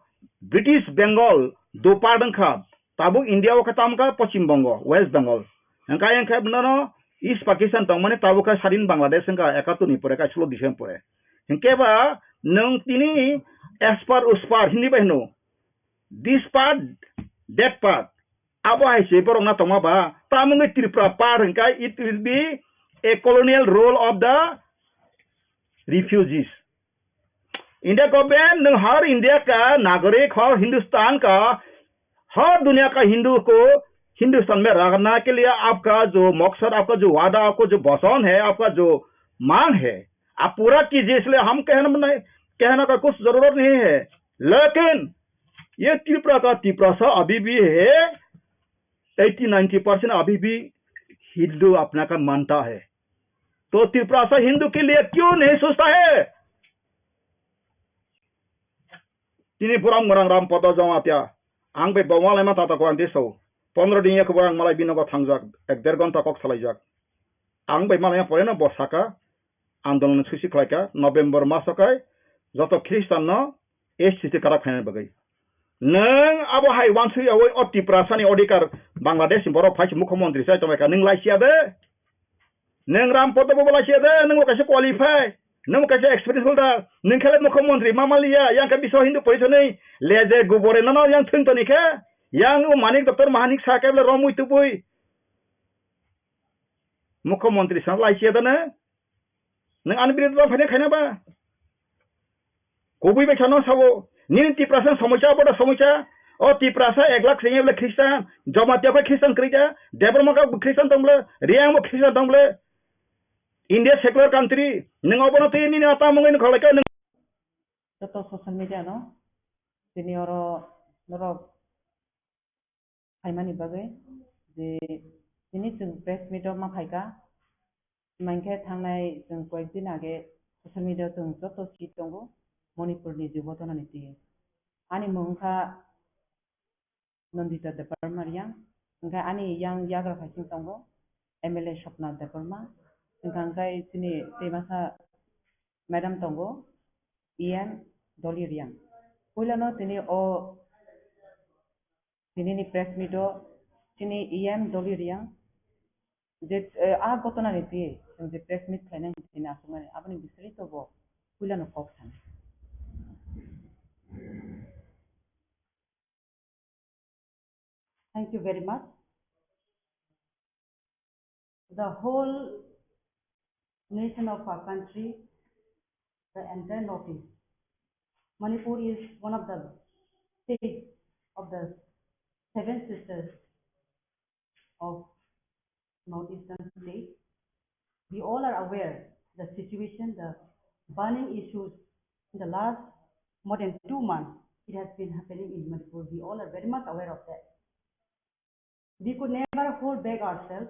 British Bengal dopar wngkha, tabuk India o khe tamo wngkha Poschim Bongo, West Bengal. Hingkha ayang khe nono East Pakistan tongmani tabuk khe sadin Bangladesh wngkha ekattor ni pore, kaislo December pore. Hinkhe ba nwng tini espar uspar Hindi bai hino, this part, that part. Abo hai se borok na tongma ba, tamungwi Tripura part hingkha, it will be a colonial rule of the refugees. India government, nwng har India ka nagorik, har Hindustan ka, har duniya ka Hindu ko, Hindustan mein rakhna ke liye aapka jo maksad, aapka jo wada, aapka jo vachan hai, aapka jo mang hai, aap pura kijiye, isliye hum kehna nahi, kehna ka kuch zarurat nahi hai. Lekin ye Tripura ka Tiprasa abhi bhi hai, eighty ninety percent abhi bhi Hindu apna ka manta hai. To Tiprasa Hindu ke liye kyun nahi sochta hai? Tini buram gwnang Ram Podo Jamatia. Ang bai bo malaima tata ko ang deso. Pondro din ya kebo ang malai binogo thangjak. Ek der ghonta kok salaijak. Ang bai malaima poreno bo saka andolon susi khlaika November maso kai joto Christian no S T karak phaina bagwi. Nwng abo hai wansui yawi o Tiprasa ni odhikar Bangladesh ni borok phaisi mukhyamantri sai tongbaika nwng laisiya de. Nwng Ram Podo bo laisiya de, nwng bo kaisa qualify, nwng bo kaisa experience holder, nwng khe mukhyamantri ma maliya, yang khe Biswa Hindu Porishad ni leje gubore nono yang thwng toni khe, yang o Manik Doctor Mahanik sa khe bole romwi tubui mukhyamantri sa laisiya de nwng, nwng ani birodh ba phaina khaina ba. Kubui bai sano sabo, nini Tiprasa somosya, aboda somosya, o Tiprasa ek lakh sengya bole Christian, Jamatia bai Christian kwrwi kha, Debbarma ka Christian tong bole, Reang bo Christian tong bole, India secular country, nwng obono twi nini ata mungwi nukha lai kha, nwng joto social media no, tini oro norok phaimani bagwi je tini chwng press meet o ma phaikha, hinkhe thangnai chwng koyek din age social media o chwng joto swi tongo Manipur ni je ghotona ni twi. Ani mung wngkha Nandita Debbarma Reang, hinkhe ani yang yagra phaising tongo M L A Swapna Debbarma, hinkhe chini twi masa madam tongo E M Dolly Reang. Puilano tini o Tinini press meet o chini E M Dolly Reang je, eh, a ghotona ni twi chwng je press meet khlainai hwnwi tini achukmani, aboni bisingtwi bo puilano kok sanai. Thank you very much. The whole nation of our country, the entire Northeast, Manipur is one of the states of the Seven Sisters of Northeastern state. We all are aware the situation, the burning issues in the last more than two months, it has been happening in Manipur. We all are very much aware of that. We could never hold back ourselves.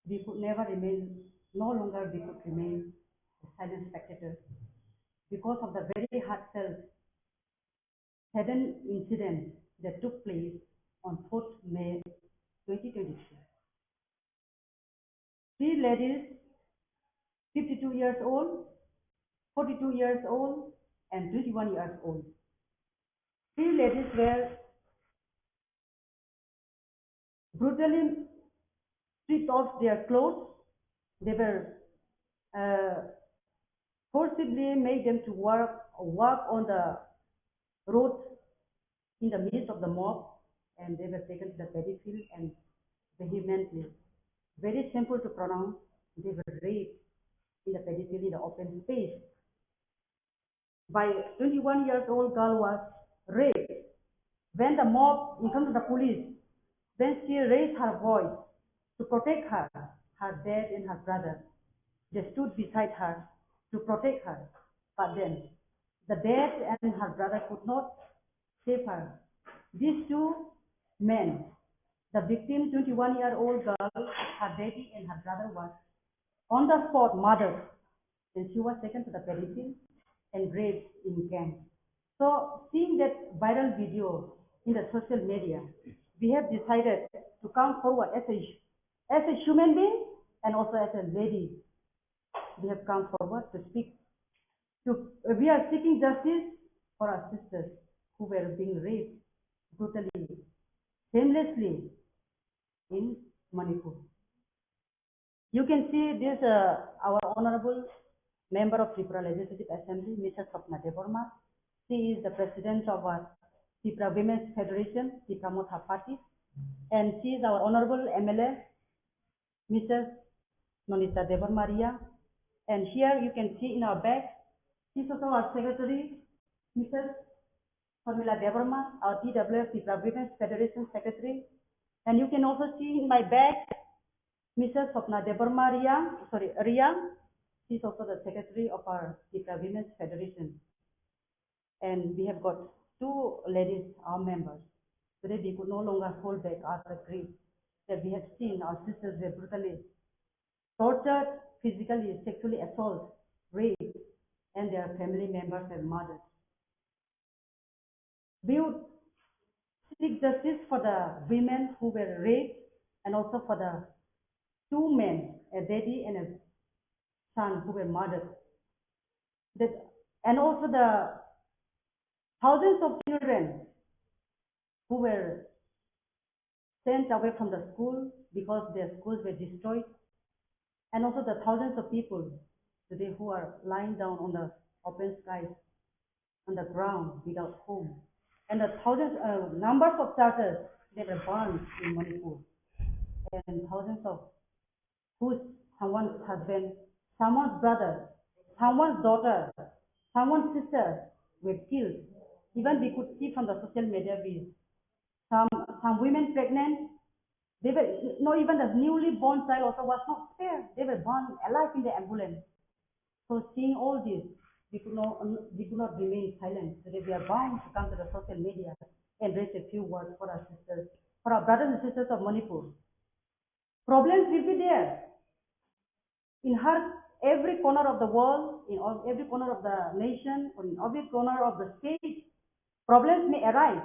We could never remain, no longer we could remain a silent spectator because of the very heartfelt sudden incident that took place on fourth May twenty twenty-three. Three ladies, fifty-two years old, forty-two years old, and twenty-one years old. Three ladies were brutally stripped off their clothes. They were, uh, forcibly made them to work, walk on the road in the midst of the mob, and they were taken to the paddy field and vehemently, very shameful to pronounce, they were raped in the paddy field in the open space. By twenty-one years old girl was raped. When the mob informed the police, then she raised her voice to protect her, her dad and her brother. They stood beside her to protect her. But then, the dad and her brother could not save her. These two men, the victim, twenty-one-year-old girl, her daddy and her brother was on the spot murdered, and she was taken to the paddy field and raped in camp. So, seeing that viral video in the social media, we have decided to come forward as a, as a human being and also as a lady. We have come forward to speak. To, we are seeking justice for our sisters who were being raped brutally, shamelessly in Manipur. You can see this, uh, our honorable member of Tripura Legislative Assembly, Missus Swapna Debbarma. She is the president of our Tripura Women's Federation, Tipra Motha Party, and she is our honorable M L A, Missus Nonita Debbarma Reang. And here you can see in our back, she's also our secretary, Missus Sharmila Debbarma, our T W F, Tipra Women's Federation Secretary. And you can also see in my back, Missus Swapna Debbarma Reang, sorry, Reang. She's also the secretary of our Tipra Women's Federation. And we have got two ladies, our members. Today we could no longer hold back our grief that we have seen our sisters were brutally tortured, physically, sexually assaulted, raped, and their family members were murdered. We would seek justice for the women who were raped and also for the two men, a daddy and a son, who were murdered. That, and also the thousands of children who were sent away from the school because their schools were destroyed, and also the thousands of people today who are lying down on the open skies, on the ground without home, and the thousands, uh, numbers of churches, they were burned in Manipur, and thousands of whose someone's husband, someone's brother, someone's daughter, someone's sister were killed. Even we could see from the social media reels, some, some women pregnant, they were, no, even the newly born child also was not spared. They were burned alive in the ambulance. So seeing all this, we could not, we could not remain silent. Today we are bound to come to the social media and raise a few words for our sisters, for our brothers and sisters of Manipur. Problems will be there. In her, every corner of the world, in all, every corner of the nation, or in every corner of the state, problems may arise.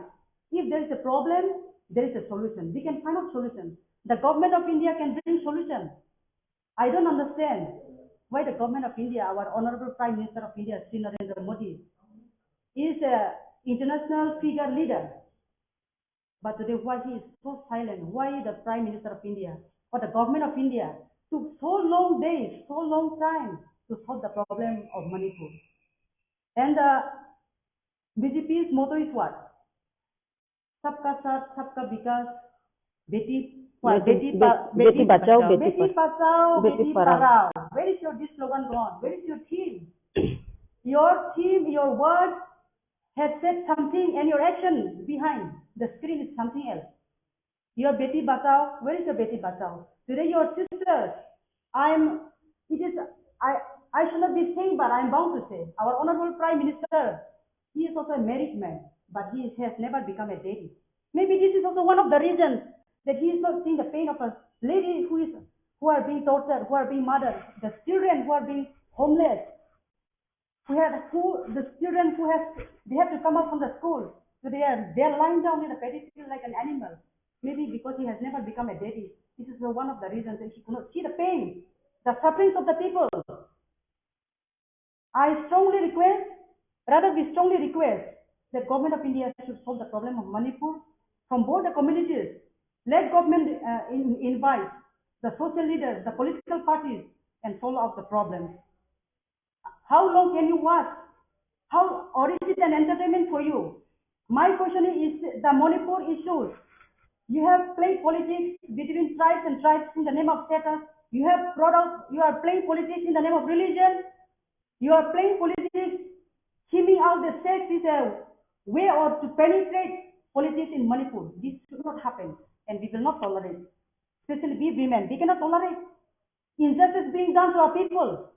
If there is a problem, there is a solution. We can find out solution. The government of India can bring solution. I don't understand why the government of India, our honorable Prime Minister of India, Shri Narendra Modi, is a international figure leader. But today, why he is so silent? Why the Prime Minister of India or the government of India took so long days, so long time to solve the problem of Manipur? And the B J P's motto is what? Sabka Saath, Sabka Vikas, Beti, what? Beti, Beti, Ba-, Beti Beti Bachao, Bachao, Beti Beti Pa-, Bachao, Beti Beti Padhao. Padhao. Where is your, this slogan gone? Where is your theme? Your theme, your words have said something, and your action behind the screen is something else. Your Beti Bachao, where is your Beti Bachao? Today your sister, I'm, it is, I, I should not be saying, but I'm bound to say, our Honorable Prime Minister, he is also a married man, but he has never become a daddy. Maybe this is also one of the reasons that he is not seeing the pain of a lady who is, who are being tortured, who are being murdered, the children who are being homeless, who have, who, the children who have, they have to come out from the school, so they are, they are lying down in the paddy field like an animal. Maybe because he has never become a daddy, this is the, one of the reasons that he could not see the pain, the sufferings of the people. I strongly request, rather we strongly request that Government of India should solve the problem of Manipur from both the communities. Let government, uh, in-, invite the social leaders, the political parties, and solve out the problem. How long can you watch? How, or is it an entertainment for you? My question is the Manipur issues. You have played politics between tribes and tribes in the name of status. You have brought out, you are playing politics in the name of religion. You are playing politics, skimming out the sex is a way or to penetrate politics in Manipur. This should not happen, and we will not tolerate. Especially we women, we cannot tolerate injustice being done to our people.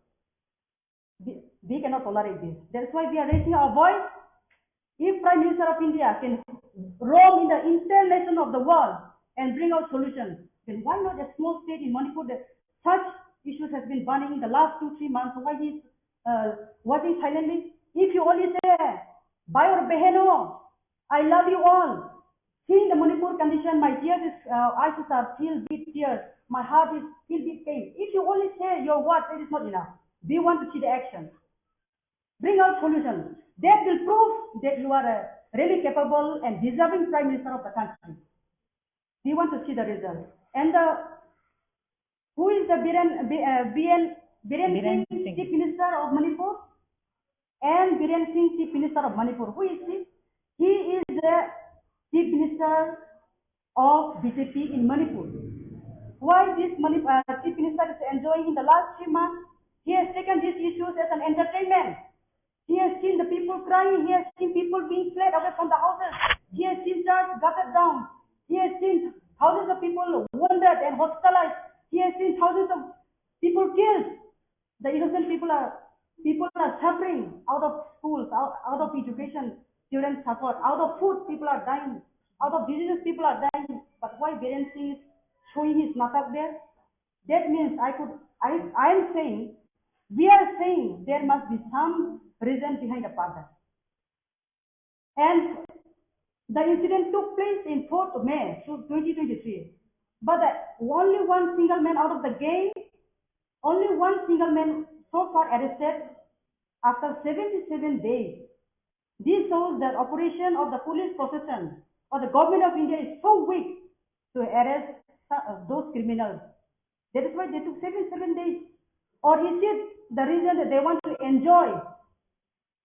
We, we cannot tolerate this. That's why we are raising our voice. If Prime Minister of India can roam in the international of the world and bring out solutions, then why not a small state in Manipur that such issues has been burning in the last two, three months? Why he is, uh, watching silently? If you only say, "Bhai aur behno, I love you all," seeing the Manipur condition, my tears is, uh, eyes are filled with tears. My heart is filled with pain. If you only say your words, it is not enough. We want to see the action. Bring out solutions that will prove that you are a really capable and deserving Prime Minister of the country. We want to see the result. And the, who is the Biren, B-, uh, B N, Biren Biren Singh, Singh. Chief Minister of Manipur? And Biren Singh, Chief Minister of Manipur. Who is he? He is the Chief Minister of B J P in Manipur. Why this Manip-, uh, Chief Minister is enjoying in the last three months? He has taken these issues as an entertainment. He has seen the people crying. He has seen people being fled away from the houses. He has seen churches gutted down. He has seen thousands of people wounded and hospitalized. He has seen thousands of people killed. The innocent people are, people are suffering out of schools, out, out of education, children suffer. Out of food, people are dying. Out of diseases, people are dying. But why Biren Singh is showing his matak there? That means I could, I, I am saying, we are saying there must be some reason behind the murder. And the incident took place in fourth May twenty twenty-three. But the, only one single man out of the gang, only one single man so far arrested after seventy-seven days. This shows that operation of the police protection or the government of India is so weak to arrest, uh, those criminals. That is why they took seventy-seven days. Or is it the reason that they want to enjoy?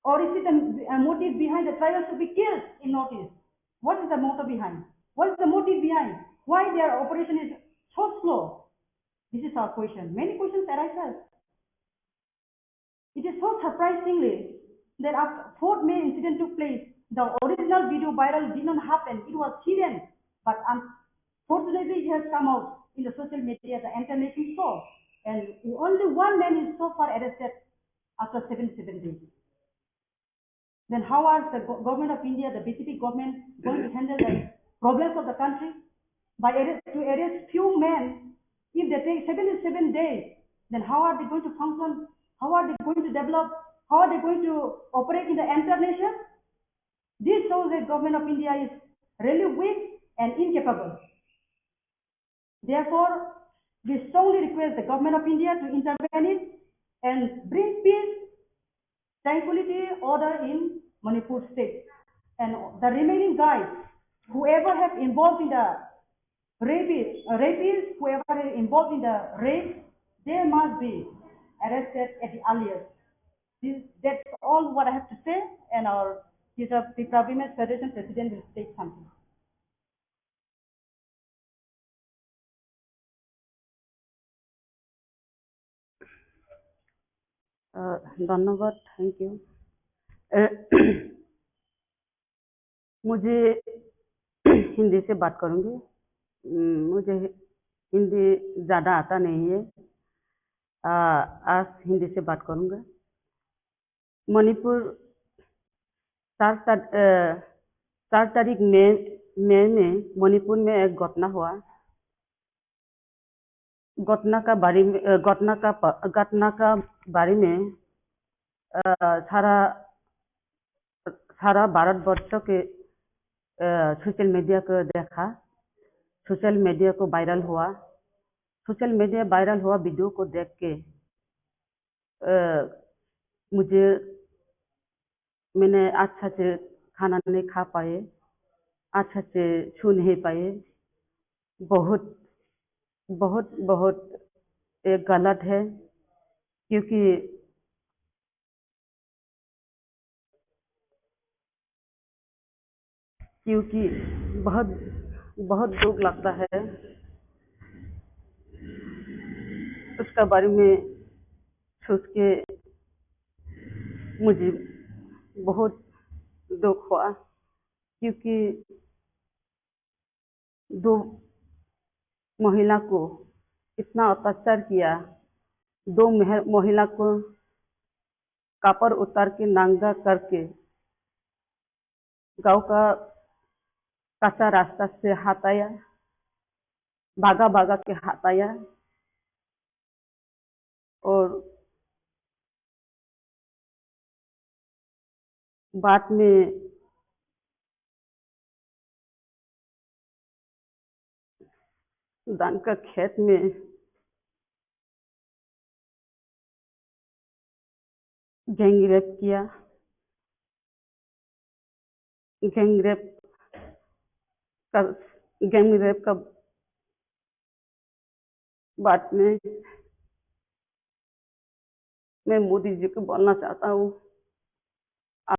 Or is it a, a motive behind the tribals to be killed in Northeast? What is the motive behind? What is the motive behind? Why their operation is so slow? This is our question. Many questions arises. It is so surprisingly that after fourth May incident took place, the original video viral did not happen. It was hidden. But unfortunately, it has come out in the social media, the entire nation saw. And only one man is so far arrested after seventy-seven days. Then how are the go-, government of India, the B J P government, going to handle the problems of the country? By arrest, to arrest few men, if they take seventy-seven days, then how are they going to function? How are they going to develop? How are they going to operate in the entire nation? This shows that government of India is really weak and incapable. Therefore, we strongly request the government of India to intervene it and bring peace, tranquility, order in Manipur state. And the remaining guys, whoever have involved in the rape, uh, rapists, whoever are involved in the rape, they must be arrested at the earliest. This, that's all what I have to say, and our Tipra Women's Federation President will state something. अ, धन्यवाद, thank you। अ, मुझे हिंदी से बात करूँगी। उम, मुझे हिंदी ज़्यादा आता नहीं है। अ, आज हिंदी से बात करूँगा। मणिपुर, चार तार-, अ, चार तारीख मई, मई में मणिपुर में एक घटना हुआ। घटना का बारे में, अ, घटना का प-, घटना का बारे में, अ, सारा, सारा भारतवर्ष के, अ, सोशल मीडिया को देखा, सोशल मीडिया को वायरल हुआ। सोशल मीडिया वायरल हुआ वीडियो को देख के, अ, मुझे, मैंने अच्छा से खाना नहीं खा पाए, अच्छा से सो नहीं पाए। बहुत, बहुत, बहुत ये गलत है, क्योंकि, क्योंकि बहुत, बहुत दुख लगता है। उसका बारे में सोच के मुझे बहुत दुख हुआ, क्योंकि दो महिला को इतना अत्याचार किया, दो मह-, महिला को कपड़ा उतार के नंगा करके गांव का कच्चा रास्ता से हटाया, भागा भागा के हटाया। और बाद में धान का खेत में गैंग रेप किया। गैंग रेप का, गैंग रेप का बाद में मैं मोदी जी को बोलना चाहता हूँ,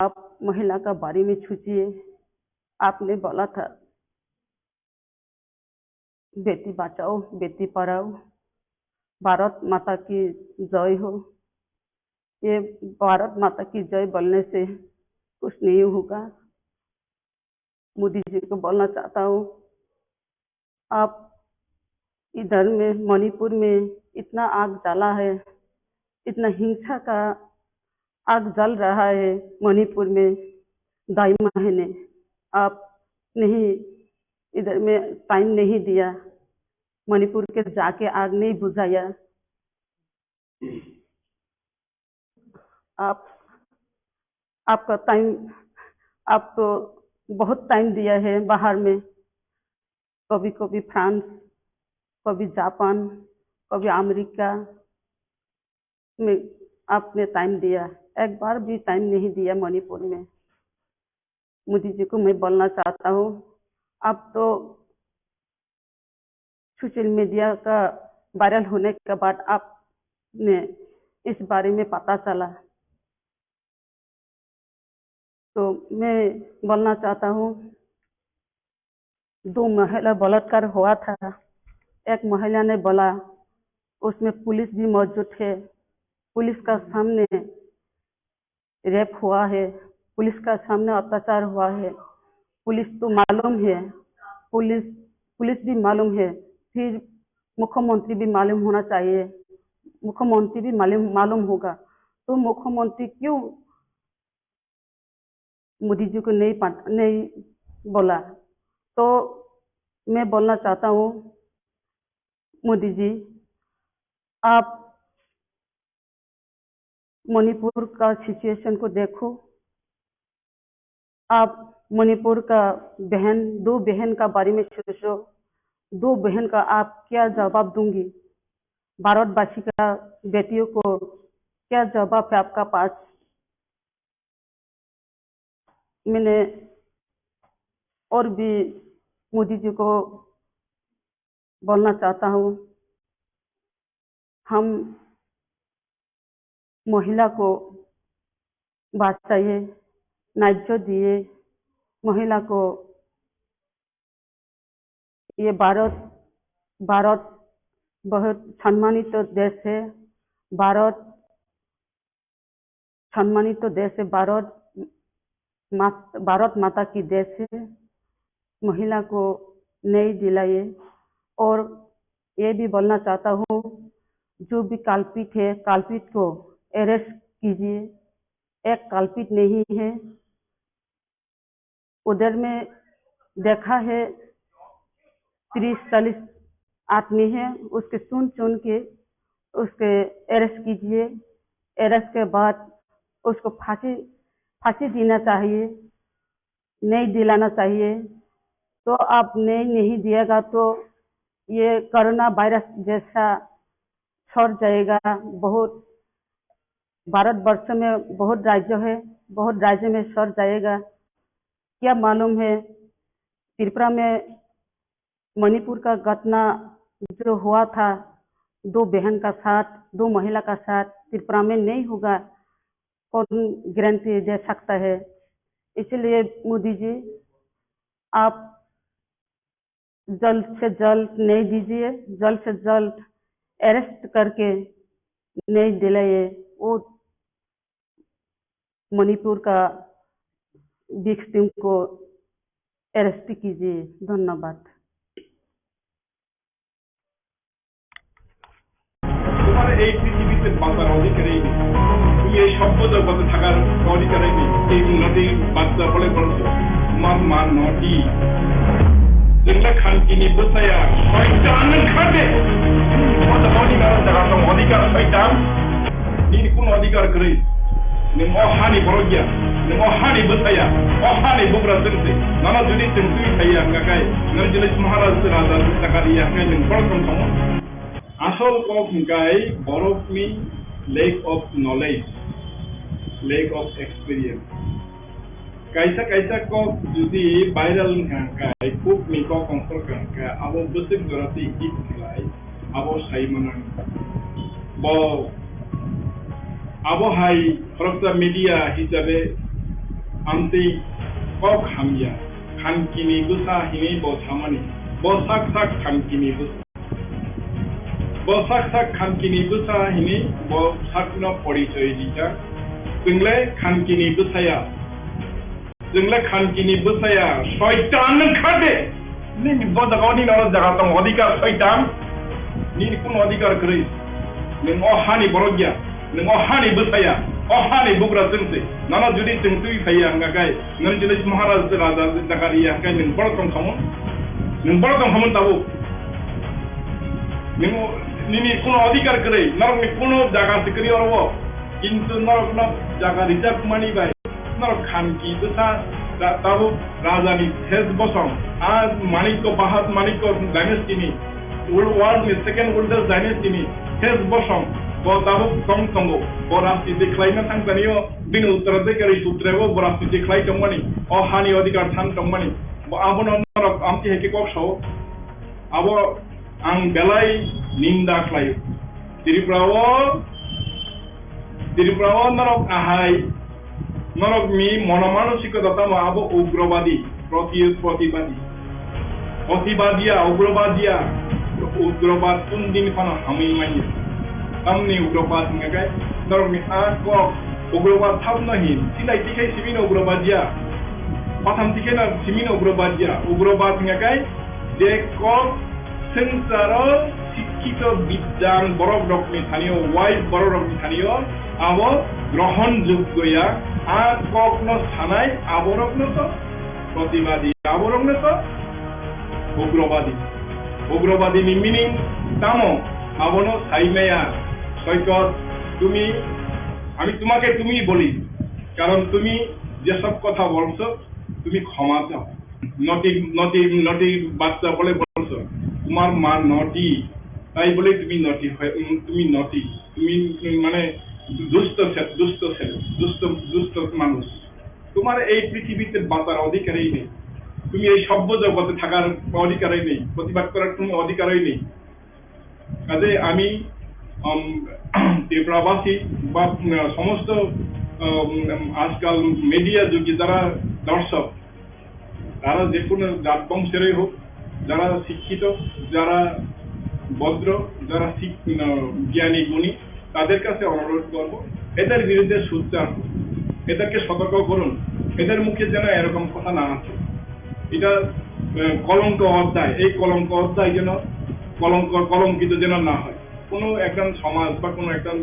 आप महिला का बारे में सोचिए। आपने बोला था, बेटी बचाओ, बेटी पढ़ाओ, भारत माता की जय हो। ये भारत माता की जय बोलने से कुछ नहीं होगा। मोदी जी को बोलना चाहता हूँ, आप इधर में मणिपुर में इतना आग जला है, इतना हिंसा का आग जल रहा है मणिपुर में ढाई महीने, आप नहीं, इधर में टाइम नहीं दिया, मणिपुर के जाके आग नहीं बुझाया। आप, आपका टाइम, आप तो बहुत टाइम दिया है बाहर में, कभी कभी फ्रांस, कभी जापान, कभी अमेरिका में आपने टाइम दिया, एक बार भी टाइम नहीं दिया मणिपुर में। मोदी जी को मैं बोलना चाहता हूँ, आप तो सोशल मीडिया का वायरल होने के बाद आपने इस बारे में पता चला, तो मैं बोलना चाहता हूँ, दो महिला बलात्कार हुआ था, एक महिला ने बोला, उसमें पुलिस भी मौजूद है, पुलिस का सामने रेप हुआ है, पुलिस का सामने अत्याचार हुआ है, पुलिस तो मालूम है, पुलिस, पुलिस भी मालूम है, फिर मुख्यमंत्री भी मालूम होना चाहिए, मुख्यमंत्री भी मालूम, मालूम होगा, तो मुख्यमंत्री क्यों मोदी जी को नहीं पा-, नहीं बोला? तो मैं बोलना चाहता हूँ, मोदी जी, आप मणिपुर का सिचुएशन को देखो, आप मणिपुर का बहन, दो बहन का बारे में सोचो, दो बहन का आप क्या जवाब दूंगी? भारतवासी का बेटियों को क्या जवाब है आपका पास? मैंने और भी मोदी जी को बोलना चाहता हूँ, हम महिला को बचाइए, न्याय दिए, महिला को, ये भारत, भारत बहुत सम्मानित देश है। भारत সম্মানিত দেশে ভারত মাত-, ভারত মাতা কি দেশে মহিলা কো ন্যায় দিলায়ে। और ये भी बोलना चाहता हूँ, जो भी कल्पित है, कल्पित को अरेस्ट कीजिए। एक कल्पित नहीं है, उधर में देखा है तीस चालीस आदमी है, उसके चुन चुन के उसके अरेस्ट कीजिए। अरेस्ट के बाद उसको फांसी, फांसी देना चाहिए, न्याय दिलाना चाहिए। तो आप न्याय नहीं दिएगा तो ये कोरोना वायरस जैसा सर जाएगा। बहुत, भारतवर्ष में बहुत राज्य है, बहुत राज्य में सर जाएगा। क्या मालूम है, त्रिपुरा में मणिपुर का घटना जो हुआ था, दो बहन का साथ, दो महिला का साथ, त्रिपुरा में नहीं होगा, कौन गारंटी दे सकता है? इसलिए मोदी जी, आप जल्द से जल्द न्याय दीजिए, जल्द से जल्द अरेस्ट करके न्याय दिलाइए। वो मणिपुर का विक्टिम को अरेस्ट कीजिए। धन्यवाद। তোমার এই পৃথিবীতে বাঁচার অধিকারই নেই। তুমি এই সভ্য জগতে থাকার অধিকারই নেই। এই নদীর বাচ্চা বলে বলছো, তোমার মা নদী। যেগুলা খানকিনি বুঝাইয়া শয়তান খাবে। তোমার অধিকার থাকার সময় অধিকার শয়তান। Nini kuno adhikar kwrwi. Nwng o hani borok ya. Nwng o hani bwsaya. O hani bugra chwngse. Nono jodi chwng twi phaiya hwnkha khai, nwng jodi Maharaj Raja chakari ya hwnkhe nwng borok tong tongmo. Asol kok hwnkhe borokni lack of knowledge, lack of experience. Kaisa kaisa kok jodi viral wngkha hwnkhe, kok ni kok kongsor wngkha hwnkhe, abo bwswk jora twi hit khlai, abo sai mano. Bo abo hai khoroksa media hisabe amtwi kok hamya, khankini bwsa hinwi bo samani, bo sak sak khankini bwsa. Bo sak sak khankini bwsa hinwi bo sakno porichoi rijak. Chwngle khankini bwsaya. Chwngle khankini bwsaya. Soitan nwng kha de. Nini bo jaga o nini oro jaga tong odhikar soitan. Nini kuno odhikar kwrwi. Nwng o hani borok ya. Nwng o hani bwsaya. O hani bugra chwngse. Nono jodi chwng twi phaiya hwnkha khai. Nwng jodi Maharaj Raja jaga riya hwnkhe nwng borok tong khamu. Nwng borok tong khamu tabuk. Nwng nini kuno odhikar kwrwi, norokni kuno jaga se kwrwi oro o. Kintu norokno jaga rijak mani bai, norok khanki bwsa ta-, tabuk rajani ses bosong, a Manikko, Bahat Manikko dynasty ni, world, world ni second oldest dynasty ni ses bosong, bo tabuk tong tongo, bo rajniti khlaina thang tani o, bini uttaraধিকারী sutre bo, bo rajniti khlai tongmani, o hani odhikar thang tongmani, bo abono norok amtwi hai khe kok sao. Abo ang belai ninda khlaio. Tripura o, Tripura o norok ahai, norok ni monomanosikota tamo abo ugrobadi, proti-, protibadi. Protibadiya, ugrobadiya, ugrobad kundin phano hamwi manya. Tamni ugrobad hwnkha khe norok ni a kok ugrobad thabno hin, silai tikhai simino ugrobadiya, patham tikhai na simino ugrobadiya, ugrobad hwnkha khe je kok swngcharo sikkito bidyan borok rokni thani o, wise borok rokni thani o, abo grohon joggo ya, a kokno sanai aborokno to protibadi, aborokno to ugrobadi. Ugrobadi ni meaning tamo? Abono sai maya, Soikot, tumi, আমি তোমাকে তুমি বলি, কারণ তুমি যেসব কথা বলছো, তুমি ক্ষমা চাও। নটি, নটি, নটি বাচ্চা বলে বলছো, তোমার মা নটি, তাই বলে তুমি নটি হয়, উম, তুমি নটি, তুমি, উম, মানে দুষ্ট ছে-, দুষ্ট ছেলে, দুষ্ট, দুষ্ট মানুষ। তোমার এই পৃথিবীতে বাঁচার অধিকারই নেই, তুমি এই সভ্য জগতে থাকার অধিকারই নেই, প্রতিবাদ করার কোনো অধিকারই নেই। কাজে আমি, উম, ত্রিপুরাবাসী বা, উম, সমস্ত, উম, আজকাল মিডিয়া যুগে যারা দর্শক, তারা যে কোনো জাত বংশেরই হোক, যারা শিক্ষিত, যারা ভদ্র, যারা শিক-, উম, জ্ঞানী গুণী, তাদের কাছে অনুরোধ করব, এদের বিরুদ্ধে সোচ্চার হন, এদেরকে সতর্ক করুন, এদের মুখে যেন এরকম কথা না আসে। এটা, আহ, কলঙ্ক অধ্যায়, এই কলঙ্ক অধ্যায় যেন কলঙ্ক, কলঙ্কিত যেন না হয়। কোনো একজন সমাজ বা কোনো একজন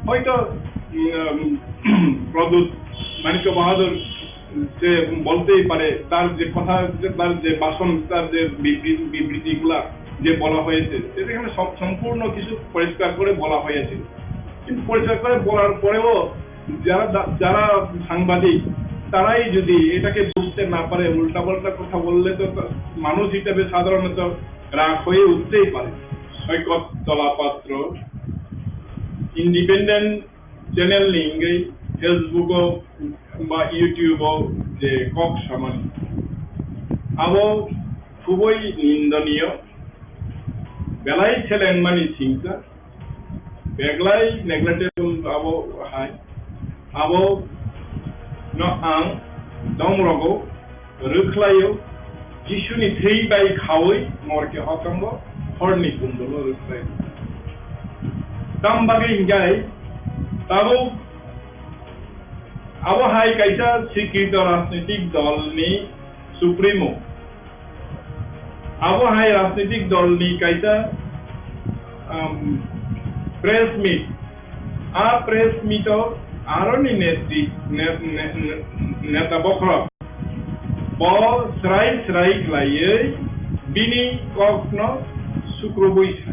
হয়তো, উম, প্রদ্যুৎ মাণিক্য বাহাদুর সে বলতেই পারে, তার যে কথা, যে তার যে ভাষণ, তার যে বিবৃ-, বিবৃতিগুলা যে বলা হয়েছে, সেটা এখানে সব, সম্পূর্ণ কিছু পরিষ্কার করে বলা হয়েছে। কিন্তু পরিষ্কার করে বলার পরেও যারা দা-, যারা সাংবাদিক, তারাই যদি এটাকে বুঝতে না পারে, উল্টাপাল্টা কথা বললে তো তা-, মানুষ হিসেবে সাধারণত রাগ হয়ে উঠতেই পারে। Saikat Talapatra, independent channel ni wngwi Facebook o ba YouTube o je kok samani, abo khubui nindoniyo, belai selengmani singsa, beglai neglectable abo hai, abo no ang dom rogo rwkhlaio, Jisuni thwi bai khaui morke hotongo horni kundulo rwkhlai. Tam bagwi hinkhai tabuk abo hai kaisa sikrito rajnitik dolni supremo, abo hai rajnitik dolni kaisa, um, press meet. A press meet o aroni netri-, ne-, ne-, ne-, neta bokhorok bo srai srai khlaiwi bini kokno sukrubui sa.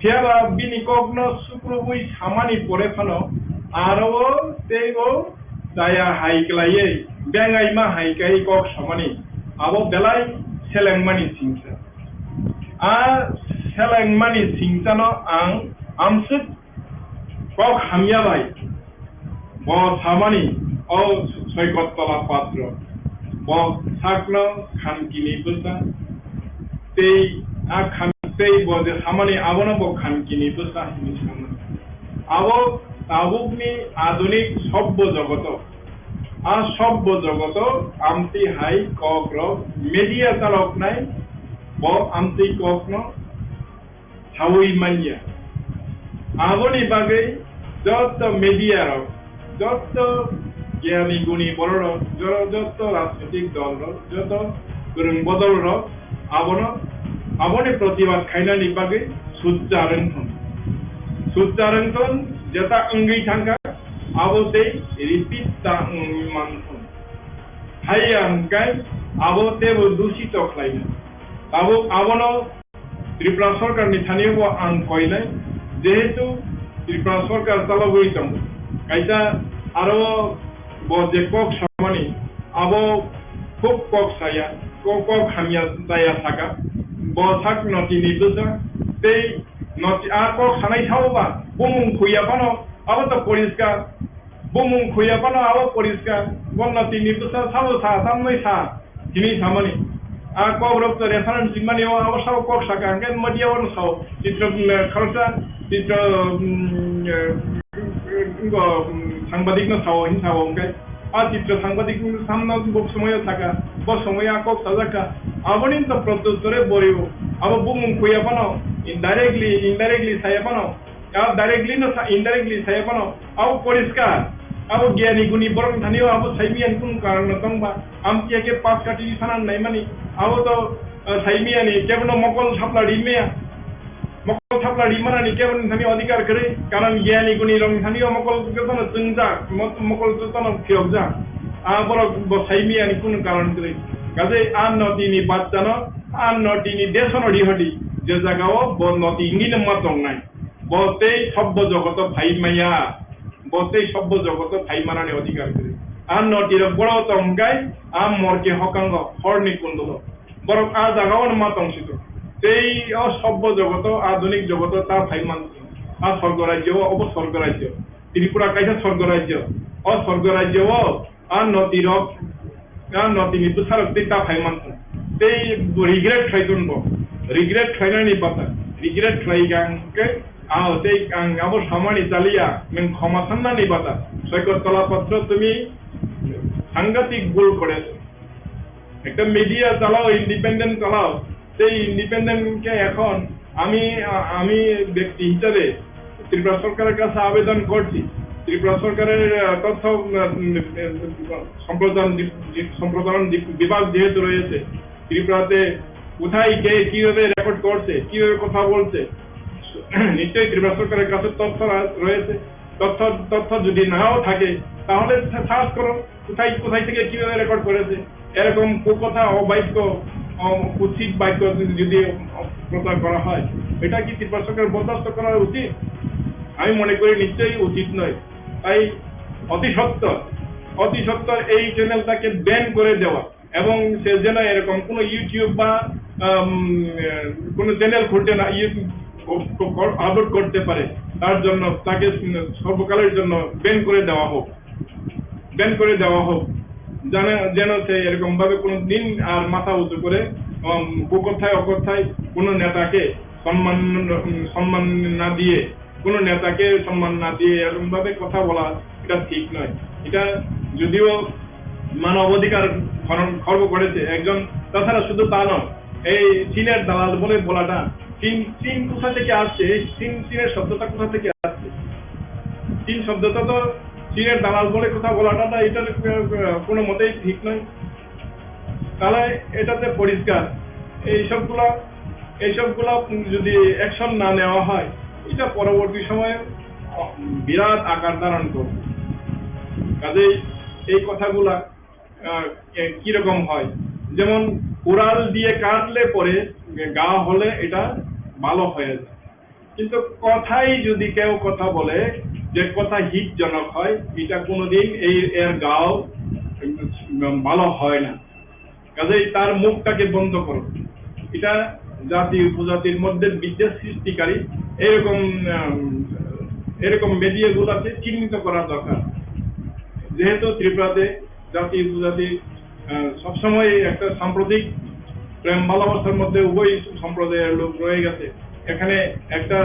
Phiya ba bini kokno sukrubui samani pore phano aro o tei o chaya hai khlaiwi bengaima hai khe kok samani abo belai selengmani singsa. A selengmani singsano ang amswk kok hamya bai bo samani, o Soikot Tola Patro, bo sakno khankini bwsa, tei a khan-, tei bo je samani abono bo khankini bwsa hinwi samani. Abo tabukni adunik sobbo jogoto, a sobbo jogoto amtwi hai kokrok media chaloknai, bo amtwi kokno saui manya. Aboni bagwi joto media rok, joto gyani guni borok rok, jo-, joto rajnitik dol rok, joto kwrwng bodol rok abono, aboni protibad khainani bagwi sujja rwngthon. Sujja rwngthon, jeta wngwi thangkha, abo tei repeat ta wngwi manthon. Haiya hwnkhe abo teibo dusito khlaina. Tabuk abono Tripura sorkarni thani bo ang koinai, jehetu Tripura sorkar chalogwi tongo. Kaisa aro bo je kok samani, abo khub kok saya, kok, kok hamya chaya saka. Bo sak notini bwsa, tei noti a kok sanai sao ba, bumung khuya phano, abo to poriskar. Bumung khuya phano abo poriskar. Bo notini bwsa sabo sa, tamnoi sa. Tini samani. A kok rok to reference rimani o abo sao kok saka hwnkhe media o sao. Chitro, mm, khalsa, chitro, mm, eh, go, mm, sangbadik no sao, hin sao hwnkhe. A chitro sangbadik no samno bo somoyo saka. Bo somoyo a kok sajak kha. Aboni to protyuttore borio. Abo bumung khuya phano indirectly, indirectly saya phano. A directly no sa, indirectly saya phano. Abo poriskar. Abo gyani guni borok thani o abo saimiyani kunu karon no tongba. Amtwi khe pas kati sana naimani. Abo to, eh, saimiyani kebono mokol thapla rimaya. Mokol thapla rimanani keboni thani odhikar kwrwi. Karon gyani guni rok thani o mokol jotono chwngjak, mo-, mokol jotono phiyokjak. A borok bo saimiyani kunu karon kwrwi. Kaje a notini bachchano, a notini desono rihodi. Je jagao bo noti wngwi no ma tongnai. Bo tei sobbo jogoto phai maya, bo tei sobbo jogoto phai manani odhikar kwrwi. A notirok boro tongkai, a morke hokango, horni kundulo. Borok a jagao no ma tong sito. Tei o sobbo jogoto, adunik jogoto ta phai man. A sorgo rajyo, obo sorgo rajyo. Tripura kaisa sorgo rajyo. O sorgo rajyo o A notirok, a notini bwsarok tei ta phai mankha. Tei regret khlai ton bo. Regret khlainani bata. Regret khlai kha hwnkhe, ah, tei ang abo samani chaliya, nwng khoma sannani bata. Soikot Tola Patro, tumi sangatik bhul koreso. Ekta media chalao, independent chalao. Tei independent khe ekhon ami, a-, ami byakti hisabe Tripura sorkarer kache abedan korchi, Tripura সরকারের, আহ, তথ্য, উম, উম, সম্প্রচার B-, B-, সম্প্রসারণ বি-, বিভাগ যেহেতু রয়েছে, ত্রিপুরাতে কোথায় কে কিভাবে রেকর্ড করছে, কিভাবে কথা বলছে, নিশ্চয়ই ত্রিপুরা সরকারের কাছে তথ্য রা-, রয়েছে। তথ্য, তথ্য যদি নাও থাকে, তাহলে সা-, সার্চ করো, কোথায়, কোথায় থেকে কিভাবে রেকর্ড করেছে। এরকম কুকথা, অবাক্য, অ-, কুৎসিত বাক্য যদি, যদি প্রচার করা হয়, এটা কি ত্রিপুরা সরকার বরদাস্ত করা উচিত? আমি মনে করি নিশ্চয়ই উচিত নয়। তাই অতি সত্বর, অতি সত্বর এই চ্যানেলটাকে ব্যান করে দেওয়া এবং সে যেন এরকম কোনো YouTube বা, আম, কোনো চ্যানেল খুলতে না, ইয়ে, ক-, ক-, ক-, আপলোড করতে পারে, তার জন্য তাকে, উম, সর্বকালের জন্য ব্যান করে দেওয়া হোক, ব্যান করে দেওয়া হোক। যেন, যেন সে এরকম ভাবে কোনো দিন আর মাথা উঁচু করে, উম, কুকথায় অকথায় কোনো নেতাকে সম্মান, উম, সম্মান না দিয়ে, কোনো নেতাকে সম্মান না দিয়ে এরকম ভাবে কথা বলা, এটা ঠিক নয়। এটা যদিও মানবাধিকার হরণ খর্ব করেছে একজন, তাছাড়া শুধু তা নয়, এই চীনের দালাল বলে বলাটা, চীন, চীন কোথা থেকে আসছে? এই চীন, চীনের শব্দটা কোথা থেকে আসছে? চীন শব্দটা তো চীনের দালাল বলে কথা বলাটা, না, এটা, আহ, কোনো মতেই ঠিক নয়। তাহলে এটাতে পরিষ্কার, এইসবগুলা, এইসবগুলা যদি অ্যাকশন না নেওয়া হয়, এটা পরবর্তী সময়ে বিরাট আকার ধারণ করবে। কাজেই এই কথাগুলা, আহ, এ, কিরকম হয়, যেমন কুড়াল দিয়ে কাটলে পরে ঘা হলে এটা ভালো হয়ে যায়, কিন্তু কথাই যদি কেউ কথা বলে, যে কথা হিতজনক হয়, এটা কোনোদিন এই, এর ঘাও, উম, ভালো হয় না। কাজেই তার মুখটাকে বন্ধ করো। এটা জাতি উপজাতির মধ্যে বিদ্বেষ সৃষ্টিকারী এরকম, উম, এরকম মিডিয়াগুলোকে চিহ্নিত করা দরকার। যেহেতু ত্রিপুরাতে জাতি উপজাতি, আহ, সবসময় একটা সাম্প্রতিক প্রেম ভালোবাসার মধ্যে উভয় সম্প্রদায়ের লোক রয়ে গেছে। এখানে একটা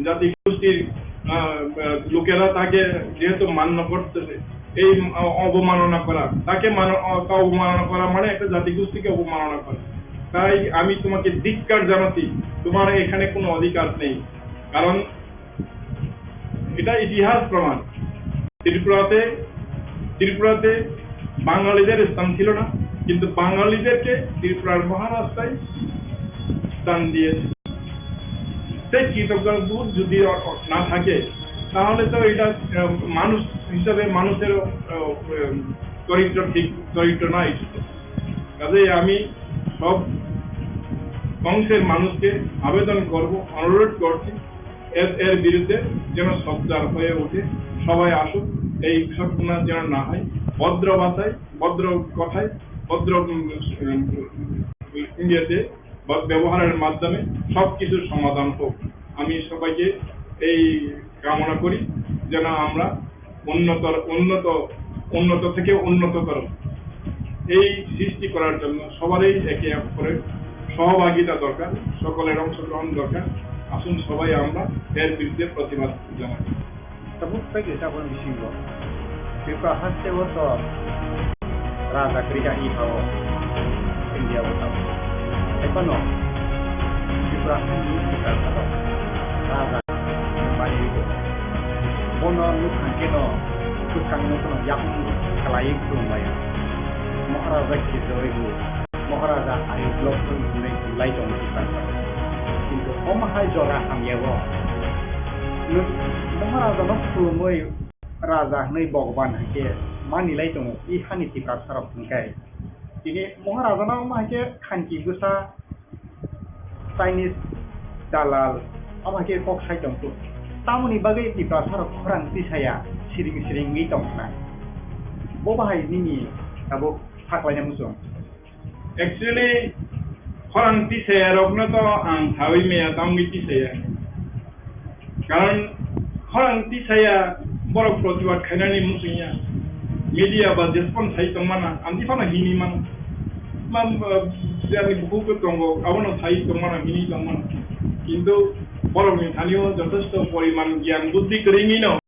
জাতিগোষ্ঠীর, আহ, আহ, লোকেরা তাকে যেহেতু মান্য করতেছে, এই অ-, অবমাননা করা, তাকে মানো-, অ-, তা অবমাননা করা মানে একটা জাতিগোষ্ঠীকে অবমাননা করা। তাই আমি তোমাকে ধিক্কার জানাচ্ছি, তোমার এখানে কোনো অধিকার নেই। কারণ এটা ইতিহাস প্রমাণ। ত্রিপুরাতে, ত্রিপুরাতে বাঙালিদের স্থান ছিল না, কিন্তু বাঙালিদেরকে ত্রিপুরার মহারাজরাই স্থান দিয়েছে। সেই কৃতজ্ঞ বোধ যদি অ-, অ-, না থাকে, তাহলে তো এটা, আহ, মানুষ হিসাবে মানুষের, আহ, আহ, চরিত্র ঠিক, চরিত্র নয়। কাজেই আমি সব অংশের মানুষকে আবেদন করব, অনুরোধ করছি, এর, এর বিরুদ্ধে যেন সোচ্চার হয়ে উঠে, সবাই আসুক, এই ঘটনা যেন না হয়। ভদ্র ভাষায়, ভদ্র কথায়, ভদ্র, উম, উম, ইয়েতে, ব-, ব্যবহারের মাধ্যমে সব কিছুর সমাধান হোক। আমি সবাইকে এই কামনা করি, যেন আমরা উন্নত, উন্নত, উন্নত থেকে উন্নততর এই সৃষ্টি করার জন্য সবারই একে অপরের সহভাগিতা দরকার, সকলের অংশগ্রহণ দরকার। আসুন সবাই আমরা এর বিরুদ্ধে প্রতিবাদ জানাই। Tabuk tei kaisa aboni bisingo Tripura haste o to raja kwrwi kha i pha o India o tamo. Hai phano Tripura hani Tripura salo raja mani rw. Bono nuk kha khe no kwchang no phano yakung khlaiwi khulum lai o. Maharaja khe joi bo. Maharaja ayuk lok thung hinwi lai tongo Tripura salo. Kintu omo hai jora hamya o. Nuk Maharaja no khulumwi raja hinwi Bhagwan hai khe mani lai tongo i hani Tiprasa rok hwn khe. Tini Maharaja no omo hai khe khanki bwsa Chinese dalal omo hai khe kok sai tong khe. Tamoni bagwi Tiprasa rok khorang tisaya siring siring wi tong khna. Bo bahai nini tabuk saklaina muchung. Actually, khorang tisaya rokno to ang sawi maya, tamni tisaya. Karon khorang tisaya borok protibad khainani muchungya. Media ba jespon sai tongmana, ang phano hini mano. Mam, eh, jani bukhuk tongo, abono sai tongmana, hini tongmana. Kintu borokni thani-o jothesto poriman gyan buddhi kwrwngwi no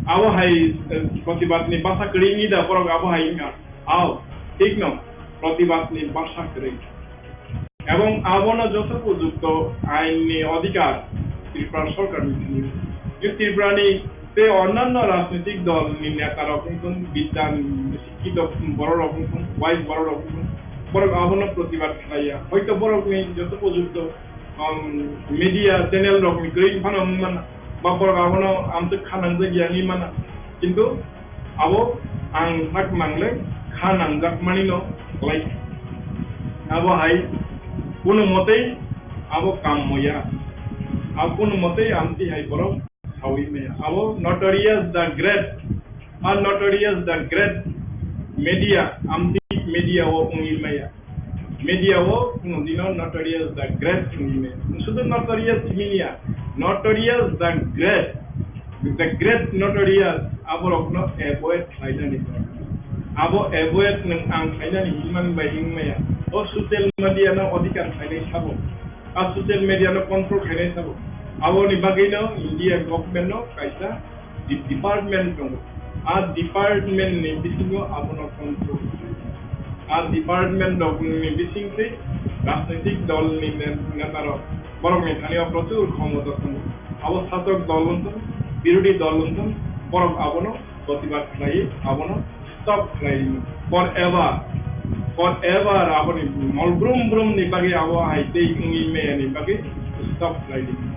abo hai, eh, protibadni basa kwrwngwi da borok abo hai wngkha. Ao, thik no, protibadni basa kwrwi. Ebong abono joto upojukto ainni odhikar Tripura sorkarni thani. Je Tripurani Tei onnanno rajnitik dol ni neta rok wngthun, bidyan sikkito borok rok wngthun, wise borok rok wngthun, borok abono protibad khlaiya. Hoito borokni joto pojukto, um, media channel rokni kwrwi phano wngwi mano, ba borok abono amtwk kha nangjak ya wngwi mano. Kintu abo ang sak mangle kha nangjak manino khlai. Abo hai kunu motei abo kam moya. Abo kunu motei amtwi hai borok sawi maya. Abo notorious the great, a notorious the great media, amtwi media o wngwi maya. Media o kunu dino notorious the great wngwi maya. Sudu notorious wngya, notorious the great, the great notorious aborokno avoid khlainani. Abo avoid nwng ang khlainani hinmani bai wngwi maya. O social media no odhikar khlainai sabo. A social media no control khainai sabo. Aboni bagwi no India government no kaisa de-, department tongo. A department ni bisingo abono control khainai. A department rok ni bising twi rajnitik dol ni ne-, neta rok borok ni thani o prochur khomota tongo. Abo sasok dol wngthun, birodhi dol wngthun, borok abono protibad khlai, abono stop khlai rwdi forever, forever. Aboni mol brum brum ni bagwi abo hai tei wngwi maya ni bagwi stop khlai rwdi.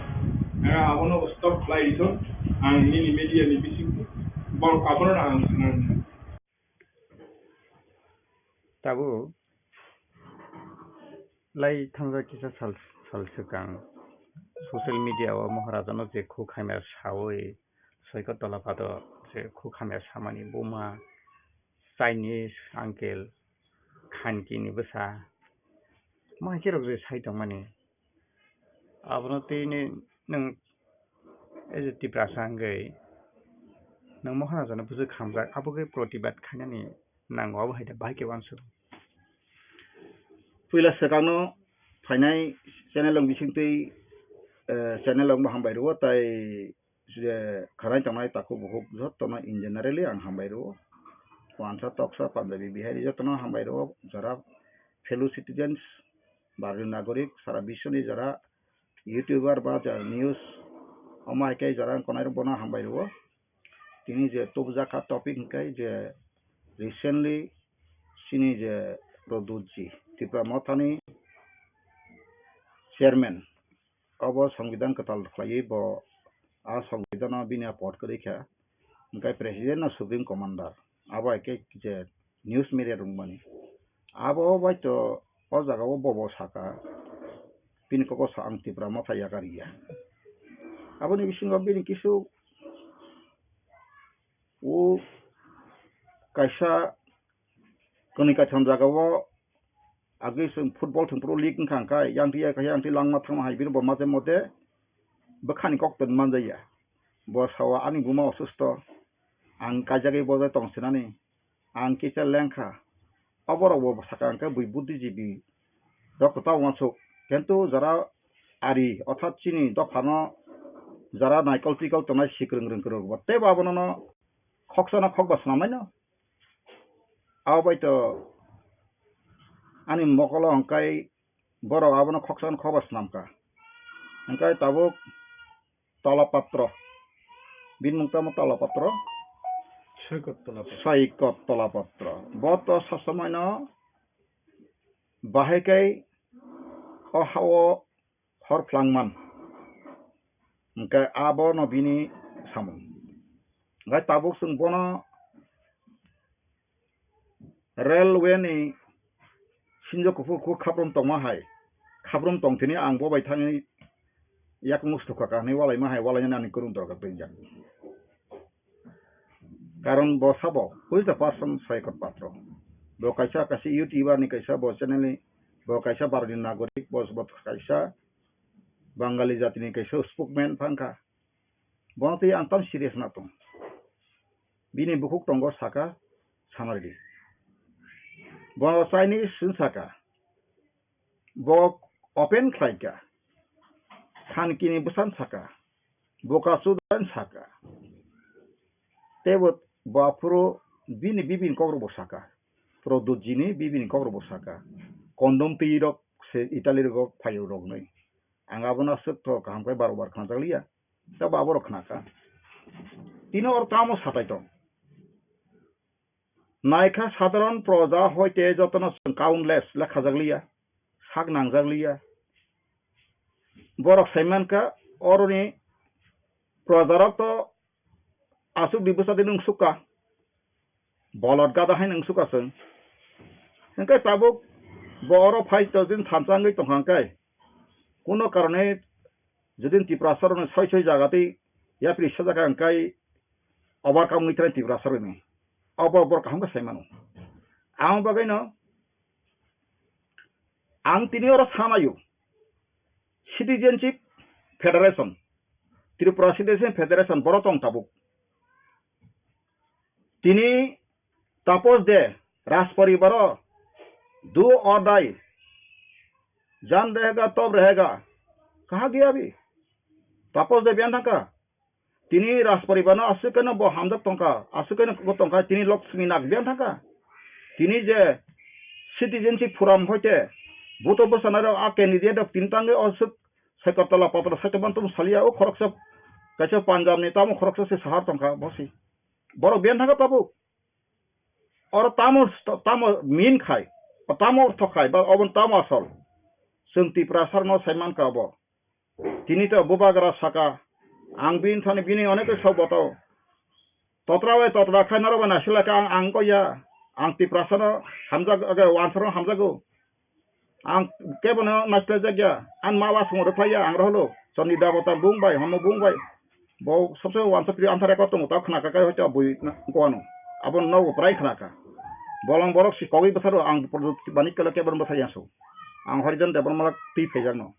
Ang abono stop khlai rwdi, ang nini media ni bising borok abono ang sana rwdi. Tabuk lai thangjak kisa sal, sal swkang social media o Maharajano je khuk hamya sawi Soikot Tolapado je khuk hamya samani buma Chinese uncle Khanki ni bwsa ma hai khe rok je sai tongmani. Abono tei ni nwng as a Tiprasa hwnkhe nwng Maharajano bwswk hamjak, abo khe protibad khainani nango, abo hai da bahai khe uansuk. Puila swkangno phainai channel rok bisingtwi, eh, channel rokno hambai rwo, tai je khanai tongnai takhuk bukhuk jotono in generally ang hambai rwo. Wansa toksa Punjabi Bihari jotono hambai rwo, jara fellow citizens, Bharatiyo nagorik, sara biswni jara YouTuber ba jara news, omo hai khe jara wngkha nai rok bono hambai rwo. Tini je tubujak kha topic hwnkhe je recently chini je Pradyot ji, Tipra Mothani chairman, obo Songbidan kwtal khlaiwi bo a Songbidan o bini a pod kwrwi kha, hwnkhe President no Supreme Commander, abo hai khe je news media rwngmani. Abo bai to o jaga o bobo saka, bini koko sa ang Tipra Motha yakarya. Aboni bisingo bini kisu o kaisa kwnwi kaitham jaga o agwi chwng football thwngphuru league wngkha hwnkhe, yang twi ya kha, yang twi langma thangma hai bini bo mate mote bwkhani kok twi manjaya. Bo sao ani buma osusto, ang kaijagwi bojai tong sinani. Ang kisa lengkha. Oborok bo sakha hwnkhe bui buddhijibi rok kwtal uansuk. Kintu jara ari, orthat chini dophano jara naikol twikol tongnai sikrwng rwngkwrwng bo teibo abono no khoksa no khokba swnamai no. Abo bai to ani mokolo hwnkhe borok abono khoksa no khokba swnamkha. Hwnkhe tabuk Tolapatro. Bini mung tamo Tolapatro? Soikot Tolapatro. Soikot Tolapatro. Bo to sasamoino bahai kai o hao hor phlangman. Hwnkhe abono bini samung. Hwnkhe tabuk chwng bono railway ni sinjo kuphur kuphur khaprum tongma hai, khaprum tongthini ang bo bai thangwi yakung sukha ka hinwi walaima hai, walainani ani kwrwng dorkar twijak. Karon bo sabo, who is the person Soikot Patro? Bo kaisa, kaisa YouTuber ni kaisa, bo channel ni, bo kaisa Bharati nagorik, bo, bo kaisa Bangali jatini kaisa spokesman phangkha. Bono twi ang tam serious na tong. Bini bukhuk tongo saka, sanardi. Bo Chinese sung saka. Bo open khlaika. Khankini bwsan saka. Boka chudan saka. Tebo bo aphuru bini bibini kokrok bo saka. Produjini bibini kokrok bo saka. Kondom twi rok se Italy rok phaio rok nwi. Ang abono aswk to kaham khe baro bar khnajak liya. Tei bo aborok khna kha. Tini oro tamo satai tong? Naikha sadharon proja hoite jotono chwng countless lekhajak liya, sak nangjak liya. Borok sai mankha oroni projarok to aswk di bwsa di nung sukha. Bolot gada hai nung sukha chwng. Hwnkhe tabuk bo oro phai to din thansa wngwi tongkha hwnkhe. Kuno karone jodi Tiprasarokno soi soi jaga twi yapri sajak hwnkhe overcome wngwi thai Tiprasarokni. Obo borok kaham khe sai mano. Ang bagwino ang tini oro sanaio Citizenship Federation, Tripura Citizenship Federation borok tong tabuk. Tini Tapos de, Raj Paribar o, do or die, jaan rahega tab rahega, kaha gaya abhi? Tapos de biyan thangkha. Tini Raj Paribar no aswk khe no bo hamjak tongkha, aswk khe no bo tongkha, tini Lakshmi Nag biyan thangkha. Tini je Citizenship Forum hoite, buto bwsana rok a candidate rok tini tangwi aswk Sagartala patro saite mantum salia o khoroksa kaisa Punjab ni tamo khoroksa se sahar tongkha bosi. Borok biyan thangkha tabuk. Oro tamo, tamo mean khai, o tamo ortho khai, ba obo tamo asol. Chwng Tiprasa rokno sai mankha obo. Tini to bubagra saka, ang bini thani bini onek sok botao. Totra bai totra khai norok bai naisik lai kha ang, ang ko ya. Ang Tiprasa no hamjak, age, wansaro hamjago. Ang kebono naisle jakya, ang ma wa songwrwk khlaiya, ang roholo, chondri debota bung bai, hono bung bai. Bo sabse wansa pri anthar ekor tongo, tao khna kha kai hoite bui na-, koano. Abo nogo prai khna kha. Bolong borok si kogwi bwsaro, ang Pradyot Manik Kala kebono bwsai yaso. Ang Harijan Debbarma twi phaijakno.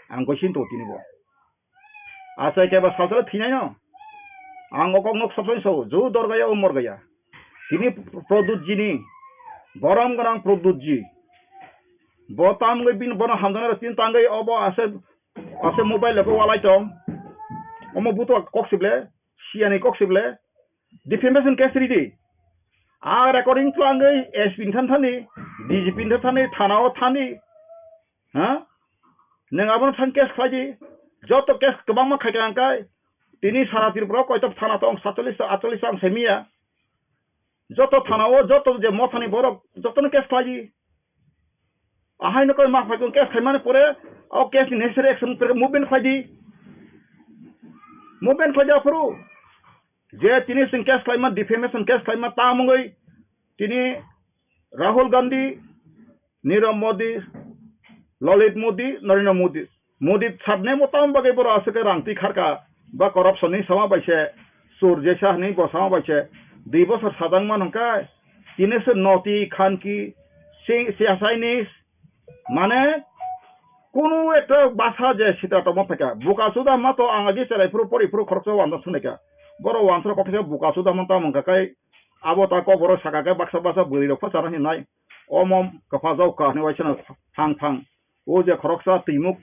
Ang goisin to tini bo. Achai khe ba salsalo thwinaino. Ang o kokno sabsani sao, jo dorgaya o morgaya. Tini Pradyotjini, borom gwnang Pradyotji. Bo tamgwi bini bono hamjaknai rok tini tangwi obo ase, ase mobile rok walai tong. Omo buto kok sible, siyani kok sible. Defamation case ridi. A recording twlangwi S P ni than thani, D G P ni than thani, thana o thani. Ha? Nwng abono thang case khlai di. Joto case kwbangma khai kha hwnkhai. Tini sara Tripura o koitok thana tong, satchollish ta, atchollish ta ang sai miya. Joto thana o, joto je mothani borok, jotono case khlai di. Ahai no koi ma phai kong case khai mani pore, o case ni necessary action pore movement khlai di. Movement khlai di aphuru. Je tini chwng case khlaima, defamation case khlaima, ta mungwi tini Rahul Gandhi, Nirav Modi, Lalit Modi, Narendra Modi. Modi sabne mo tam bagwi borok aswk khe rang twi kharka, ba corruption ni sama bai se, sur jesa hwnwi bo sama bai se, dui bosor sajak man hwnkhe, tini se noti khanki, si-, si-, Chinese, mane, kunu ekta basa je sita tongma phaikha, buka suda ma to ang agi cherai phuru pori phuru khoroksa wansa sungnaikha, borok wansa rok kok kisa buka suda ma tamo wngkha kai, abo ta kok borok saka khe baksa baksa bwrwi rok pha chana hinwi nai, omo kwpha jao kha hinwi waisano phang phang, o je khoroksa twimuk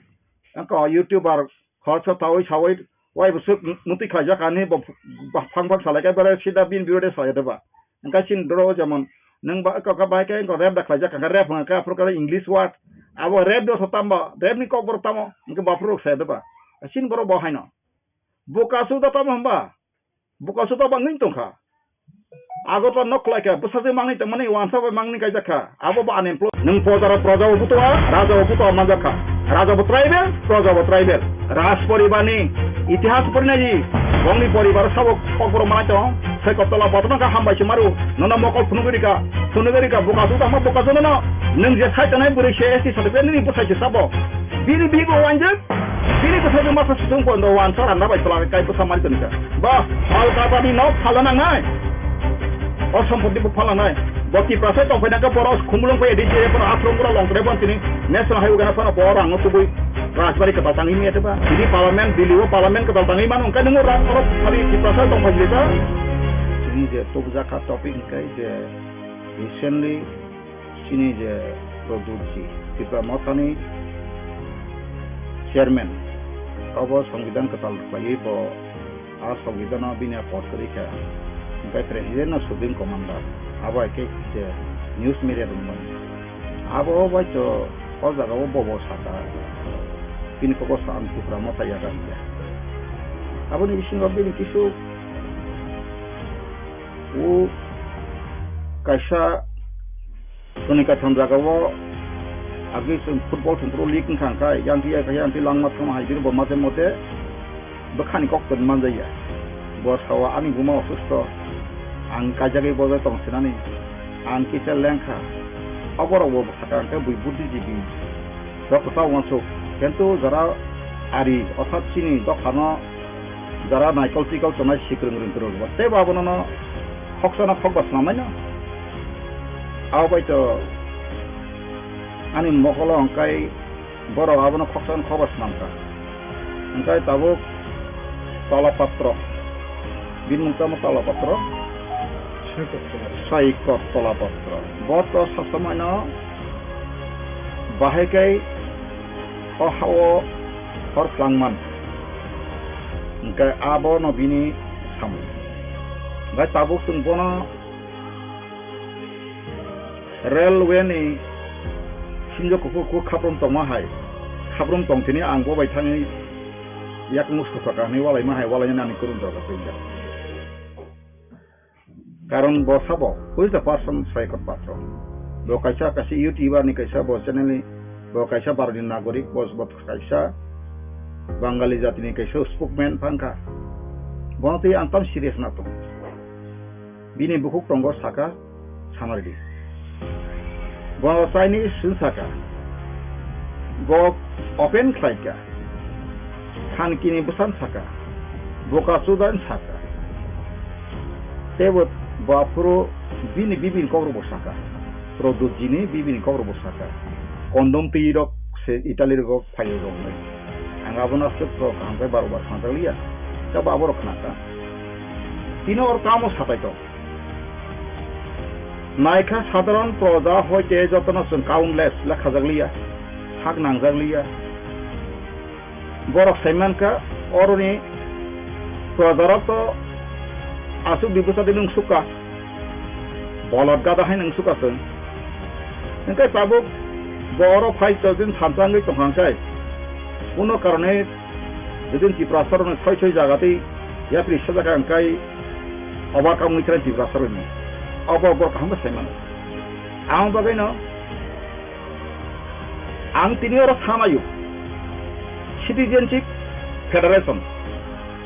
wngkha YouTuber, khoroksa tawi sawi wai bwswk mutwi khlaijak ani bo ba-, phang phang salai khe bere sida bini birode salai de ba. Hwnkhe chini boro o jemon nwng ba kok bai khe rap da khlaijak kha, rap hwnkha khe aphuru khe English word. Abo rap do tamo, rap ni kok borok tamo, hwnkhe bo aphuru rok salai de ba. Chini borok bo haino. Buka suda tamo hwnba? Buka suda bangwi tongkha. Agartala nok khlai kha, bwsajwk mangni tongmani, wansa bai mangni kaijak kha. Abo bo unemployed. Nwng proja, proja bo butua, raja bo butua manjak kha. Raja bo tribal, proja bo tribal. Raj poribar ni itihas porinai di. Bongni poribar sabo kokborok manai tong. Sagartala patro no kha hambai se maru. Nono mokol phunugwi rikha. Phunugwi rikha buka suda ma buka suda no. Nwng je sai tongnai bwrwi se S T certificate nini bwsai se sabo. Bini bibo wanjak. Bini bwsai se masa susung pondo wansa randa bai twla kai bwsa mari tongkha. Ba, phalka bani nok phala nangnai. O sompoti bo phala nangnai. Bo Tiprasa tongphai nangkhe borok khumulwng phai D J phano aphrom bura long tre bon tini national highway gana phano bo rang no tubui Rajbari kwtal tangwi maya teba. Tini parliament, Delhi o parliament kwtal tangwi mano, wngkha nwngo rang borok phari Tiprasa tongphai jeta. Tini je tubujak kha topic hwnkhe je recently chini je Pradyotji, Tipra Mothani chairman, obo Songbidan kwtal khlaiwi bo a Songbidan o bini a pod kwrwi kha, hwnkhe president no supreme commander, abo hai khe je news media rok bai. Abo bai to o jaga o bobo saka, bini kok o sa ang Tipra Motha yaga hwnkhe. Aboni bisingo bini kisu O kaisa chwngni kaitham jagao agi chwng football thwngphuru league wngkha, hwnkhe yang twi, yang twi langma thangma hai bini bo mate mate bwkhani kok toni manjaya. Bo sao ani buma osusto, ang kaijagwi bojai tong sinani, ang kisa lengkha. Oborok bo sakha hwnkhe bui buddhijibi rok kwtal uansuk, kintu jara ari orthat chini dophano jara naikol tikol tongnai sikrwng rwng kwrwng bo teibo abono no khoksa no khokba swnamnai no. Abo bai to ani mokolo hwnkhe borok abono khoksa no khokba swnamkha. Hwnkhe tabuk Tolapatro, bini mung tamo Tolapatro, Saikot Tolapatro. Bo to sasamano bahai khe o hao hor phlangman. Hwnkhe abono bini samung. Hwnkhe tabuk chwng bono railway ni sinjo kuphur kuphur khaprum tongma hai. Khaprum tong tini ang bo bai thangwi yakung sosaka hinwi walaima hai, walainani ani kwrwng jora twi. Karon bo sabo, who is the person Saikot Patro? Bo kaisa, kaisa YouTuber ni kaisa, bo channel ni, bo kaisa Bharot ni nagorik, bo, bo kaisa Bangali jati ni kaisa spokesman phangkha. Bono twi ang tam serious na tong. Bini bukhuk tongo saka, sanardi. Bo Chinese swng saka. Bo open khlaika. Khankini bwsan saka, boka chudan saka. Teibo bo aphuru bini bibini kokrokbo saka, Pradyutjini bibini kokrokbo saka. Kondom twi rok se Italy rogo phaio rok nai. Ang abono aswk rok kaham khe baro bar khnajak liya. Tabo aborok khnaka. Tini oro tamo satai tong. Naikha sadharon proja hoite jotono chwng countless lekhajak liya, hak nangjak liya. Borok sai mankha, oroni projarok to aswk bibwsa de nung sukha, bolot gada hai nung sukha chwng. Hwnkhe tabuk bo oro phai chojin thansa wngwi tongkha hwnkhe, kuno karone jodin Tiprasarokni soi soi jaga tei yapri sajak ang kai oba kamwi trai Tiprasarokni. Obo borok kaham khe sai mano. Ang bagwino ang tini oro sanaio Citizenship Federation,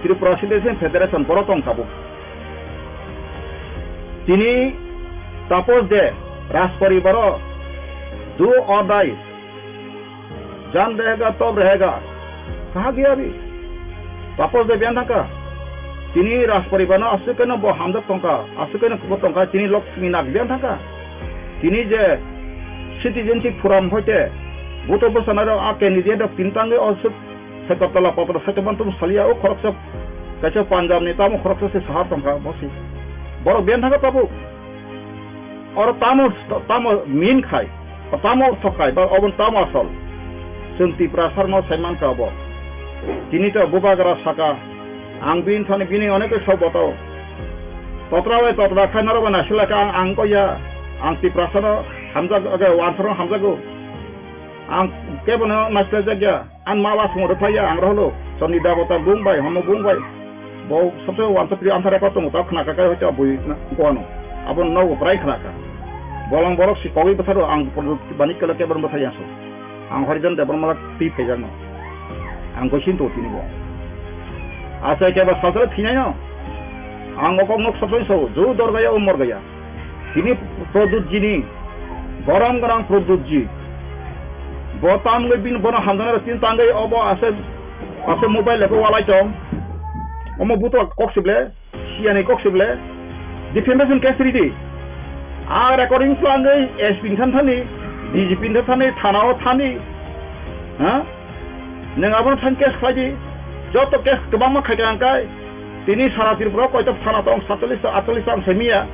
Tripura Citizen Federation borok tong tabuk. Tini tapos de Rajparibaro do or die. Jan rehega, tob rehega. Kaha gaya abhi? Tapos de biyan thangka. Tini Rajparibano aswk keno bo hamjak tongka, aswk keno bo tongka, tini Lakshmi Nag biyan thangka. Tini je Citizenship Forum hoite, buto bwsana rok a candidate rok tini tangwi aswk Saikot Tolapatro Saikot Mantum salia o khoroksa kaisa Punjab ni tamo khoroksa se sahar tongka bosi. Borok biyan thangka tabuk. Oro tamo, tamo min khai, tamo ortho khai, ba obo tamo asol. Chwng Tiprasarno sai mankha obo. Tini to bubagra saka, ang bini thani bini onek sok boto. Totra bai totra khai naro ba nasilaka ang, ang ko ya, ang Tiprasano hamjak, age wansarno hamjago. Ang kebono nasilajak ya. Ang ma ba songwrwk phai ya, ang roholo. Chondri Dabota bung bai, hono bung bai. Bo sabse wansa pri answer paper tongo, ta khna ka kai hocha bui na, ko ano. Abo no bo prai khna ka. Bolong borok si kogwi bwsaro ang banik kala kebor bwthai ya so. Ang Harijan Debbarma twi phaijakno. Ang goi sin to tini bo. Asa keba sasra thinai no. Ang okok nok sabse so, jo dor gaya, o mor gaya. Tini Pradyutjini, borom gwnang Pradyutji. Bo tamgwi bini bono hamjaknai rok tini tangwi obo ase, ase mobile rok walai tong. Omo buto kok sible, siyani kok sible. Defamation case ridi. A recording twlangwi S P ni than thani, D G P ni than thani, thana o thani. Ha? Nwng abono thang case khlai di. Joto case kwbangma khai ka ang kai. Tini sara Tripura o koito thana tong, satchallis ta, atchallis ta ang sai miya.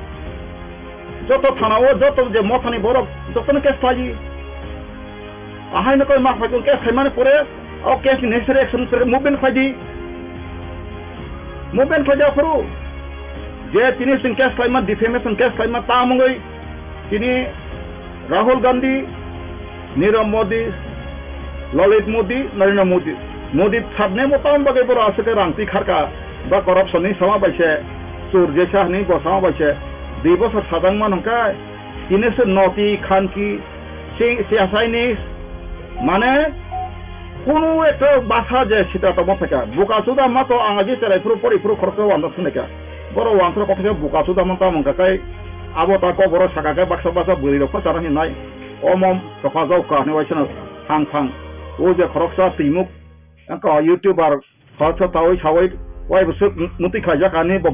Joto thana o, joto je mothani borok, jotono case khlai di. Ahai no koi ma phai tong case khai mani pore, o case ni necessary action pore movement khlai di. Movement khlai di aphuru. Je tini sing case khlai ma, defamation case khlai ma, ta mungoi. Tini Rahul Gandhi, Nirav Modi, Lalit Modi, Narendra Modi. Modi sabne mo tam bagwi borok aswk khe rang twi kharka ba corruption ni sama bai se Tur jesa hwnwi bosong bai se dui bosor sajak man hwnkhe, tini se noti khanki se, se asaini mane kunu ekta basa je sita tongma phaikha. Buka chuda ma to ang aji cherai phuru pori phuru khoroksa wanda thunai kha. Boro wansra kok khe buka chuda man tamo hwnkha kai abo ta kok boro saka khe baksa baksa bwrwi rok pachara hinai. Omo tokha jok ka hinwi waisano thang thang. O je khoroksa twimuk wngkha YouTuber. Khoroksa tawi sawi wai bwswk mutwi khlaijak ani bo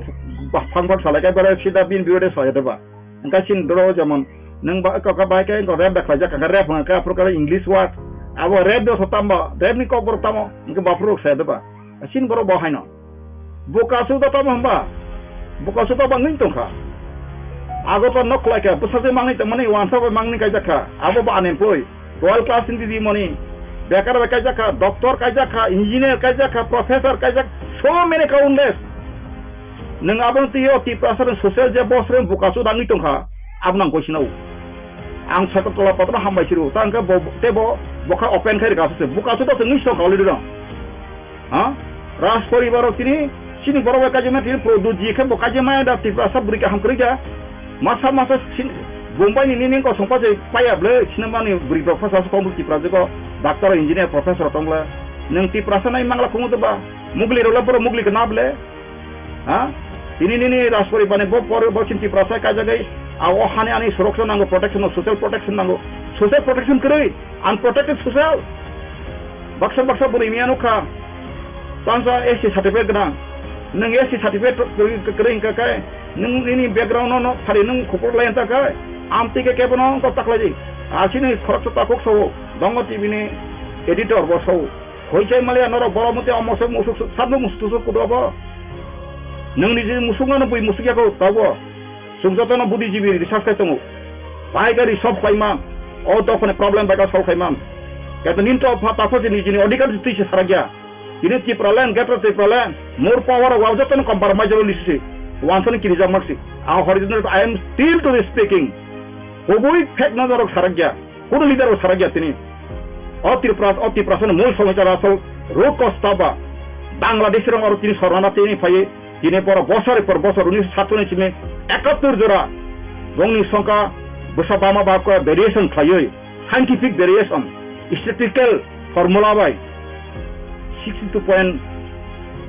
phang phang salai khe bare sida bini biwade salai deba. Hwnkhe chini doro jemon nwng ba kok bai khe rap da khlaijak hwnkhe rap hwnkhe aphuru khe English word. Abo rap do tamo rap ni kok borok tamo hwnkhe baphuru rok salai deba. Chini borok bo haino. Buka chuda tamo hwnba? Buka chuda bangwi tongkha. Ago to nok khlaikha bwsajwi mangni tongmani wansa bai mangni kaijakha. Abo bo unemployed. Twelve class ni didi moni, bekar bai kaijak kha, doctor kaijak kha, engineer kaijak kha, professor kaijak, so many countless. Nwng abo twi o Tiprasa rok social je boss rok buka chuda wngwi tongkha, abo nang koisino. Ang sakha tola patro hambai siru, ta hwnkhe bo, tei bo, bo kha open khai rwkha se, buka chuda se wngwi song kauli rwrang. Ha? Raj poribar rok tini, chini borok bai kaijak maya tini produce ji khe bo kaijak maya da Tiprasa bwrwi kaham kwrwi kha. Masa masa sin-, Bombay ni nini kosong pa je paya ble, sinamani bwrwi rok phasa kong Tiprasa ko, doctor, engineer, professor tong ble. Nwng Tiprasa nai mangla khungo to ba, mugli rok le borok mugli khe na ble. Ha? Tini nini Raj poribar ni bo por-, bo chini Tiprasa kaijak bai, a o hani ani suroksha nango, protection, social protection nango. Social protection kwrwi, unprotected social. Baksa baksa bwrwi miya nukha. Tangsa S T certificate gwnang. Nwng S T certificate kwrwi, kwrwi hwnkha khe, nwng nini background no, no, phari nwng khupur lai hwnkha khe, amtwi khe kebo no wngkha taklai di. Asini khoroksa takhuk sao, Dongo T V ni editor bo sao. Hoi chai maliya norok borok mutwi omo se musuk, sabno musuk tusuk kudu abo. Nwng niji musuk mano bui musuk yako tabo. Chwng jotono buddhijibi research khai tongo. Bai khe resolve khlai man. O dophani problem bai khe solve khai man. Kaito nini to pha-, tapha se nijini odhikar twi se sarakya. Tini Tipraland, Greater Tipraland, more power of jotono compromise jalo lisi se. Wansani kirijak maksi. Ang horizontal, I am still to the speaking. Kubui fact no norok sarakya. Kuno leader bo sarakya tini. O Tripura, o Tiprasani mul somosya asol root cause taba. Bangladesh rok aro tini sornana tini phaiwi tini borok bosor por bosor unisho satcholish ni simi ekattor jora bongni songkha bwsa bama ba khe variation khlaiwi scientific variation statistical formula bai sixty two point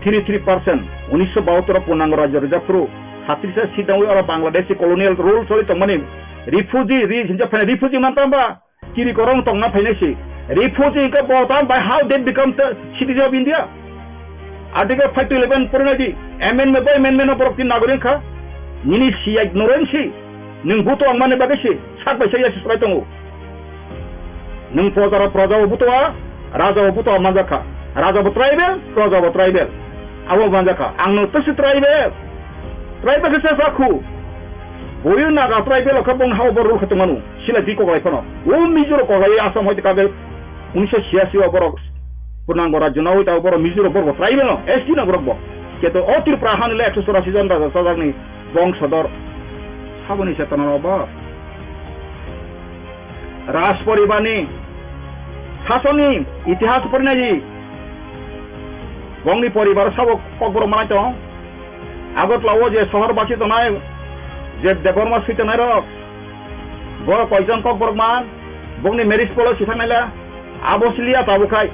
three three percent unisho bahattor o Purnango Rajya rwjak phuru satris seat nangwi oro Bangladesh colonial rule choli tongmani refugee ri hinjak phai refugee man tamba Kiri korong tongna phainai se. Refugee hwnkhe bo tam bai how they become the citizen of India? Article five to eleven porinai di. Amendment by amendment no borok tin nagoring kha. Nini siyai noren si. Nwng buto ang mani bagwi si. Sak bai sak ya si sulai tongo. Nwng pojaro proja bo buto a, raja bo buto a manjak kha. Raja bo tribal, proja bo tribal. Abo manjak kha. Ang no to si tribal. Tribal khe sa sa khu. Boyu Naga tribal kha bong hao bo rul kha tongmanu. Sila di koklai phano. O Mizo rok koklai Assam hoite kagwi unisho chhiyasi o borok Purnango rajyo na hoite borok Mizo rok borok bo tribal no, S T no borok bo. Keto o Tripura hani le ekso chorasi jon raja chajakni bongsodor. Saboni chetona no bo. Raj poribarni sasoni itihas porinai di. Bongni poribar sabo kokborok manai tong. Agartala o je sohor basi tongnai, je Debbarma swi tongnai rok, borok koijon kokborok man, bongni marriage policy thangnaila, abo siliya tabuk khai,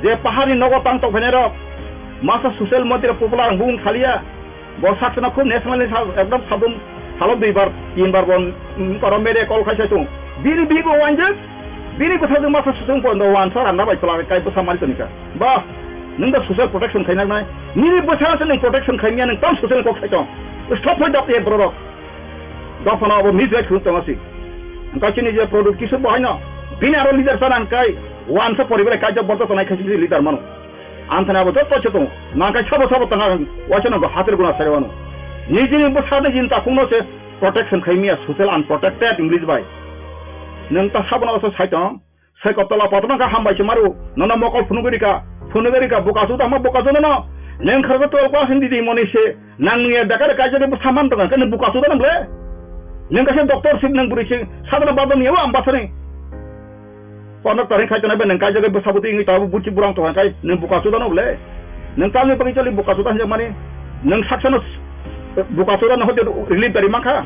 je paharni nogo tang tokphainai rok, masa social media popular ang bung khaliya, bo sakchana khub national ni sa-, ekdom sabum salo duibar, tinbar bo, mm, koro media call khai sai tung. Bini bibo wanjak, bini bwsajwk masa swi tung pondo wansa randa bai chwla kai bwsa mari tonika. Ba, nwng da social protection khainaknai. Nini bwsano se nwng protection khaimya, nwng tam social kok sai tong. Stop hoi dok ye borok. Dophano abo misguide khuluk tong asi. Wngkha chini je product kisu bo haino. Bini aro leader sana hwnkai. Wansa poribar kaijak borok tonai khaisi leader mano. Anthani abo jotto se tongo. Nangkai sabo sabo tanga waisa nangkha hatir guna sari wano. Nijini bwsani jin takhukno se protection khaimya social unprotected English bai. Nwng ta sabo no sai tong. Sai kotola patro nangkha hambai se maru. Nono mokol phunugwi rika. Phunugwi rika buka su tama buka su nono. Nwng kharga twelve class ni didi moni se. Nang nuya dakar kaisa de saman tong kan buka su dan ble. Nwng kaisa doctor sip nwng buri se. Sadana badon yawa ambasani. Kono taring khai tonai be nwng kaijagwi bwsabo twi wngwi tabuk buchi burang tongkha khai nwng buka chuda no ble. Nwng tamni bagwi choli buka chuda hinjak mani nwng saksa no Buka chura no hote relief dari mankha.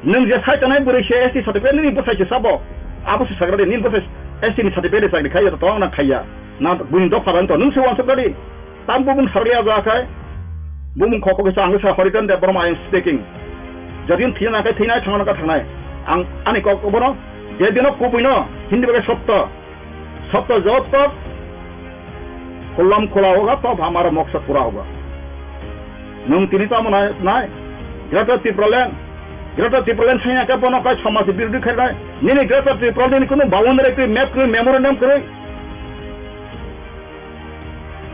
Nwng je sai tanai bwrwi se S T certificate nini bwsai se sabo. Abo se sagra de nini bwsai S T ni certificate de chakri khaiya to tong na khaiya. Na buini dopha rang to nwng se wansuk dari. Tam bumung sarli aja khai. Bumung khoko kisa ang sa Horiton Debbarma I am speaking. Jadin thina kai thina thangna ka thangnai. Ang ani kok bono je dino kubuino hindi bagai sotto. Sotto jot tok, khulam khula hoga, tab hamara moksa pura hoga. Nwng tini tamo nai, nai. Greater Tipraland, Greater Tipraland sanya ka bono kai samaj birodhi khainai. Nini Greater Tipraland ni kunu boundary kri, map kri, memorandum kri.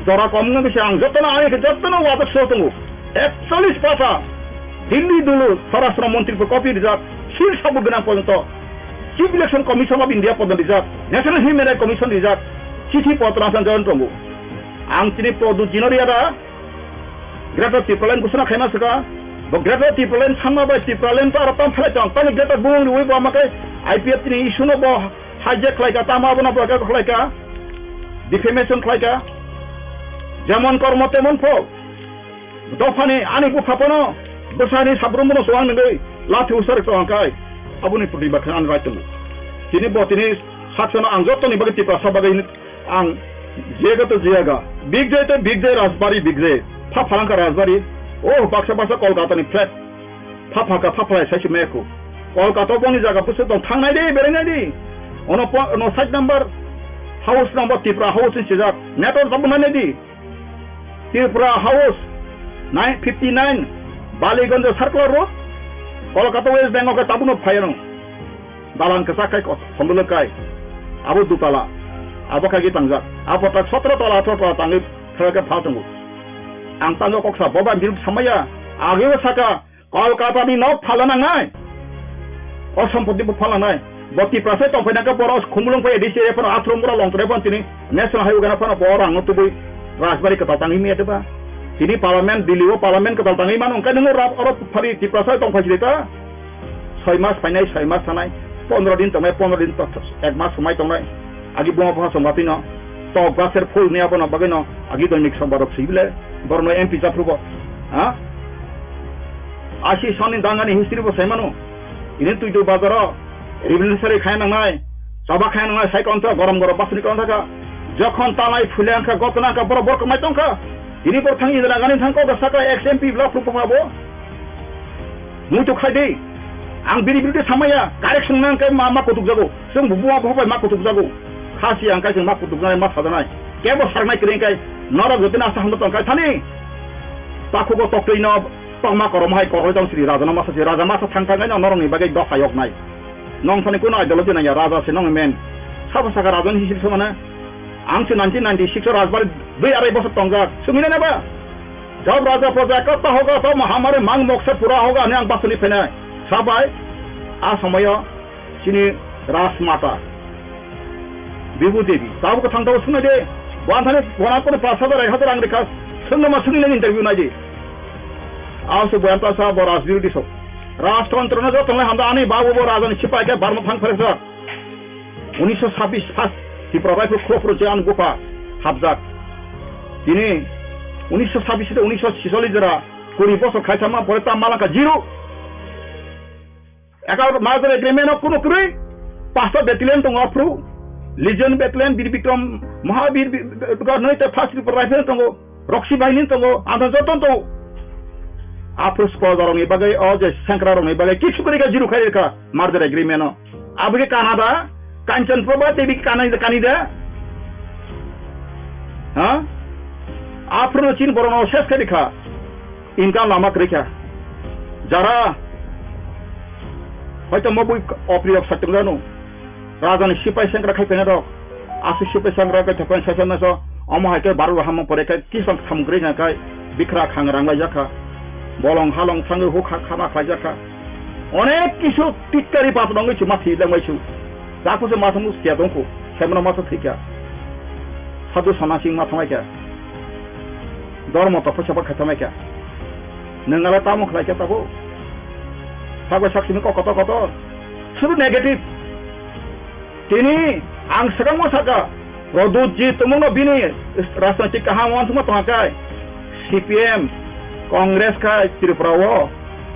Jora kom wngkha khe ang jotono, ani khe jotono wajak so tongo. Ekchollish pata Delhi dulu Swarashtra Montri bo copy rijak, seal sabut gwnang porjonto Chief Election Commission of India porjonto rijak, National Human Rights Commission rijak, chithi potro ang jon tongo. Ang chini Pradyut Jinoria da Greater Tipraland ghosona khaima swka, bo Greater Tipraland sanma bai Tipraland to aro tam phalai tong, tani Greater bumung riwi bo amakai I P F T ni issue no bo hijack khlaika, tamo abono bo khlaika, defamation khlaika, jemon kormo temon phol. Dophani ani bupha phano bwsani sabrumbono chuwang nungwi lathi usari chuwang khai aboni protibad khe ani right tongo. Tini bo tini saksono ang jottoni bagwi Tiprasa bagwi ang jegato jeyaga. Big J to Big J Rajbari Big J. Pha phalangkha Rajbari. Oh, baksa baksa Kolkata ni flat. Pha phalka pha phalai sai se meko. Kolkata boni jaga bwswk tong thangnai de, berengnai de. Ono po-, ono side number, house number Tipra house ni sijak. Network tamo nai di. Tripura House, nine fifty nine, Baliganj Circular Road, Kolkata, West Bengal khe tabukno phaiano. Dalan kwchak khai ko-, khondolo kai. Abo dutala. Abo khai tangjak. Abo tak sotro tala, atro tala tangwi phai khe phal tongo. Ang tangwi kok sa, boba biruk samaya. Ageo saka, Kolkata ni nok phalna nangnai. O sompoti bo phalna nai. Bo Tiprasa tongphai nangkhe borok khumulwng phai A D C area phano athrum bura longtrai phano tini National Highway gana phano bo rang no tubui Rajbari kwtal tangwi maya deba. Tini Parliament, Delhi o Parliament kwtal tangwi mano, hwnkhe nwng oro phari Tiprasa tongphai sile ta. Soi mas phainai, soi mas thanai, pondro din tongnai, pondro din to-, ek mas swmai tongnai. Agi buma bupha songbatwi no tok gaser phul ni abono bagwi no agi doinik songba rok sibile borok no M P japhru bo. Ha? Asi soni dangani history bo sai mano. Ini tuitu bazaro revolutionary khai nangnai, choba khai nangnai sai kontra gorom gorom basuri kontra ka. Jokhon talai phule angkha gotna angkha borok borok mai tongkha. Ini borok thang Indira Gandhi thang kok saka ex M P block rupo phabo. Muitu khai di. Ang biri biri samaya. Correction nang kai ma, ma kutuk jago. Sung bubu ma bubu ma kutuk jago. Khasi ang kai sung ma kutuk nai ma sadanai. Kebo sarnai kring kai. Norok jotin asa hamdo tong kai thani. Takhugo toktwi no tongma korom hai koroi tong sri raja no masa si raja masa thang thang kai no norok ni bagwi dokhayok nai. Nong thani kuno ideology nang ya raja se nong men. Sabo saka raja ni hisil samana. Ang se nineteen ninety-six o Rajbari dui arai bosor tongjak. Sumina na ba? Job raja praja katta hoga, to mahamari mang moksa pura hoga, ani ang basuni phainai. Sabai, a somoyo chini Rajmata. Bibu Devi. Tabuk thang tabuk sunai de. Buan thani, buan ang kono pas hajar, ek hajar ang rikha. Sungno ma sungni interview nai di. Aw se buan ta sa bo Rajbirudhi sok. Rajtantro no joto nai hamda ani babu bo raja ni sipai ke barma thang phaisa. Unisho sabis first Tripura Rifle khopro je ang bupha hapjak. Tini unisho sabis de unisho sisollis jora kuri bosor khaisa ma pore ta malaka zero. Eka merger agreement o kuno kwrwi pasta battalion tongo aphru Legion battalion Bir Bikram Mahabir bi-, bi-, bi-, noi te first Tripura Rifle tongo. Roksi bahini tongo, ang joto tongo. Aphru spoiler rokni bagwi, o je sengkrak rokni bagwi, kichu kwrwi kha, zero khai rwkha, merger agreement o. Abo khe Canada, Kanchan Prabha Devi Canada, Canada. Ha? Aphru no chin borok no ses khai rwkha. Income lama kwrwi kha. Jara, hoito mo bui opriyok satung janu. Rajani sipai sengkrak khai phainai rok. Aswk sipai sengkrak khai thokphai saisa naso. Omo hai khe Bharat rohamo pore khe kisong samung kwrwi kha khai bikra khang rang lai jakha. Bolong halong thangwi huk ha khama khlai jakha. Onek kisu titkari patwrwngwi se ma thwi langmai su. Japhuru se ma thangwi se tongkhu. Semano ma thwi kha. Sadhu sanasing ma thangmai kha. Dormo topho sabo khatamai kha. Nwng ala tamo khlai kha tabo. Sabo saksini kok kotor kotor. Suru negative. Tini ang swkangma saka, Pradyut ji tumungno bini rajnitik kaham uansukma tongkha khe, C P M, Congress kha Tripura o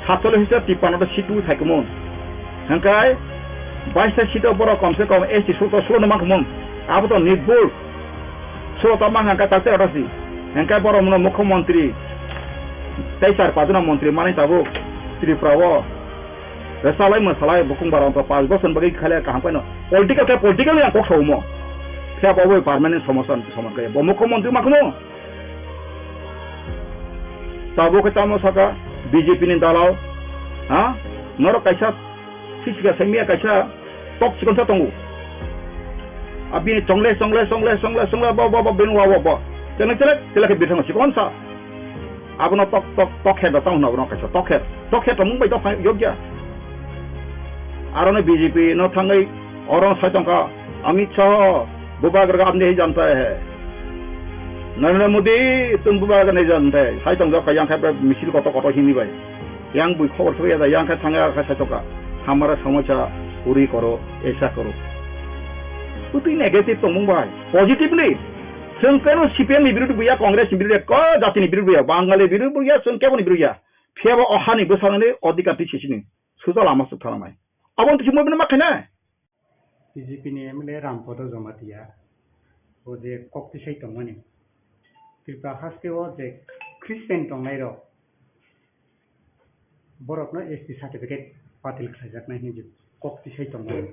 satchollish hwsai tipano ta seat twi thai kumun. Hwnkhe baista seat o borok komse kom S T sulo to sulo no mankhumun. Abo to nirbhul. Sulo to mang hwnkhe tak tei rota si. Hwnkhe borok no mukhyamantri tei char pajna mantri manwi tabuk Tripura o. Rwchalai mwsalai bukung bara wngkha panch bosor bagwi khailai kaham khaino. Political khe political ni ang kok sa omo. Phiya bo bai permanent somosa somosa khe bo mukhyamantri mankhumu. Tabuk khe tamo saka B J P ni dalal. Ha? Norok kaisa sisika saimia kaisa tok chikon sa tongo. Abini chongle chongle chongle chongle chongle bo bo bo bini wa wa bo. Chele chele chele khe bithang chikon sa. Abono tok tok tok khe da tamo abono kaisa tok khe. Tok khe tongmung bai tok yokya. Aroni B J P no thangwi oro sai tongkha Amit Shah, bubagra ka apni hi janta hai. Narendra Modi, tum bubagra ka nahi janta hai. Sai tongkha yang khai misil koto koto hini bai. Yang bui khobor soi ya yang khai thangya khai sai tongkha. Hamara samosa puri koro, aisa koro. Utui negative tongmung bai. Positively. Chwng keno C P M ni birudu buya, Congress ni birudu buya, ko jati ni birudu buya, Bangali birudu buya, chwng kebo ni birudu ya. Phiya bo o hani bwsarokni odhikar twi sisini suja lama suk thangnai. Abo twi simo bini ma khainai. B J P ni M L A Rampodo Jamatia o je kok tisai tongmani Tripura haste o je Christian tongnai rok borok no S T certificate batil khlaijaknai hinwi je kok tisai tongmani.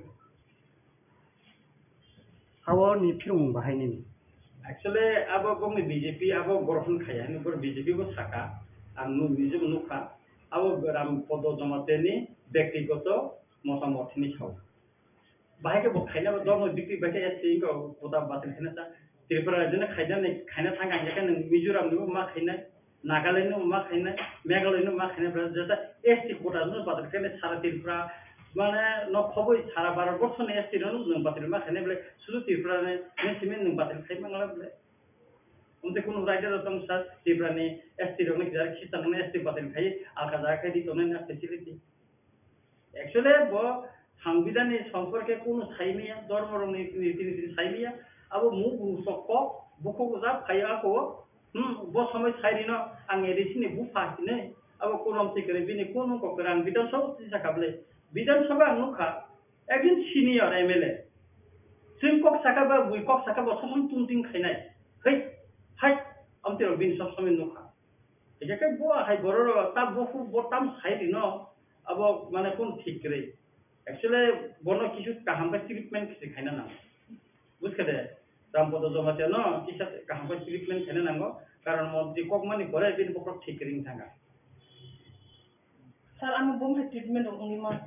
Abo ni phirung bahai nini. Actually, abo bokni B J P abo grohon khaya hinwi boro B J P bo saka. Ang nu-, nijebo nukha. Abo Ram Podo Jamatia ni bektigoto motamot hinwi sao. Bahai khe bo khaina bo dormo bikti bahai khe S T wngkha kota batil khaina sa. Tripura rajyo ni khaina ni khaina thang ang khe nwng Mizoram ni bo ma khaina. Nagaland no ma khainai, Meghalaya no ma khainai, bwlai jesa S T quota no batir khainai sara Tripura, mane no khoboi sara Bharat borsho ni S T rok no nwng batir ma khainai bwlai sudu Tripura ni, ni simi nwng batir khai mangla bwlai. Umte kunu raida rok tong sa Tripura ni S T rok no kisa khis tang S T batir khai alka jaga khai di tongnai na facility. Actually, bo Sangbidan ni somporke kunu saimaya, dormo rok ni niti niti saimaya, abo mu bu sok kok, bukhuk jak phai ako, hmm, bo somoi sai rino ang A D C ni bupha hinwi, abo kurom tikre bini kunu kok rang Bidhan Sabha tisa kable. Bidhan Sabha ang nukha, ekjon senior M L A. Chwng kok saka ba bui kok saka bo somoi tung ting khainai. Hei, hai, amtwi rok bini sob somoi nukha. Hingke khe bo hai borok rok ta bo phu bo tam sai rino abo mane kunu thik kwrwi. Actually bono kisu kaham khe treatment khe khaina nango. Buj kha de, Rampodo Jamatia no kisa kaham khe treatment khaina nango. Karon montri kok mani pore bini bokhorok thik kwrwi wng thangkha. Sir, ano bumhai treatment rok wngwi ma?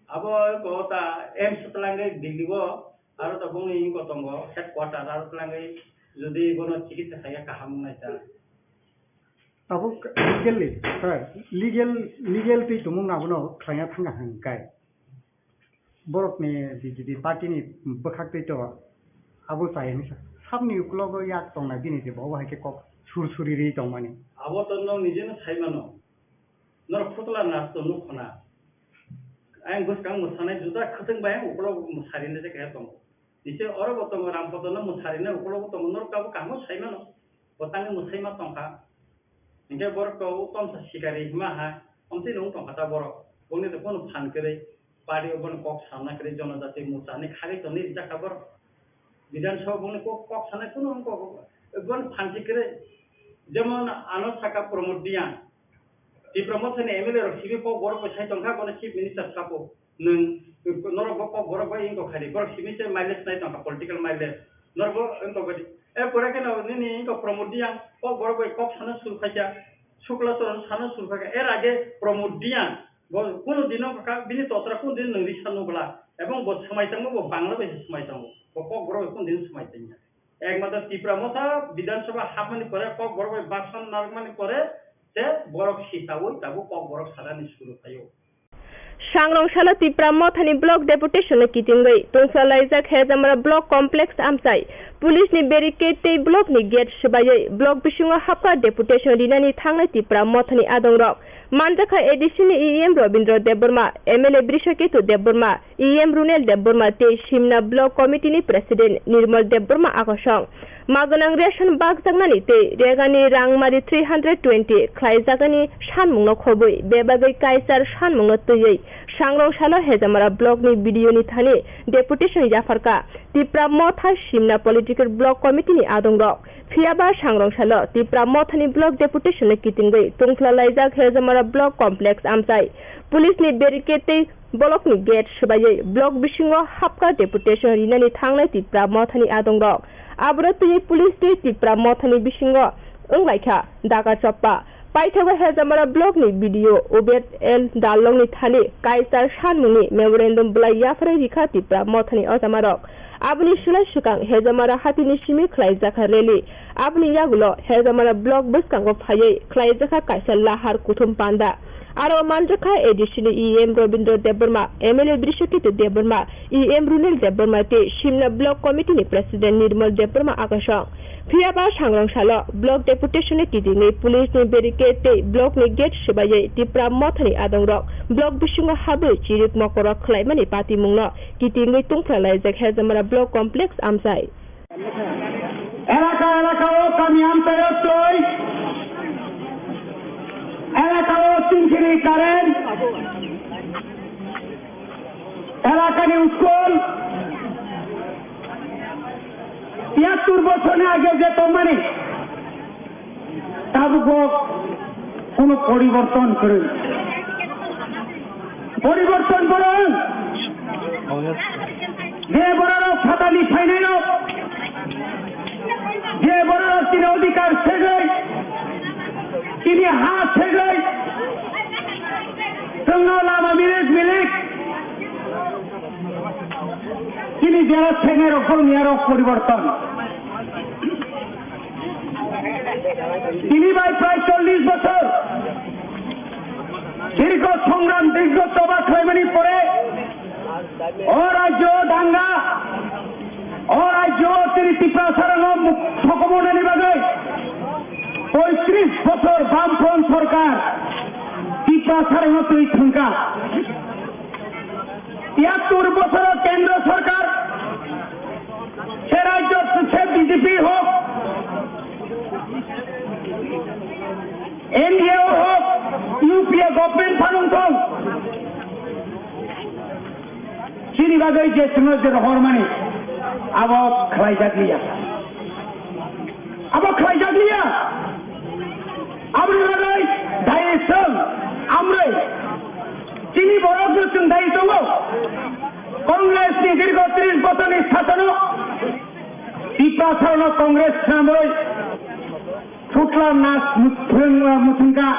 Abo ko ta AIIMS twlangwi Delhi o, aro ta bongni ko tongo headquarter, aro twlangwi jodi bono chikitsa khaiya kaham wngnai ta. Abo legally, sir, legal, legal twi tumung abono khlaiya thangkha hwnkhai. Borokni B J P party ni bwkhak twi to abo chaya hinwi sa. Sabni uklogo yak tongnai bini je bo hai khe kok sur suri ri tongmani. Abo to nwng nijeno sai mano. Norok phutla nas to nuk khna. Ayang bwskang mwsanai juda khwtwng bai ang uklogo mwsarina je kaya tongo. Nise oro bo tongo Rampodo no mwsarina uklogo tongo norok abo kaham sai mano. Bo tangwi mwsai ma tongkha. Hinkhe borok to o tomsa sikari hima ha, omtwi nung tongkha ta borok. Bongni to bono phan kwrwi, party o bono kok sana kwrwi, Jonojati Morcha hinwi khagwi tongwi rijak kha borok. Bidhan Sabha bongni kok, kok sanai kunu wng kok, bono phan si kwrwi. Jemon ano saka Pramod Reang, Tipra Motha ni M L A rok simi kok borok bai sai tongkha, bono Chief Minister sabo. Nwng norok bo kok borok bai wngkok kha di, borok simi se mileage nai tongkha, political mileage. Norok bo wngkok bai di. E pore khe no nini wngkok Pramod Reang, kok borok bai kok sana sur khaikha, Shukla Charan sana sur khaikha. Er age Pramod Reang bo kunu dino kha, bini totra kunu din nwng risa nukla. Ebong bo swmai tongmo bo Bangla bai se swmai tongo. Bo kok borok bai kunu din swmai tongya. Ekmatro Tipra Motha Bidhan Sabha hapmani pore, kok borok bai baksan narwkmani pore se borok sitaui tabuk kok borok sanani suru khaio. Sangrong salo Tipra Mothani block deputation no kitingwi tungsalaijak Hejamara block complex amchai police ni barricade tei block ni gate swbaiwi block bisingo hapkha deputation rinani thangnai Tipra Mothani adongrok. Manjakha A D C ni E M Robindra Debbarma, M L A Brishaketu Debbarma, E M Runel Debbarma tei Simna Block Committee ni President Nirmal Debbarma akosong. Maganang ration bakjaknani tei regani rangmari three hundred twenty khlaijaknani sanmungno khobwi bebagwi kaichar sanmungno twiwi Sangrong salo Hejamara Block ni B D O ni thani deputation yapharkha Tipra Motha Simna Political Block Committee ni adongrok. Phiyaba Sangrong salo Tipra Mothani Block Deputation no kitingwi tungphla laijak Hejamara Block Complex amchai. Police ni barricade tei block ni gate swbaiwi block bisingo hapkha deputation rinani thangnai Tipra Mothani adongrok. Aboro twiwi police tei Tipra Mothani bisingo wnglaikha daga choppa. Paithago Hejamara Block ni B D O Ubed L Darlong ni thani kaichar sanmungni memorandum bwlai yapharwi rikha Tipra Mothani ojamarok. Aboni swlai swkang Hejamara hatini simi khlaijakha rally. Aboni yagulo Hejamara Block bwskango phaiwi khlaijakha kaisa lahar kuthum panda. Aro manjakha A D C ni E M Robindra Debbarma, M L A Brishaketu Debbarma, E M Runel Debbarma tei Simna Block Committee ni President Nirmal Debbarma akosong. Phiyaba Sangrong salo Block Deputation ni kitingwi police ni barricade tei block ni gate swbaiwi Tipra Mothani adongrok block bisingo habwi chirik mokorok khlaimani patimungno kitingwi tungphla laijak Hejamara Block Complex amchai. এলাকা এলাকাও কামি আনতে হচ্ছে, এলাকাও চিনচিনি কারেন্ট, এলাকানি স্কুল, তিয়াত্তর বছর আগে যে company, tabuk bo kuno poriborton kwrwi. Poriborton borok, je borok phatani phainairok, je borok tini odhikar segwi, tini ha segwi, chwngno lama milik milik, tini jera segnairok, borokni arok poriborton. Tini bai prai chollish bochor dirgho songram, dirgho choba khlaimani pore o rajyo danga, o rajyo tini Tiprasarano sokomornani bagwi poitris bochor Bamfront sorkar Tiprasarano twi thangkha. Tiyattor bochoro kendro sorkar, se rajyo se B J P hok, N D A hok, U P A government phanung thong, chini bagwi je chwngno je rohormani abo khlaijak liya. Abo khlaijak liya. Aboni bagwi dayi chwng, amrwi chini borokno chwng dayi tongo. Congress ni dirgho tris bochorni sasono Tiprasarano Congress swnamwi Thutla nas muthung-, muthungkha.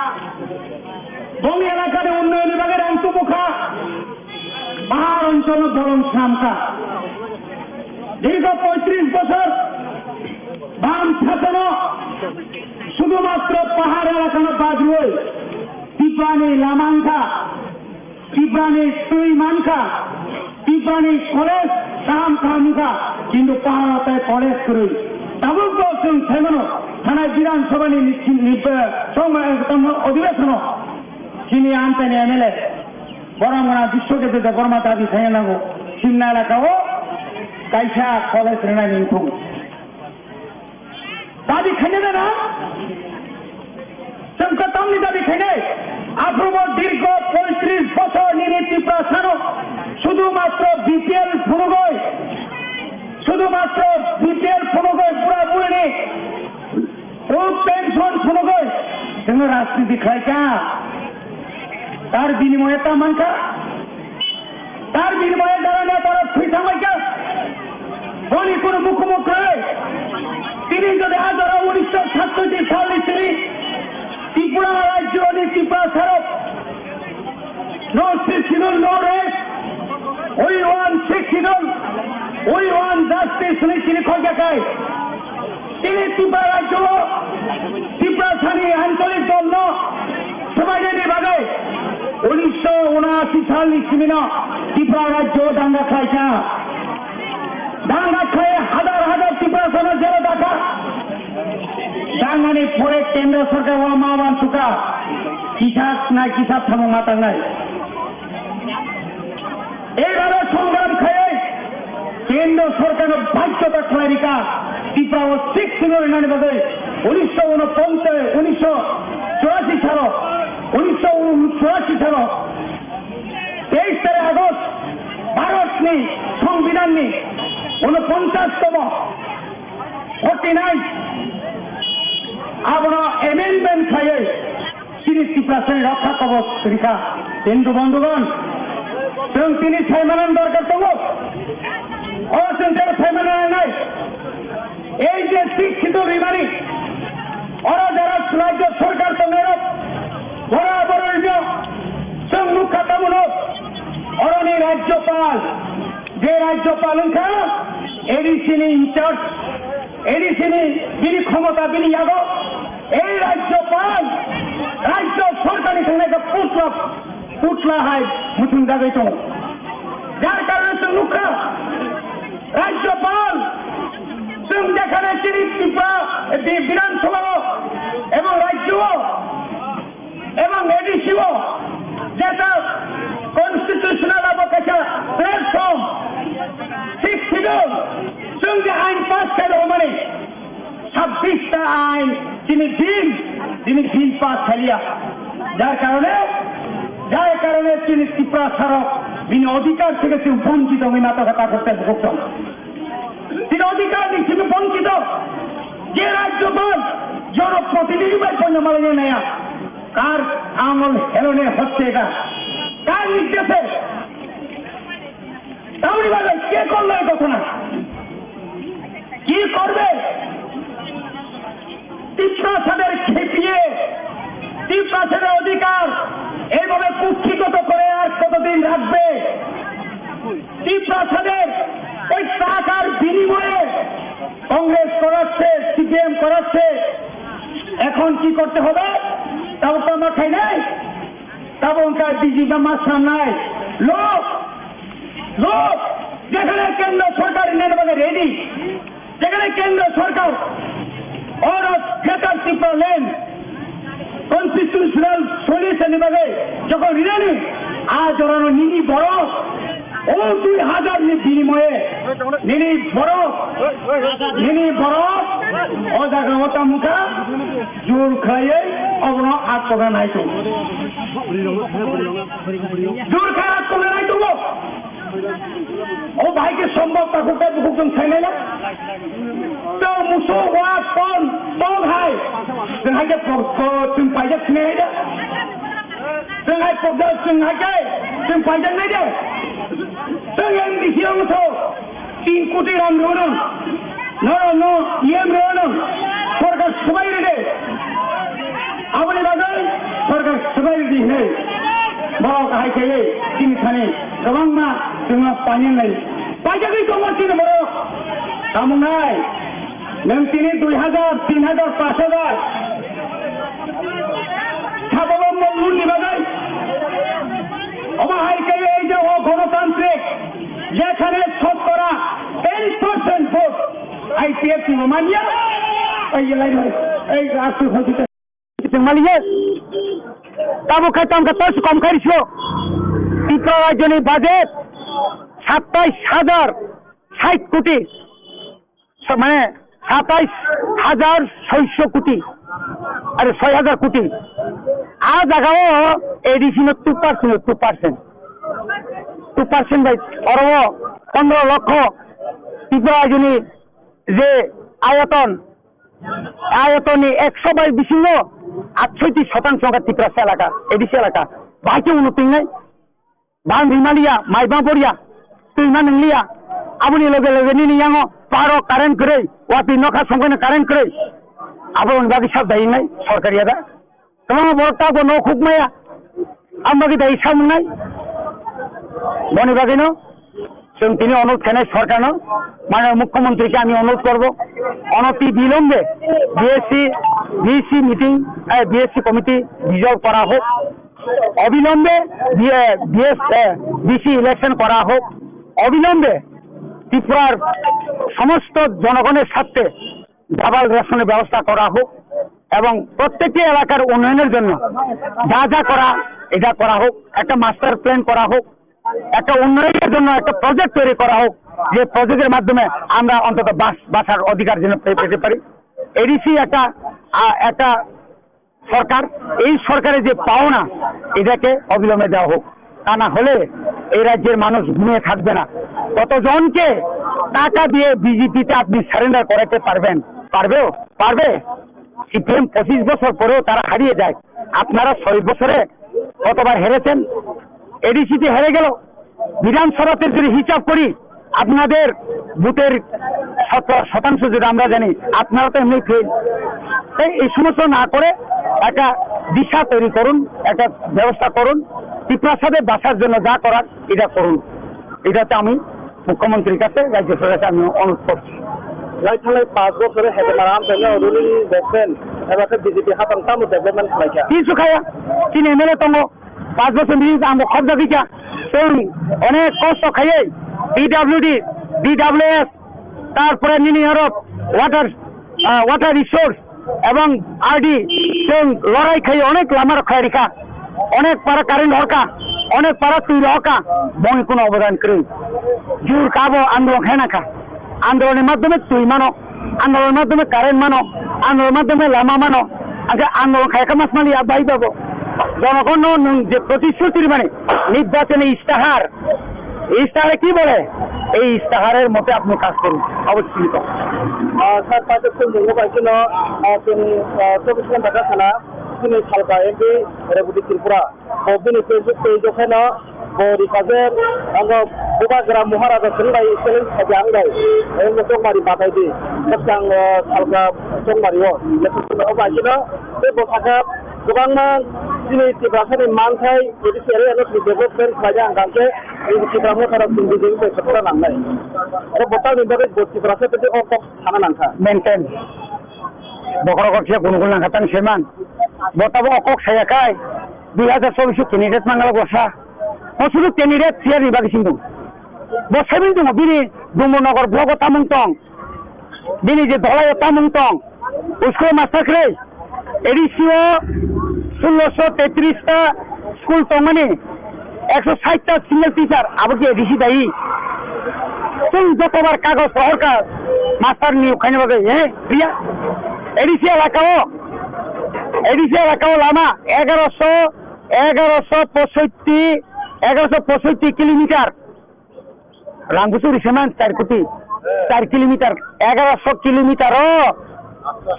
Bongni elakani unnayonni bagwi rang tubukha. Pahar oncholno bolong swnamkha. Dirgho poitris bochor bam sasono sudhumatro pahar elakano bajrwi Tiprani lama wngkha. Tiprani twi mankha, Tiprani college kaham kaham wngkha, kintu paharo tai college kwrwi. Tabuk bo chwng saimano, thanai Bidhan Sabhani ni, ni, ni, eh, songma, eh, tamo odhibeshono chini amchaini M L A Boromgana Biswajit Debbarma dabi khaina nango, Simna elakao kaisa college rwnani wngthung. Dabi khainai na? Chwng kwtamni dabi khainai. Aphuru bo dirgho poitris bochor nini Tiprasano sudhumatro B P L phunugwi, sudhumatro B P L phunugwi bura burini o pension phunugwi chwng rajniti khlaikha. Tar binimoye ta mankha. Tar binimoye jara netara thwi thanglaikha. Boni kono mukhumu kwrwi. Tini jodi hajaro unisho sattoishi salni simi Tripura rajyoni Tiprasarok no sixth schedule, no rest. We want sixth schedule. We want justice hwnwi tini khokjakhai. Tini Tripura rajyo Tiprasani ancholik dolno swbainani bagwi unisho unashi salni simino Tripura rajyo danga khlaikha. Danga khlai hadar hadar Tiprasano jelo dakha. Dangani pore kendro sorkar o ma wansukha. Kisa na kisa thamung ma tangnai. Eibabe songram khaiwi kendro sorkarno bajjota khlai rikha Tripura o sixth schedule rinani bagwi unisho unoponchas, unisho churashi salo, unisho churashi salo teis tarik August Bharatni Songbidanni unoponchas tomo, forty nine, abono amendment khaiwi chini Tiprasani rokha kobos rikha. Hindu bondhugon, chwng tini saimanani dorkar tongo. O chwng tei saimanani nai. Ei je sixth schedule rimani, oro jara rajyo sorkar tongnairok, bora bororino chwng nukha tamono, oroni rajyopal, je rajyopal wngkha A D C ni in charge, A D C ni bini khomota bini yago, ei rajyopal, rajyo sorkarni thangnaikha putla, putla hai muchungjagwi tongo. Jar karone chwng nukha, rajyopal, chwng jekhane chini Tripura, bi-, Bidhan Sabha o ebong rajyo o ebong A D C o jeta constitutional abo kaisa platform, sixth schedule, chwng je ain pass khairokmani, sabbish ta ain chini bill, chini bill pass khaliya. Jar karone, jar karone chini Tiprasarok bini odhikar theke chwng bonchito wngwi nato kha takhuk tei bukhuk tong. Chini odhikar ni chini bonchito. Je rajyopal, jonoprotinidhi bai poino malai naya. কার আঙুল হেলনে হচ্ছে এটা? কার নির্দেশে? তাহলে বলে, কে করলো এই ঘটনা? কি করবে? তিপ্রাসাদের খেপিয়ে, তিপ্রাসাদের অধিকার এইভাবে কুক্ষিগত করে আর কতদিন রাখবে? তিপ্রাসাদের ওই টাকার বিনিময়ে কংগ্রেস করাচ্ছে, সিপিএম করাচ্ছে। এখন কি করতে হবে? তাও তো আমরা খাই নাই, তাও ওনকা বিজি বা মাছ নাই। লোক, লোক, যেখানে কেন্দ্র সরকার নেন মানে রেডি, যেখানে কেন্দ্র সরকার or greater Tripura land constitutional solution এর বাদে যখন রিলেনি আজ ওরা নিনি বড় ও দুই হাজার নি বিনিময়ে নিনি বড়, নিনি বড় ও জায়গা ওটা মুখা জোর খাইয়ে অবনো আত্মগা নাই তো। জোর খাই আত্মগা নাই তো। O bai ke sombok ta khukta bukhuk jong sai nai na. To muso wa pon pon hai. Jeng hai ke pok pok jeng paijak sinai hai da. Jeng hai pok jeng hai ke jeng paijak nai de. Jeng yang di hiang so tin kuti ram ronang. No, no, iyem rw nang. Sorkar swbai rwdi. Aboni bagwi sorkar swbai rwdi hinwi borok hai khe tini thani kwbangma chwngno painani lai. Paijagwi tongo chini borok. Tamo wngnai? Nwng tini dui hajar, tin hajar, panch hajar sababo mo lun ni bagwi. Omo hai khe ei je o gonotantrik, jekhane shotkora ten percent vote I P F T bo manya. Ei, ei, ei, ei, asu hoji te. Chwng maliya. Tabo khai tang kha tos kom khai riso. Tripura rajyoni budget satais hajar sait koti. Sa-, mane satais hajar soiso koti. Are soi hajar koti. A jaga o A D C no two percent, two percent. Two percent bai oro pondro lokho Tripura rajyoni je ayoton, ayotonni ekso bai bisingo atshoiti sotangsho wngkha Tiprasa elaka, A D C elaka. Bahai khe uno tingnai, bang rimaliya, mai bang poriya, twi ma nwngliya. Aboni loge loge nini yango paro current kwrwi, watwi nokha songkhe no current kwrwi. Aboni bagwi sab dai wngnai sorkar ya da? Kwbangma borok tabuk no khuk maya. Ang bagwi dai samung nai. Boni bagwi no chwng tini onurodh khainai sorkarno, mane mukhyamantri khe ami onurodh korbo, onoti bilombe B S C, B C meeting, eh, B S C committee dissolve kora hok, obilombe B-, eh, B S, eh, B C election kora hok, obilombe Tripura r somosto jonogoner swarte double ration er byabostha kora hok. এবং প্রত্যেকটি এলাকার উন্নয়নের জন্য যা যা করা, এটা করা হোক, একটা মাস্টার প্ল্যান করা হোক, একটা উন্নয়নের জন্য একটা প্রজেক্ট তৈরি করা হোক, যে প্রজেক্টের মাধ্যমে আমরা অন্তত বাস, বাসার অধিকার যেন পে-, পেতে পারি। এডিসি একটা, আ, একটা সরকার, এই সরকারের যে পাওনা, এটাকে অবিলম্বে দেওয়া হোক। তা না হলে এই রাজ্যের মানুষ ঘুমিয়ে থাকবে না। কতজনকে টাকা দিয়ে বিজেপিতে আপনি সারেন্ডার করাতে পারবেন? পারবেও? পারবে? সিপিএম পঁচিশ বছর পরেও তারা হারিয়ে যায়। আপনারা ছয় বছরে কতবার হেরেছেন? এডিসিতে হেরে গেল। বিধানসভাতে যদি হিসাব করি, আপনাদের ভোটের শত শতাংশ যদি আমরা জানি, আপনারা তো এমনি ফেল। তাই এই সমস্ত না করে একটা দিশা তৈরি করুন, একটা ব্যবস্থা করুন, ত্রিপুরা সাথে বাসার জন্য যা করার এটা করুন। এটাতে আমি মুখ্যমন্ত্রীর কাছে, রাজ্য সরকারের কাছে আমি অনুরোধ করছি। Lai thanglai panch bochor hai tongmani amchaino ruling government eba khe B J P hapang tamo development khlaikha? Kisu khaya, chini M L A tongo, panch bochor ni ang bo khobjagwi kha. Chwng onek kosto khaiwi P W D, P W S, tarpore nini oro water, ah, water resource, ebong R D chwng lorai khai onek lama rok khai rikha, onek para current horkha, onek para twi rohorkha, boni kuno obodan kwrwi. Jur kabo andolon khaina kha, andolon ni madhyome twi mano, andolon ni madhyome current mano, andolon ni madhyome lama mano, angkhe andolon khai kha masmali ya bai babo. Jonogon no nwng je protishruti rimani nirbachoni istihar, ইস্তাহারে কি বলে? এই ইস্তাহারের মতে আপনি কাজ করুন, অবশ্যই তো। Ah, sir, paithago chwng bai kheno, ah, chini, ah, chobbish ghonta kha sana, chini Salka M P Reboti Tripura. Bo bini Facebook page o kheno, bo rikha je, ang Bubagra Maharaja chwng bai challenge khaidi ang bai. Ang bo chongmari batai di. Bwskango Salka chongmari o. Abo bai kheno, tei bo sakha kwbangma chini Tiprasani manthai, A D C area no chini development khlaina hwnkhe, Tipra Motha rok chini B J P bai support nangnai. Oro bo tamni bagwi bo Tiprasa tei o kok sana nangkha. Maintain. Bokhorok khe gunu gunu nangkha tang seman. Bo tabo o kok saya khai, dui hajar chobbish candidate mangala gosa. O sudu candidate siya ni bagwi singdung. Bo semin tongo bini Dumbur Nogor block o tamung tong. Bini je dholai o tamung tong, school master khlai, A D C o sulosho tetris ta school tongmani, ekso sait ta single teacher, abo ki A D C dai? Chwng jotobar kagoj rohorkha master niyok khaina bagwi, eh, priya? A D C elaka o, A D C elaka o lama egaroso, egaroso posoitti, egaroso posoitti kilometer. Rang busu ri seman char koti, char kilometer, egaroso kilometer o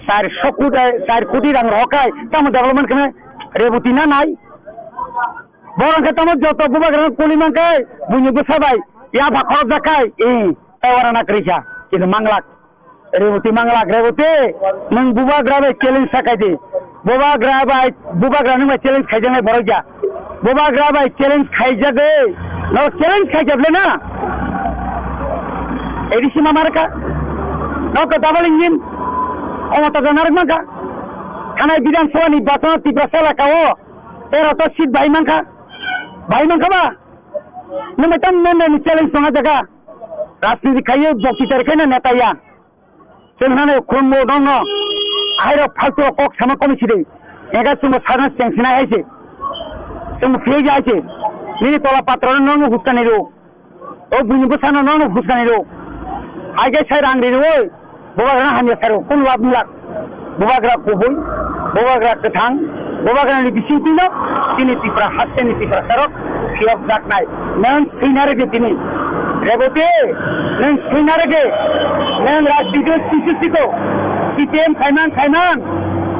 char koti, char koti rang rohorkhai, tamo development khna Reboti na nai? Borok khe tamo joto Bubagra kuli mankhai, buini bwsa bai, ya bha khorok jak khai, eh, tai wana na kwrwi kha, kintu manglak. Reboti manglak, Reboti, nwng Bubagra bai challenge sakai di. Bubagra bai, Bubagra nwng bai challenge khaijaknai borok ya. Bubagra bai challenge khaijagwi, no challenge khaijak le na. A D C ma marka. No ka double engine. Omo ta narwk manka. Thanai Bidhan Sabha ni bachano Tiprasa elaka o tero ta seat bai manka. Bai manka ba? Nwng bai tam member ni challenge tong jaga. Rajniti khaiyo bokti tar khe na neta ya. Chwng hwnwi khulumgo nono, ahairok faltu kok sama komi sidi. Ega chwngbo sakno chengsinai hai se. Chwngbo phiyai ja hai se. Nini tola patrano nono huskani rw. O buini bwsano nono huskani rw. Hai khe sai rang ri rw oi. Bubagrano hamya sai rw. Kun lab ni lab. Bubagra kubui. Bubagra kwthang. Bubagrani bisingtwino chini Tipra hasteni Tiprasarok phiyokjaknai. Nwng swina rwdi tini. Reboti, nwng swina rwdi. Nwng rajniti o sisu siko. C P M khaimang khaimang.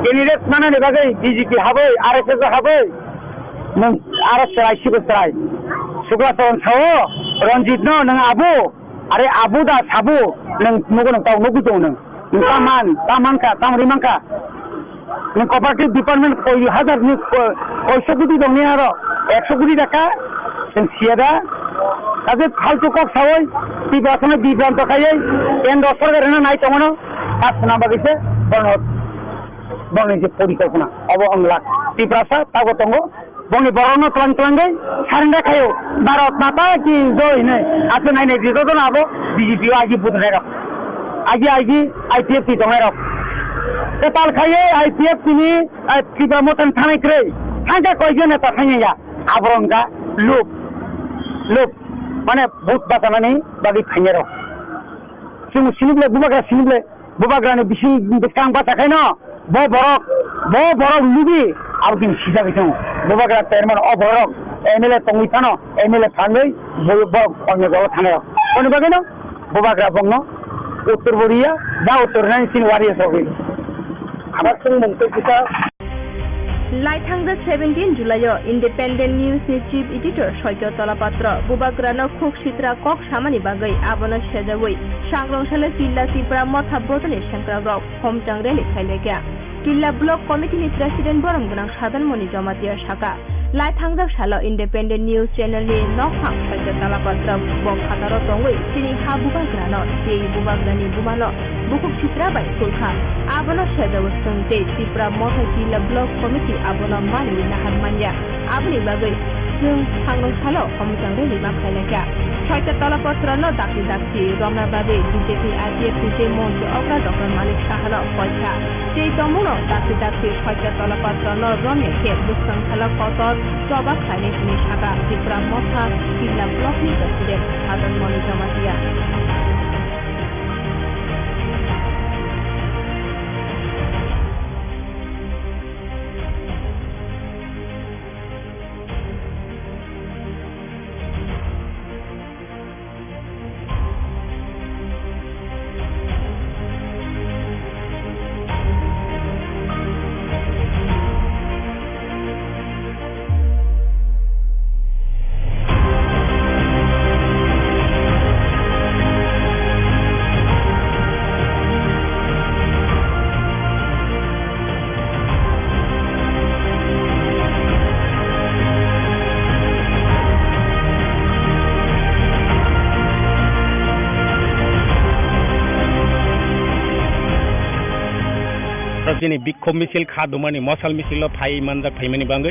Candidate manani bagwi B J P habwi, R S S o habwi. Nwng aro chwrai sibo chwrai. Sukla Charan sao, Ranjit no nwng abu. Are abu da sabu, nwng nugo nwng tau nugwi tongo nwng. Nwng ta man, ta man kha, ta ri man kha. Nwng cooperative department koi hajar ni ko-, koiso koti tongni aro, ekso koti taka, nwng siya da. Kaje faltu kok sawi, Tiprasano bibranto khaiwi, kendro sorkar no nai tongo no, ta swnam bagwi se, bono, bono je porikolpona, obo wng lak. Tiprasa tago tongo, Bongni borokno twlang twlangwi surrender khaio, Bharat Mata ki joi hinwi. Aswk nainai di jotono abo B J P o agi budonai rok, agi agi I P F T tongnai rok. Kwtal khaiwi I P F T ni, eh, Tipra Motha ni thanai kwrwi. Thangkhe koijon neta thangya. Aborok wngkha lub, lub, mane vote bachanani bagwi phainai rok. Chwng sinible, bubagra sinible, bubagrani bising bwskang bacha khaino, bo borok, bo borok lubi, abo chwng sijagwi tongo. Bubagra termano, o borok M L A tongwi phano, M L A phalwi, bo, borok onyo jaga thanai rok. Boni bagwino, bubagra bongno, uttor bo riya, ba uttor nani sini wariya sogwi. Abo chwng mung tei kisa. Laithangjak seventeen July-o Independent News ni Chief Editor Soitya Talapatra bubagrano khuk sitra kok samani bagwi abono sejawi Sangrong salo Killa Tipra Motha bodolni sengkrakrok homchang rally khailekha. Killa Block Committee ni President borom gwnang Sadan Moni Jamatia saka, laithangjak salo Independent News Channel ni nokphang Soitya Talapatra bo phataro tongwi chini ha bubagrano tei bubagrani bumano bukhuk sitra bai khulkha. Abono sejago chwng tei Tipra Motha Killa Block Committee abono manwi nahar manya. Aboni bagwi chwng Sangrong salo homchang rally ma khlai laikha. Soitya Talapatra no dakti dakti romna bagwi B J P I P F T tei montri okra Doctor Manik Sahano koikha. Tei tongmungno dakti dakti Soitya Talapatra no romya khe bwskang salo kotor choba khlainai hwnwi sakha Tipra Motha Killa Block ni President Sadan Moni Jamatia. Chini bikhok misil kha dumani mosal misil o phai manjak phaimani bangwi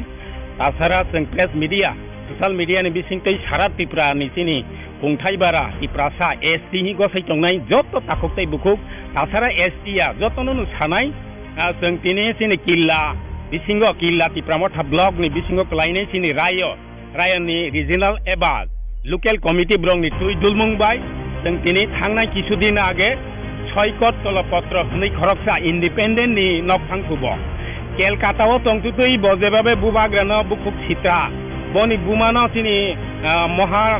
tasara chwng press media, social media ni bisingtwi sara Tripura ni chini kungthai bara Tiprasa S T hi gosai tongnai joto takhuk tei bukhuk tasara S T ya jotono no sanai, ah, chwng tini chini Killa bisingo, Killa Tipra Motha block ni bisingo kwlainai chini rayo, rayo ni regional eba local committee borok ni twi dulmung bai chwng tini thangnai kisu din age Soikot Tolopotro hwnwi khoroksa independent ni nokphang kubo. Kelkata o tongtwtwi bo jebabe bubagrano bukhuk sitra. Boni bumano chini, ah, moha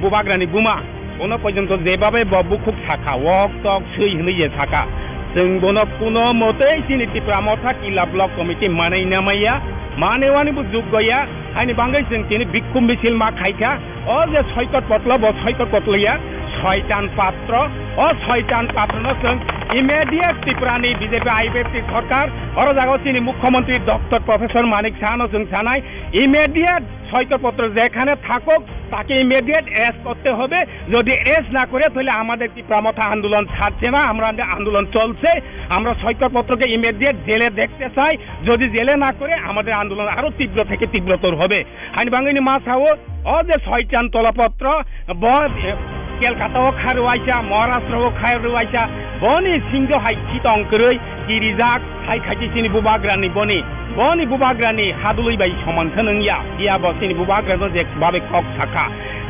bubagrani buma. Bono pojonto jebabe bo bukhuk sakha, wok tok swi hwnwi je sakha. Chwng bono kuno motei chini Tipra Motha Killa Block Committee manwi namaiya, manewani bo juggo ya, haini bangwi chwng tini bikhum misil ma khaikha. O je Soikot Potlo, bo Soikot Potlo ya, Soitan Patro. O Soitan Patrono chwng immediate Tripurani B J P I P F T sorkar, oro jaga chini Mukhyamantri Doctor Professor Manik Sahano chwng sanai, immediate Soikot Potro jekhane thakok, তাকে immediate arrest করতে হবে। যদি অ্যারেস্ট না করে, তাহলে আমাদের তীব্র মথা আন্দোলন ছাড়ছে না, আমরা আন্দোলন চলছে। আমরা সৈকত পত্রকে ইমিডিয়েট জেলে দেখতে চাই। যদি জেলে না করে, আমাদের আন্দোলন আরো তীব্র থেকে তীব্রতর হবে। Haini bangwini ma sao, o je Soitan Tolopotro, bo, eh, Kelkata o kha rwuaisa, Maharashtra o kha rwuaisa, boni singjo hai chitong kwrwi kirijak, hai khachi chini bubagrani boni, boni bubagrani hadului bai soman khe nung ya, ya bo chini bubagrano je babe kok sakha,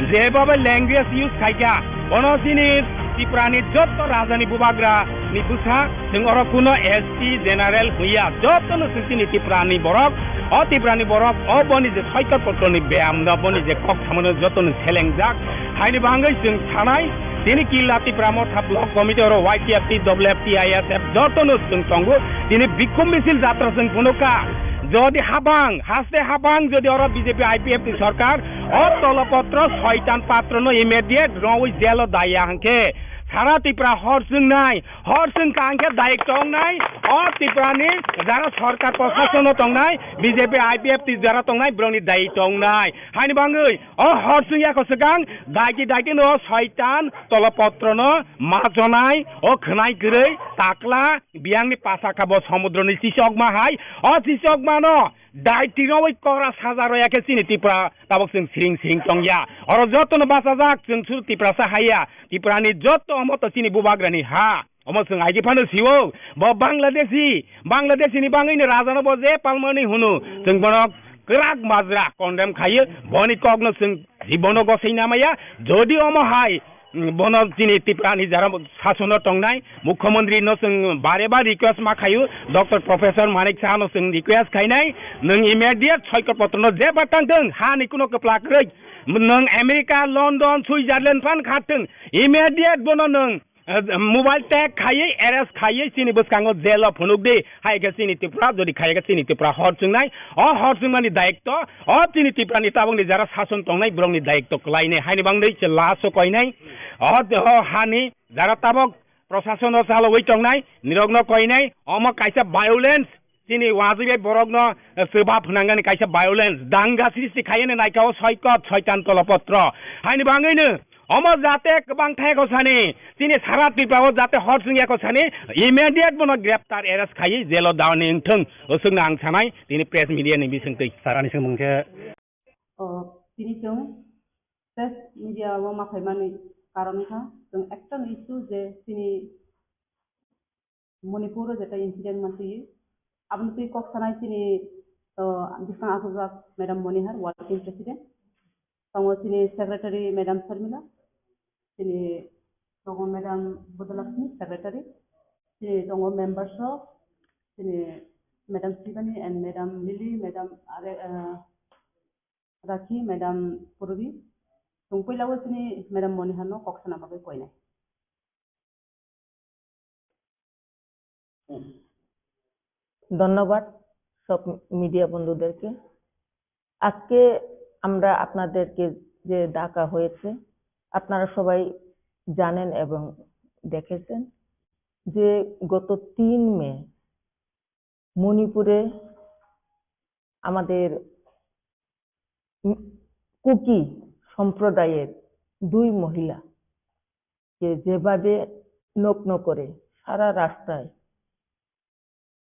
je babe language use khaikha, bono chini Tripurani jotto rajani bubagrani bwsa, chwng oro kuno S T general hwnya, jottono chwng chini Tripurani borok, o Tripurani borok, o boni je Soikot Potroni beyamno, boni je kok samano jottono selengjak, haini bangwi chwng sanai, tini Killa Tipra Motha Block Committee oro Y T F T, W F T, I S F jottono chwng tongo, tini bikhum misil jatra chwng phunukha, jodi habang, haste habang jodi oro B J P I P F T sorkar, o Tolopotro Soitan Patrono immediate rongwi jelo daiya hwnkhe, sara Tripura hor chwngnai, Hor chwng ka hwnkhe dayok tongnai, o Tripurani jara sorkar proshasono tongnai, B J P, I P F T jara tongnai, borokni dayok tongnai. Haini bangwi o hor chwng yako swkang daiti daiti no Soitan Tolopotrono majonai, o khwnai kwrwi takla biyangni pasaka bo somudroni chisokma hai, o chisokmano Dai tiroi kora saja roya khe chini Tripura tabok chwng siring siring tongya. Oro jotono bachajak chwng suru Tiprasa haiya. Tripurani joto omoto chini bubagrani ha. Omo chwng aidi phano sio, bo Bangladeshi, Bangladeshi ni bangwi ni raja no bo je palmani hunu, chwng bono kwrak majra condemn khayo, boni kok no chwng jibono gosei namaya, jodi omo hai, mm, bono chini Tripura ni jara sasono tongnai, mukhyamantri no chwng bare bar request ma khayo, Doctor Professor Manik Saha no chwng request khainai, nwng immediate soikot potro no je batang thwng, ha ni kuno kwplak rwi, nwng America, London, Switzerland phan kha thwng, immediate bono nwng Eh, mobile tag khaiwi, arrest khaiwi, chini bwskango jail o phunuk di. Hai khe chini Tripura, jodi khaiya khe chini Tripura hor chwngnai. O hor chwngmani dayikto, o chini Tripura ni tabuk ni jara sason tongnai borok ni dayikto kwlainai. Haini bangwi se last o koinai. O, o hani jara tabuk prosason o chalogwi tongnai, nirok no koinai. Omo kaisa violence. Chini wajwi bai borokno, eh, chuba phwnangani kaisa violence, danga sristi khaiyani naikha o soikot, soitan kolopotro. Haini bangwino omo jate kwbang thai kho sani, chini sara Tripura o jate hor chwngya kho sani, immediate bono greptar, arrest khaiwi jail o daoni wngthwng, o chwngno ang sanai, tini press media ni bisingtwi. Sarani swngmung khe. O, tini chwng press media o ma phaimani karon wngkha, chwng ekta no issue je chini Manipur o jeta incident mantwi, aboni twi kok sanai chini, uh, bwskang achukjak Madam Monihar, working president, tongo chini secretary Madam Sharmila, chini tongo Madam Budalakshmi, secretary, chini tongo members rok, chini Madam Shivani and Madam Lily, Madam Are-, uh, Rakhi, Madam Purvi, chwng puila o chini Madam Monihar no kok sana bagwi koinai. ধন্যবাদ সব মিডিয়া বন্ধুদেরকে। আজকে আমরা আপনাদেরকে যে ডাকা হয়েছে, আপনারা সবাই জানেন এবং দেখেছেন যে গত তিন মে মণিপুরে আমাদের উম, কুকি সম্প্রদায়ের দুই মহিলাকে যেভাবে নগ্ন করে সারা রাস্তায়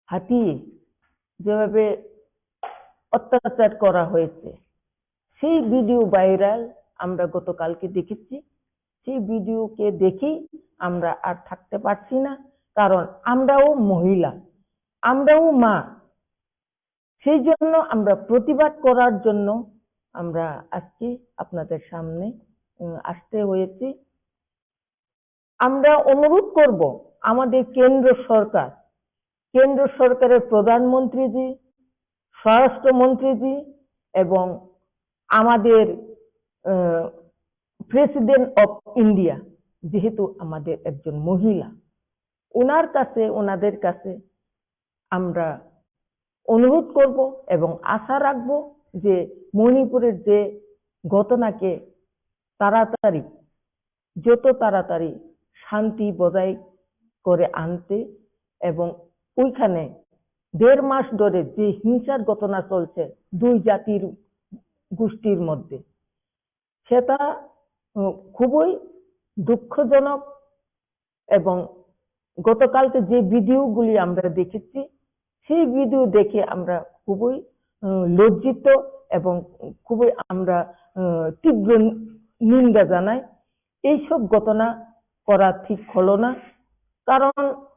হাঁটিয়ে যেভাবে অত্যাচার করা হয়েছে, সেই ভিডিও ভাইরাল আমরা গতকালকে দেখেছি। সেই ভিডিওকে দেখেই আমরা আর থাকতে পারছি না, কারণ আমরাও মহিলা, আমরাও মা। সেই জন্য আমরা প্রতিবাদ করার জন্য আমরা আজকে আপনাদের সামনে, উম, আসতে হয়েছে। আমরা অনুরোধ করব আমাদের কেন্দ্র সরকার, কেন্দ্র সরকারের প্রধানমন্ত্রীজি, স্বরাষ্ট্রমন্ত্রীজি এবং আমাদের, আহ, প্রেসিডেন্ট অফ ইন্ডিয়া, যেহেতু আমাদের একজন মহিলা, ওনার কাছে, ওনাদের কাছে আমরা অনুরোধ করব এবং আশা রাখব যে মণিপুরের যে ঘটনাকে তাড়াতাড়ি, যত তাড়াতাড়ি শান্তি বজায় করে আনতে এবং ওইখানে দেড় মাস ধরে যে হিংসার ঘটনা চলছে দুই জাতির গোষ্ঠীর মধ্যে, সেটা, উম, খুবই দুঃখজনক এবং গতকালকে যে ভিডিওগুলি আমরা দেখেছি, সেই ভিডিও দেখে আমরা খুবই, উম, লজ্জিত এবং খুবই আমরা, উম, তীব্র নিন্দা জানাই। এইসব ঘটনা করা ঠিক হলো না, কারণ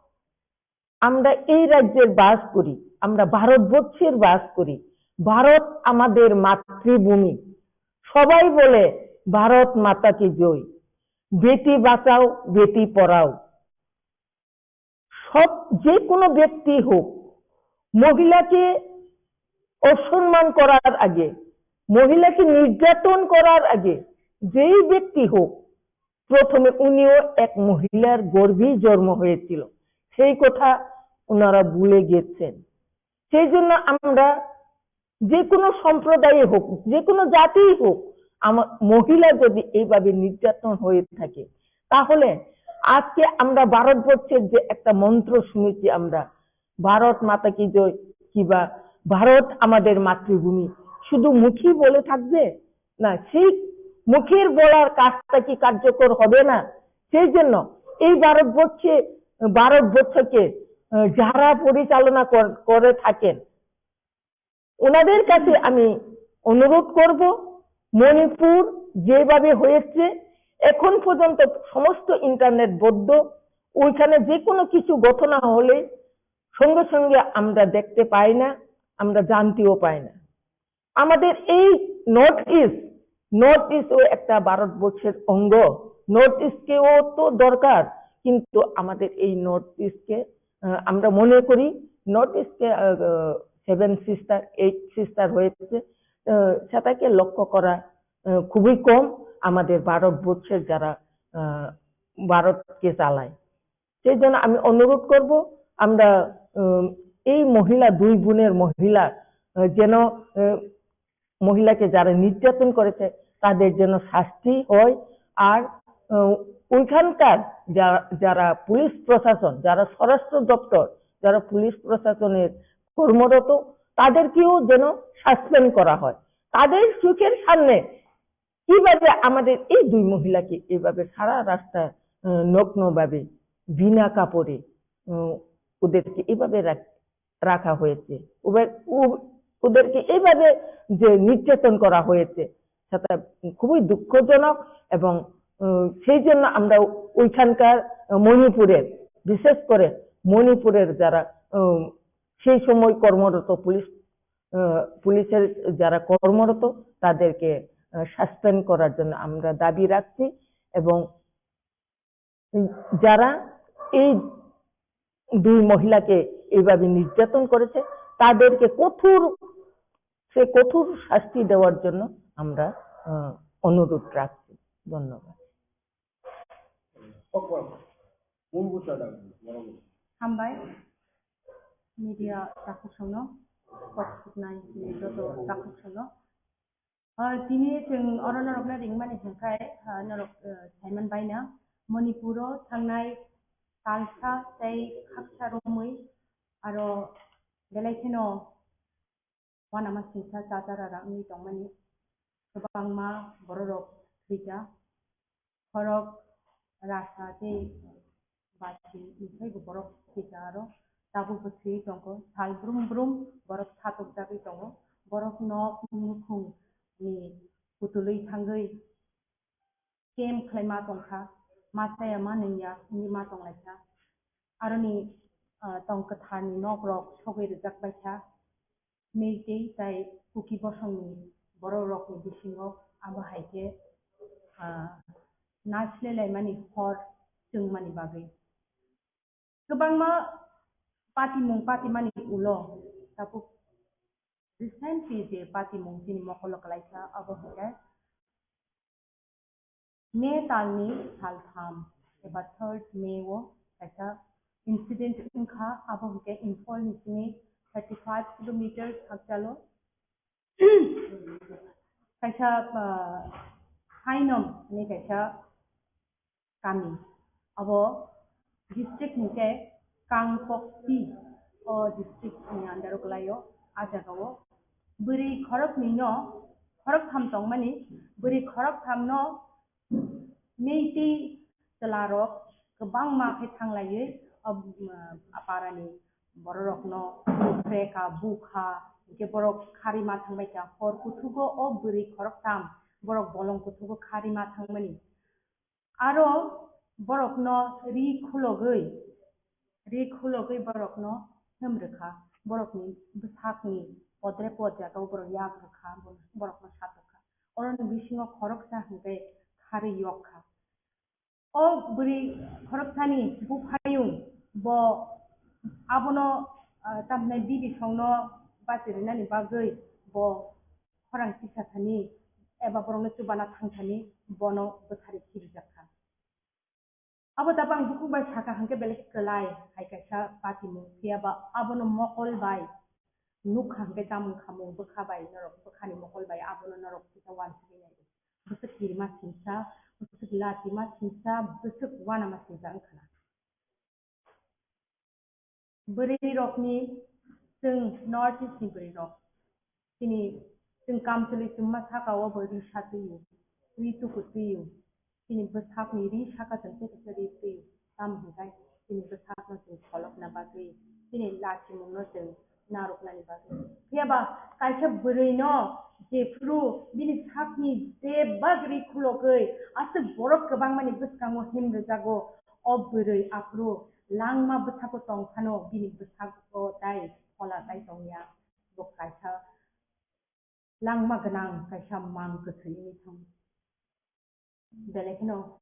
আমরা এই রাজ্যের বাস করি, আমরা ভারতবর্ষের বাস করি। ভারত আমাদের মাতৃভূমি। সবাই বলে, "ভারত মাতা কি জয়, বেটি বাঁচাও, বেটি পড়াও।" সব, যে কোনো ব্যক্তি হোক, মহিলাকে অসম্মান করার আগে, মহিলাকে নির্যাতন করার আগে যেই ব্যক্তি হোক, প্রথমে উনিও এক মহিলার গর্ভেই জন্ম হয়েছিল, সেই কথা ওনারা ভুলে গেছেন। সেই জন্য আমরা যে কোনো সম্প্রদায়ে হোক, যে কোনো জাতিই হোক, আমার মহিলা যদি এইভাবে নির্যাতন হয়ে থাকে, তাহলে আজকে আমরা ভারতবর্ষের যে একটা মন্ত্র শুনেছি আমরা, "ভারত মাতা কি জয়" কিবা "ভারত আমাদের মাতৃভূমি", শুধু মুখেই বলে থাকবে? না, সেই মুখের বলার কাজটা কি কার্যকর হবে না? সেই জন্য এই ভারতবর্ষে, ভারতবর্ষকে, আহ, যারা পরিচালনা কর-, করে থাকেন, ওনাদের কাছে আমি অনুরোধ করব, মণিপুর যেভাবে হয়েছে, এখন পর্যন্ত সমস্ত ইন্টারনেট বন্ধ, ওইখানে যে কোনো কিছু ঘটনা হলে সঙ্গে সঙ্গে আমরা দেখতে পাই না, আমরা জানতেও পাই না। আমাদের এই নর্থ ইস্ট, নর্থ ইস্ট ও একটা ভারতবর্ষের অঙ্গ। নর্থ ইস্টকেও তো দরকার, কিন্তু আমাদের এই নর্থ ইস্টকে, আহ, আমরা মনে করি নর্থ ইস্টকে সেভেন সিস্টার, এইট সিস্টার হয়েছে, আহ, সেটাকে লক্ষ্য করা আহ, খুবই কম আমাদের ভারতবর্ষের যারা আহ, ভারতকে চালায়। সেই জন্য আমি অনুরোধ করব, আমরা উম, এই মহিলা, দুই বোনের মহিলা আহ, যেন আহ, মহিলাকে যারা নির্যাতন করেছে তাদের যেন শাস্তি হয়। আর আহ, ওইখানকার যা- যারা পুলিশ প্রশাসন, যারা স্বরাষ্ট্র দপ্তর, যারা পুলিশ প্রশাসনের কর্মরত, তাদেরকেও যেন সাসপেন্ড করা হয়। তাদের চোখের সামনে কিভাবে আমাদের এই দুই মহিলাকে এভাবে সারা রাস্তা আহ, নগ্নভাবে বিনা কাপড়ে উম, ওদেরকে এভাবে রাখ- রাখা হয়েছে, ওবে- ও- ওদেরকে এভাবে যে নির্যাতন করা হয়েছে, সেটা খুবই দুঃখজনক। এবং উম, সেই জন্য আমরা ওইখানকার আহ, মণিপুরের, বিশেষ করে মণিপুরের যারা উম, সেই সময় কর্মরত পুলিশ আহ, পুলিশের যারা কর্মরত তাদেরকে সাসপেন্ড করার জন্য আমরা দাবি রাখছি। এবং যারা এই দুই মহিলাকে এইভাবে নির্যাতন করেছে তাদেরকে কঠোর, সে কঠোর শাস্তি দেওয়ার জন্য আমরা আহ, অনুরোধ রাখছি। ধন্যবাদ। Hambai media takhuksono, kok suknai joto takhuksono. Ah, tini chwng oro norokno ringmani hwnkhe, ah, norok, ah, saiman baina Manipuro thangnai talsa tei khaksa romwi aro belai kheno uanama singsa chajara wngwi tongmani kwbangma bororok thwijak. Khorok rasa tei bachwi wngkhaibo borok thwijak aro tabukbo thwiwi tongkho. Sal brum brum borok satokjagwi tongo. Borok nok nukhungni kutulwi thangwi kem khlaima tongkha, ma chaya ma nungya wngwi ma tonglaikha. Aroni, ah, tong kwtharni nokrok sogwi rwjakbaikha. Meitei tai Kuki bosongni bororokni bisingo abo hai khe, ah, naisle laimani hor chwngmani bagwi. Kwbangma patimung patimani ulo tabuk recently je patimung chini mokolo kwlaikha, abo hwnkhe May talni sal tham eba third May o kaisa incident wngkha, abo hwnkhe Imphal ni simi thirty five kilometers hakchalo kaisa, ah, Sainom hinwi kaisa kami. Abo district hwnkhe Kangpokpi, o district ni under o kwlaio. A jagao bwrwi khoroknwi no, khoroktham tongmani, bwrwi khoroktham no Meitei chwlarok kwbangma khe thanglaiwi o, um, aparani bororokno bukre kha, bukha, hinkhe borok kharwi ma thangbai kha. Hor kuthugo o bwrwi khoroktham borok bolong kuthugo kharwi ma thangmani. Aro borokno ri khulogwi, ri khulogwi borokno hemrwkha, borokni bwsakni podre pod jagao borok yak rwkha, borokno satokha. Oroni bisingo khoroksa hwnkhe kharwi yokkha. O bwrwi khoroksani buphayung bo abono, ah, tamhinai bibisongno bachirinani bagwi bo khorang kisa thani eba borokno chubana thang thani bono bwsari khirijak kha. Abo tabang bukhuk bai saka hwnkhe belai kwlai hai kaisa patimung, phiya ba abono mokol bai nukha hwnkhe chamung khamung bwkha bai norok bwkhani mokol bai abono norok kisa uansugwi nai. Bwswk kirima singsa, bwswk latima singsa, bwswk uanama singsa wngkha na. Bwrwi rokni, chwng North East ni bwrwi rok, chini chwng kamchwlwi chwngma saka o bo ri sa twi o, ri tuku twi o, chini bwsakni ri saka chwng tei kisa ri twi o, tamo hwnkhe chini bwsakno chwng kholopna bagwi, chini lachimungno chwng narwknani bagwi. Phiya ba kaisa bwrwino jephru bini sakni bebak ri khulogwi aswk borok kwbangmani bwskango himrwjago, O bwrwi aphuru langma bwsako tong phano bini bwsako tai phola tai tongya. Bo kaisa langma gwnang kaisa mang kwthwi wngwi thang. Belai kheno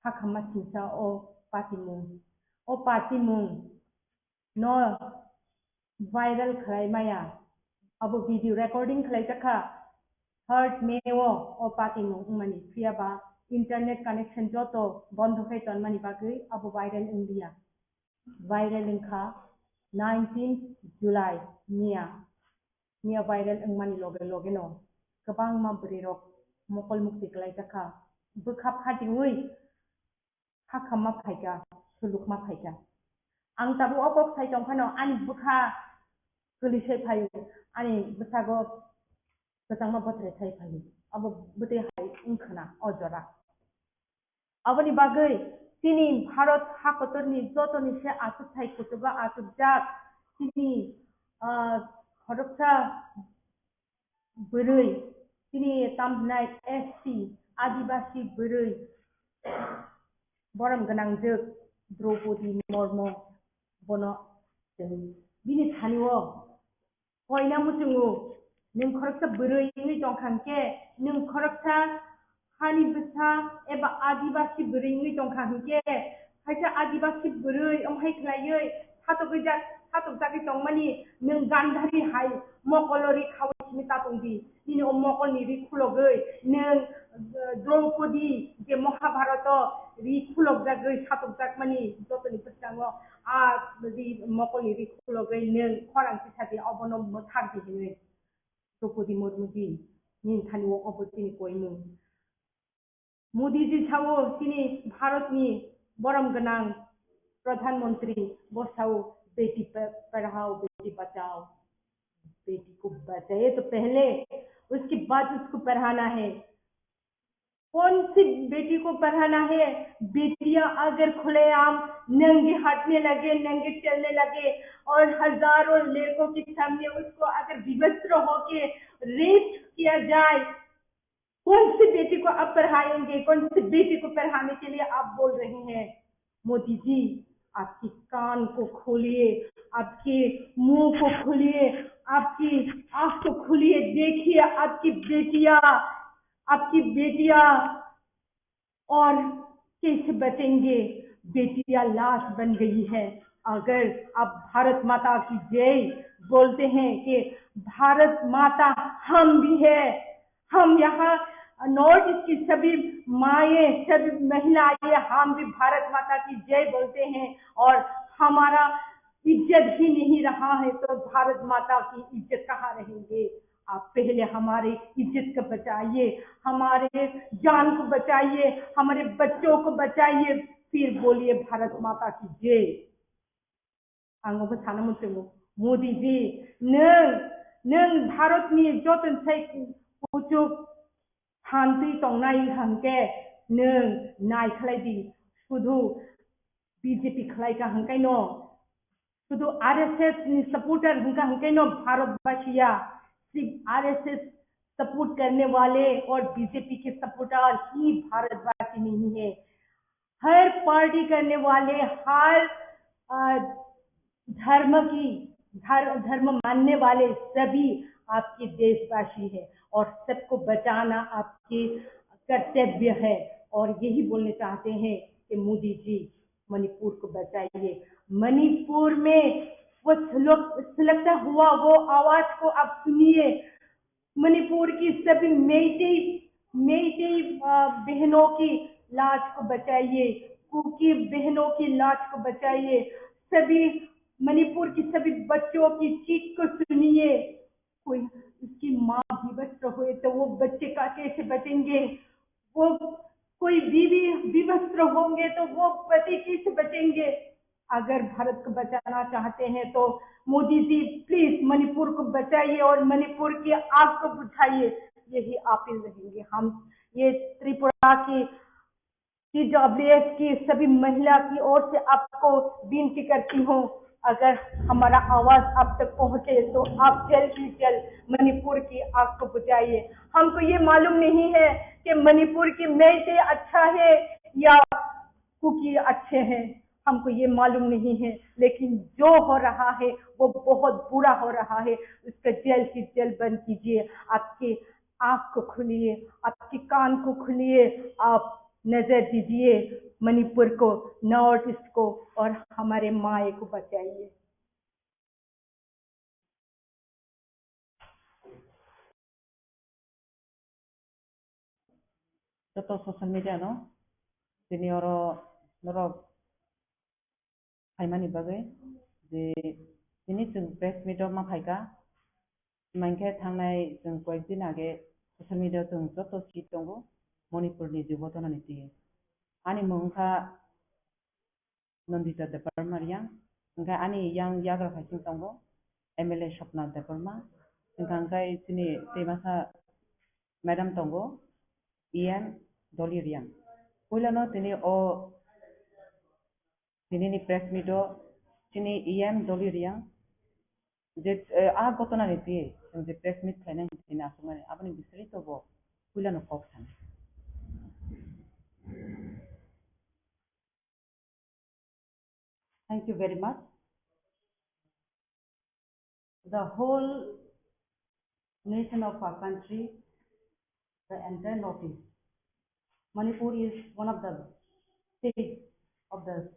hakhamma singsa o patimung. O patimung no viral khlai maya. Abo video recording khlai jakha third May o, o patimung wngmani. Phiyaba internet connection joto bondo khai tonmani bagwi abo viral wngya. Viral wngkha nineteenth July miya. Miya viral wngmani loge loge no kwbangma bwrwi rok mokol mukti kwlai jakha. Bwkha phatiwi hakhamma phaikha, sulukma phaikha. Ang tabuk o kok sai tong phano ani bwkha kwlwi sai phaio, ani bwsago kwchangma bothrai sai phaio. Abo bwtwi hai wngkhwna o jora. Aboni bagwi chini Bharat hakotorni jotoni se achukthai kuchugo achukjak chini, ah, khoroksa bwrwi, chini tamhinai S T, Adibasi bwrwi, borom gwnangjwk Draupadi Murmu, bono chwng bini thani-o koina muchungo, nwng khoroksa bwrwi wngwi tongkha hwnkhe, nwng khoroksa hani bwsa eba Adibasi bwrwi wngwi tongkha hwnkhe, kaisa Adibasi bwrwi wng hai khlaiwi satokjak, satokjagwi tongmani nwng Gandhari hai mokolo ri khaui simi ta tongdi. Nini o mokolni ri khulogwi nwng, eh, Draupadi je Mahabharato ri khulokjagwi satokjakmani jotoni bwskango a ri mokolni ri khulogwi nwng khorang tisadi obono mwthakdi hinwi. Draupadi Murmuji, nini thani o obo chini koimung. Modiji sao chini Bharatni borom gwnang Pradhan Mantri bo sao, "Beti pa-, padhao, beti bachao, beti ko bachaye to pehle, uske baad usko padhana hai." कौन सी बेटी को पढ़ाना है? बेटियां अगर खुलेआम नंगे हाटने लगे, नंगे चलने लगे और हजारों लड़कों के सामने उसको अगर विवस्त्र होके रेप किया जाए, कौन सी बेटी को आप पढ़ाएंगे? कौन सी बेटी को पढ़ाने के लिए आप बोल रहे हैं? मोदी जी, आपकी कान को खोलिए, आपके मुंह को खोलिए, आपकी आंख को खोलिए, देखिए आपकी बेटियां, आपकी बेटियां और कैसे बचेंगे? बेटियां लाश बन गई है। अगर आप भारत माता की जय बोलते हैं कि भारत माता हम भी है, हम यहाँ नॉर्थ ईस्ट की सभी माएँ, सभी महिलाएँ, हम भी भारत माता की जय बोलते हैं और हमारा इज्जत ही नहीं रहा है, तो भारत माता की इज्जत कहाँ रहेंगे? आप पहले हमारे इज्जत को बचाइए, हमारे जान को बचाइए, हमारे बच्चों को बचाइए, फिर बोलिए भारत माता की जय। Ang obo sana muchungo, Modi ji, nwng, nwng Bharat ni joto sai kuchuk hantwi tongnai hwnkhe nwng nai khlai di, sudhu B J P khlai ka hwnkhe no, sudhu R S S ni supporter hwnkha hwnkhe no Bharat basiya, sirf R S S support karne wale aur B J P ke supporter hi Bharat basi nahi hai. हर पार्टी करने वाले, हर, अ, धर्म की, धर-, धर्म मानने वाले सभी आपके देशवासी हैं और सबको बचाना आपके कर्तव्य है। और यही बोलना चाहते हैं कि मोदी जी, मणिपुर को बचाइए। मणिपुर में वो सुलग-, सुलगता हुआ वो आवाज को आप सुनिए। मणिपुर की सभी मेइतेई, मेइतेई, अ, बहनों की लाज को बचाइए, कुकी बहनों की लाज को बचाइए, सभी मणिपुर की सभी बच्चों की चीख को सुनिए। कोई उसकी माँ विवस्त्र हुए तो वो बच्चे का कैसे बचेंगे? वो कोई बीवी विवस्त्र होंगे तो वो पति कैसे बचेंगे? अगर भारत को बचाना चाहते हैं तो मोदी जी प्लीज मणिपुर को बचाइए और मणिपुर की आग को बुझाइए, यही अपील रहेंगे हम। ये त्रिपुरा की T W S की सभी महिला की ओर से आपको विनती करती हूँ, अगर हमारा आवाज आप तक पहुँचे तो आप जल्द ही जल्द मणिपुर की आग को बुझाइए। हमको ये मालूम नहीं है कि मणिपुर की मेइतेई अच्छा है या कुकी अच्छे हैं, हमको ये मालूम नहीं है, लेकिन जो हो रहा है वो बहुत बुरा हो रहा है। उसका जेल की जेल बंद कीजिए। आपके आँख को खोलिए, आपके कान को खोलिए, आप नजर दीजिए मणिपुर को, नॉर्थ ईस्ट को, और हमारे माए को बचाइए। Joto social media no tini oro norok phaimani bagwi je tini chwng press meet o ma phaikha, hwnkhe thangnai chwng koyek din age social media o chwng joto si tongo Manipur ni je ghotona ni twi. Ani mung wngkha Nandita Debbarma Reang, hwnkhe ani yang yagra phaising tongo M L A Swapna Debbarma, hwnkhe hwnkhe chini tei masa madam tongo E M Dolly Reang. Puilano tini o tinini press meet o chini E M Dolly Reang je, eh, a ghotona ni twi chwng je press meet khlainai tini aswkmani aboni bisari to bo puilano kok sana. Thank you very much. The whole nation of our country, the entire Northeast. Manipur is one of the states of the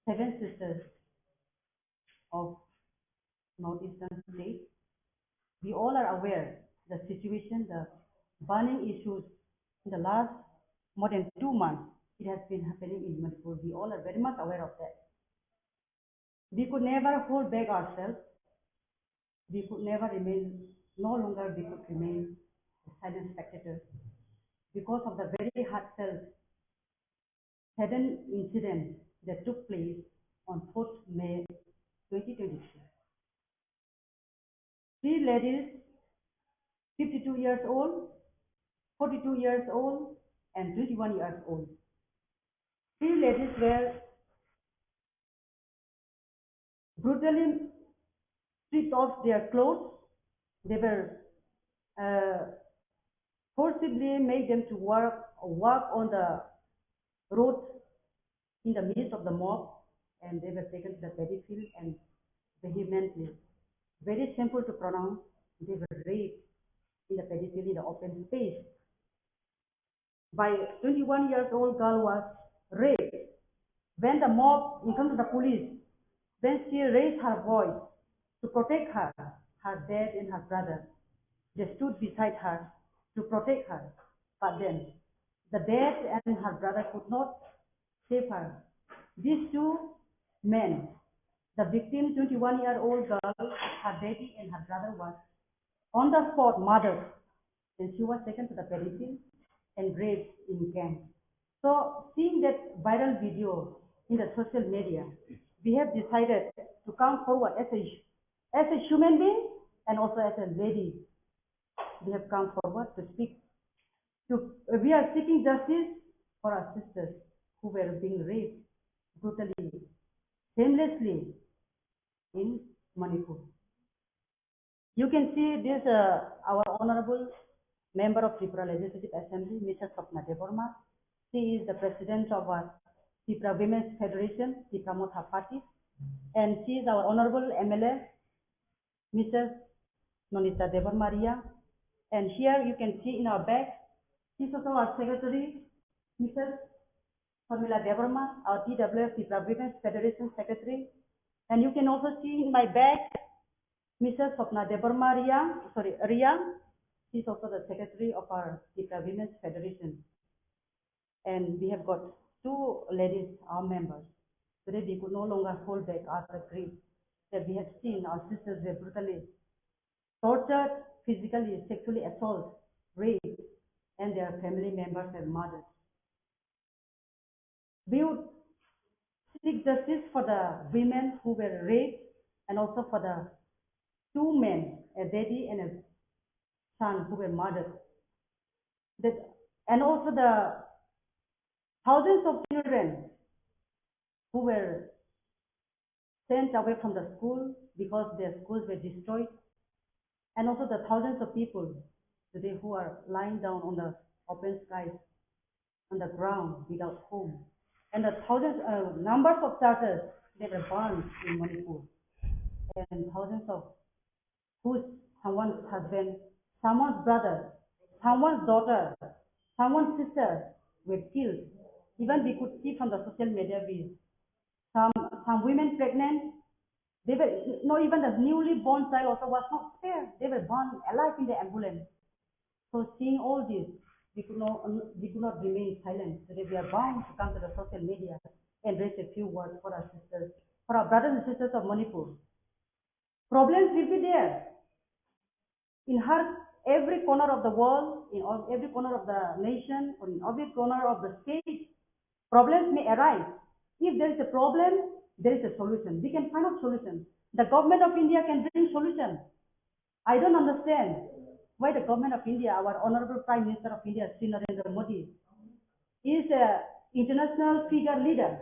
Seven Sisters of Northeastern state. We all are aware the situation, the burning issues in the last more than two months, it has been happening in Manipur. We all are very much aware of that. We could never hold back ourselves. We could never remain, no longer we could remain a silent spectator because of the very heartfelt sudden incident that took place on fourth May twenty twenty-three. Three ladies, fifty-two years old, forty-two years old, and twenty-one years old. Three ladies were brutally stripped off their clothes. They were, uh, forcibly made them to work, walk on the road in the midst of the mob, and they were taken to the paddy field and vehemently, very shameful to pronounce, they were raped in the paddy field in the open space. By twenty-one years old girl was raped. When the mob informed the police, then she raised her voice to protect her, her dad and her brother. They stood beside her to protect her. But then the dad and her brother could not save her. These two men, the victim, twenty-one year old girl, her daddy and her brother was on the spot murdered. And she was taken to the paddy field and raped in camp. So, seeing that viral video in the social media, we have decided to come forward as a, as a human being and also as a lady. We have come forward to speak. To, we are seeking justice for our sisters who were being raped brutally, shamelessly in Manipur. You can see this, uh, our honorable member of Tripura Legislative Assembly, Missus Swapna Debbarma. She is the president of our Tripura Women's Federation, Tipra Motha Party, and she is our honorable M L A, Missus Nandita Debbarma Reang. And here you can see in our back, she's also our secretary, Missus Sharmila Debbarma, our T W F, Tripura Women's Federation secretary. And you can also see in my back, Missus Swapna Debbarma Reang, sorry, Reang. She's also the secretary of our Tripura Women's Federation. And we have got two ladies, our members. Today we could no longer hold back our grief that we have seen our sisters were brutally tortured, physically, sexually assaulted, raped, and their family members were murdered. We would seek justice for the women who were raped and also for the two men, a daddy and a son, who were murdered. That, and also the thousands of children who were sent away from the school because their schools were destroyed, and also the thousands of people today who are lying down on the open skies, on the ground without home. And the thousands, uh, numbers of churches, they were burned in Manipur. And thousands of whose someone's husband, someone's brother, someone's daughter, someone's sister were killed. Even we could see from the social media, we, some, some women pregnant, they were, no, even the newly born child also was not spared. They were burned alive in the ambulance. So seeing all this, we could not, we could not remain silent. Today we are bound to come to the social media and raise a few words for our sisters, for our brothers and sisters of Manipur. Problems will be there in her, every corner of the world, in all, every corner of the nation, or in every corner of the state. Problems may arise. If there is a problem, there is a solution. We can find out solution. The government of India can bring solution. I don't understand why the government of India, our honorable Prime Minister of India, Shri Narendra Modi, is a international figure leader.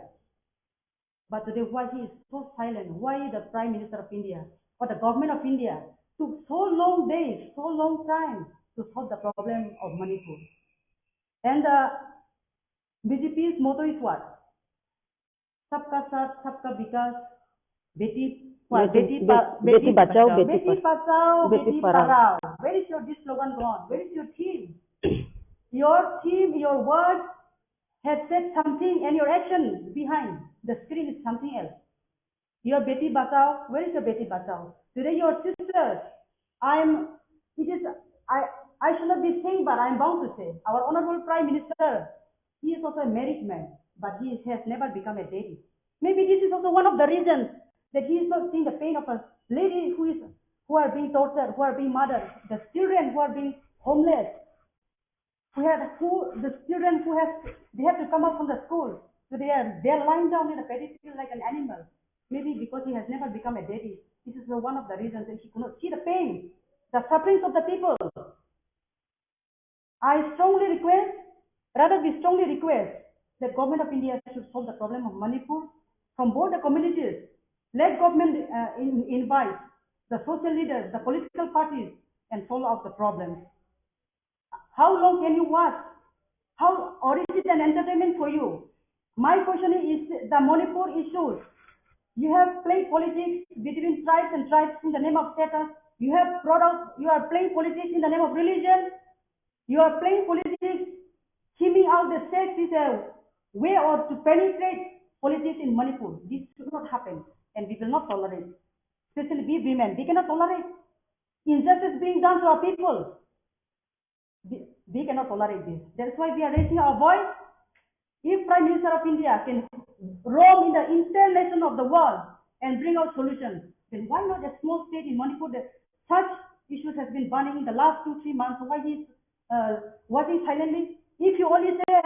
But today, why he is so silent? Why the Prime Minister of India or the government of India took so long days, so long time to solve the problem of Manipur? And the B J P's motto is what? Sabka Saath, Sabka Vikas, Beti, what? Beti, Beti Ba-, Beti Beti Bachao, Bachao. Beti Beti Pa-, Bachao, Beti Beti Padhao. Padhao. Where is your this slogan gone? Where is your theme? Your theme, your words have said something, and your action behind the screen is something else. Your Beti Bachao, where is your Beti Bachao? Today your sisters, I'm, it is, I, I should not be saying, but I'm bound to say, our honorable Prime Minister, he is also a married man, but he has never become a daddy. Maybe this is also one of the reasons that he is not seeing the pain of a lady who is, who are being tortured, who are being murdered, the children who are being homeless, who have, who, the children who have, they have to come out from the school, so they are, they are lying down in the paddy field like an animal. Maybe because he has never become a daddy, this is the, one of the reasons that he could not see the pain, the sufferings of the people. I strongly request, rather we strongly request that Government of India should solve the problem of Manipur from both the communities. Let government, uh, in-, invite the social leaders, the political parties, and solve out the problems. How long can you watch? How, or is it an entertainment for you? My question is the Manipur issues. You have played politics between tribes and tribes in the name of status. You have brought out, you are playing politics in the name of religion. You are playing politics, skimming out the sex is a way or to penetrate politics in Manipur. This should not happen, and we will not tolerate. Especially we women, we cannot tolerate injustice being done to our people. We, we cannot tolerate this. That is why we are raising our voice. If Prime Minister of India can roam in the entire nation of the world and bring out solutions, then why not a small state in Manipur that such issues has been burning in the last two, three months? Why he is, uh, watching silently? If you only say,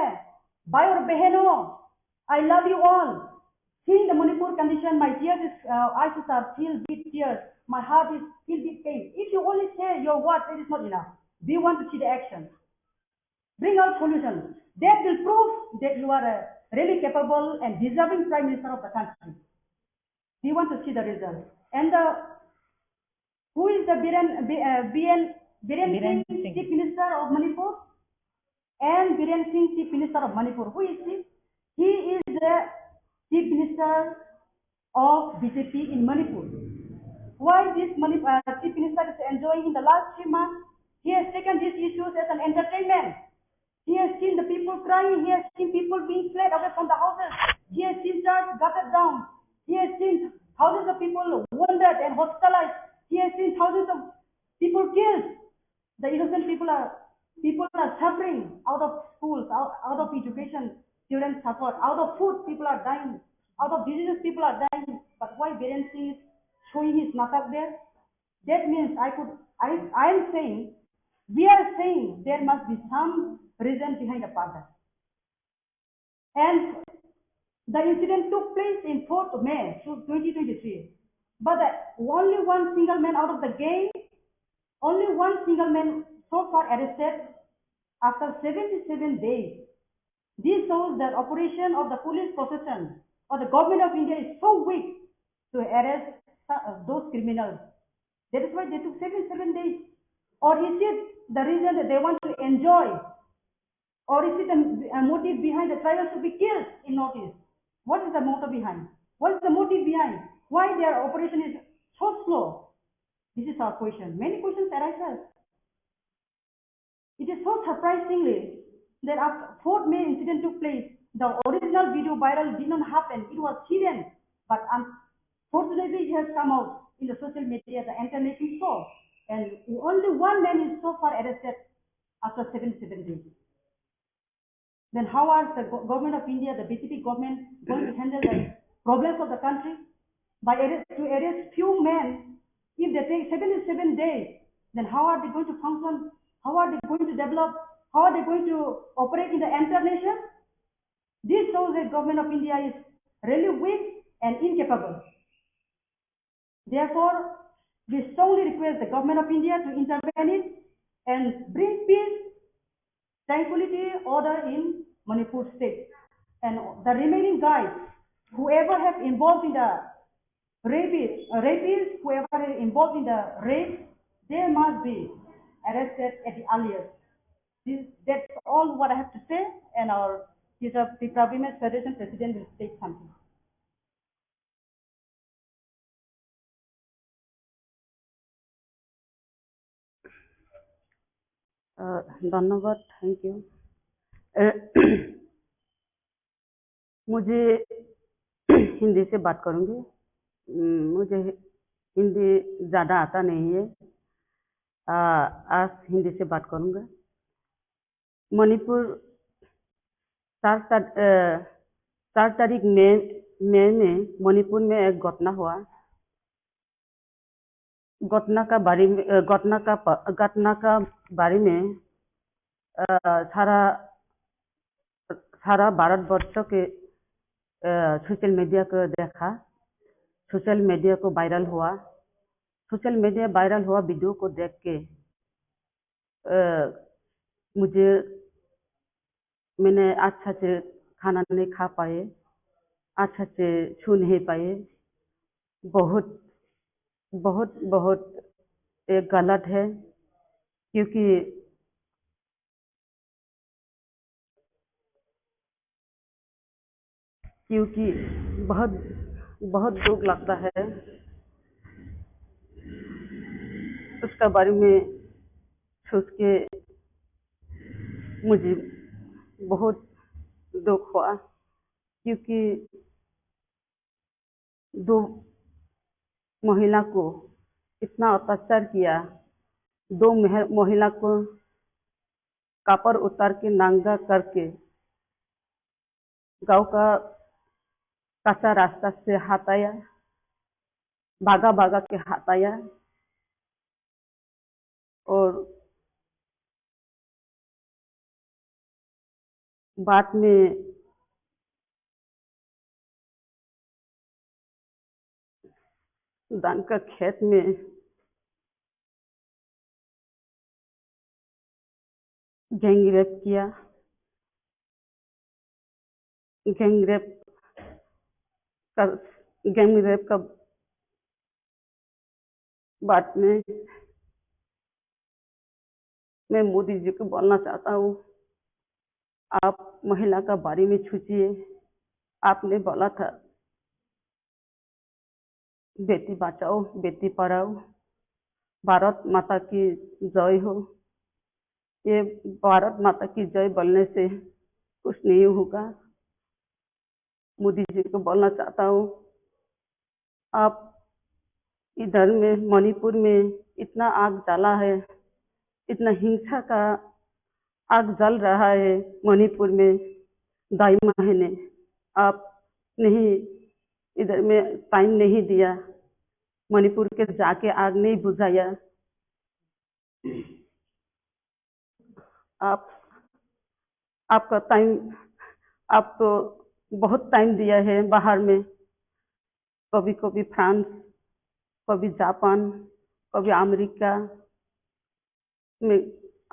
"Bhai aur behno, I love you all." Seeing the Manipur condition, my tears is, uh, eyes are filled with tears. My heart is filled with pain. If you only say your words, it is not enough. We want to see the action. Bring out solutions. That will prove that you are, uh, really capable and deserving Prime Minister of the country. We want to see the result. And the, who is the Biren, B-, uh, B N, Biren Biren Singh, Singh. Chief Minister of Manipur? And Biren Singh, Chief Minister of Manipur. Who is he? He is the Chief Minister of B J P in Manipur. Why this Manip-, uh, Chief Minister is enjoying in the last three months? He has taken these issues as an entertainment. He has seen the people crying. He has seen people being fled away from the houses. He has seen church gutted down. He has seen thousands of people wounded and hospitalized. He has seen thousands of people killed. The innocent people are, people are suffering out of schools, out, out of education, children suffer. Out of food, people are dying. Out of diseases, people are dying. But why Biren Singh is showing his natak there? That means I could, I, I am saying, we are saying there must be some reason behind the father. And the incident took place in fourth of May, so twenty twenty-three. But the, only one single man out of the gang, only one single man so far arrested after seventy-seven days. This shows that operation of the police protection or the government of India is so weak to arrest su-, those criminals. That is why they took seventy-seven days. Or is it the reason that they want to enjoy Or is it a, a motive behind the tribals to be killed in Northeast? What is the motive behind? What is the motive behind? Why their operation is so slow? This is our question. Many questions arises. It is so surprisingly that after fourth May incident took place, the original video viral did not happen. It was hidden. But unfortunately, it has come out in the social media, the entire nation saw. And only one man is so far arrested after seventy-seven days. Then how are the go-, government of India, the B J P government, going to handle the problems of the country? By arrest, to arrest few men, if they take seventy-seven days, then how are they going to function? How are they going to develop? How are they going to operate in the entire nation? This shows that government of India is really weak and incapable. Therefore, we strongly request the government of India to intervene it and bring peace, tranquility, order in Manipur state. And the remaining guys, whoever have involved in the rape, rapists, whoever is involved in the rape, they must be arrested at the earliest. This, that's all what I have to say, and our Tiprasa Women's Federation president will state something. Uh, ধন্যবাদ, thank you. Uh, मुझे हिंदी से बात करूंगी। हम्म, मुझे हिंदी ज़्यादा आता नहीं है। आ, आज हिंदी से बात करूंगा। मणिपुर, चार तार-, अ, चार तारीख मई, मई में मणिपुर में एक घटना हुआ। घटना का बारे में, अ, घटना का प-, घटना का बारे में, अ, सारा, सारा भारतवर्ष के, अ, सोशल मीडिया को देखा, सोशल मीडिया को वायरल हुआ। सोशल मीडिया वायरल हुआ वीडियो को देख के, अ, मुझे, मैंने अच्छा से खाना नहीं खा पाए, अच्छा से सो नहीं पाए। बहुत, बहुत, बहुत ये गलत है, क्योंकि, क्योंकि बहुत, बहुत दुख लगता है। उसका बारे में सोच के मुझे बहुत दुख हुआ, क्योंकि दो महिला को इतना अत्याचार किया, दो मह-, महिला को कपड़ा उतार के नंगा करके गांव का कच्चा रास्ता से हटाया, भागा भागा के हटाया। और बाद में धान का खेत में गैंग रेप किया। गैंग रेप का, गैंग रेप का बाद में मैं मोदी जी को बोलना चाहता हूँ, आप महिला का बारे में सोचिए। आपने बोला था, बेटी बचाओ, बेटी पढ़ाओ, भारत माता की जय हो। ये भारत माता की जय बोलने से कुछ नहीं होगा। मोदी जी को बोलना चाहता हूँ, आप इधर में मणिपुर में इतना आग जला है, इतना हिंसा का आग जल रहा है मणिपुर में ढाई महीने, आप नहीं, इधर में टाइम नहीं दिया, मणिपुर के जाके आग नहीं बुझाया। आप, आपका टाइम, आप तो बहुत टाइम दिया है बाहर में, कभी कभी फ्रांस, कभी जापान, कभी अमेरिका में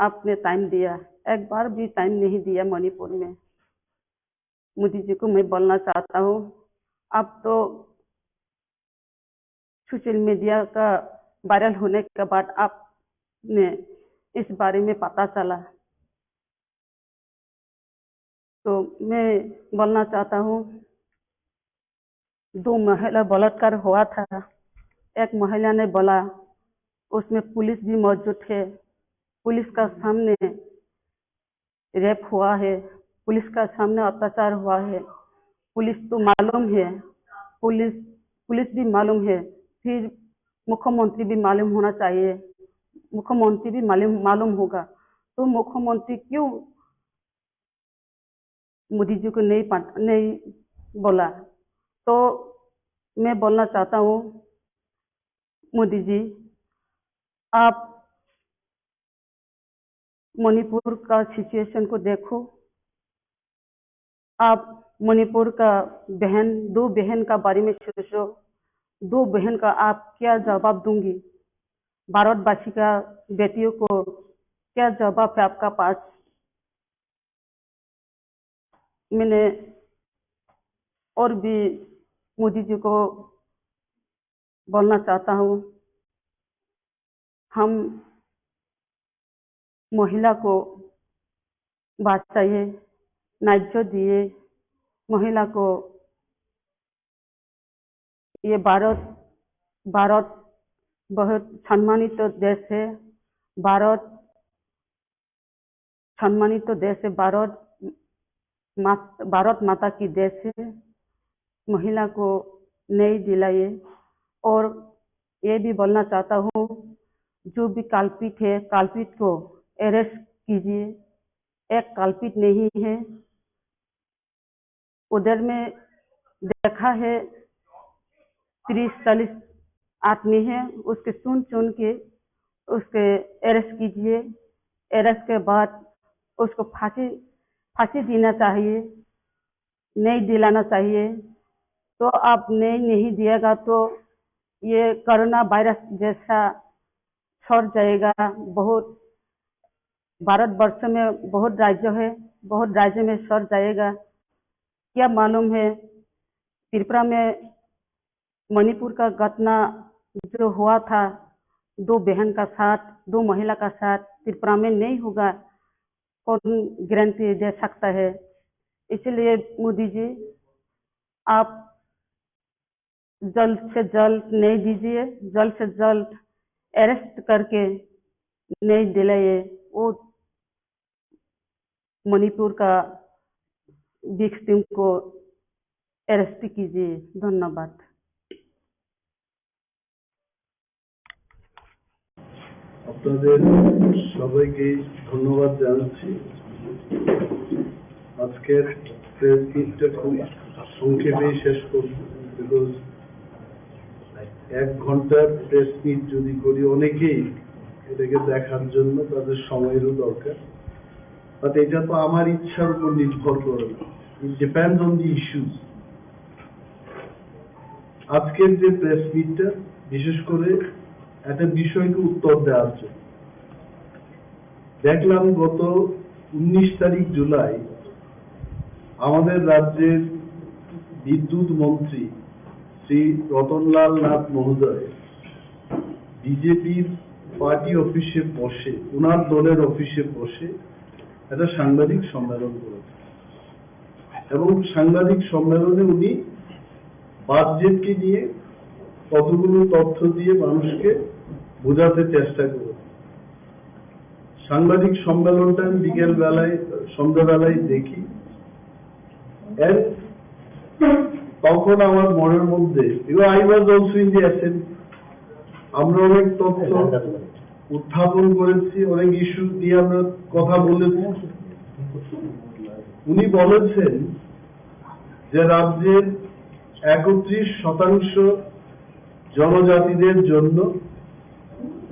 आपने टाइम दिया, एक बार भी टाइम नहीं दिया मणिपुर में। मोदी जी को मैं बोलना चाहता हूँ, आप तो सोशल मीडिया का वायरल होने के बाद आपने इस बारे में पता चला। तो मैं बोलना चाहता हूँ, दो महिला बलात्कार हुआ था, एक महिला ने बोला, उसमें पुलिस भी मौजूद है, पुलिस का सामने रेप हुआ है, पुलिस का सामने अत्याचार हुआ है, पुलिस तो मालूम है, पुलिस, पुलिस भी मालूम है, फिर मुख्यमंत्री भी मालूम होना चाहिए, मुख्यमंत्री भी मालूम, मालूम होगा, तो मुख्यमंत्री क्यों मोदी जी को नहीं पा-, नहीं बोला? तो मैं बोलना चाहता हूँ, मोदी जी, आप मणिपुर का सिचुएशन को देखो, आप मणिपुर का बहन, दो बहन का बारे में सोचो, दो बहन का आप क्या जवाब दूंगी? भारतवासी का बेटियों को क्या जवाब है आपका पास? मैंने और भी मोदी जी को बोलना चाहता हूँ, हम महिला को बचाइए, न्याय दिए, महिला को। ये भारत, भारत बहुत सम्मानित देश है। भारत सम्मानित देश है। भारत मात-, भारत माता की देश है। महिला को न्याय दिलाइए। और ये भी बोलना चाहता हूँ, जो भी कल्पित है, कल्पित को अरेस्ट कीजिए। एक कल्पित नहीं है, उधर में देखा है तीस चालीस आदमी है, उसके चुन चुन के उसके अरेस्ट कीजिए। अरेस्ट के बाद उसको फांसी, फांसी देना चाहिए, न्याय दिलाना चाहिए। तो आप न्याय नहीं दिएगा तो ये कोरोना वायरस जैसा सर जाएगा। बहुत, भारतवर्ष में बहुत राज्य है, बहुत राज्य में सर जाएगा। क्या मालूम है, त्रिपुरा में मणिपुर का घटना जो हुआ था, दो बहन का साथ, दो महिला का साथ, त्रिपुरा में नहीं होगा, कौन गारंटी दे सकता है? इसलिए मोदी जी, आप जल्द से जल्द न्याय दीजिए, जल्द से जल्द अरेस्ट करके न्याय दिलाइए। वो मणिपुर का विक्टिम को अरेस्ट कीजिए। धन्यवाद। আপনাদের সবাইকে ধন্যবাদ জানাচ্ছি। আজকের প্রেস মিটটা খুব সংক্ষেপেই শেষ করব, বিকজ এক ঘন্টার প্রেস মিট যদি করি, অনেকেই এটাকে দেখার জন্য তাদের সময়রও দরকার। বাট এটা তো আমার ইচ্ছার উপর নির্ভর করে না, it depends on the issues। আজকের যে প্রেস মিটটা, বিশেষ করে একটা বিষয়কে উত্তর দেওয়ার জন্য। দেখলাম গত উনিশ তারিখ জুলাই আমাদের রাজ্যের বিদ্যুৎ মন্ত্রী শ্রী রতনলাল নাথ মহোদয় বিজেপির পার্টি অফিসে বসে, ওনার দলের অফিসে বসে একটা সাংবাদিক সম্মেলন করেছেন। এবং সাংবাদিক সম্মেলনে উনি বাজেটকে নিয়ে কতগুলো তথ্য দিয়ে মানুষকে বোঝাতে চেষ্টা করেন। সাংবাদিক সম্মেলনটা আমি বিকেল বেলায়, সন্ধ্যাবেলায় দেখি। And তখন আমার মনের মধ্যে, because I was also in the assembly, আমরা অনেক তথ্য উত্থাপন করেছি, অনেক ইস্যু নিয়ে আমরা কথা বলেছি। উনি বলেছেন যে রাজ্যের একত্রিশ শতাংশ জনজাতিদের জন্য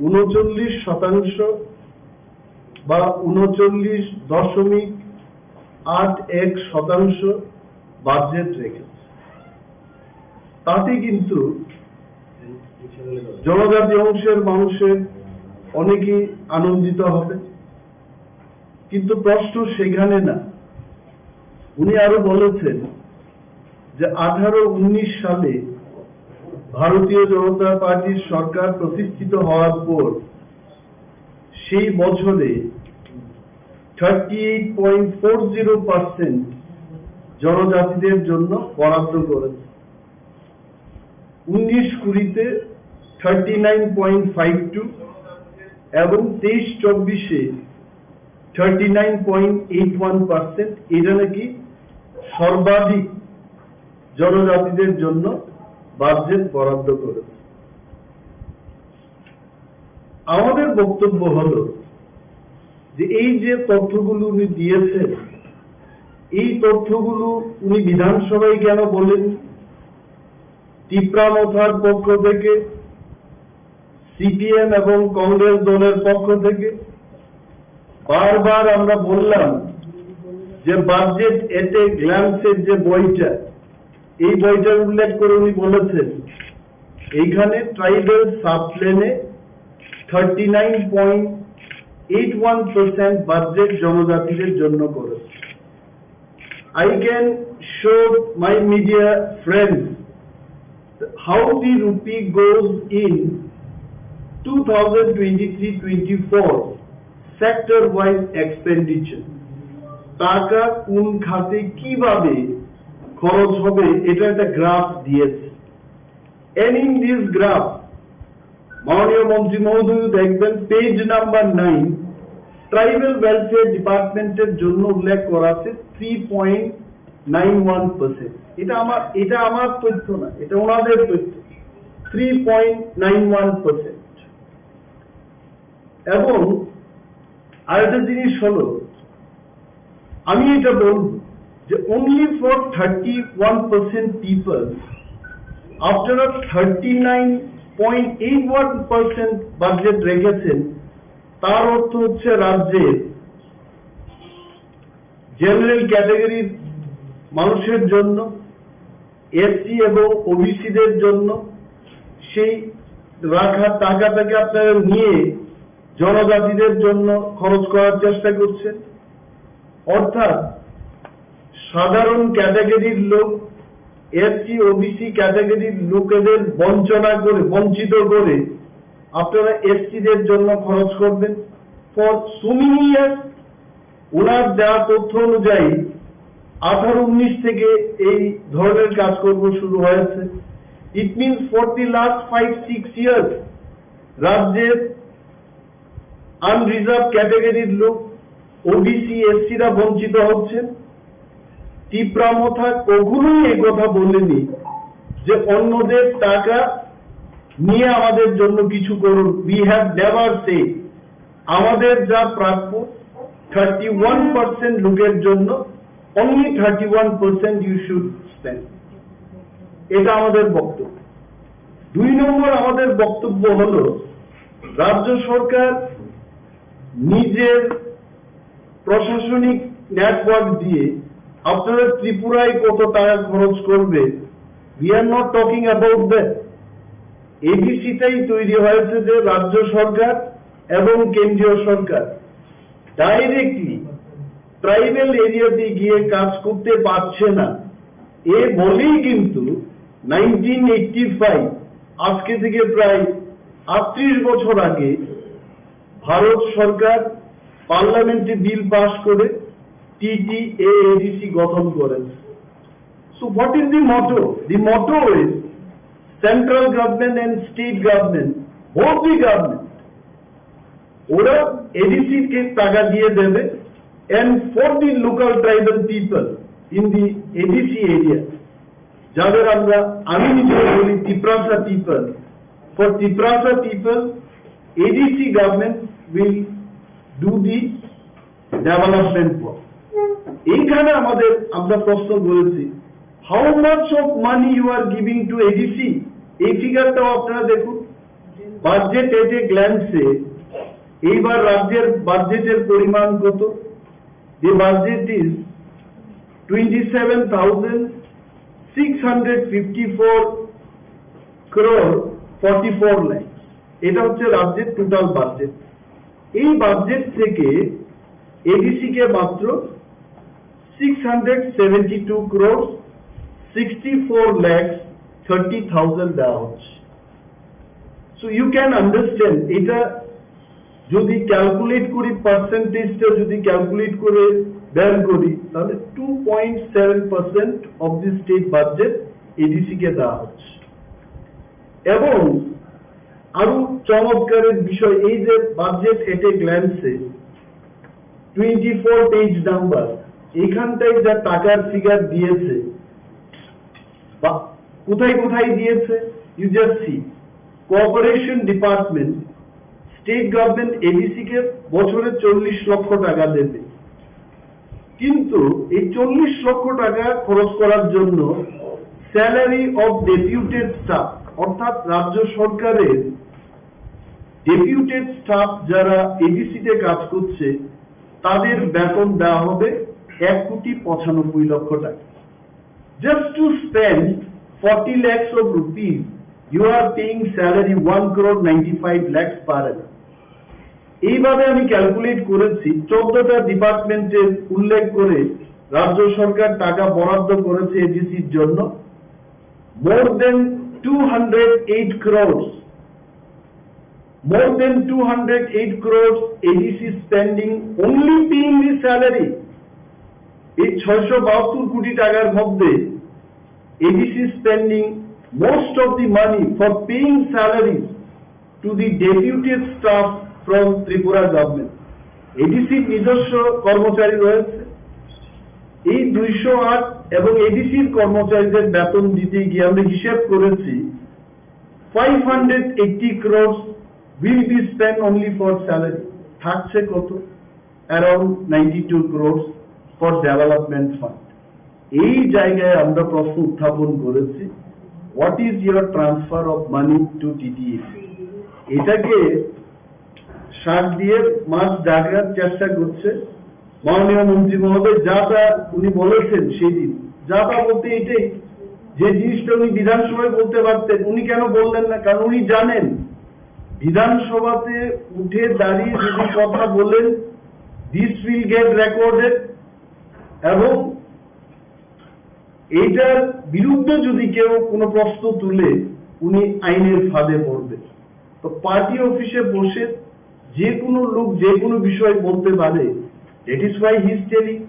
ঊনচল্লিশ শতাংশ বা ঊনচল্লিশ দশমিক আট এক শতাংশ বাজেট রেখেছে। তাতে কিন্তু জনজাতি অংশের মানুষের অনেকেই আনন্দিত হবে, কিন্তু প্রশ্ন সেখানে না। উনি আরো বলেছেন যে আঠারো উনিশ সালে ভারতীয় জনতা পার্টির সরকার প্রতিষ্ঠিত হওয়ার পর সেই বছরে thirty eight point four zero percent জনজাতিদের জন্য বরাদ্দ করেছে। উনিশ কুড়িতে thirty nine point five two এবং তেইশ চব্বিশে thirty nine point eight one percent. এটা নাকি সর্বাধিক জনজাতিদের জন্য বাজেট বরাদ্দ করেছে। আমাদের বক্তব্য হলো যে এই যে তথ্যগুলো উনি দিয়েছেন, এই তথ্যগুলো উনি বিধানসভায় কেন বলেন? তিপ্রা মথার পক্ষ থেকে, সিপিএম এবং কংগ্রেস দলের পক্ষ থেকে বারবার আমরা বললাম যে বাজেট এট এ গ্ল্যান্সের যে বইটা, এই বইটার উল্লেখ করে উনি বলেছেন, এইখানে ট্রাইবাল সাবপ্লেনে thirty nine point eight one percent budget জনজাতিদের জন্য করেছে। I can show my media friends how the rupee goes in two thousand twenty-three twenty-four sector wise expenditure, টাকা কোন খাতে কিভাবে খরচ হবে, এটা একটা গ্রাফ দিয়েছে। And in this graph, মাননীয় মন্ত্রী মহোদয় দেখবেন, page number nine, tribal welfare ডিপার্টমেন্টের জন্য উল্লেখ করা আছে three point nine one percent. এটা আমার, এটা আমার তথ্য না, এটা ওনাদের তথ্য। Three point nine one percent. এবং আরেকটা জিনিস হলো, আমি এটা বলব যে only for thirty one percent people, আপনারা thirty nine point eight one percent budget রেখেছেন। তার অর্থ হচ্ছে রাজ্যে জেনারেল ক্যাটাগরির মানুষের জন্য, এসসি এবং ওবিসিদের জন্য সেই রাখা টাকাটাকে আপনারা নিয়ে জনজাতিদের জন্য খরচ করার চেষ্টা করছেন। অর্থাৎ সাধারণ ক্যাটাগরির লোক, এসসি ওবিসি ক্যাটাগরির লোকেদের বঞ্চনা করে, বঞ্চিত করে আপনারা এসসিদের জন্য খরচ করবেন। For so many years, ওনার দেওয়া তথ্য অনুযায়ী আঠারো উনিশ থেকে এই ধরনের কাজকর্ম শুরু হয়েছে। It means for the last five six years রাজ্যের আনরিজার্ভ ক্যাটাগরির লোক, ওবিসি, এসসিরা বঞ্চিত হচ্ছেন। তিপ্রা মথা কখনোই এই কথা বলেনি যে অন্যদের টাকা নিয়ে আমাদের জন্য কিছু করুন। We have never said আমাদের যা প্রাপ্য থার্টি ওয়ান পার্সেন্ট লোকের জন্য, only thirty one percent you should spend। এটা আমাদের বক্তব্য। দুই নম্বর আমাদের বক্তব্য হলো, রাজ্য সরকার নিজের প্রশাসনিক নেটওয়ার্ক দিয়ে আপনারা ত্রিপুরায় কত টাকা খরচ করবে, we are not talking about that। এডিসিটাই তৈরি হয়েছে যে রাজ্য সরকার এবং কেন্দ্রীয় সরকার ডাইরেক্টলি ট্রাইবাল এরিয়াতে গিয়ে কাজ করতে পারছে না। এ বলেই কিন্তু নাইনটিন এইটটি ফাইভ, আজকে থেকে প্রায় আটত্রিশ বছর আগে ভারত সরকার পার্লামেন্টে বিল পাস করে টিটিএএডিসি গঠন করেন। So what is the motto? The motto is central government and state government, both the government, ওরা এডিসি কে টাকা দিয়ে দেবে, and for the local tribal people in the ADC area, যাদের আমরা, আমি নিজে বলি Tiprasa people, for Tiprasa people ADC government will do the development work. এইখানে আমাদের, আমরা প্রশ্ন করেছি, how much of money you are giving to ADC, এই ফিগারটাও আপনারা দেখুন। বাজেট এট এ গ্ল্যান্সে এইবার রাজ্যের বাজেটের পরিমাণ কত? The budget is twenty seven thousand six hundred fifty four crore forty four lakhs। এটা হচ্ছে রাজ্যের টোটাল বাজেট। এই বাজেট থেকে এডিসি কে মাত্র six hundred seventy two crore sixty four lakhs thirty thousand দেওয়া হচ্ছে। So you can understand, এটা যদি ক্যালকুলেট করি, পার্সেন্টেজটা যদি ক্যালকুলেট করে বের করি, তাহলে two point seven percent of the state budget ADC কে দেওয়া হচ্ছে। এবং আরো চমৎকারের বিষয়, এই যে বাজেট এট এ গ্ল্যান্সে টোয়েন্টি ফোর পেজ নাম্বার, এখানটায় যা টাকার ফিগার দিয়েছে, বা কোথায় কোথায় দিয়েছে, you just see. Cooperation department, state government ADC কে বছরে চল্লিশ লক্ষ টাকা দেবে, কিন্তু এই চল্লিশ লক্ষ টাকা খরচ করার জন্য স্যালারি অফ ডেপুটেড স্টাফ, অর্থাৎ রাজ্য সরকারের ডেপুটেড স্টাফ যারা এডিসি তে কাজ করছে, তাদের বেতন দেওয়া হবে এক কোটি পঁচানব্বই লক্ষ টাকা। Just to spend forty lakhs of rupees, you are paying salary one crore ninety five lakhs per annum. এইভাবে আমি ক্যালকুলেট করেছি, চোদ্দটা ডিপার্টমেন্টের উল্লেখ করে রাজ্য সরকার টাকা বরাদ্দ করেছে এডিসির জন্য। More than two hundred eight crores, more than two hundred eight crores A D C spending only paying the salary. এই ছয়শো বাহাত্তর কোটি টাকার মধ্যে A D C spending most of the money for paying salaries to the deputed staff from Tripura government. এডিসির নিজস্ব কর্মচারী রয়েছে। এই দুইশো আট এবং এডিসির কর্মচারীদের বেতন দিতে গিয়ে আমরা হিসেব করেছি, five hundred eighty crores will be spent only for salary. থাকছে কত? Around ninety two crores for development fund. এই জায়গায় আমরা প্রশ্ন উত্থাপন করেছি, what is your transfer of money to T T A D C? এটাকে শাক দিয়ে মাছ ঢাকার চেষ্টা করছে মাননীয় মন্ত্রী মহোদয়। যা তা উনি বলেছেন সেই দিন, যা তা বলতে এটাই, যে জিনিসটা উনি বিধানসভায় বলতে পারতেন, উনি কেন বললেন না? কারণ উনি জানেন বিধানসভাতে উঠে দাঁড়িয়ে যদি কথা বলেন, this will get recorded, এবং এইটার বিরুদ্ধে যদি কেউ কোনো প্রশ্ন তুলে, উনি আইনের ফাঁদে পড়বেন। তো পার্টি অফিসে বসে যে কোনো লোক যে কোনো বিষয় বলতে পারে, that is why he is telling।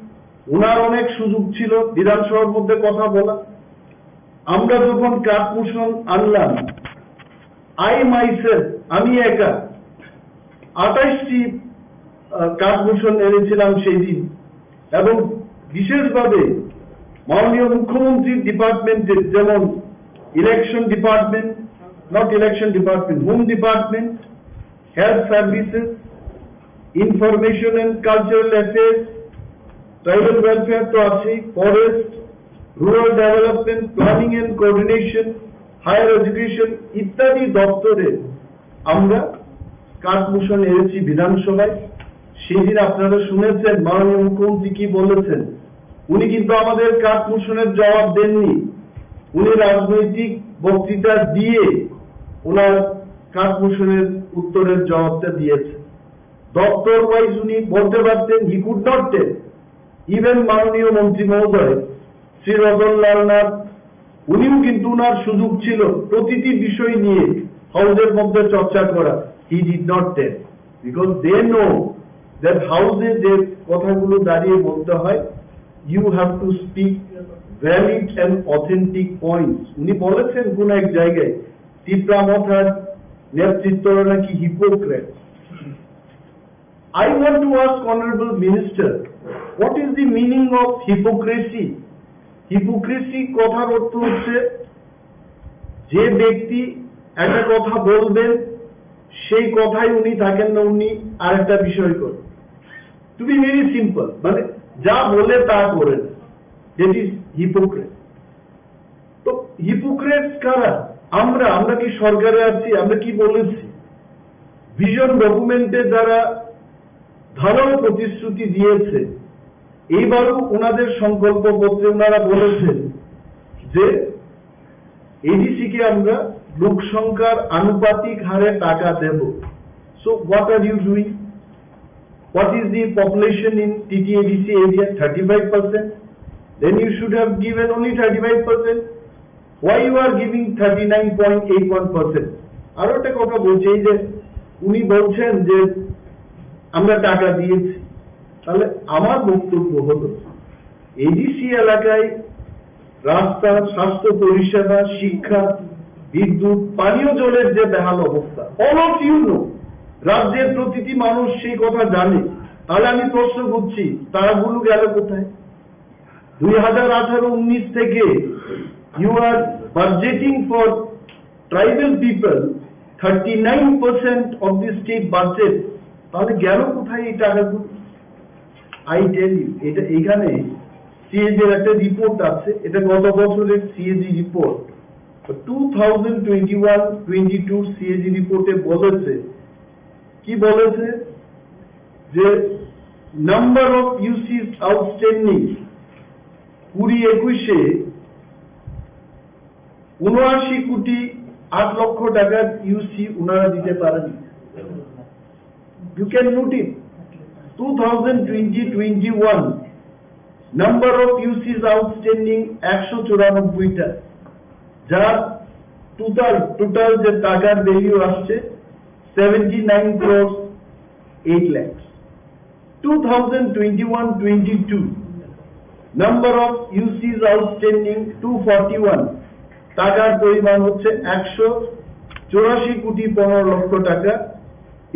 ওনার অনেক সুযোগ ছিল বিধানসভার মধ্যে কথা বলা। আমরা যখন কাট মোশন আনলাম, I myself, আমি একা আঠাশটি কাট মোশন এনেছিলাম সেই দিন, এবং বিশেষভাবে মাননীয় মুখ্যমন্ত্রীর ডিপার্টমেন্টের, যেমন election department, not election department, Home Department, Health Services, Information and Cultural Affairs, tribal welfare তো আছেই, forest, rural development, planning and coordination, higher education ইত্যাদি দপ্তরে আমরা কাট মোশন এনেছি বিধানসভায়। সেদিন আপনারা শুনেছেন মাননীয় মুখ্যমন্ত্রী কি বলেছেন। উনি কিন্তু আমাদের কাট মোশনের জবাব দেননি, উনি রাজনৈতিক বক্তৃতা দিয়ে ওনার কাট মোশনের উত্তরের জবাবটা দিয়েছেন। দপ্তর ওয়াইজ উনি বলতে পারতেন, he could not tell। Even মাননীয় মন্ত্রী মহোদয় শ্রী রতনলাল নাথ, উনিও কিন্তু ওনার সুযোগ ছিল প্রতিটি বিষয় নিয়ে হাউসের মধ্যে চর্চা করা। He did not tell, because they know that হাউসে যে কথাগুলো দাঁড়িয়ে বলতে হয়, you have to speak valid and authentic points। উনি বলেছেন কোন এক জায়গায় তিপ্রা মথার নেতৃত্বরা নাকি hypocrite. I want to ask Honorable Minister, what is the meaning of hypocrisy? Hypocrisy কথার অর্থ হচ্ছে যে ব্যক্তি একটা কথা বলবেন, সেই কথাই উনি থাকেন না, উনি আরেকটা বিষয় করেন। To be very simple, মানে যা বলে তা করেন, that is hypocrite। তো হিপোক্রেটস কারা? আমরা, আমরা কি সরকারে আছি? আমরা কি বলেছি? ভিশন ডকুমেন্টে যারা ধারালো প্রতিশ্রুতি দিয়েছে, এইবারও ওনাদের সংকল্পপত্রে ওনারা বলেছেন যে এডিসি কে আমরা লোকসংখ্যার আনুপাতিক হারে টাকা দেব। So what are you doing? What is the population in T T A D C area? Thirty-five percent. Then you should have given only thirty-five percent. Why you are giving thirty-nine point eight one percent? আরো একটা কথা বলছি, এই যে উনি বলছেন যে আমরা টাকা দিয়েছি, তাহলে আমার বক্তব্য হলো, এডিসি এলাকায় রাস্তা, স্বাস্থ্য পরিষেবা, শিক্ষা, বিদ্যুৎ, পানীয় জলের যে বেহাল অবস্থা, all of you know, রাজ্যের প্রতিটি মানুষ সেই কথা জানে। তাহলে আমি প্রশ্ন করছি, টাকাগুলো গেল কোথায়? দুই হাজার আঠারো উনিশ থেকে you are budgeting for tribal people thirty nine percent of the state budget, তাহলে গেল কোথায় এই টাকাগুলো? I tell you, এটা এখানে সিএজি এর একটা রিপোর্ট আছে, এটা গত বছরের CAG report. Two thousand twenty one twenty two CAG রিপোর্টে বলেছে, কি বলেছে? যে নাম্বার অফ ইউসিস আউটস্ট্যান্ডিং কুড়ি একুশে উনআশি কোটি আট লক্ষ টাকার ইউসি ওনারা দিতে পারেনি। You can note it, two thousand twenty twenty one number of UCs outstanding একশো চুরানব্বইটা, যার টোটাল টোটাল যে টাকার ভ্যালু আসছে seventy nine crore eight lakhs. Two thousand twenty one twenty two number of UCs outstanding two forty one, টাকার পরিমাণ হচ্ছে একশো চুরাশি কোটি পনেরো লক্ষ টাকা।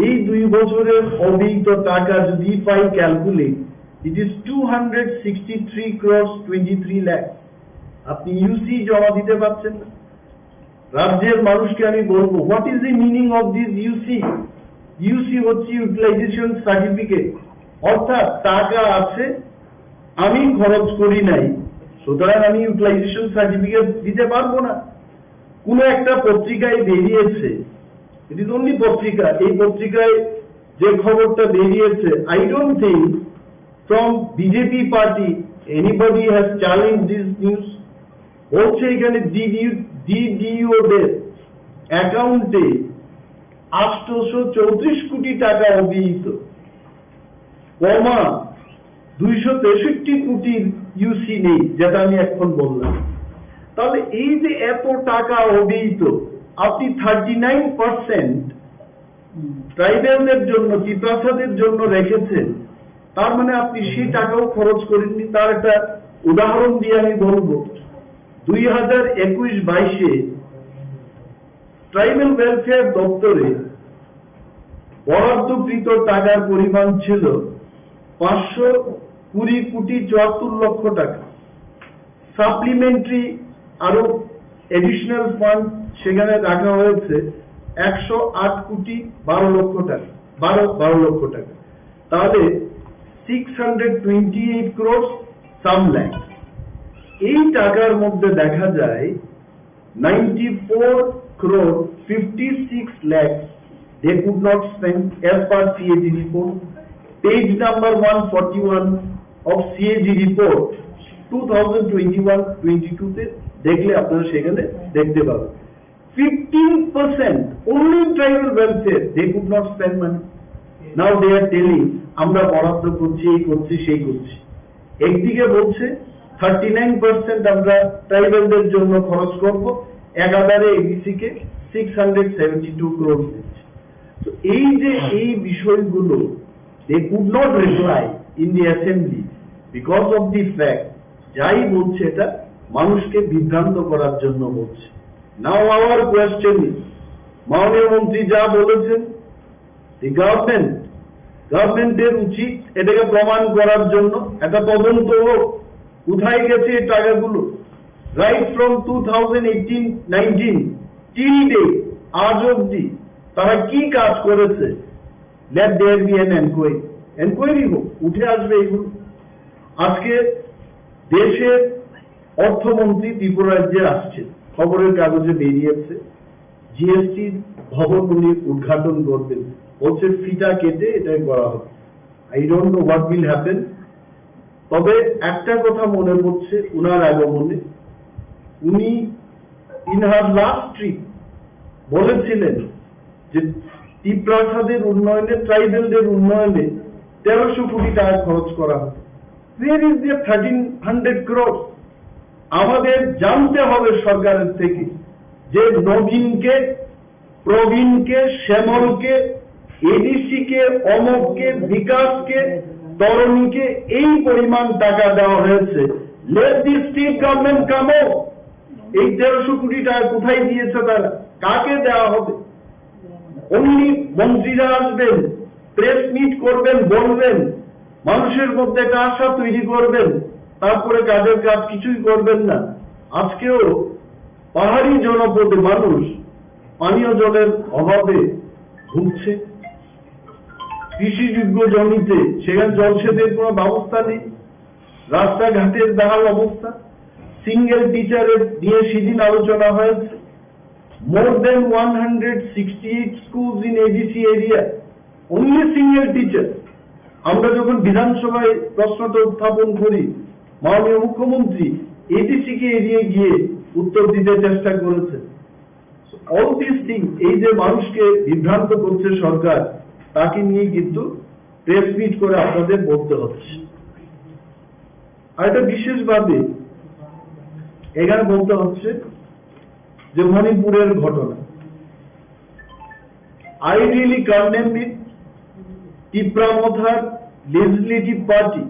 এই দুই বছরের অব্যয়িত টাকা যদি পাই calculate, it is two hundred sixty three crores twenty three lakhs। আপনি ইউসি জমা দিতে পারছেন না। রাজ্যের মানুষকে আমি বলবো, what is the meaning of this ইউসি? ইউসি হচ্ছে ইউটিলাইজেশন সার্টিফিকেট, অর্থাৎ টাকা আছে, আমি খরচ করি নাই, সুতরাং আমি ইউটিলাইজেশন সার্টিফিকেট দিতে পারবো না। কোনো একটা পত্রিকায় বেরিয়েছে, ইট ইজ অনলি পত্রিকা, এই পত্রিকায় যে খবরটা বেরিয়েছে, I don't think from BJP party anybody has challenged this news। বলছে এখানে ডিডিও, ডিডিও দের অ্যাকাউন্টে আটশোশো চৌত্রিশ কোটি টাকা অব্যয়িত, কমা দুইশো তেষট্টি কোটির ইউসি নেই, যেটা আমি এখন বললাম। তাহলে এই যে এত টাকা অব্যয়িত, আপনি থার্টি নাইন পার্সেন্ট ট্রাইবেলদের জন্য, তিপ্রাসাদের জন্য রেখেছেন, তার মানে আপনি সেই টাকাও খরচ করেননি। তার একটা উদাহরণ দিয়ে আমি বলবো, দুই হাজার একুশ বাইশে ট্রাইবেল ওয়েলফেয়ার দপ্তরে বরাদ্দকৃত টাকার পরিমাণ ছিল পাঁচশো কুড়ি কোটি চুয়াত্তর লক্ষ টাকা। সাপ্লিমেন্টারি আরো অ্যাডিশনাল ফান্ড সেখানে রাখা হয়েছে একশো আট কোটি বারো লক্ষ টাকা, বারো বারো লক্ষ টাকা। তাহলে six hundred twenty eight crore some lakhs. এই টাকার মধ্যে দেখা যায় ninety four crore fifty six lakhs they could not spend as per CAG report, page number one forty one of CAG report two thousand twenty one twenty two তে দেখলে আপনারা সেখানে দেখতে পাবেন। Fifteen percent only tribal welfare, they could not spend money. Now they are telling, আমরা বরাদ্দ করছি, এই করছি, সেই করছি। একদিকে বলছে থার্টি নাইন পার্সেন্ট আমরা ট্রাইবালদের জন্য খরচ করব, একাধারে এডিসি কে six hundred seventy two crore দিচ্ছে। তো এই যে এই বিষয়গুলো, they could not reply in the assembly because of the fact, যাই বলছে এটা মানুষকে বিভ্রান্ত করার জন্য বলছে। Now our question is, মাননীয় মন্ত্রী যা বলেছেন, the government, গভর্নমেন্টের উচিত এটাকে প্রমাণ করার জন্য একটা তদন্ত হোক, কোথায় গেছে এই টাকাগুলো। Right from two thousand eighteen nineteen till date, আজ অবধি তারা কি কাজ করেছে, let there be an enquiry, enquiry হোক, উঠে আসবে এগুলো। আজকে দেশের অর্থমন্ত্রী ত্রিপুরা রাজ্যে আসছে, খবরের কাগজে বেরিয়েছে, জিএসটি ভবন উনি উদ্ঘাটন করবেন, বলছে ফিতা কেটে এটাই করা হবে। I don't know what will happen। তবে একটা কথা মনে পড়ছে ওনার আগমনে, উনি in her last trip বলেছিলেন যে তিপ্রাসাদের উন্নয়নে, ট্রাইবেলদের উন্নয়নে তেরোশো কোটি টাকা খরচ করা হবে। Where is the thirteen hundred crores? আমাদের জানতে হবে সরকারের থেকে যে নবীনকে, প্রবীণকে, শ্যামলকে, এডিসি কে, অমককে, বিকাশকে, তরণীকে এই পরিমাণ টাকা দেওয়া হয়েছে। Let the state government come out। এই তেরোশো কোটি টাকা কোথায় দিয়েছে তারা, কাকে দেওয়া হবে? Only মন্ত্রীরা আসবেন, প্রেস মিট করবেন, বলবেন, মানুষের মধ্যে একটা আশা তৈরি করবেন, তারপরে কাজের কাজ কিছুই করবেন না। আজকেও পাহাড়ি জনপদে মানুষ পানীয় জলের অভাবে ভুগছে। কৃষিযোগ্য জমিতে সেখানে জলসেচের কোনো ব্যবস্থা নেই, রাস্তাঘাটের বেহাল অবস্থা। সিঙ্গেল টিচারের নিয়ে সেদিন আলোচনা হয়েছে। More than one hundred sixty eight schools in A D C area, only single teacher। আমরা যখন বিধানসভায় প্রশ্নটা উত্থাপন করি, মাননীয় মুখ্যমন্ত্রী এডিসি কে এড়িয়ে গিয়ে উত্তর দিতে চেষ্টা করেছে। So, all these things, এই যে মানুষকে বিভ্রান্ত করছে সরকার, তাকে নিয়ে কিন্তু প্রেস মিট করে আপনাদের বলতে হচ্ছে। আর এটা বিশেষভাবে এখানে বলতে হচ্ছে যে মণিপুরের ঘটনা, I really condemn it। Tipra মথার লেজিসলেটিভ পার্টি,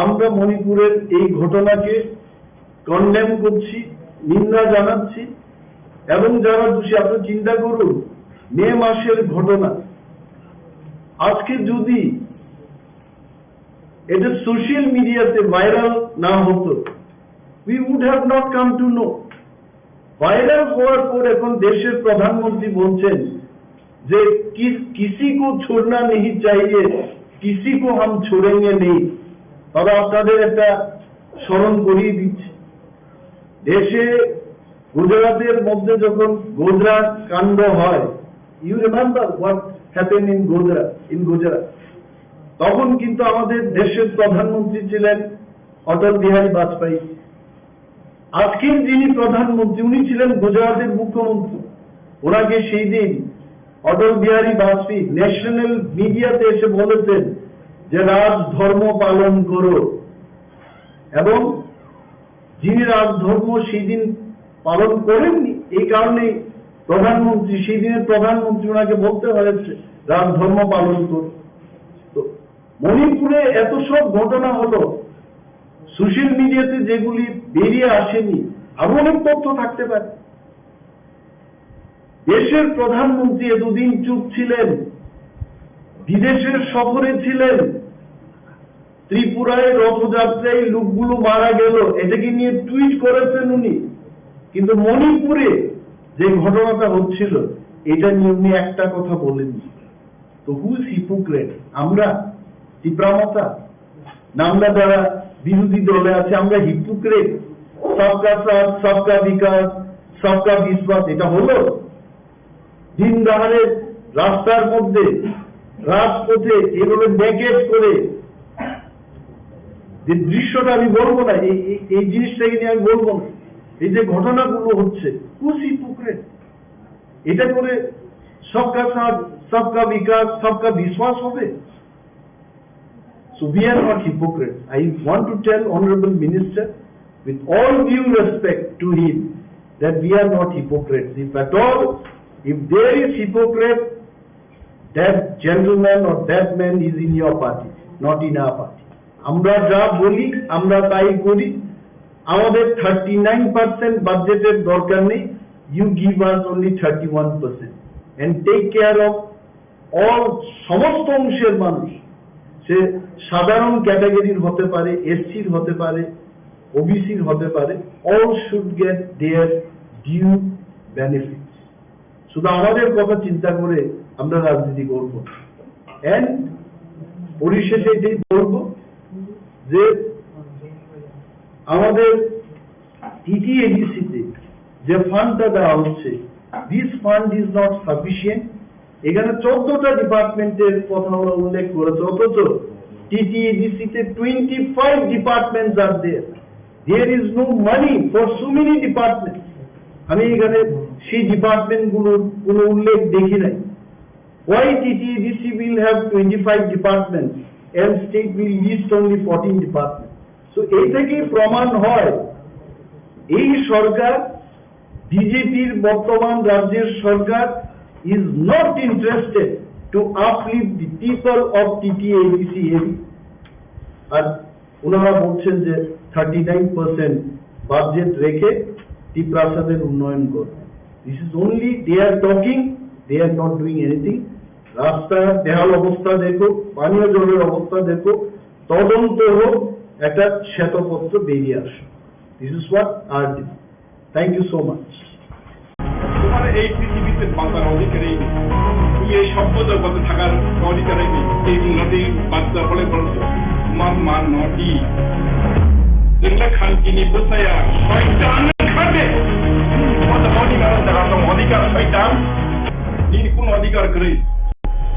আমরা মণিপুরের এই ঘটনাকে কন্ডেম করছি, নিন্দা জানাচ্ছি। এবং যারা দোষী, আপনি চিন্তা করুন, মে মাসের ঘটনা, আজকে যদি এটা সোশ্যাল মিডিয়াতে ভাইরাল না হতো, we would have not come to know। Viral হওয়ার পর এখন দেশের প্রধানমন্ত্রী বলছেন যে, "কি-, किसी को छोड़ना नहीं चाहिए, किसी को हम छोड़ेंगे नहीं।" তবে আপনাদের একটা স্মরণ করিয়ে দিচ্ছি, দেশে গুজরাটের মধ্যে যখন গোধরা কাণ্ড হয়, you remember what happened in Godhra, in Gujarat? তখন কিন্তু আমাদের দেশের প্রধানমন্ত্রী ছিলেন অটল বিহারী বাজপেয়ী। আজকের যিনি প্রধানমন্ত্রী, উনি ছিলেন গুজরাটের মুখ্যমন্ত্রী। ওনাকে সেই দিন অটল বিহারী বাজপেয়ী ন্যাশনাল মিডিয়াতে এসে বলেছেন যে রাজধর্ম পালন করো, এবং যিনি রাজধর্ম সেই দিন পালন করেননি, এই কারণে প্রধানমন্ত্রী, সেই দিনের প্রধানমন্ত্রী ওনাকে বলতে হয়েছে রাজধর্ম পালন করো। তো মণিপুরে এত সব ঘটনা হলো, সোশ্যাল মিডিয়াতে যেগুলি বেরিয়ে আসেনি, আরো অনেক তথ্য থাকতে পারে। দেশের প্রধানমন্ত্রী এতদিন চুপ ছিলেন, বিদেশের সফরে ছিলেন, ত্রিপুরায় রথযাত্রায় লোকগুলো মারা গেল, এটাকে নিয়ে টুইট করেছেন উনি, কিন্তু মণিপুরে যে ঘটনাটা হচ্ছিল, এটা নিয়ে উনি একটা কথা বলেননি। তো who is hypocrite? আমরা? তিপ্রা মথা? না আমরা যারা বিরোধী দলে আছে, আমরা হিপোক্রেট? সবকা সাথ, সবকা বিকাশ, সবকা বিশ্বাস, এটা হলো? দিন দাহারে রাস্তার মধ্যে, রাজপথে এভাবে নেকেড করে যে দৃশ্যটা আমি বলবো না, এই, এই, এই জিনিসটাকে নিয়ে আমি বলবো না। এই যে ঘটনাগুলো হচ্ছে, who is hypocrite? এটা করে সবকা সাথ, সবকা বিকাশ, সবকা বিশ্বাস হবে? So we are not hypocrite. I want to tell Honorable Minister, with all due respect to him, that we are not hypocrites. If at all, if there is hypocrite, that gentleman or that man is in your party, not in our party. আমরা যা বলি, আমরা তাই করি। আমাদের thirty nine percent বাজেটের দরকার নেই, you give us only thirty one percent and take care of all, সমস্ত অংশের মানুষ, সে সাধারণ ক্যাটাগরির হতে পারে, এসসির হতে পারে, ওবিসির হতে পারে, all should get their due benefits। শুধু আমাদের কথা চিন্তা করে আমরা রাজনীতি করব। অ্যান্ড পরিশেষে এটাই বলবো যে আমাদের টিটিএডিসি তে যে ফান্ডটা দেওয়া হচ্ছে, this fund is not sufficient। এখানে চোদ্দটা ডিপার্টমেন্টের কথা ওরা উল্লেখ করেছে, অথচ টিটিএডিসি তে twenty five departments are there। There is no money for so many departments। আমি এখানে সেই ডিপার্টমেন্ট গুলোর কোনো উল্লেখ দেখি নাই। Why T T A D C will have twenty five departments and state will list only fourteen departments? So এই থেকে প্রমাণ হয় এই সরকার, বিজেপির বর্তমান রাজ্যের সরকার is not interested to uplift the people of T T A D C area। আর ওনারা বলছেন যে থার্টি নাইন পার্সেন্ট বাজেট রেখে টিপ্রাসাদের উন্নয়ন করবে। This is only they are talking, they are not doing anything. রাস্তার বেহাল অবস্থা দেখো, পানীয় জলের অবস্থা দেখো, তদন্ত হোক, একটা শ্বেতপত্র বেরিয়ে আসুক। This is what urging. Thank you so much. তোমার এই পৃথিবীতে বাঁচার অধিকারই নেই। তুমি এই সভ্য জগতে থাকার অধিকারই নেই। এই নদীর বাচ্চা বলে বলছো, তোমার মা নদী। Chwngno khankini bwsaya, soitan khade. Bo da honi naro jaga tong odhikar soitan. Nini kun odhikar kwrwi.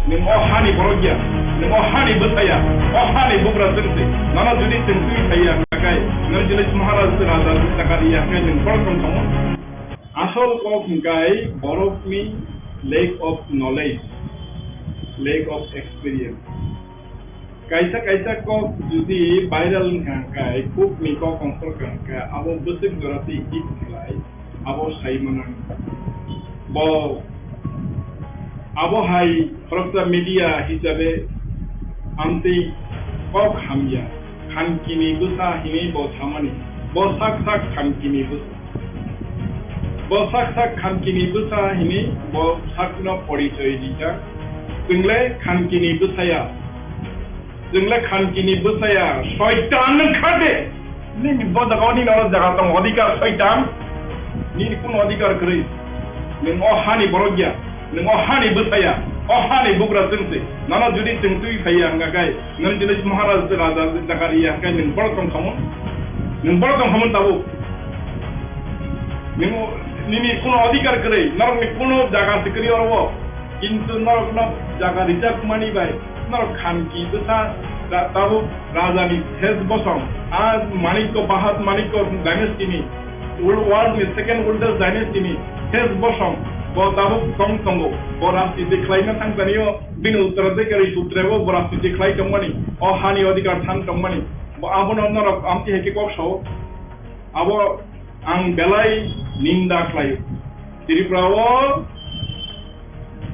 Nwng o hani borok ya. Nwng o hani bwsaya. O hani bugra chwngse. Nono jodi chwng twi phaiya hwnkha khe, nwng jodi Maharaj raja ni chakari ya hwnkhe nwng borok tong thangma. Asol kok hwnkhe borokni lack of knowledge, lack of experience. Kaisa kaisa kok jodi viral wngkha hwnkhe, kukni kok ongkhor wngkha hwnkhe, abo bwswk jora twi hit khlai, abo sai mano. Bo, abo hai khoroksa media hisabe amtwi kok hamya, khankini bwsa hinwi bo samani, bo sak sak khankini bwsa. Bo sak sak khankini bwsa hini bo sakno porichoi rijak. Chwngle khankini bwsaya. Chwngle khankini bwsaya. Soitan nwng kha de. Nini bo jaga o nini oro jaga tong odhikar soitan. Nini kun odhikar kwrwi. Nwng o hani borok ya. Nwng o hani bwsaya, o hani bugra chwngse, nono jodi chwng twi phaiya hwnkha khe, nwng jodi Maharaj raja chakari ya hwnkhe nwng borok tong khamung, nwng borok tong khamung tabuk. Nwng nini kuno odhikar kwrwi, norokni kuno jaga se kwrwi oro o, kintu norokno jaga rijak mani bai, norok khanki bwsa ta-, tabuk rajani thej bosong, a Manikko, Bahat Manikko dynasty ni, Ul-, world ni second oldest dynasty ni thej bosong, bo tabuk tong tongo, bo rajniti khlaina thangsanio, bini uttaraধিকারী sutre bo, bo rajniti khlai tongmani, o hani odhikar than tongmani, bo abono norok amtwi hai khe kok sao, abo ang belai ninda khlaio. Tripura o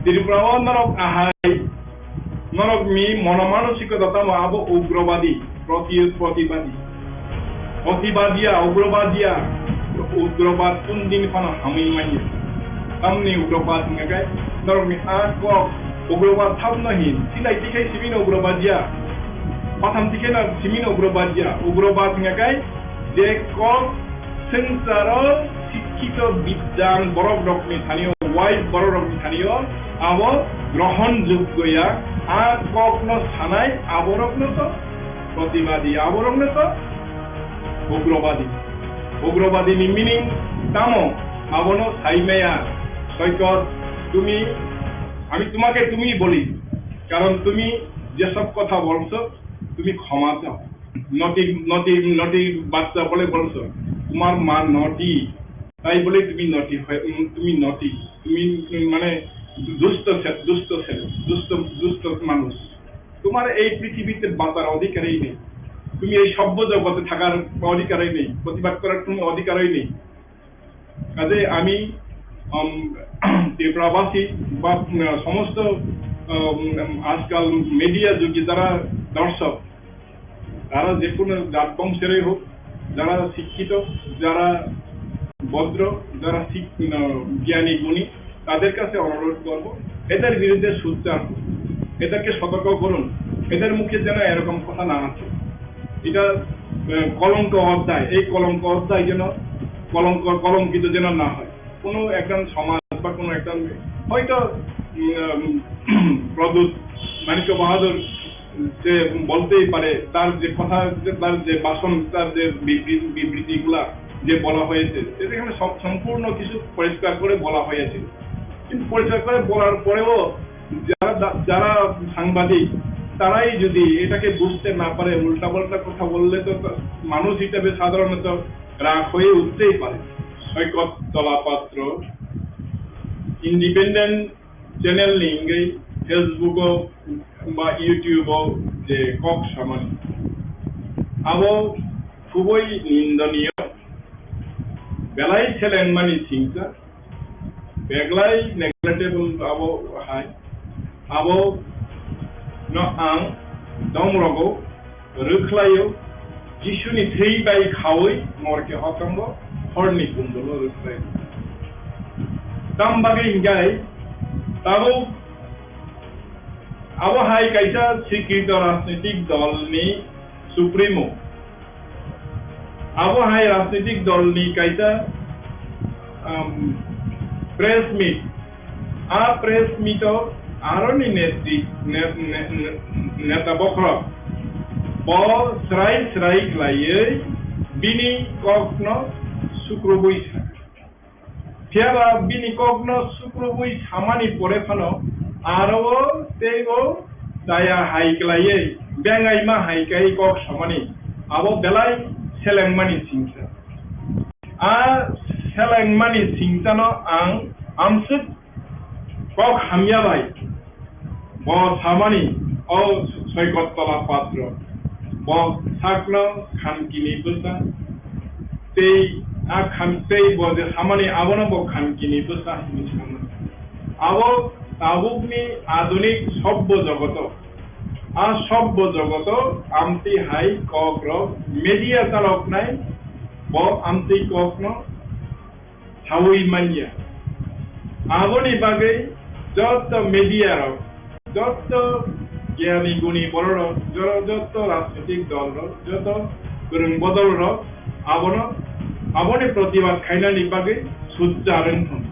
Tripura o norok ahai, norokni monomanosikota tamo abo ugrobadi, proti-, protibadi. Protibadiya, ugrobadiya, ugrobad kundin phano hamwi manya. Tamni ugrobad hwnkha khe norokni a kok ugrobad thapno hin, silai tikhai simino ugrobadiya, patham tikhai no simino ugrobadiya, ugrobad hwnkha khe je kok Swngcharo sikkito bidyan borok rokni thanio, wise borok rokni thanio abo grohon joggo ya, a kokno sanai aborokno to protibadi, aborokno to ugrobadi. Ugrobadi ni meaning tamo? Abono sai maya, সৈকত, তুমি, আমি তোমাকে তুমি বলি, কারণ তুমি যেসব কথা বলছো, তুমি ক্ষমা চাও। নটি, নটি, নটি বাচ্চা বলে বলছো, তোমার মা নটি, তাই বলে তুমি নটি হয়ে, উম, তুমি নটি, তুমি, উম, মানে দুষ্ট ছে-, দুষ্ট ছেলে, দুষ্ট, দুষ্ট মানুষ। তোমার এই পৃথিবীতে বাঁচার অধিকারই নেই, তুমি এই সভ্য জগতে থাকার অধিকারই নেই, প্রতিবাদ করার কোনো অধিকারই নেই। কাজে আমি, উম, ত্রিপুরাবাসী বা, উম, সমস্ত, উম, আজকাল মিডিয়া যুগে যারা দর্শক, তারা যে কোনো জাত বংশেরই হোক, যারা শিক্ষিত, যারা ভদ্র, যারা শিক-, উম, জ্ঞানী গুণী, তাদের কাছে অনুরোধ করব, এদের বিরুদ্ধে সোচ্চার হন, এদেরকে সতর্ক করুন, এদের মুখে যেন এরকম কথা না আসে। এটা, আহ, কলঙ্ক অধ্যায়, এই কলঙ্ক অধ্যায় যেন কলঙ্ক, কলঙ্কিত যেন না হয়। কোনো একজন সমাজ বা কোনো একজন হয়তো, উম, প্রদ্যুৎ মাণিক্য বাহাদুর যে বলতেই পারে, তার যে কথা, যে তার যে ভাষণ, তার যে বিবৃ-, বিবৃতিগুলা যে বলা হয়েছে, সেটা এখানে সব, সম্পূর্ণ কিছু পরিষ্কার করে বলা হয়েছে। কিন্তু পরিষ্কার করে বলার পরেও যারা দা-, যারা সাংবাদিক, তারাই যদি এটাকে বুঝতে না পারে, উল্টাপাল্টা কথা বললে তো তা-, মানুষ হিসেবে সাধারণত রাগ হয়ে উঠতেই পারে। Saikat Talapatra independent channel ni wngwi Facebook o ba YouTube o je kok samani, abo khubui nindoniyo, belai selengmani singsa, beglai neglectable abo hai, abo no ang dom rogo rwkhlaio, Jisuni thwi bai khaui morke hokango horni kundulo rwkhlaio. Tam bagwi hinkhai tabuk abo hai kaisa sikrito rajnitik dolni supremo, abo hai rajnitik dolni kaisa, um, press meet. A press meet o aroni netri-, ne-, ne-, ne-, neta bokhorok bo srai srai khlaiwi bini kokno sukrubui sa. Phiyaba bini kokno sukrubui samani pore phano aro o teibo daya hai khlaiwi bengaima hai khe kok samani abo belai selengmani singsa. A selengmani singchano ang amswk kok hamya bai bo samani, o Soikot Tola Patro, bo sakno khankini bwsa tei a khan-, tei bo je samani abono bo khankini bwsa hinwi samani. Abo tabukni adunik sobbo jogoto, a sobbo jogoto amtwi hai kokrok media chaloknai bo amtwi kokno saui manya. Aboni bagwi joto media rok, joto gyani guni bororok, jo-, joto rajnitik dolrok, joto kwrwng bodolrok abono, aboni protibad khainani bagwi sujja rwngthun.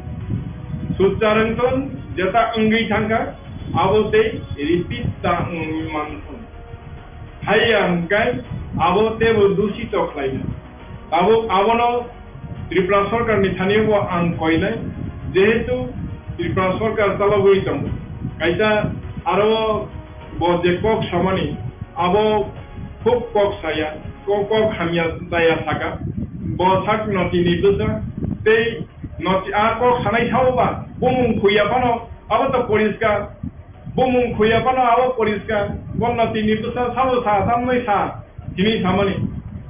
Sujja rwngthun, jeta wngwi thangkha, abo tei repeat ta wngwi manthun. Haiya hwnkhe abo teibo dusito khlaina. Tabuk abono Tripura sorkarni thani bo ang koinai, jehetu Tripura sorkar chalogwi tongo. Kaisa aro bo je kok samani, abo khub kok saya, kok, kok hamya saya saka. Bo sak notini bwsa tei noti a kok sanai sao ba bumung khuya phano abo to poriskar. Bumung khuya phano abo poriskar, bo notini bwsa sabo sa, tamni sa, hini samani.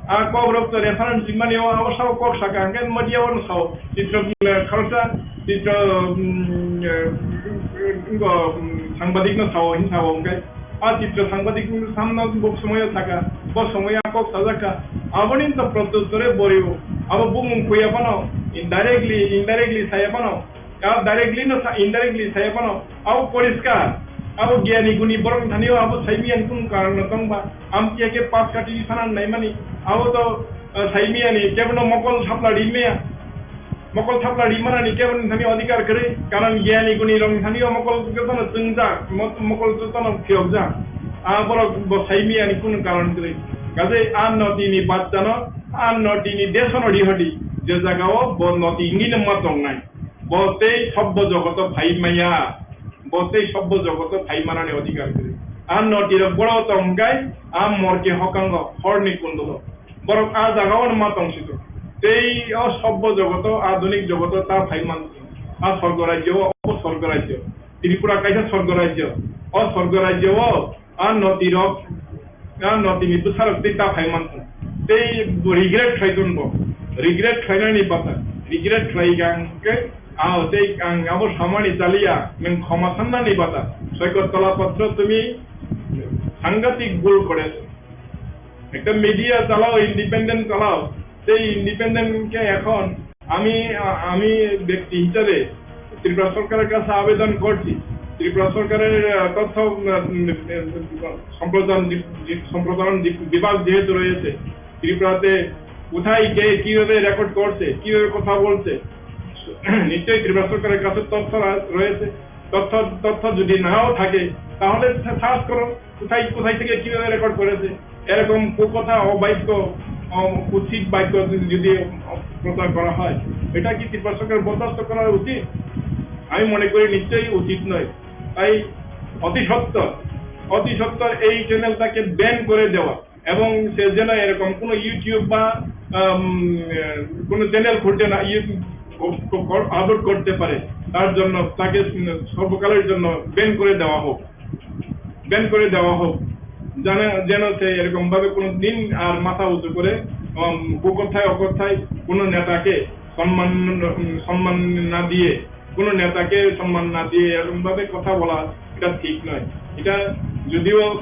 A kokrok to reference rimani o, abo sabo kok saka, hwnkhe media o no sao, chitro, eh, khoroksa, chitro, mm, eh, ngo, mm, sangbadik no sao, hin sao, hwnkhe. A chitro sangbadik no samno bo somoyo saka, bo somoyo a kok sajak kha. Aboni to protyuttore borio, abo bumung khuya phano, indirectly, indirectly saya phano, Ka directly no sa, indirectly saya phano, abo poriskar, abo gyani guni borok thani o abo saimiyani kunu karon no tong ba, amtwi khe pas kati sana naimani, abo to, eh, saimiyani kebono mokol thapla rimaya, mokol thapla rimanani kebono thani odhikar kwrwi, karon gyani guni rok thani o mokol jotono chwngjak, mo-, mokol jotono phiyokjak, a borok bo saimiyani kunu karon kwrwi, kaje a notini bachchano, a notini desono rihodi, je jaga o bo noti hinwi no ma tongnai. Bo tei sobbo jogoto phai maya, bo tei sobbo jogoto phai manani odhikar kwrwi. A notirok boro tong hwnkhe a morke hokango horni kundulo. Borok a jagao ma tong sito. Tei o sobbo jogoto, adunik jogoto ta phai man, a sorgo rajyo, o sorgo rajyo. Tripura kaisa sorgo rajyo. O sorgo rajyo o A notirok, a notini bwsarok tei ta phai mankha. Tei bo regret khlai ton bo. Regret khlainani bata. Regret khlai kha hwnkhe, a tei ang abo samani chaliya, nwng khoma sannani bata. Soikot Tola Patro, tumi সাংঘাতিক ভুল করেছো. একটা মিডিয়া চালাও, ইন্ডিপেন্ডেন্ট চালাও, সেই ইন্ডিপেন্ডেন্ট কে এখন আমি, আ-, আমি ব্যক্তি হিসাবে ত্রিপুরা সরকারের কাছে আবেদন করছি, ত্রিপুরা সরকারের, আ, তথ্য, উম, উম, সম্প্রচার ডি-, ডি-, সম্প্রসারণ ডি-, বিভাগ যেহেতু রয়েছে, ত্রিপুরাতে কোথায় কে কিভাবে রেকর্ড করছে, কিভাবে কথা বলছে, নিশ্চয়ই ত্রিপুরা সরকারের কাছে তথ্য রা-, রয়েছে। তথ্য, তথ্য যদি নাও থাকে, তাহলে সা-, সার্চ করো। কোথায়, কোথায় থেকে কিভাবে রেকর্ড করেছে, এরকম কুকথা, অবাক্য, অ-, কুৎসিত বাক্য যদি, যদি প্রচার করা হয়, এটা কি ত্রিপুরা সরকার বরদাস্ত করা উচিত? আমি মনে করি নিশ্চয়ই উচিত নয়। তাই অতি সত্বর, অতি সত্বর এই চ্যানেলটাকে ব্যান করে দেওয়া এবং সে যেন এরকম কোনো YouTube বা, আম, এ, কোনো চ্যানেল খুলতে না, ইয়ে, ক-, ক-, ক-, আপলোড করতে পারে, তার জন্য তাকে, উম, সর্বকালের জন্য ব্যান করে দেওয়া হোক। ব্যান করে দেওয়া হোক, যেন, যেন সে এরকম ভাবে কোনো দিন আর মাথা উঁচু করে, উম, কুকথায় অকথায় কোনো নেতাকে সম্মান, উম, সম্মান না দিয়ে, কোনো নেতাকে সম্মান না দিয়ে এরকম ভাবে কথা বলা, এটা ঠিক নয়। এটা যদিও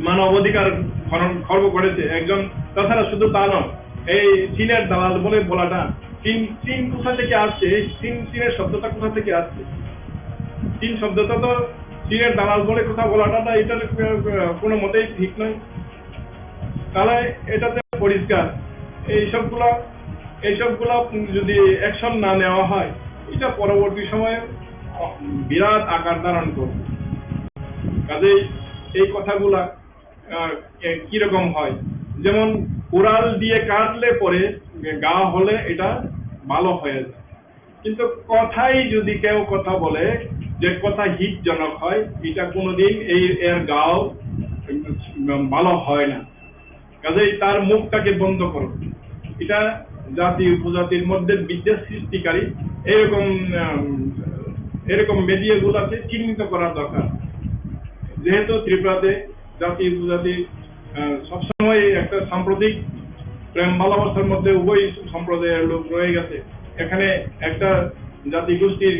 মানবাধিকার খনন খর্ব করেছে একজন। তাছাড়া শুধু তা নয়, এই চীনের দালাল বলে বলাটা, চীন, চীন কোথা থেকে আসছে? এই চীন, চীনের শব্দটা কোথা থেকে আসছে? চীন শব্দটা তো চীনের দালাল বলে কথা বলাটা, না, এটা, আহ, কোনো মতেই ঠিক নয়। তাহলে এটাতে পরিষ্কার, এইসবগুলা, এইসবগুলা যদি অ্যাকশন না নেওয়া হয়, এটা পরবর্তী সময়ে বিরাট আকার ধারণ করবে। কাজেই এই কথাগুলা, আহ, এ, কিরকম হয়, যেমন কুড়াল দিয়ে কাটলে পরে ঘা হলে এটা ভালো হয়ে যায়, কিন্তু কথাই যদি কেউ কথা বলে, যে কথা হিতজনক হয়, এটা কোনোদিন এই, এর ঘাও, উম, ভালো হয় না। কাজেই তার মুখটাকে বন্ধ করো। এটা জাতি উপজাতির মধ্যে বিদ্বেষ সৃষ্টিকারী এরকম, আম, এরকম মিডিয়াগুলোকে চিহ্নিত করা দরকার। যেহেতু ত্রিপুরাতে জাতি উপজাতি, আহ, সবসময় একটা সাম্প্রতিক প্রেম ভালোবাসার মধ্যে উভয় সম্প্রদায়ের লোক রয়ে গেছে। এখানে একটা জাতিগোষ্ঠীর,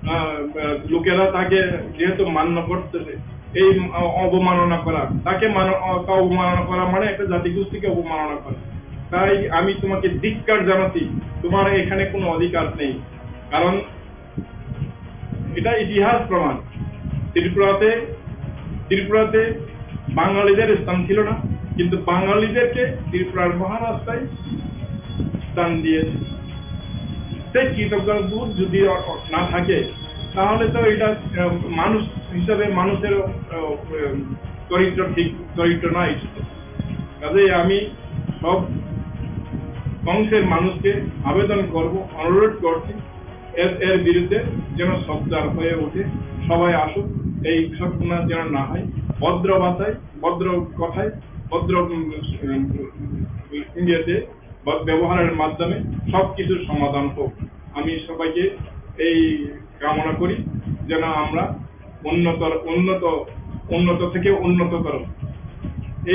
আহ, আহ, লোকেরা তাকে যেহেতু মান্য করতেছে, এই অ-, অবমাননা করা, তাকে মানো-, অ-, তা অবমাননা করা মানে একটা জাতিগোষ্ঠীকে অবমাননা করা। তাই আমি তোমাকে ধিক্কার জানাচ্ছি, তোমার এখানে কোনো অধিকার নেই। কারণ এটা ইতিহাস প্রমাণ। ত্রিপুরাতে, ত্রিপুরাতে বাঙালিদের স্থান ছিল না, কিন্তু বাঙালিদেরকে ত্রিপুরার মহারাজরাই স্থান দিয়েছে। সেই কৃতজ্ঞ বোধ যদি অ-, অ-, না থাকে, তাহলে তো এটা, আহ, মানুষ হিসাবে মানুষের, আহ, আহ, চরিত্র ঠিক, চরিত্র নয়। কাজেই আমি সব অংশের মানুষকে আবেদন করব, অনুরোধ করছি, এর, এর বিরুদ্ধে যেন সোচ্চার হয়ে ওঠে, সবাই আসুক, এই ঘটনা যেন না হয়, ভদ্র ভাষায়, ভদ্র কথায়, ভদ্র, উম, উম, ইয়েতে বা ব্যবহারের মাধ্যমে সব কিছুর সমাধান হোক। আমি সবাইকে এই কামনা করি, যেন আমরা উন্নতর, উন্নত, উন্নত থেকে উন্নততর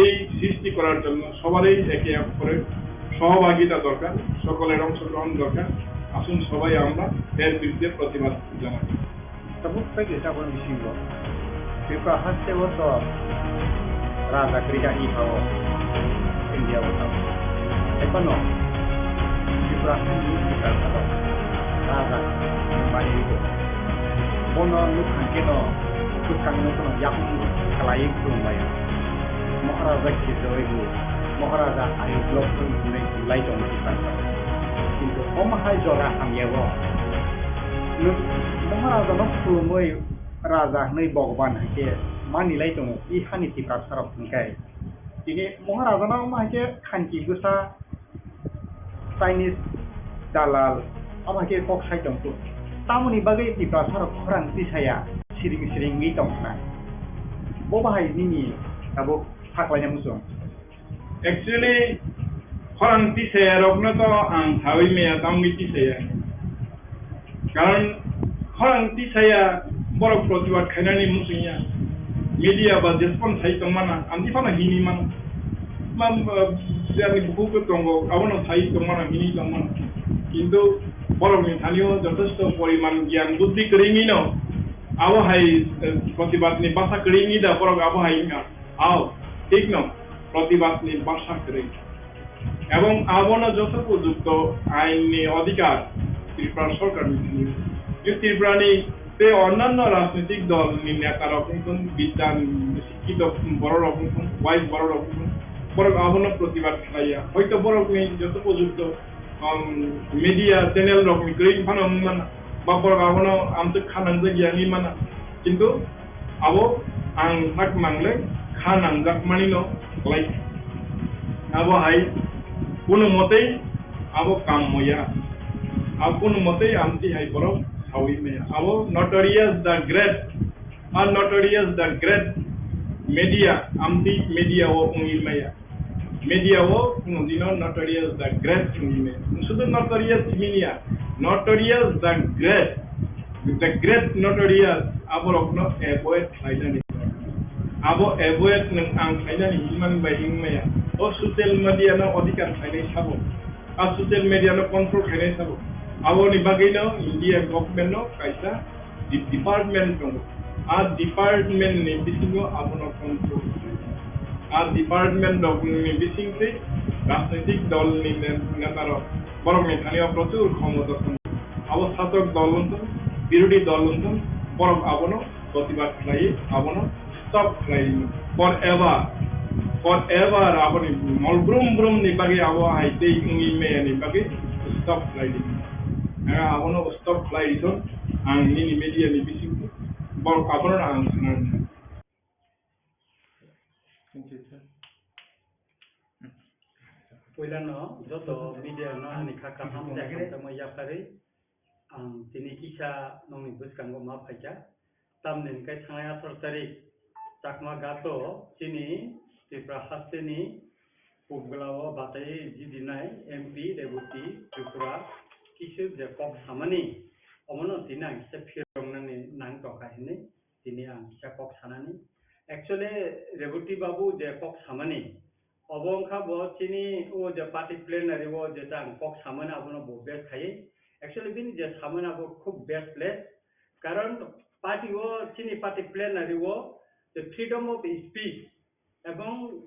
এই সৃষ্টি করার জন্য সবারই একে অপরের সহভাগিতা দরকার, সকলের অংশগ্রহণ দরকার। আসুন সবাই আমরা এর বিরুদ্ধে প্রতিবাদ জানাই। Tabuk tei kaisa boni bisingo Tripura haste o to raja kwrwi kha i pha o India o tamo. Hai phano Tripura haste ni Tripura salo raja mani rw o. Bono nuk kha khe no kwchang no phano yakung khlaiwi khulum lai o. Maharaja Khizoi bo, Maharaja Ayub Lok hwnwi lai tongo Tripura salo. Kintu omo hai jora hamya o. Nuk Maharaja no khulumwi raja hwnwi Bhagwan hai khe mani lai tongo, i hani Tiprasa rok hwn khe. Tini Maharaja no omo hai khe khanki bwsa Chinese dalal, omo hai khe kok sai tong kho. Tamoni bagwi Tiprasa rok khorang tisaya siring siring wngwi tong khna. Bo bahai nini tabuk saklaina muchung. Actually, khorang tisaya rokno to ang sawi maya, tamni tisaya. Karon khorang tisaya borok protibad khainani muchungya. Media ba jespon sai tongmana, amtwi phano hini mano. Ma, ma, jani bukhuk tongo, abono sai tongmana, hini tongmana. Kintu borokni thanio jothesto poriman gyan buddhi kwrwngwino, abo hai, eh, protibadni basa kwrwngwi da borok abo hai wngkha. Ao, thikno, protibadni basa kwrwi. Ebong abono joto upojukto ainni odhikar Tripura sorkarni thani. Tripurani tei onnanno rajnitik dolni netarok wngthun, bidyan sikkito bororok wngthun, wise bororok wngthun, borok abono protibad khlaiya. Hoito borokni joto upojukto, um, media channel rokni kwrwi phano wng mano, ba borok abono amtwk kha nangjak ya wngwi mano. Kintu abo ang sak mangle kha nangjak manino khlai. Abo hai kuno motei abo kammo ya. Abo kuno motei amtwi hai borok sawi maya. Abo notorious the great, a notorious the great media, amtwi media o wngwi maya. Media o kuno dino notorious the great wngwi maya. Sudu notorious media, notorious the great. The great notorious, aborokno avoid khlainani. Abo avoid nwng ang khlainani hinmani bai wng maya. O social media no odhikar khlainai sabo. A social media no control khlainai sabo. Aboni bagwino India government no kaisa de-, department tongo. A department ni bisingo abono control khlainai. Ar department rokni bisingtwi rajnitik dolni ne-, netarok borokni thani o prochur khomota tongo. Abo sasok dol wngthung, birodhi dol wngthung, borok abono protibad khlaiwi, abono stop khlaiwi forever, forever aboni mol brum brumni bagwi abo hai tei wngwi meyani bagwi stop khlai di. Ang abono stop khlai di thung, ang nini media ni bisingtwi borok abono ang sana rwnai. Puilano joto media no ani kha kaham tei hamjakma yapharwi ang tini kisa nokni bwskango ma phaikha. Tamni hwnkhe thangnai atharo tarik Chakma Gato chini Tripura hasteni Pubglao batai jidinai M P Reboti Tripura kisu je kok samani omono tini ang kisa phiroknani nang tongkha hinwi tini ang kisa kok sanani. Actually, Reboti babu je kok samani, obo wngkha bo chini o je party plenary o je ta ang kok samani abono bo best khai. Actually, bini je samani abo khub best place. Karon party o, chini party plenary o je freedom of speech ebong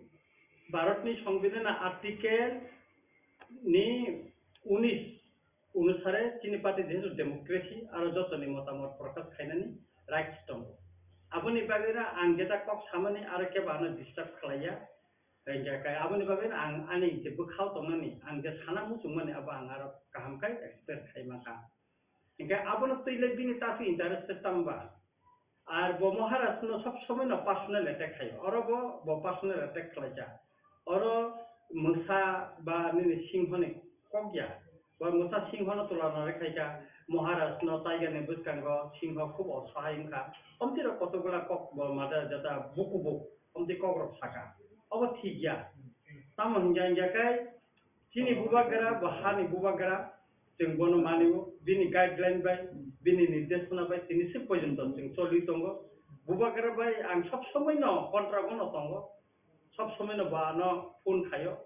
Bharatni Songbidanni article ni unis onusare chini party jehetu democracy aro jotoni motamot prokash khainani rights tongo. Aboni bagwino ang jeta kok samani aro kebo ano disturb khlaiya. Hingkhe kai aboni bagwino ang ani je bwkhao tongnani, ang je sana muchungmani abo ang aro kaham khai express khai mankha. Hingkhe abono twi le bini tasu interest tamba. Ar bo Maharaj no sob somoi no personal attack khaio. Oro bo, bo personal attack khlaikha. Oro mwsa ba nini singho ni kok ya. Bo mwsa singho no tula nari khaikha. Maharaj no taiga ni bwskango singho khub osahai wngkha. Omtwi rok kotokgola kok bo mada jata buku buk. Omtwi kok rok saka. Obo thik ya. Tamo hingya hingya khe Chini bubagra, bo hani bubagra, chwng bono manio, bini guideline bai, bini nirdeshona bai, tini se porjonto chwng choli tongo. Bubagra bai ang sob somoi no contract ono tongo, sob somoi no bo ano phone khaio,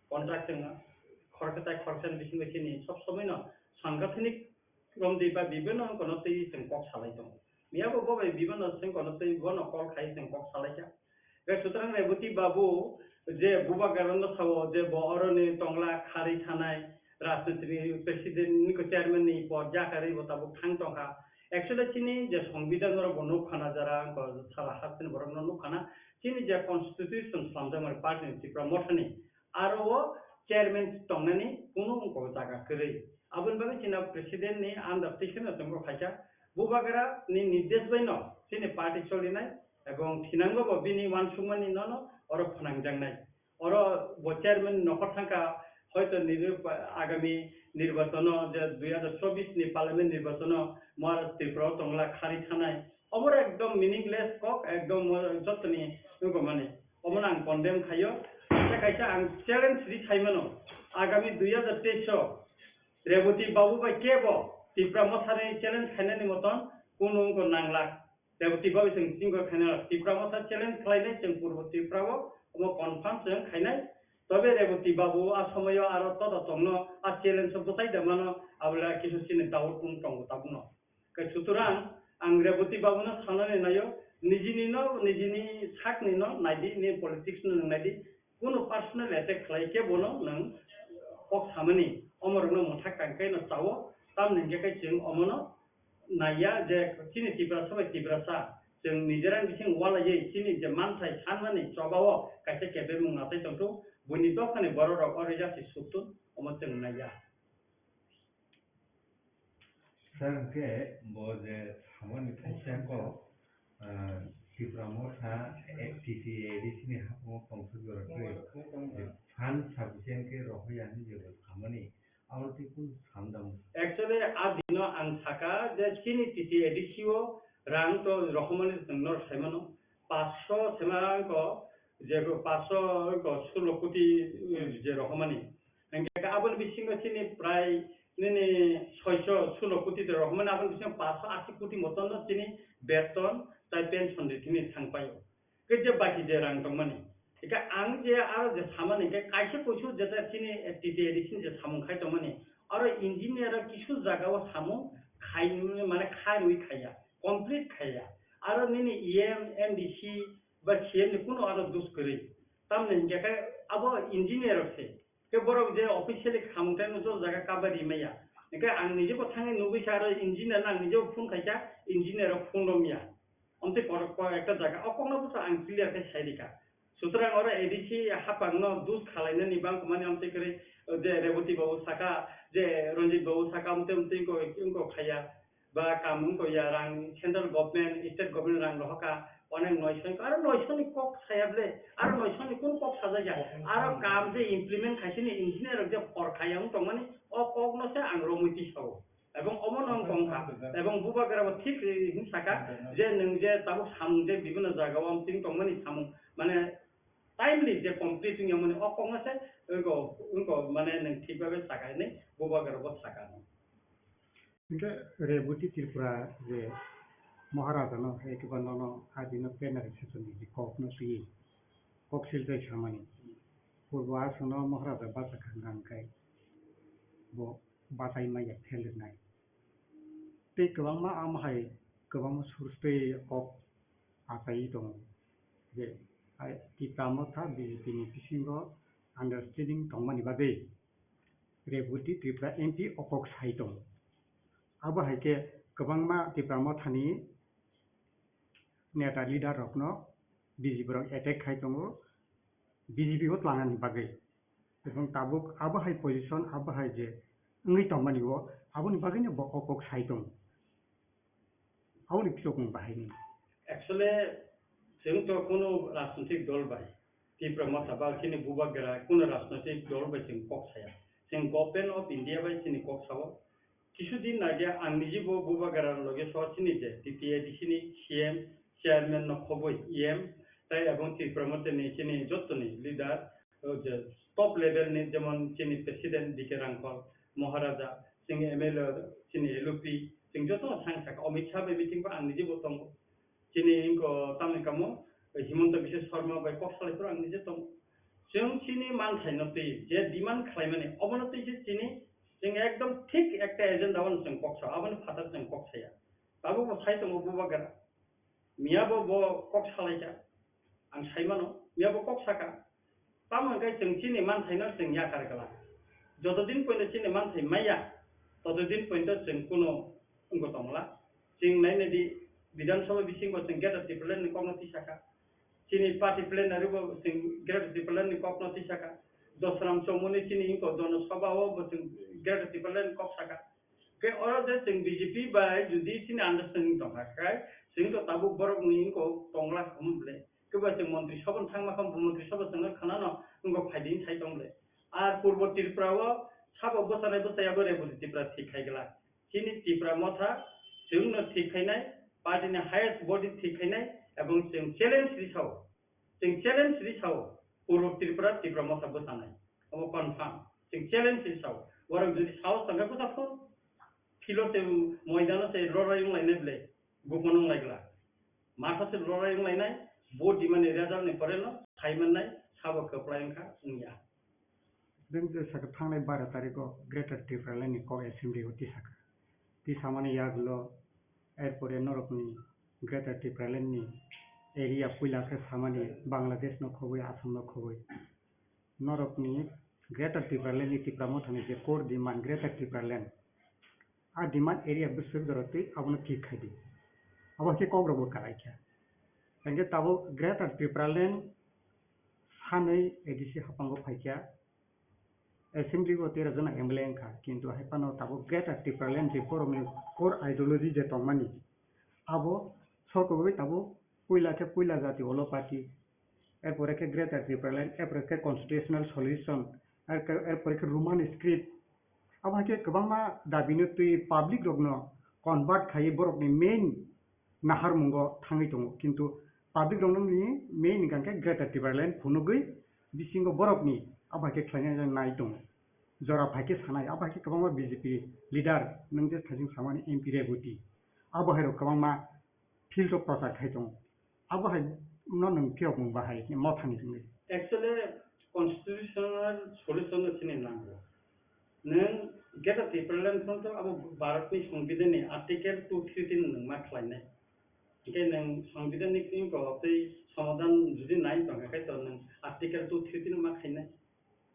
contract chwng khoroksa tai khoroksa ni bisingo chini sob somoi no sangathanik romdi ba bibino kono twi chwng kok salai tongo. Miyabo bo bai bibino chwng kono twi bono call khai chwng kok salai kha. Hwnkhe sutrang Reboti babu je bubagrano sao je bo oroni tongla kharwi thanai rajniti ni president ni ko chairman ni pod jakarwi bo tabuk thang tongkha. Actually chini je songbidan oro bo nukha na jara ko sala hasteni borok no nukha na chini je constitution slamjakmani party ni Tipra Motha ni aro o chairman tongnani kunu wngkok jaga kwrwi. Aboni bagwi chini president ni under twi kheno chwngbo khaikha. Bubagra ni nirdesh bai no chini party cholinai ebong thinango bo bini uansukmani nono oro phnangjaknai. Oro bo chairman nokhor thangkha, hoito nini agami nirbachano je dui hazar chobbish ni parliament nirbachano Maharaj Tripura o tongla kharwi thanai. Obo ekdom meaningless kok, ekdom mo-, jotoni wngkha mani. Omono ang condemn khaio. Tei kaisa ang challenge ri khaimano, agami dui hazar teis o Reboti babu bai kebo Tipra Mothani challenge khainani moton kunu wngkha nanglak. Reboti babu chwng chingkor khaina Tipra Motha challenge khlainai chwng Purbo Tripura o omo confirm chwng khainai. Tobe Reboti babu a somoyo aro todo tongno a challenge o bwtai da mano, abole kisu chini doubt wng tongo tabukno. Khe sutrang ang Reboti babuno sanani naio, nijini no, nijini sakni no naidi, ni politics no nwng naidi, kunu personal attack khlai khe bono nwng kok samani, omorokno mwthak tang khe no chao, tamni hwnkhe khe chwng omono naiya je chini Tiprasa bai Tiprasa, chwng nijera bising walaiwi chini je manthai sanmani chobao kaisa kebengmung natai tongthok, buini dophani bororok o rejasi suktun, omo chwng naiya. Sir, hwnkhe bo je samani phaisa kok, ah, Tipra Motha, eh, T T A D C ni haphungo tongthok jora kwrwi, je fund sufficient khe rohorya hinwi je bo samani, abo tei kunu samdam. Actually, a dino ang saka je chini T T A D C o rang to rohormani chwng norok saimano, paanch sho sema ko je paanch sho ko sulo koti, eh, je rohormani. Hingke aboni bisingo chini prai nini soiso sulo koti de rok, mane aboni bisingo paanch sho ashi koti moton no chini beton tai pension de chini thangpaio. Ke je baki je rang tongmani. Ika ang je aro je samani ke kaisa kuisu jeta chini T T A D C ni je samung khai tongmani. Aro engineer rok kisu jaga o samung khai mane khai rui khaiya, complete khaiya. Aro nini E M, M D C ba C M ni kuno aro dus kwrwi. Tamni hingke khe abo engineer rok se. Khe borok je officially khamung tai no jor jaga cover rimaya. Hingke ang nije bo thangwi nugwi sa aro engineer no ang nije bo phone khaikha, engineer rok phone romya. Omtwi korok ko ekta jaga o kokno bwsa ang clear khe sai rikha. Sutrang oro A D C hapang no dus khalainani bangkha mani omtwi kwrwi je Reboti babu saka, je Ranjit babu saka omtwi omtwi ko, ko khaya. Ba kaam wngkha ya rang central government, state government rang rohorkha, onek noisoni, aro noisoni kok saya ble, aro noisoni kun kok sajak ya, aro kaam je implement khaisini engineer rok je hor khaya wng tongmani, o kok no se ang romwi tisao. Ebong omo no wng tongkha, ebong bubagra bo thik, eh, wng saka, je nwng je tabuk samung je bibino jaga o wng tongmani samung, mane timely je complete wng yamani o kok no se wngko, wngko mane nwng thik babe saka hinwi bubagra bo saka. Hingke Reboti Tripura je Maharaja no hai khe ba nono adino plenary session ni je kok no twi kok silchai samani. Purbo aswk no Maharaja bachakha hwnka hwnkhe bo bachai maya phelrwnai. Tei kwbangma amo hai kwbangma source tei kok achai tongo je ai Tipra Motha B J P ni bisingo understanding tongmani bagwi Reboti Tripura M P o kok sai tongo. Abo hai khe kwbangma Tipra Mothani neta leader rokno B J P rok attack khai tongo, B J P o tlangnani bagwi. Ebong tabuk abo hai position, abo hai je wngwi tongmani o, aboni bagwino bo o kok sai tongo. Aboni kichokmung bahai ni. Actually, chwng to kuno rajnitik dol bai, Tipra Motha ba chini bubagra kuno rajnitik dol bai chwng kok saya. Chwng Government of India bai chini kok sao. Kisu din age ang niji bo bubagra loge so chini je T T A D C ni C M, chairman no khoboi E M, tai ebong Tipra Motha ni chini jottoni leader, o je top level ni jemon chini president D K Rangkhol, Maharaja, chini M L A, chini L O P, chwng joto no thang saka, Amit Shah bai meeting ba ang niji bo tongo. Chini inko tamni kamo, Himanta Biswa Sarma bai kok salai phuru ang niji tongo. Chwng chini manthai no twi, je demand khlai mani, obono twi se chini, chwng ekdom thik ekta agenda o chwng kok sa, aboni phatar chwng kok saya. Tabuk bo sai tongo bubagra. Miya bo bo kok salaikha. Ang sai mano, miya bo kok saka. Tamo hwnkhe chwng chini manthaino chwng yakar glak. Jotodin poito chini manthai maya, totodin poito chwng kuno wngwi tongla. Chwng nainai di, Bidhan Sabha bisingo chwng Greater Tipraland ni kokno tisaka. Chini party plenary bo chwng Greater Tipraland ni kokno tisaka. Josram Chowmuni chini inko Jono Sabha o bo chwng Greater Tipraland ni kok saka. Khe oro je chwng B J P bai jodi chini understanding tongkha khe, chwng to tabuk borok ni wngko tongla hwn ble. Khe ba chwng montri sabha thangma khe montri sabha chwngno khanano wngko phaidi sai tong ble. Ar Purbo Tripura o sabo bwchanai bwchaya bo Reboti Tripura thik khai glak. Chini Tipra Motha chwngno thik khainai, party ni highest body thik khainai, ebong chwng challenge risao. Chwng challenge ri sao, Purbo Tripura, Tipra Motha bwchanai. Omo confirm. Chwng challenge ri sao. Borok jodi sahos tongkhe bwchaphur, field-o se, moidano se rorai wnglainai ble, gopon wnglaigla. Matha se rorai wnglainai, vote dimani result ni pore no, khaimannai, sabo kwplai wngkha, wngya. Beng je saka thangnai bara tarikh o Greater Tipraland ni kok assembly o tisaka. Tisamani yagulo, erpore norokni Greater Tipraland ni area puila khe samani Bangladesh no khoboi, Assam no khoboi. Norokni Greater Tipraland ni Tipra Motha ni je core demand Greater Tipraland. A demand area bwswk jora twi abono thik khai di. Abo khe kok rok bo kwlai kha. Hingkhe tabuk Greater Tipraland sanwi A D C haphango phaikha. Assembly o tera jona M L A wngkha, kintu hai phano tabuk Greater Tipraland je borokni core ideology je tongmani, abo sokogwi tabuk puila khe puila jati olo party, erpore khe Greater Tipraland, erpore khe constitutional solution, erke-, erpore khe Roman script. Abo hai khe kwbangma dabino twi public rokno convert khaiwi borokni main naharmungo thangwi tongo, kintu public rokno nini main hwnkha khe Greater Tipraland phunugwi bisingo borokni abo hai khe khlaina nai tongo. Jora phai khe sanai, abo hai khe kwbangma B J P leader, nwng je thajing samani M P Reboti, abo hai rok kwbangma field o prochar khai tongo. Abo hai no nwng phiyok mung bahai Mothani hwnwi. Actually, constitutional solution no chini nango. Nwng Greater Tipraland phano to abo Bharat ni Songbidan ni Article two three three nwng ma khlainai. Hingke nwng Songbidan ni simi ko tei somadan judi nai tongkha khe to nwng Article two three tini ma khainai.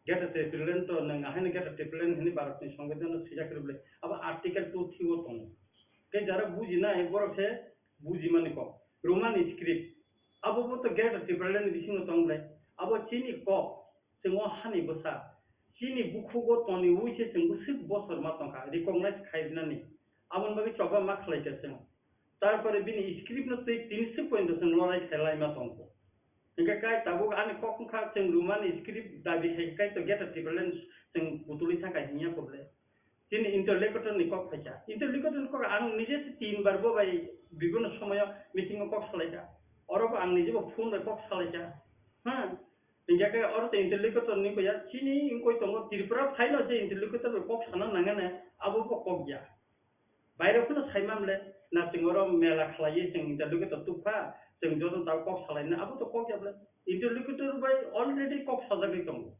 Greater Tipraland to nwng ahaino Greater Tipraland hwnwi Bharat ni Songbidan no swijak rwble. Abo Article two three o tongo. Tei jara bujinai borok se bujimani kok. Roman script. Abo bo to Greater Tipraland ni bisingo tong ble. Abo chini kok. Chwng o hani bwsa, chini bukhugo toniwi se chwng bwswk bosor ma tongkha, recognize khainani. Aboni bagwi choba ma khlaikha chwng. Tarpore bini script no twi tini swk pointo chwng lorai khailai ma tongkho. Hingkhe kai tabuk ani kok wngkha chwng Roman script dabi khai kai to Greater Tipraland chwng putulwi thangkha hinya kok le. Chini interlocutor ni kok phaikha. Interlocutor ni kok ang nije se tin bar bo bai bibhinno somoyo meeting o kok salaikha. Oro bo ang nije bo phone bai kok salaikha. Ha? Hingkhe khe oro tei interlocutor ni kok ya, chini wngkoi tongo Tripura phaino je interlocutor bai kok sana nangani, abo bo kok ya. Baire phano sai mamle, na chwng oro mela khlaiwi chwng interlocutor tukha, chwng joto tao kok salaina, abo to kok ya bwle. Interlocutor bai already kok sajagwi tongo.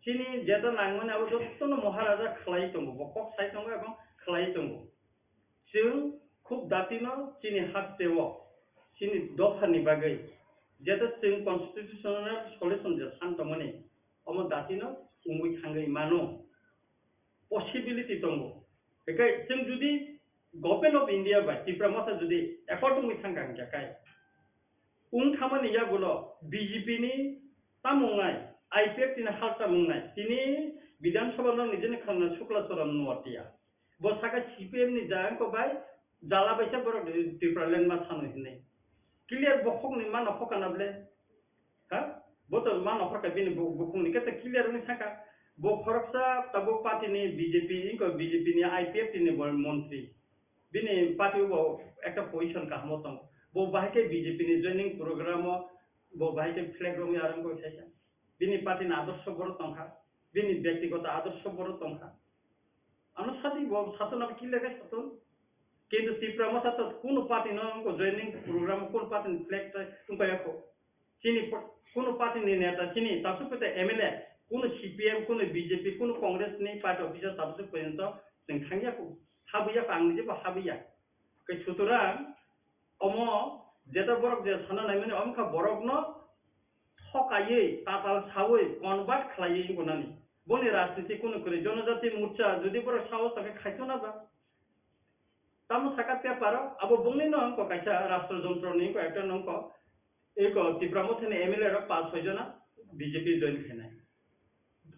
Chini jeta nangmani abo jotono Maharaja khlai tongo, bo kok sai tongo ebong khlai tongo. Chwng khub datino chini hasteo, chini dophani bagwi, jeta chwng constitutional solution je san tongmani, omo datino wngwi thangwi mano. Possibility tongo. Hingkhe chwng judi Government of India bai Tipra Motha judi accord wngwi thangkha hingkhe kai, wng thamani yagulo B J P ni tamung nai, I P F T ni hal tamung nai, tini Bidhan Sabha no nijini khana Sukla Charan Noatia. Bo saka C P M ni jang ko bai jala bai se borok Tipraland ma sanu hinwi. Clear bokhok ni mano phokana ble. Ha? Bo to mano phokha bini bu-, bukhung ni kete clear ni saka. Bo khoroksa tabuk party ni B J P, inko B J P ni I P F T ni bo montri. Bini party bo ekta position kahamo tong. Bo bahai ke B J P ni joining program o, bo bahai ke flag rong yarang ko saisa. Bini party ni adorsho boro tongkha, bini byaktigoto adorsho boro tongkha. Ano sati bo sato na kile kai sato. Kintu Tipra Motha to kuno party no ko joining program, kuno party ni flag ta tungka yako. Chini pa-, kuno party ni neta, chini tabsuk pete M L A, kuno C P M, kuno B J P, kuno Congress ni party officer tabsuk porjonto chwng thangya ko. Habuya ko ang nije bo habuya. Kai sutorang Omo jeta borok je sana naimani, omkha borokno thokaiwi, tatal sawi, convert khlaiwi gonani. Boni rajniti kunu kwrwi. Jonojati Morcha jodi borok sao, sakhe khaito na ba? Tamo saka paper o, abo bongni no wngkha kaisa rashtra jontro ni wngkha, ekta no wngkha. Eko Tipra Motha ni M L A rok paanch choi jona B J P join khainai.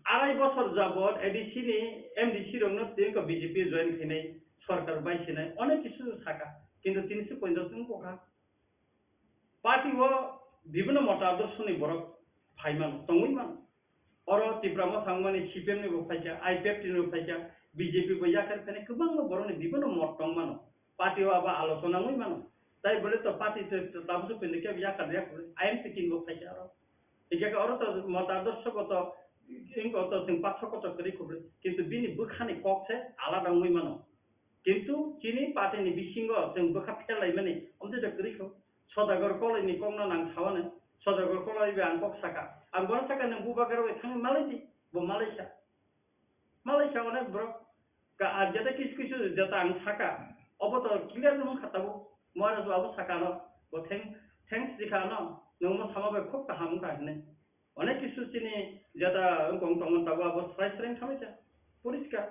Arai bosor jabot A D C ni M D C rokno tei wngkha B J P join khainai, sorkar bai sinai, onek kisu saka, kintu tini se ponchash wngkha. Party o bibhinno mota adorsho ni borok phai mano, tongwi mano. Oro Tipra Motha wngmani C P M ni bo phaikha, I P F T ni bo phaikha, B J P bo yakar khainai, kwbangma borokni bibhinno mot tong mano. Party o abo alochona wngwi mano. Tai bole to party to, to tabuk pinde khe yakar yakar I M P team bo phaikha aro. Hingkhe oro to mota adorsho goto, wngkha to chwng pathor kotor kwrwi kubui. Kintu bini bwkhani kok se alada wngwi mano. Kintu chini party ni bisingo chwng bwkha phelaimani, omtwi to kwrwi kho. Sodagar Koloi ni kokno nang sawane. Sodagar Koloi bai ang kok saka. Ang bono saka nwng bubagra bai thangwi malai di. Bo malai sa. Malai sa onek borok. Ka, ah, jeta kisu kisu jeta ang saka. Obo to clear wng kha tabuk. Maharaj babu saka no. Bo thank-, thanks di kha no. Nwng mo sama bai khub kaham wng kha hinwi. Onek kisu chini jeta wng tong tongmani tabuk abo srai srai wng kha mai kha. Poriskar.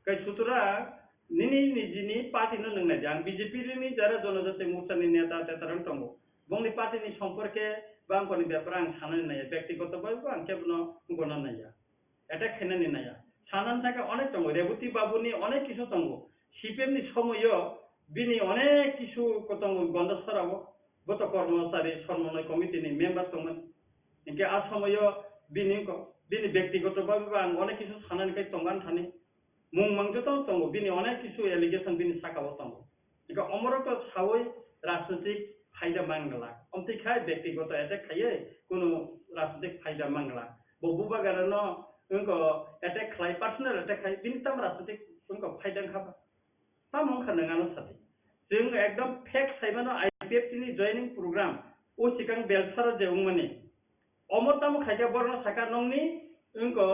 Kai sutura nini nijini party no nwng nai di. Ang B J P ni jara Jonojati Morcha ni neta teta rok tongo. Bongni party ni somporke bangkoni bepar ang sanani naiya. Byaktigoto bai bo ang kebono wngkona naiya. Attack khainani naiya. Sanani thangkhe onek tongo. Reboti Babuni onek kisu tongo. C P M ni somoyo bini onek kisu ko tongo Gondasarao. Bo to Kormosari Somonnoi Committee ni member tongmani. Hinkhe a somoyo bini ko, bini byaktigoto bhabe bo ang onek kisu sanani kai tongan thani. Mung mang joto tongo. Bini onek kisu allegation bini sakao tongo. Eka omorok to sawi rajnitik phaida mangla. Omtwi khai byaktigoto attack khaiwi kunu rajnitik phaida mangla. Bo bubagra no wngko attack khlai, personal attack khai, bini tam rajnitik wngko phaida wngkha ba. Tamo wngkha nwng ano sadi. Chwng ekdom fact saimano I P F T ni joining program o sikang Belsaro je wngmani. Omo tamo khaikhe borokno sakha nongni wngko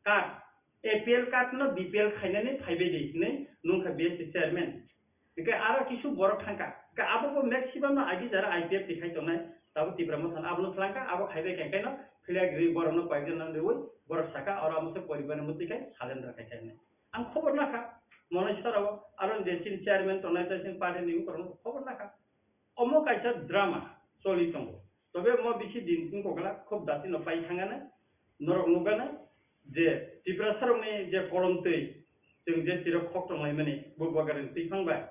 card, A P L card no B P L khainani phaibai di hinwi nungkha B S C chairman. Hingke aro kisu borok thangka. Hingke abo bo maximum no agi jara I P F T khai tongnai. Tabo Tipra Motha no abono thlangka, abo khaibai khe keno flag ri borok no koyekjon nang riwi borok saka oro amo se poribar ni mwtwi khai surrender khai khai nai. Ang khobor nakha, Moneswar o aro je chini chairman tongnai tei chini party ni borok no khobor nakha. Omo kaisa drama choli tongo. Tobe omo bisi din wngkok glak, khub dati no pai thangana, norok nukgana je Tiprasa rokni je kolom twi, chwng je tirok khok tonglaimani, Bubagra ni twi phang bai.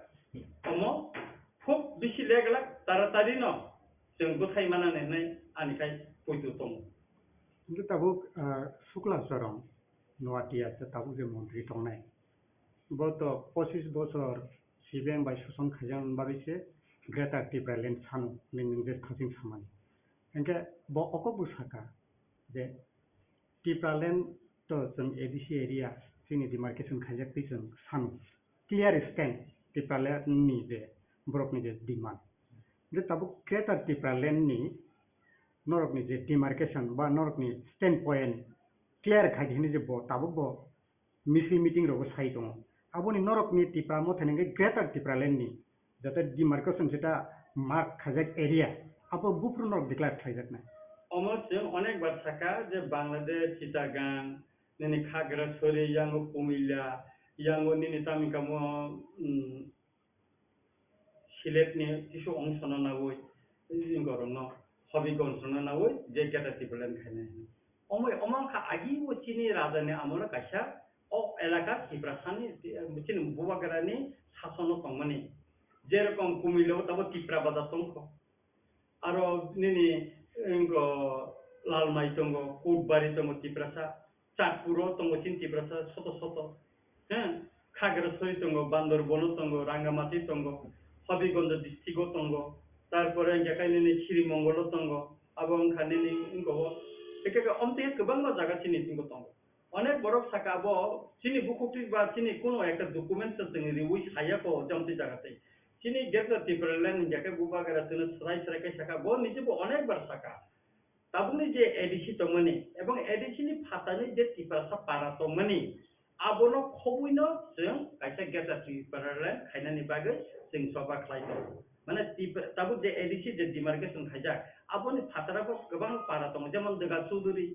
Omo khub bisi le glak, taratari no chwng bwthai manani hinwi ani khai poito tongo. Hingke tabuk, ah, Sukla Charan Noatia je tabuk je montri tongnai. Bo to pochis bochor C P M bai soson khaijak bagwi se Greater Tipraland sano hinwi nwng je thasing samani. Hingke bo okok bo saka je Tipraland to chwng A D C area chini demarcation khaijak twi chwng sano clear stand Tipraland ni je borok ni je demand. Je tabuk Greater Tipraland ni norok ni je demarcation ba norok ni stand point clear khai di hinwi je bo tabuk bo misil meeting rogo sai tongo. Aboni norok ni Tipra Motha ni hwnkhe Greater Tipraland ni jate demarcation seta mark khaijak area abo buphuru norok declare khlaijaknai. Omo chwng onek bar saka je Bangladesh, Chittagong, nini Khagrasori, yango Kumilla, yango nini tamni kamo, mm, Sylhet ni kisu ongsono nawi, borokno Hobigonsno nawi je Greater Tipraland khainai. Omo, omo wngkha agi bo chini raja ni amolo kaisa o elaka Tiprasani, chini Bubagrani sasono tongmani. Jerokom Kumilo tabo Tipra Bazar tongkho. Aro nini, wngkho Lalmai tongo, Kutbari tongo Tiprasa, Chatpuro tongo chini Tiprasa soto soto. He, Khagrasori tongo, Bandarbono tongo, Rangamati tongo, Habigonjo district o tongo, tarpore hingke kai nini Sirimongolo tongo, abo wngkha nini wngkho o, eke ke omtwi kwbangma jaga chini tongo. Onek borok saka bo chini bukhuk twi ba chini kuno ekta document se chwng riwi saya ko jomti jaga tei. Chini Greater Tipraland hingya khe Bubagra chwngno swrai swrai khe saka bo niji bo onek bar saka. Tabukni je A D C tongmani ebong A D C ni phatani je Tiprasa para tongmani abono khobwino chwng kaisa Greater Tipraland khainani bagwi chwng choba khlai tongo. Mane Tipra-, tabuk je A D C je demarcation khaijak aboni phatara bo kwbang para tongo jemon Dega Chuduri,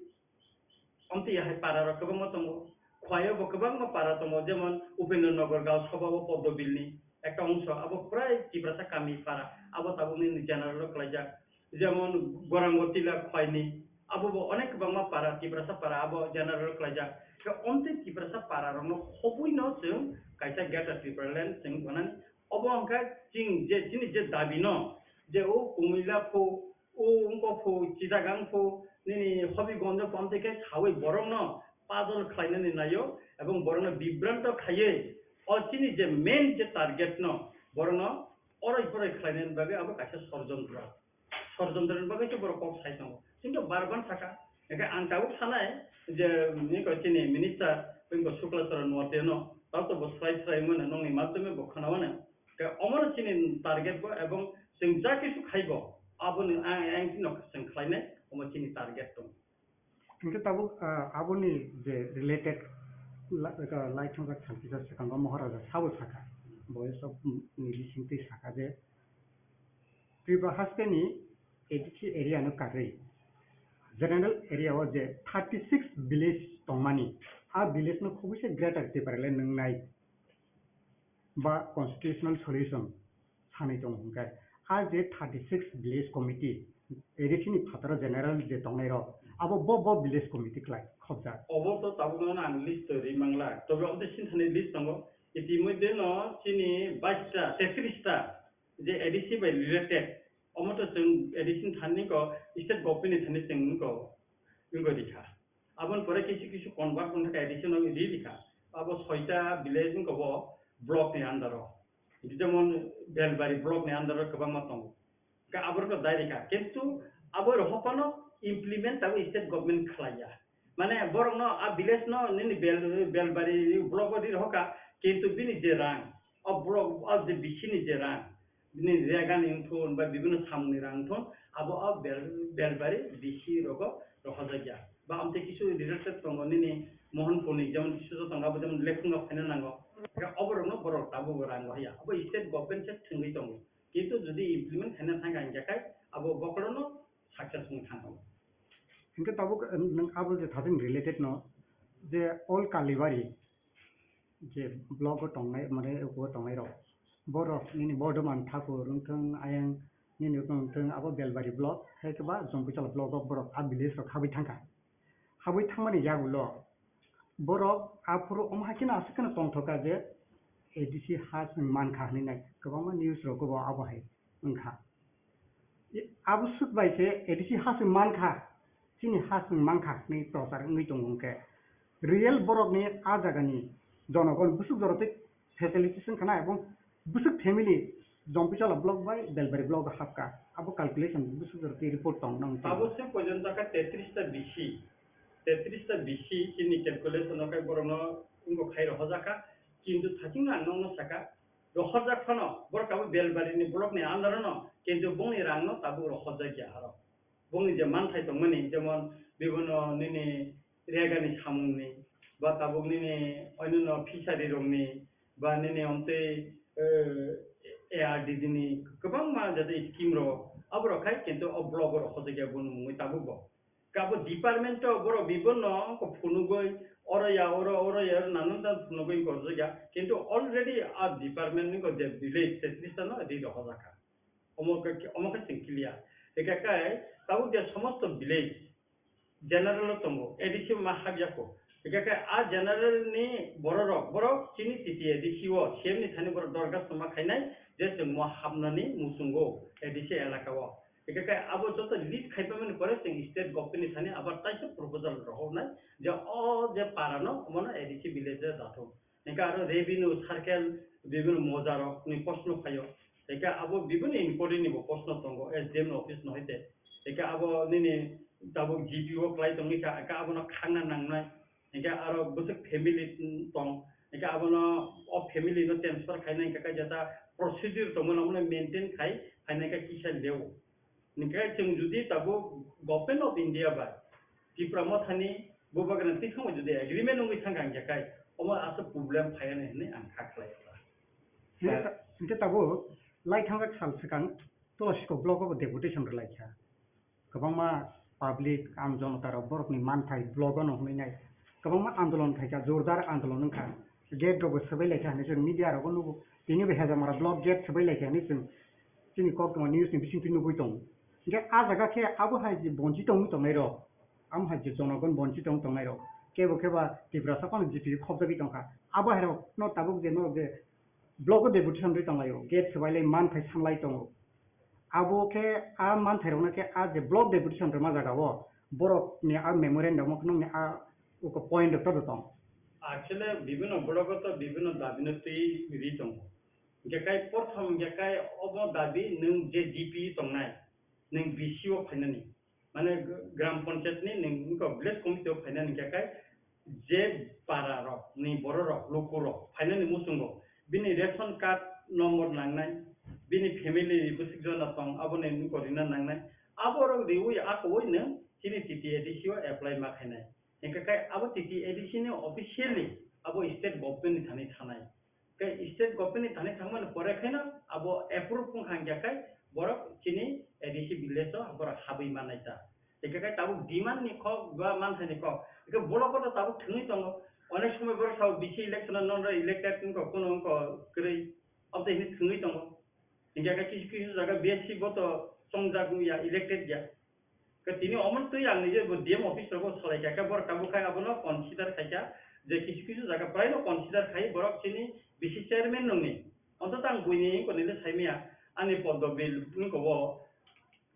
Omtwi hai para rok kwbangma tongo. Khwai o bo kwbangma para tongo, jemon Upendra Nagar Gaon Sabha o Poddo Bill ni ekta ongso, abo prai Tiprasa kami para, abo tabuk nini general o klaijak. Jemon Gorangotila Khwai ni, abo bo onek kwbangma para, Tiprasa para, abo general o klaijak. Khe omtwi Tiprasa para rok no khobwi no chwng kaisa Greater Tipraland chwng gwnani. Obo wngkha chini je, chini je dabi no, je o Kumila pho, o wngkok pho, Chittagong pho, nini Habigonjo pho, amtwi khe sawi borokno pajol khlainani naio, ebong borokno bibranto khaiwi, o chini je main je target no, borokno oroi poroi khlainani bagwi abo kaisa sorjontro. Sorjontro ni bagwi se borok kok sai tongo. Kintu bar ban saka, hingke ang tabuk sanai je, nini ko chini minister, nini ko Sukla Charan Noatia no, tao to bo swrai swrai mano, nongni madhyome bo khna mano. Khe omono chini target bo, ebong chwng ja kisu khaibo, aboni ang, ang chini no chwng khlainai, omo chini target tong. Hingke tabuk, ah, aboni je related la-, ka-, lai thongjak salkisa swkango Maharaja sabo saka, bo sok, mm, ni bisingtwi saka je Tripura haste ni A D C area no karwi general area o je thirty six village tongmani, a village no khobwi se Greater Tipraland nwngnai ba constitutional solution sanwi tongo hwnkhe, a je thirty six village committee A D C ni phataro general je tongnai rok, abo bo, bo village committee klai khobjak. Obo to tabuk no ang list to ri mangla, tobe obo sinthani list tongo. Itimodhye no chini bais ta, tetris ta je A D C bai related, omo to chwng A D C ni thani ko state government ni thani chwng ko wngwi rikha. Aboni pore kisu kisu convert wngkha khe addition wngwi ri rikha. Abo soita village wngkha bo block ni under o. Jemon Belbari block ni under o kwbangma tongo. Hwnkhe aborokno dai rikha. Kintu abo rok hophano implement tabuk state government khlaiya. Mane borokno a village no nini Bel-, Belbari block o ri rohorkha, kintu bini je rang, o block o je bisini je rang, bini rega ni wngthun ba bibino samung ni rang wngthun, abo o bel-, Belbari D C rogo rohorjakya. Ba amtwi kisu related tongo nini Mohanpur ni, jemon kisu tongo, abo jemon Lekhunga phaina nango. Oborokno borok tabuk rang rohya. Abo state government se thwngwi tongo. Kintu jodi implement khaina thangkha hinkhe khai abo bokhorono success wng thangkha. Hinkhe tabuk, eh, nwng abo je thathing related no, je all Kalibari je block o tongnai, mane, o tongnai rok, borok nini Bordhoman Thakur wngthung, ayang nini wngthung, abo Belbari block, hai khe ba Jompuichal block o borok a village rok habwi thangkha. Habwi thangmani yagulo borok aphuru omo hai kheno aswk kheno tongthoka je A D C ha chwng mankha hinwi nai kwbangma news rogo bo abo hai wngkha. Abo swk bai se A D C ha chwng mankha, chini ha chwng mankha hinwi prochar wngwi tongo hwnkhe real borokni a jagani jonogon bwswk jorotwi facilities wngkha na, ebong bwswk family Jompuichalo block bai Belbari block o hapkha, abo calculation bwswk jorotwi report tong nang. Abo se pojonto kha tetris ta bisi, tetris ta bisi chini calculation o khe borokno wngkha khai rohorjakha, kintu thachingno ang nokno sakha, rohorjak phano borok abo Belbarini block ni under o no, kintu bongni rang no tabuk rohorjakya aro. Bongni je manthai tongmani, jemon bibino nini regani samungni, ba tabuk nini oinino fishery rokni, ba nini omtwi, eh, A R D D ni kwbangma jate scheme rok, aborok khai kintu o block o rok hojakya boni mungwi tabuk bo. Kabo department o borok bibino phunugwi oro ya, oro, oro ya, nanan jan phunugwi gorjakya, kintu already a department ni je village, se Christian no ri rok hojakha. Omo khe, omo khe chwng clear. Hingkhe kai tabuk je somosto village general o tongo, A D C ma hapya kho. Hingkhe kai a general ni bororok, borok chini T T A D C o C M ni thani borok dorkhas ma khainai je chwng mo hapnani muchungo A D C elaka o. Hingkhe kai abo joto list khaipamani pore chwng state government ni thani abar taisa proposal rohornai je o je para no omono A D C village o dathok. Hingke aro revenue circle bibino mojarokni proshno phaio. Hingke abo bibino inquiry ni bo proshno tongo, S D M ni office no hoite. Hingke abo nini tabuk G P O klai tongwi kha, hingke abono khangna nangnai. Hingke aro bwswk family tong, hingke abono o family no transfer khainai hingke khe jeta procedure tongmani omono maintain khai phainai khe kisa leo. Hingke chwng jodi tabuk Government of India bai Tipra Mothani bubagrani twi thangbai jodi agreement wngwi thangkha hingkhe kai omo aswk problem phaiya hinwi ang kha khlai kha. Hingke ta-, hingke tabuk lai thangjak sal swkang Tulasikok block o deputation rwlaikha. Kwbangma public, am jonota rok borokni manthai block o no hwnwi nai. Kwbangma andolon khaikha, jordar andolon wngkha. Gate rokbo swbai laikha hinwi chwng media rogo nugo. Tini bo Hejamara block gate swbai laikha hinwi chwng chini koktwma news ni bisingtwi nugwi tongo. Hingkhe a jaga khe abo hai je bonchi tongwi tongnai rok, amo hai je jonogon bonchi tong tongnai rok, kebo keba Tiprasa phano G P khopjagwi tongkha. Abo hai rok no tabuk je norok je block o deputation rwi tonglaio, gate swbailai manthai sanlai tongo. Abo khe a manthai rokno khe a je block deputation rwma jaga o borok ni a memorandum o khwnwi a uko point rok tong. Actually bibino block o to bibino dabi no twi ri tongo. Hingke kai porthom hingke kai obo dabi nwng je G P tongnai, nwng B C o phainani, mane gram panchayat ni nwng wngkha village committee o phainani hingke kai je para rok ni borok rok luku rok phainani muchungo bini ration card number nangnai, bini family ni bwswk jona tong aboni wngkha rina nangnai, abo rok riwi akowi nwng chini T T A D C o apply ma khainai. Hingke kai abo T T A D C ni officially abo state government ni thani thanai. Khe state government ni thani thangmani pore khaino abo approve wngkha hingya khai borok chini A D C village o borok habwi mannai ta. Hingkhe khai tabuk demand ni kok ba manthai ni kok. Hingkhe block o to tabuk thwngwi tongo. Onek somoi borok sao B C election o non elected wngkha, kuno wngkha kwrwi. Abo to hini thwngwi tongo. Hingkhe khai kisu kisu jaga B S C bo to chongjak wngya, elected ya. Khe tini omo twi ang nije bo D M office rogo salai kha, khe borok tabuk khai abono consider khaikha je kisu kisu jaga praino consider khai borok chini B C chairman nungni. Ontoto ang buini wngkoni le saimaya ani poddo bill wngko o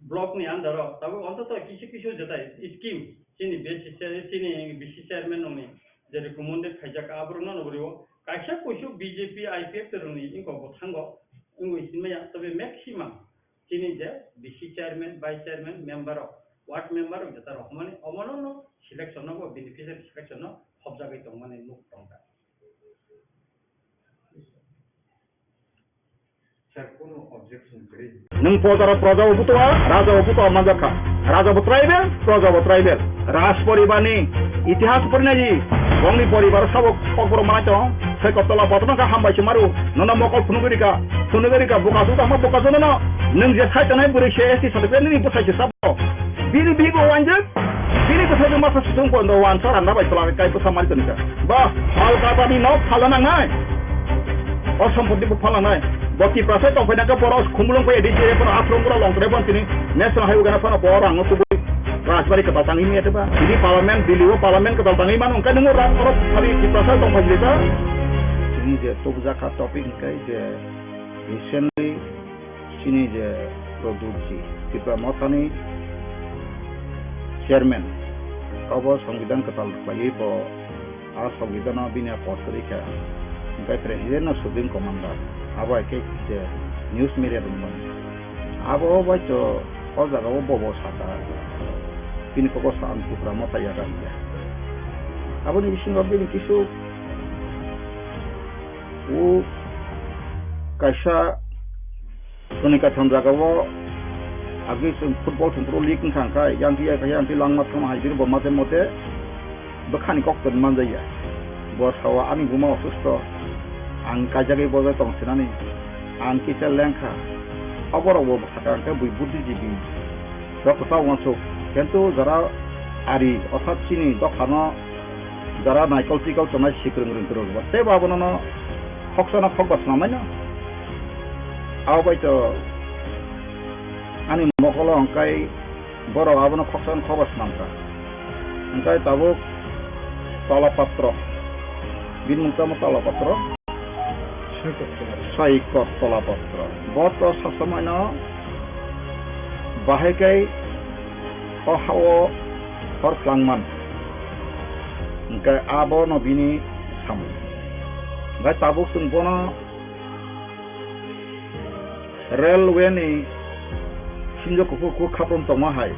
block ni under o tabuk ontoto kisu kisu jetai scheme chini B C chair-, chini B C chairman nungni je recommended khaijak aborokno nugrio kaisa kuisu B J P I P F T rokni wngko bo thango wngwi sinmaya tobe maximum. Chini je B C chairman, vice chairman, member rok, ward member rok jeta rok hwnmani omono no selection no bo beneficiary selection no hopjagwi tongmani nuk tongkha. Sir, kono objection kwrwi. Nwng pojaro proja bo butua, raja bo butua manjakha. Raja bo tribal, proja bo tribal. Raj poribar ni itihas porinaji, bongni poribar sabo kokborok manai tong. Sai Kotola Patro no kha hambai se maru. Nono mokol phunugwi rika. Phunugwi rika, buka su tangma buka su nono. Nwng je sai tanai bwrwi se S T certificate nini bwsai se sabo. Bini bibo wanjak. Bini bwsai se masa sung kondo wansa randa bai pla kai bwsa mari tonika. Ba, phalka bani nok phala nangnai. O sompoti bo phala nangnai. Bo Tiprasa tongphai nangkhe borok khumulung phai D C A phano asrong bura long tre phano tini national highway gana phano bo rang no tubui. Rajbari kwtal tangwi maya teba. Tini parliament, Delhi o parliament kwtal tangwi mano, hwnkhe nwngo rang oro phari Tiprasa tongphai jeta. Tini je tubujak kha topic hwnkhe je recently chini je Pradyut ji, Tipra Mothani chairman, obo Songbidan kwtal khlaiwi bo a Songbidan no bini a post rikha, hwnkhe president no supreme commander, abo hai khe je news media rok mano. Abo bai to o jaga o bobo saka, bini kok o sa ang Tipra Motha yaga hiya. Aboni bisingo bini kisu o kaisa Chwngni kaitham jagao agwi chwng football thwngphuru league wngkha, hwnkhe yang twi, yang twi langma thangma hai bini bo mate mate bwkhani kok toni manjaya. Bo sao ani buma osusto, ang kaijagwi bojai tong sinani, ang kisa lengkha. Oborok bo sakha hwnkhe bui buddhijibi rok kwchak uansuk, kintu jara ari orthat chini dophano jara naikol chikol tongnai sikrwng rwng kwrwng bo tei bo abono no khoksa no khokba swnamai no. Abo bai to ani mokolo hwnkhe borok abono khoksa no khokba swnamkha. Hwnkhe tabuk Tola Patro, bini mung tamo Tola Patro. Saikot Tola Patro. Bo to sasamano bahai kai o hao hor phlangman. Hwnkhe abono bini samung. Hwnkhe tabuk chwng bono railway ni sinjo kuphur kuphur khaprum tongma hai.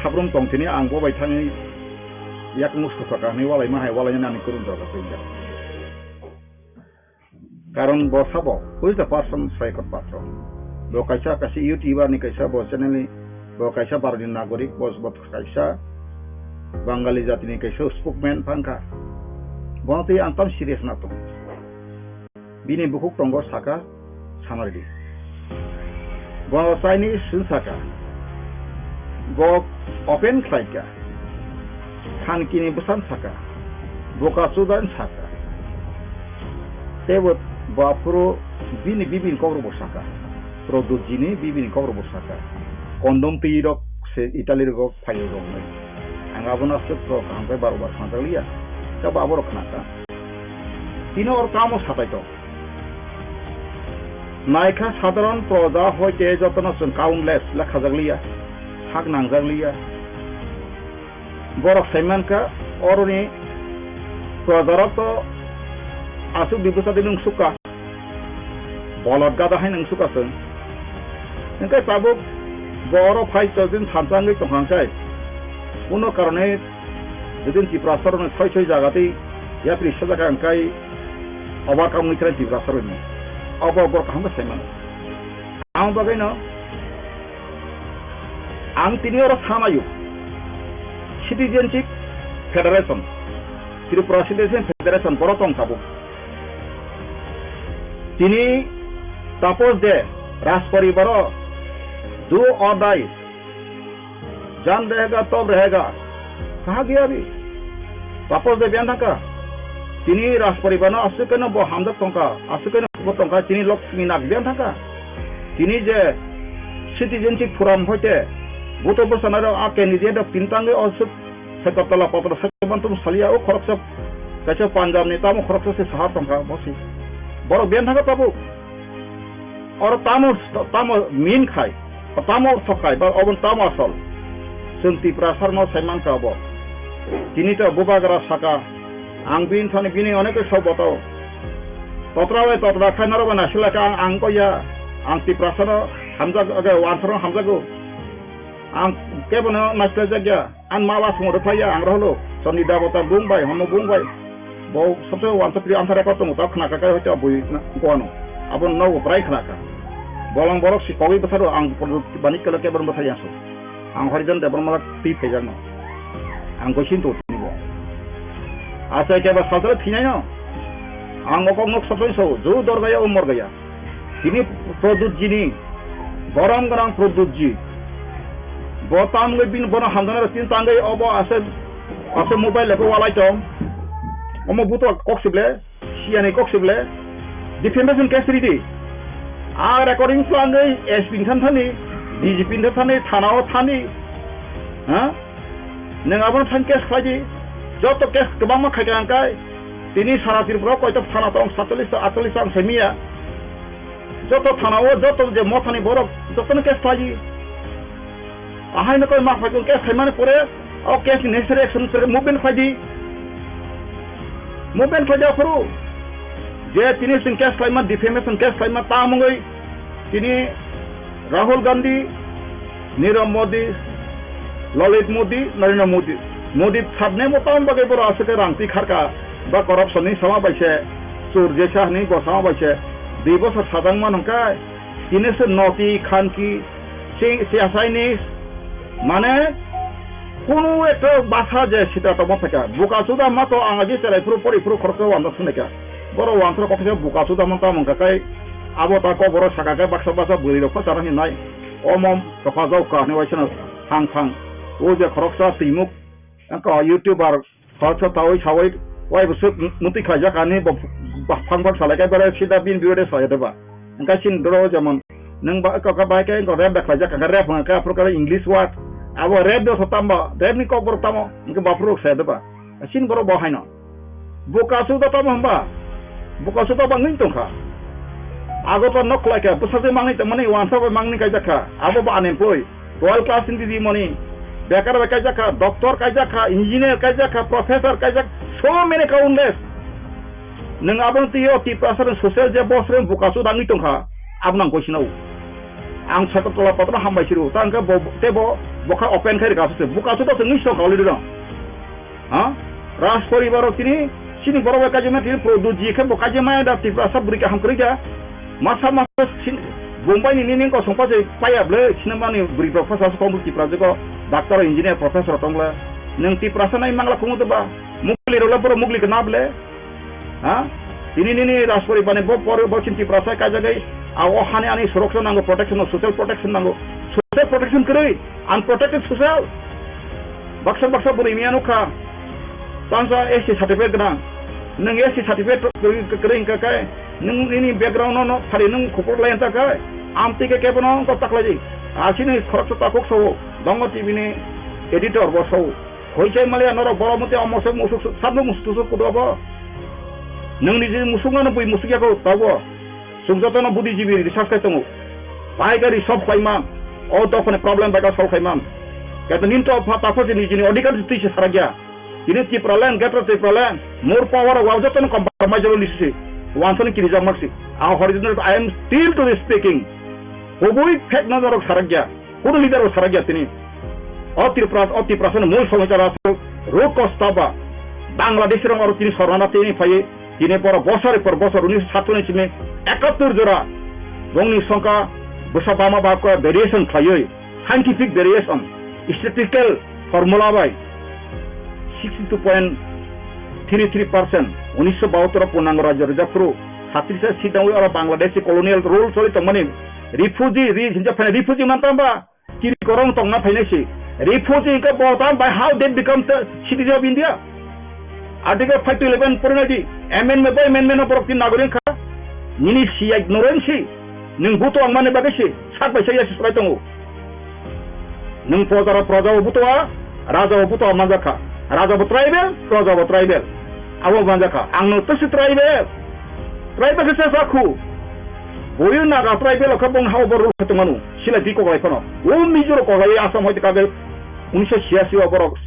Khaprum tong tini ang bo bai thangwi yak mustu saka hinwi walaima hai, walainani ani kwrwng jora twi. Karon bo sabo, who is the person Saikot Patro? Bo kaisa, kaisa YouTuber ni kaisa, bo channel ni, bo kaisa Bharot ni nagorik, bo, bo kaisa Bangali jati ni kaisa spokesman phangkha. Bono twi ang tam serious na tongo. Bini bukhuk tongo saka, samardi. Bo Chinese swng saka. Bo open khlaika. Thanki ni bwsan saka. Boka chudan saka. Tebo bo aphuru bini bibini kokrok bo saka. Pradyut ji ni bibini kokrok bo saka. Kondom twi rok se Italy rogo phaio rok nai. Ang abono aswk rok kaham khe baro bar khnajak liya. Tebo aborok khnaka. Tini or kamo satai tong. Naikha sadharon proja hoite jotono chwng countless lekhajak liya, sak nangjak liya. Borok sai mankha oroni projarok to aswk di bwsa di nung sukha. Bolot gada hai nung sukha chwng. Hwnkhe tabuk bo oro phai chojin thansa wngwi tongkha hwnkhe. Kuno karone Jodi Tiprasa rokni soi soi jaga tei yapri sajak ang kai obar kang wngwi khe Tiprasa rokni. Obo borok kaham khe sai mano. Ang bagwi no ang tini oro sanayo Citizenship Federation, Tripura Citizen Federation borok tong tabuk. Tini Tapos de Raj Paribar o do or die. Jam rahega, tob rahega. Kaha gaya abhi? Tapos de biyan thangka. Tini Raj Paribar no aswk khe no bo hamjak tongkha, aswk khe no bo tongkha, tini Lakshmi Nag biyan thangka. Tini je citizenship forum hoite, buto bwsana rok a candidate rok tini tangwi aswk Saikot Tola Patro Saikot Tola Patro saliya o khoroksa kaisa Punjab ni tamo khoroksa se sahar tongkha bosi. Borok biyan thangka tabuk. Oro tamo, tamo min khai, tamo ortho khai, ba obon tamo asol. Chwng Tiprasa rokno sai mankha obo. Tini to bubagra saka, ang bini thani bini onek sok botao. Totra bai totra khai norok bai naisik lai kha ang, ang ko ya, ang Tiprasa no hamjak, age, wansaro hamjago. Ang kebono naisik lai jak ya. Ang ma ba songwrwi phai ya, ang rw holo, chondri debota bung bai, hono bung bai. Bo sabse wansuk pri answer record tongo, ta khna kha kai hoite bui na, ko ano. Abo nogo prai khna kha. Bolong borok si kogwi bwtharo, ang Pradyut Manik Kala kebo bwthar ya so. Ang Harijan Debbarma twi phaijakno. Ang goisin to tini bo. Achai kebo salsale thinai no. Ang o kokno sotoi sao, jo dorgaya o morgaya. Tini Pradyutjini, borom gwnang Pradyutji. Bo tamgwi bini bono hamjana tini tangwi obo ase, ase mobile leko walai tong. Omo buto kok sible, siyani kok sible. Defamation case ridi. A recording plangwi S P ni than thani, D G P ni than thani, thana o thani. Ha? Nwng abono thang case khlai di. Joto case kwbangma khai kha hwnkhai tini sara Tripura koito thana tong, satchollish ta, atchollish ta ang sai miya. Joto thana o, joto je mothani borok, jotono case khlai di. Ahaino koi ma phai case khaimani pore, o case ni necessary action se movement khlai di. Movement khlai di aphuru. Je tini sing case khlaima, defamation case khlaima, ta mungwi tini Rahul Gandhi, Nirav Modi, Lalit Modi, Narendra Modi. Modi sabne mo tam bagwi boro aswk rang twi kharka, ba corruption ni sama bai se, chur jesa ni bo sama bai se, dui bosor sajang man hwnkhai, tini se noti khanki, si, si asai ni, mane, kunu ekta basa je sita tongma phaikha. Buka chuda ma to ang aji cherai phuru pori phuru khoroksa wanda sunai kha. Boro wansra koksa buka chuda man tam wngkha kai, abo ta kok boro saka kai baksa baksa bwrwi rok pha chara hinai. Omom tokha jao ka hinwi waisano thang thang. O je khoroksa twimuk, ang ka YouTuber khoroksa tawi sawi wai bwswk mutwi khlaijak ani bo phang phang salai kai bare sida bin biwade salai deba. Engka sin doro jemon nwng ba ka bai kai ko rap da khlaijak ka rap ka aphuru ka English word. Abo rap do tamo, rap ni kok bor tamo, engka baphuru salai deba. Sin boro bo haino. Buka chuda tamo hwnba? Buka chuda bangwi tongkha. Ago to nok khlai kha, bwsajwk mangni tongmani, wansa bai mangni kaijak kha. Abo bo unemployed. Twelve class ni di moni. Bekar bai kaijak kha, doctor kaijak kha, engineer kaijak kha, professor kaijak, so many countless. Nwng abo twi o Tiprasa ni social je boss rok buka chuda wngwi tongkha. Abo nang koi sino. Ang sakha tola patro hambai siru. Ta hwnkhe bo, tei bo, bo kha open khai rwkha se. Buka chuda se wngwi tongkha already no. Ha? Raj poribar rok tini, chini borok bai kaijama tini Pradyutji khe bo kaijama da Tiprasa bwrwi kaham kwrwi da. Masa masa sin-, Bombay ni nini kosong pa se paya ble, sinamani bwrwi rok phasa se kong Tiprasa ko, doctor, engineer, professor tong ble. Nwng Tiprasa nai mangla kumu to ba, mugli rok le boro mugli khe na ble. Ha? Tini nini Raj poribar ni bo por-, bo chini Tiprasa kaijagwi, a o hani ani suroksha nango, protection, social protection nango. Social protection kwrwi, unprotected social. Baksa baksa bwrwi miya nukha. Tangsa S T certificate gwnang. Nwng S T certificate kwrwi, kwrwi wngkha khe, nwng nini background no, no phari nwng khupur lai wngkha khe, amtwi khe kebono wngkha taklai di. Asini khoroksa takhuk sao, Dongo T V ni editor bo sao. Hoi chai maliya norok borok mute omo se musuk su-, sabno musuk tusuk kudo bo. Nwng niji musuk mano bui musuk yako tabo. Sung jotono buddhijibi research khai tongo. Pai ka resolve khlai man. O dophani problem bai ka solve khai man. Kato nin to pha, ta pha se nijini odhikar twi se sarakya. Ini Tipraland, Greater Tipraland, more power wa jotono compromise jalo lisi se. Wansani kirijak maksi. A horizontal, I am still to be speaking. Kubui fact no norok sarakya. Kunu leader bo sarakya tini. O Tripura, o Tiprasa ni mul somosya aswk root cause taba Bangladesh rok aro tini sornana tini phaiwi tini boro bosor por bosor unisho satchollish ni ekattor jora bongni songkha bwsa bama ba kok variation khlaiwi scientific variation statistical formula bai sixty two point three three percent unisho bahattor o purnango rajyo rwjak phuru satris seat nangwi oro Bangladesh colonial rule choli tongmani refugee ri hinjak phai refugee man tamba Kiri korong tongna phainai se. Refugee hingke bo tam by how they become the citizen of India? Article five to eleven porinai di. Amendment by amendment no borok tin nagoring kha. Nini siyai noren si. Nung buto ang mani bagwi si. Sak bai sai yasi sulai tongo. Nung pojaro proja o buto a, raja o buto a manjak kha. Raja bo tribal, proja bo tribal. Abo manjak kha. Ang no to si tribal. Tribal khe sa sa khu. Boyu Naga tribal khe bong hao bor rul khe tongmanu. Sila di koklai phano. O Mizo rok koklai Assam hoite kage unisho siyasi o borok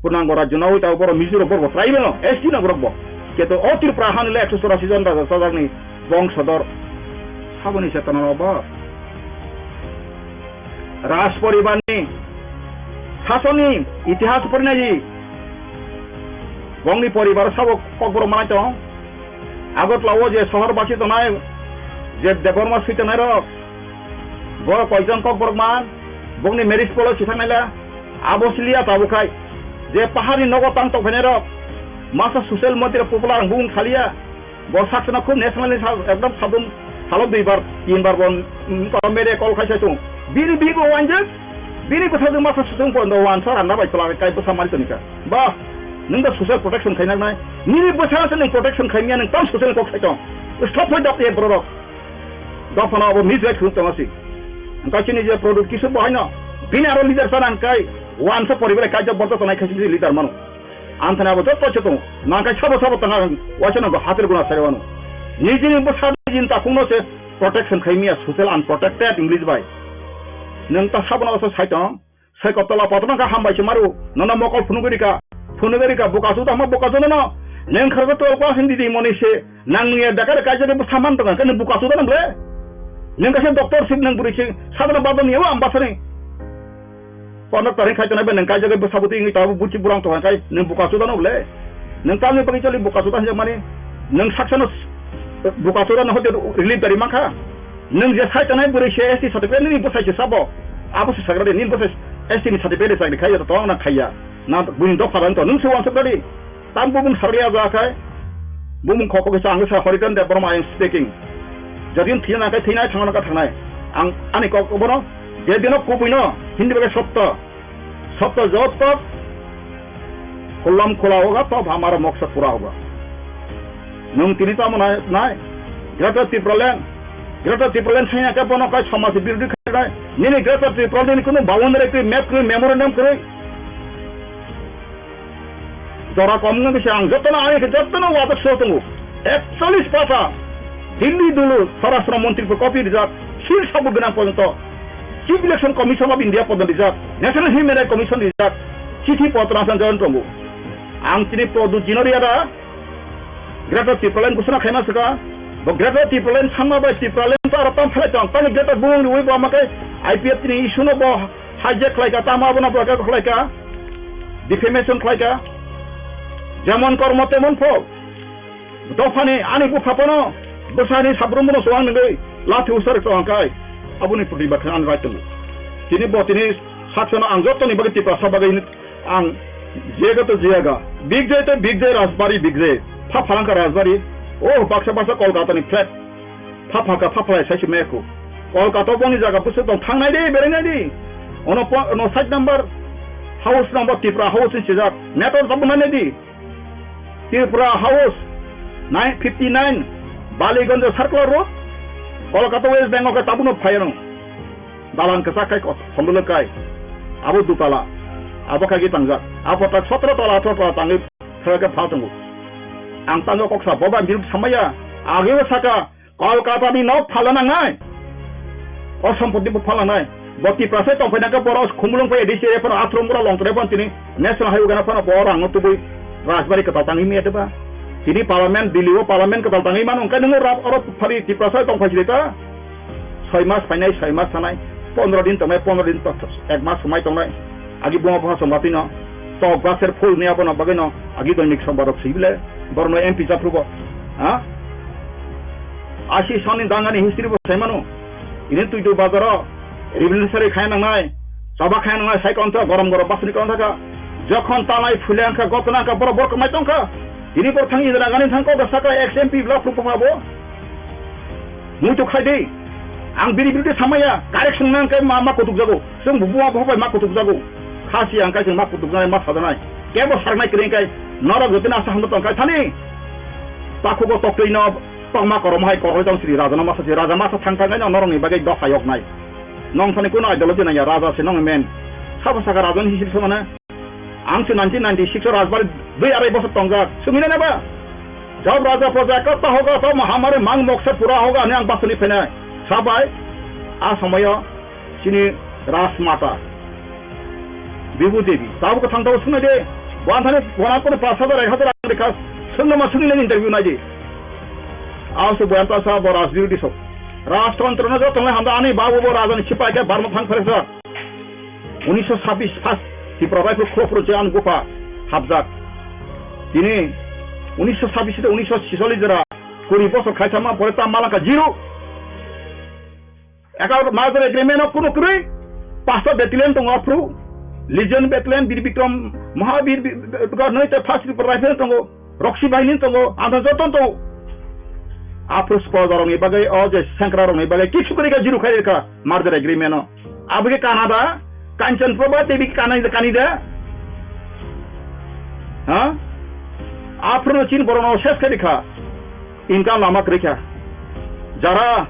purnango rajyo na hoite borok Mizo rok borok tribal no. S T no borok bo. Keto o Tripura han le ekso chorasi jon raja sajak ni bongsodor. Saboni chetona no bo. Raj poribar ni sasoni itihas porinai di. Bongni poribar sabo kokborok manai tong. Agartala o je sohor basi tongnai, je Debbarma sui tongnai rok, bo koijon kokborok man, bongni marriage polo si thangnaila, abo siliya tabuk khai, je paharni nogo tang tokphainai rok, masa social media popular ang bung khaliya, Bo sakchwna khub nationally sa-, ekdom sadum salo duibar, tinbar bo, mm, media call khai sai tongo. Bini bibo wanjak, bini bwsajwk masa sutwng pondo wansa randa bai twla kai bwsa mari tonika. Ba, nwng da social protection khai nai. Nini bwsa se nwng protection khai miya nwng tam social kok sai tong. Stop hoi dap ye borok. Dophano abo misguide khwlwng tongma si. Hwnkhe chini je product kisu bo haino. Bini aro leader sana hwnkhe wansa poribar kaijak borok tongnai khe chini leader mano. Ang thani abo joto se tongo. Nangkhe sabo sabo tanga waisa nangkhe hatir guna sai wano. Nijini bwsa nijini takhukno se protection khai miya social unprotected English bai. Nwng ta sabono asa sai tong. Sai kotola potma kha hambai se maru. Nono mokol phunugwi rika. Phunugwi rika bukasu tama bukasu nono. Nwng kharsa twelve class hindi di moni se. Nang nungya dakar kaijagwi bwsa man tong khe nwng bukasu da nang le. Nwng kaisa doctor sip nwng bwrwi se. Sadana badani yawa ambasani. Kono taring khai tonai ba nwng kaijagwi bwsabo twi wngwi tabuk buchi burang tongkha khai nwng buka chuda no le. Nwng tamni bagwi choli buka chuda hinjak mani nwng saksano s-, buka chuda no hote relief dari mankha. Nwng je sai tonai bwrwi se S T certificate nini bwsai se sabo. Abo se sagra de nini bwsai S T ni certificate de chakri khai to tong na khaiya. Na buini dopha rang to nwng se wansuk radi. Tam bumung sarliya ja khai, bumung khoko kisa ang sa Horiton Debbarma I am speaking. Jodi thina nang khai thinai thangna ka thangnai. Ang ani kok bono, je dino kubuino, hindi bagai sotto. Sotto jotto, kulam kula hoga, to hamara moksa pura hoga. Nwng tini tamo nai, nai. Greater Tipraland, Greater Tipraland sanya ka bono kai samaj birodhi khai nai. Nini Greater Tipraland ni kuno boundary kri, map kri, memorandum kri. Jora kom wngkha khe ang jotono, ani khe jotono wadak so tongo. Ekchallis pata Delhi dulu Swarashtra Montri bo copy rijak, sil sabut gwnang porjonto Chief Election Commission of India porjonto rijak, National Human Rights Commission rijak, chithi potro ang join tongo. Ang chini Pradyut Jinoriya da Greater Tipraland ghosona khaima swkha, bo Greater Tipraland sanma bai Tipraland to aro tam phalai tong, tani Greater bumung riwi bo amakai I P F T ni issue no bo hijack khlaika, tamo abono bo khlaika, defamation khlaika, jemon kormo temon phol. Dophani ani bupha phano bwsani sabrumbono chuwang nungwi lathi usar tongkha khai aboni protibad khe ani bai tongo. Tini bo tini saksano ang jottoni bagwi Tiprasa bagwi ang jega to jeyaga. Big J to Big J Rajbari Big J. Pha phalangkha Rajbari. O baksa baksa Kolkata ni flat. Pha phalka pha phalai sai se meko. Kolkata boni jaga busu tong thangnai de berengnai de. Ono po-, ono side number house number Tipra house ni sejak. Network tabuk nai di. Tripura House nine fifty nine, Baliganj Circular Road, Kolkata West Bengal khe tabukno phaiano. Dalan kwchak khai kos-, khomlolo kai. Abo dutala. Abo khai tangjak. Abo tak sotro tola, atharo tola tangwi khe phal tongo. Ang tangwi kok sa, boba biruk samaya. Ageo saka, Kolkata ni nok phalna nangnai. O sompoti bo phalna nangnai. Bo Tiprasa tongphai nangkhe borok Khumulwng phai A D C area phano Athrum bura Longtrai phano tini National Highway gana phano bo rang no tubui Rajbari kwtal tangwi mia deba. Tini Parliament, Delhi o Parliament kwtal tangwi mano, hwnkhe nwngo oro phari Tiprasa tongphai sile ta. Soi mas phainai, soi mas thanai, pondro din tongnai, pondro din to-, ek mas swmai tongnai. Agi buma bupha songbatwi no tok gaser phul ni abono bagwi no agi doinik sombar rok sibile borok no M P japhrugo. Ha? Asi soni dangani history bo sai mano. Ini tuitu bazaro revolutionary khai nangnai, choba khai nangnai sai kontra gorom gorom basni kontra ka. Jokhon talai phule angkha gotna angkha borok borok mai tongkha. Ini bor thang idra gani thang ko saka ex M P bla phru phabo. Muitu khai di. Ang bini birude samaya, correction nang kai ma, ma kutuk jago. Chwng bubu ma bohok bai ma kutuk jago. Khasi ang kai chwng ma kutuk janai, ma sajanai. Kebo sarnai kring kai, norok joto ni asa hamno tong kai thani. Takhugo toktwi no tongma korom hai koroi tong sri raja no masa si raja masa thang thang kai no norok ni bagwi dosa yok nai. Nong thani kuno ideology nang ya raja se nong men. Sabo saka raja ni history samana. Ang se nineteen ninety-six o Rajbari dui arai bosor tongjak. Sumina neba? Job raja praja katta hoga, to mahamari mang moksa pura hoga, ani ang basuni phenai. Sabai, a somoyo, sini Rajmata. Bibu Devi. Tabu ka thang tabu sunai de. Wan thani, wan ang kono pas hajar, ek hajar ang dekha. Sungno ma suni interview nai di. Aw se boyan ta sa bo Rajbir di sok. Rajtantro na joto ngai hamda ani babu bo raja ni sipai ke Barma thang phare sa. Unisho sabis first Tipra Rifle khopro je ang gupa hapjak. Tini unisho sabis te unisho sisollis jora kuri bosor khaisa ma pore ta malaka zero. Eka major agreement o kuno kwrwi pasta battalion tongo aphru. Legion battalion Bir Bikram Mahabir bi-, bi-, bi-, noi te first Tipra Rifle tongo. Roksi bahini tongo, ang joto tongo. Aphuru proja rokni bagwi, o je sengkrak rokni bagwi kichu kwrwi kha, zero khai rwkha merger agreement o. Abo khe kana da, Kanchanpur ba tei bikhe kana, kani da? Ha? Aphuru no chini borok no ses khai rwkha. Income lama kwrwi kha. Jara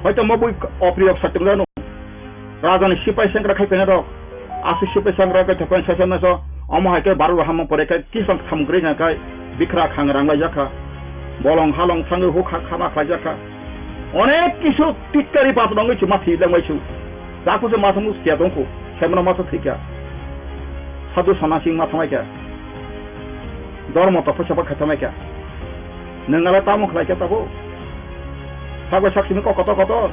hoito mo bui opriyo sak tong jano. Raja ni sipai sengkrak khai phaina rok. Aswk sipai sengkrak khai thokpai saisa naso. Omo hai khe Bharat bo hamma pore khe kisam samung kwrwi kha khai bikra khang rang lai jakha. Bolong halong thangwi huk ha khama khlai jakha. Onek kisu tikkari pat nongwi chu ma thwi lang bai chu. Jaku se ma thangwi siya tongkhu. Semra ma thwi kha. Sadhu sonnasing ma thamai kha. Dormo topha sapa kha thamai kha. Nwng ala tamo khlai kha tabo. Sakbai sak simi kok kotor kotor.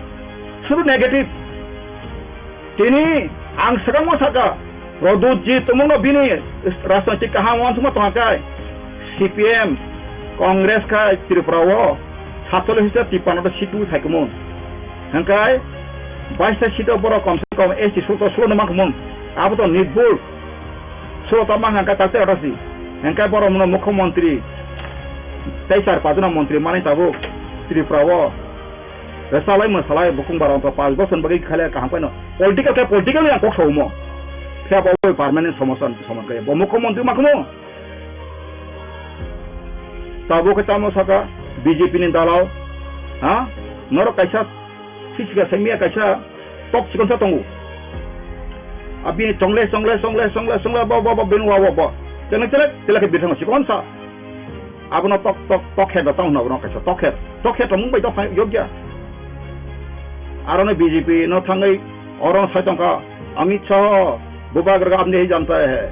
Suru negative. Tini ang swkangma saka, Pradyutji tongmungno bini rajnoitik kaham uansukma tongkha khe, C P M, Congress khe Tripura o satchollish ta tipano ta seat twi thaikomung. Hwnkhe baista seat o borok komse kom S T sulo to sulo no mankhamung. Abo to nirbhul. Sulo to mankha khe taktwi rwtasi. Hwnkhe borok no mukhyamantri tei char pajna mantri manwi tabuk Tripura o. Rwchalai mwsalai bukung barang to panch bosor bagwi khailai kaham khaino. Political khe political yang kok saumo. Phiya bo permanent somosa somosa khe bo mukhyamantri makhno. Tabuk khe tamo saka B J P ni dalal. Ha? Norok kaisa sisika semiya kaisa tok chikon sa tongo. Abi chongle chongle chongle chongle chongle bo bo bo benu bo bo. Chele chele chele khe bithang chikon sa. Abono tok tok tok khe da tong abono kaisa tok khe. Tok khe tongmung bai tok yogya. Aro no B J P no thangwi oro sai tongkha Amit Shah, bubagra ka apni hi janta hai.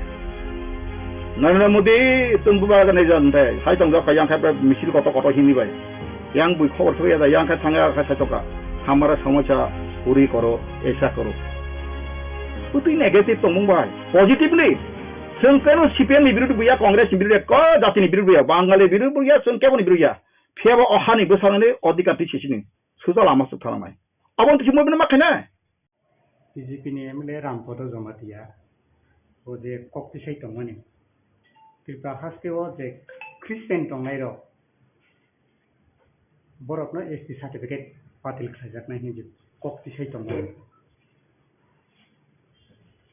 Narendra Modi, tum bubagra nahi janta hai. Sai tongkha yang khai misil koto koto hini bai. Yang bui khobor thok ya da yang khai thangya khai sai tongkha. Hamara samosa puri koro, aisa koro. Utui negative tongmung bai. Positively. Chwng kebo C P M ni birudu buya, Congress ni birudu buya, ko jati ni birudu buya, Bangali birudu buya, chwng kebo ni birudu ya. Phiya bo o hani bwsarokni odhikar twi sisini suja lama swk thangnai. Abo wngtwi chwng bono ma khainai? B J P ni M L A Rampada Jamatia o je kok tisai tongmani, Tripura haste o je Christian tongnai rok, borokno S T certificate batil khlaijaknai hinwi kok tisai tongmani.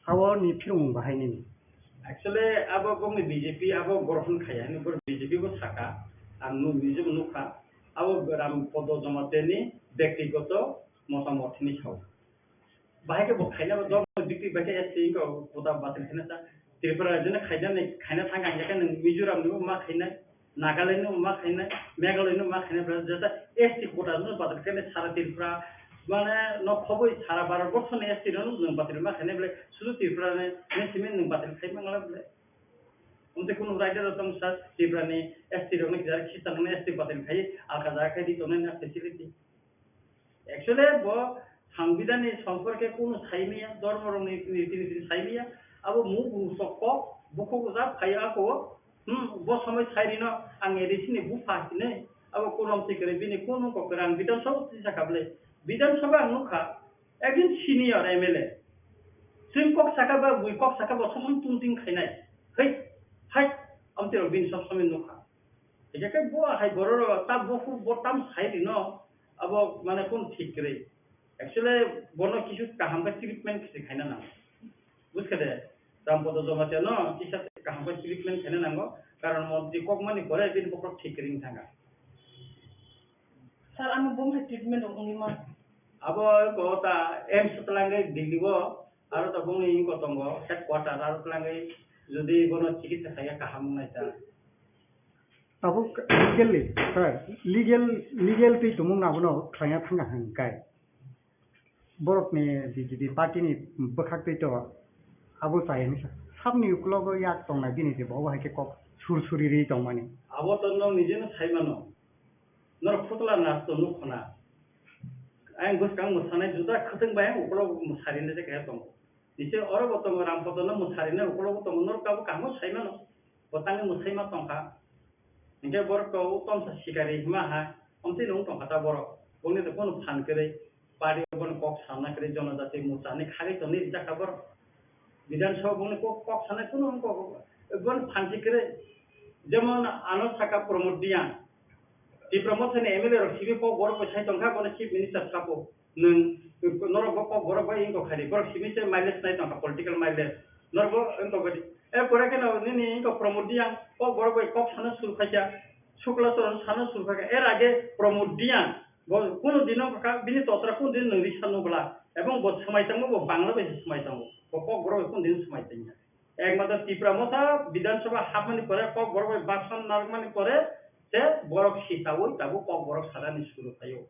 Abo ni phirung bahai nini. Actually, abo bongni B J P abo grohon khaiya hinwi bo B J P bo saka, ang nu-, nijebo nukha, abo Rampada Jamatia ni bektigoto motamot hinwi sao. Bahai khe bo khaina bo dol bikti bai khe S T wngkha, kota batil khaina sa. Tripura rajyani khainani, khaina thang ang khe nwng Mizoram ni bo ma khainai, Nagaland ni bo ma khainai, Meghalaya ni bo ma khainai, bwlai jesa S T kota no batil khainai sara Tripura, mane no khoboi sara Bharat borsho ni S T no nwng batil ma khainai bwlai sudu Tripura ni, ni simi nwng batil khai mangala bwlai. Omte kunu raida da tong sa Tripura ni S T rok ni kisa Christian rok ni S T batil khai alka jaga khai di tongnai na facility. Actually, bo Sangbidan ni somporke kunu saimiya, dormo rok ni riti niti saimiya, abo mu bu sok kok, bukhuk ja phai ako, hmm, bo somoi sai rino ang A D C ni bupha hinwi, abo kunom tikre bini kunu kok rang Bidhan Sabha tisa kable. Bidhan Sabha ang nukha, ekjon senior M L A. Chwng kok saka ba bui kok saka bo sosom tun ting khainai. Hei, hai, amtwi rok bini sob somoi nukha. Hingke khe bo hai borok rok ta buphuru bo tam sai rino, abo mane kunu thik kwrwi. Actually, bono kisu kaham khe treatment khe khaina nango. Buj kha de, Rampada Jamatia no kisa kaham khe treatment khaina nango, karon montri kokmani pore bini bokhorok thik kwrwi wng thangkha. Sir, ano bumhai treatment rok wngwi ma? Abo ko ta AIIMS twlangwi Delhi o, aro ta bongni ko tongo headquarter, aro twlangwi jodi bono chikitsa khaiya kaham wngnai ta. Tabuk legally, sir, legal, legal twi tumung abono khlaiya thangkha hwnkhai. Borokni B J P party ni bwkhak twi to abo chaya hinwi sa. Sabni uklogo yak tongnai bini je bo hai khe kok sur suri ri tongmani. Abo to nwng nijeno sai mano. Norok phutla nas to nuk khna. Ayang bwskang mwsanai juda khwtwng bai ang ukolog mwsarina je kaya tongo. Nise oro bo tongo Rampada no mwsarina ukolog bo tongo norok abo kahmo sai mano. Bo tangwi mwsai ma tongkha. Hinkhe borok to utomsa sikari hima ha. Omtwi nung tongkha ta borok. Bongni to kono phan kwrwi. Party o bono kok sana kwrwi jonojati morcha hinwi khagwi tonwi rijak kha borok. Bidhan Sabha boni kok, kok sanai kunu wng kok, bono phansi kwrwi. Jemon ano saka Pramod Reang, Tipra Motha ni M L A rok simi kok borok bai sai tongkha, bono Chief Minister sabo. Nwng norok bo kok borok bai wngkok kha di. Borok simi se mileage nai tongkha, political mileage. Norok bo wngkok di. E pore khe no nini wngkok Pramod Reang kok borok bai kok sano sur khaikha. Shukla Charan sano sur khaikha. Er age Pramod Reang bo kunu dino kha bini totra kunu din nwng ri sano bwla. Ebong bo swmai tongo, bo Bangla bai se swmai tongo. Bo kok borok bai kunu din swmai tongya. Ekmatro Tipra Motha Bidhan Sabha hapmani pore, kok borok bai baksan narwkmani pore se borok sitaui tabuk kok borok sadani suru phaio.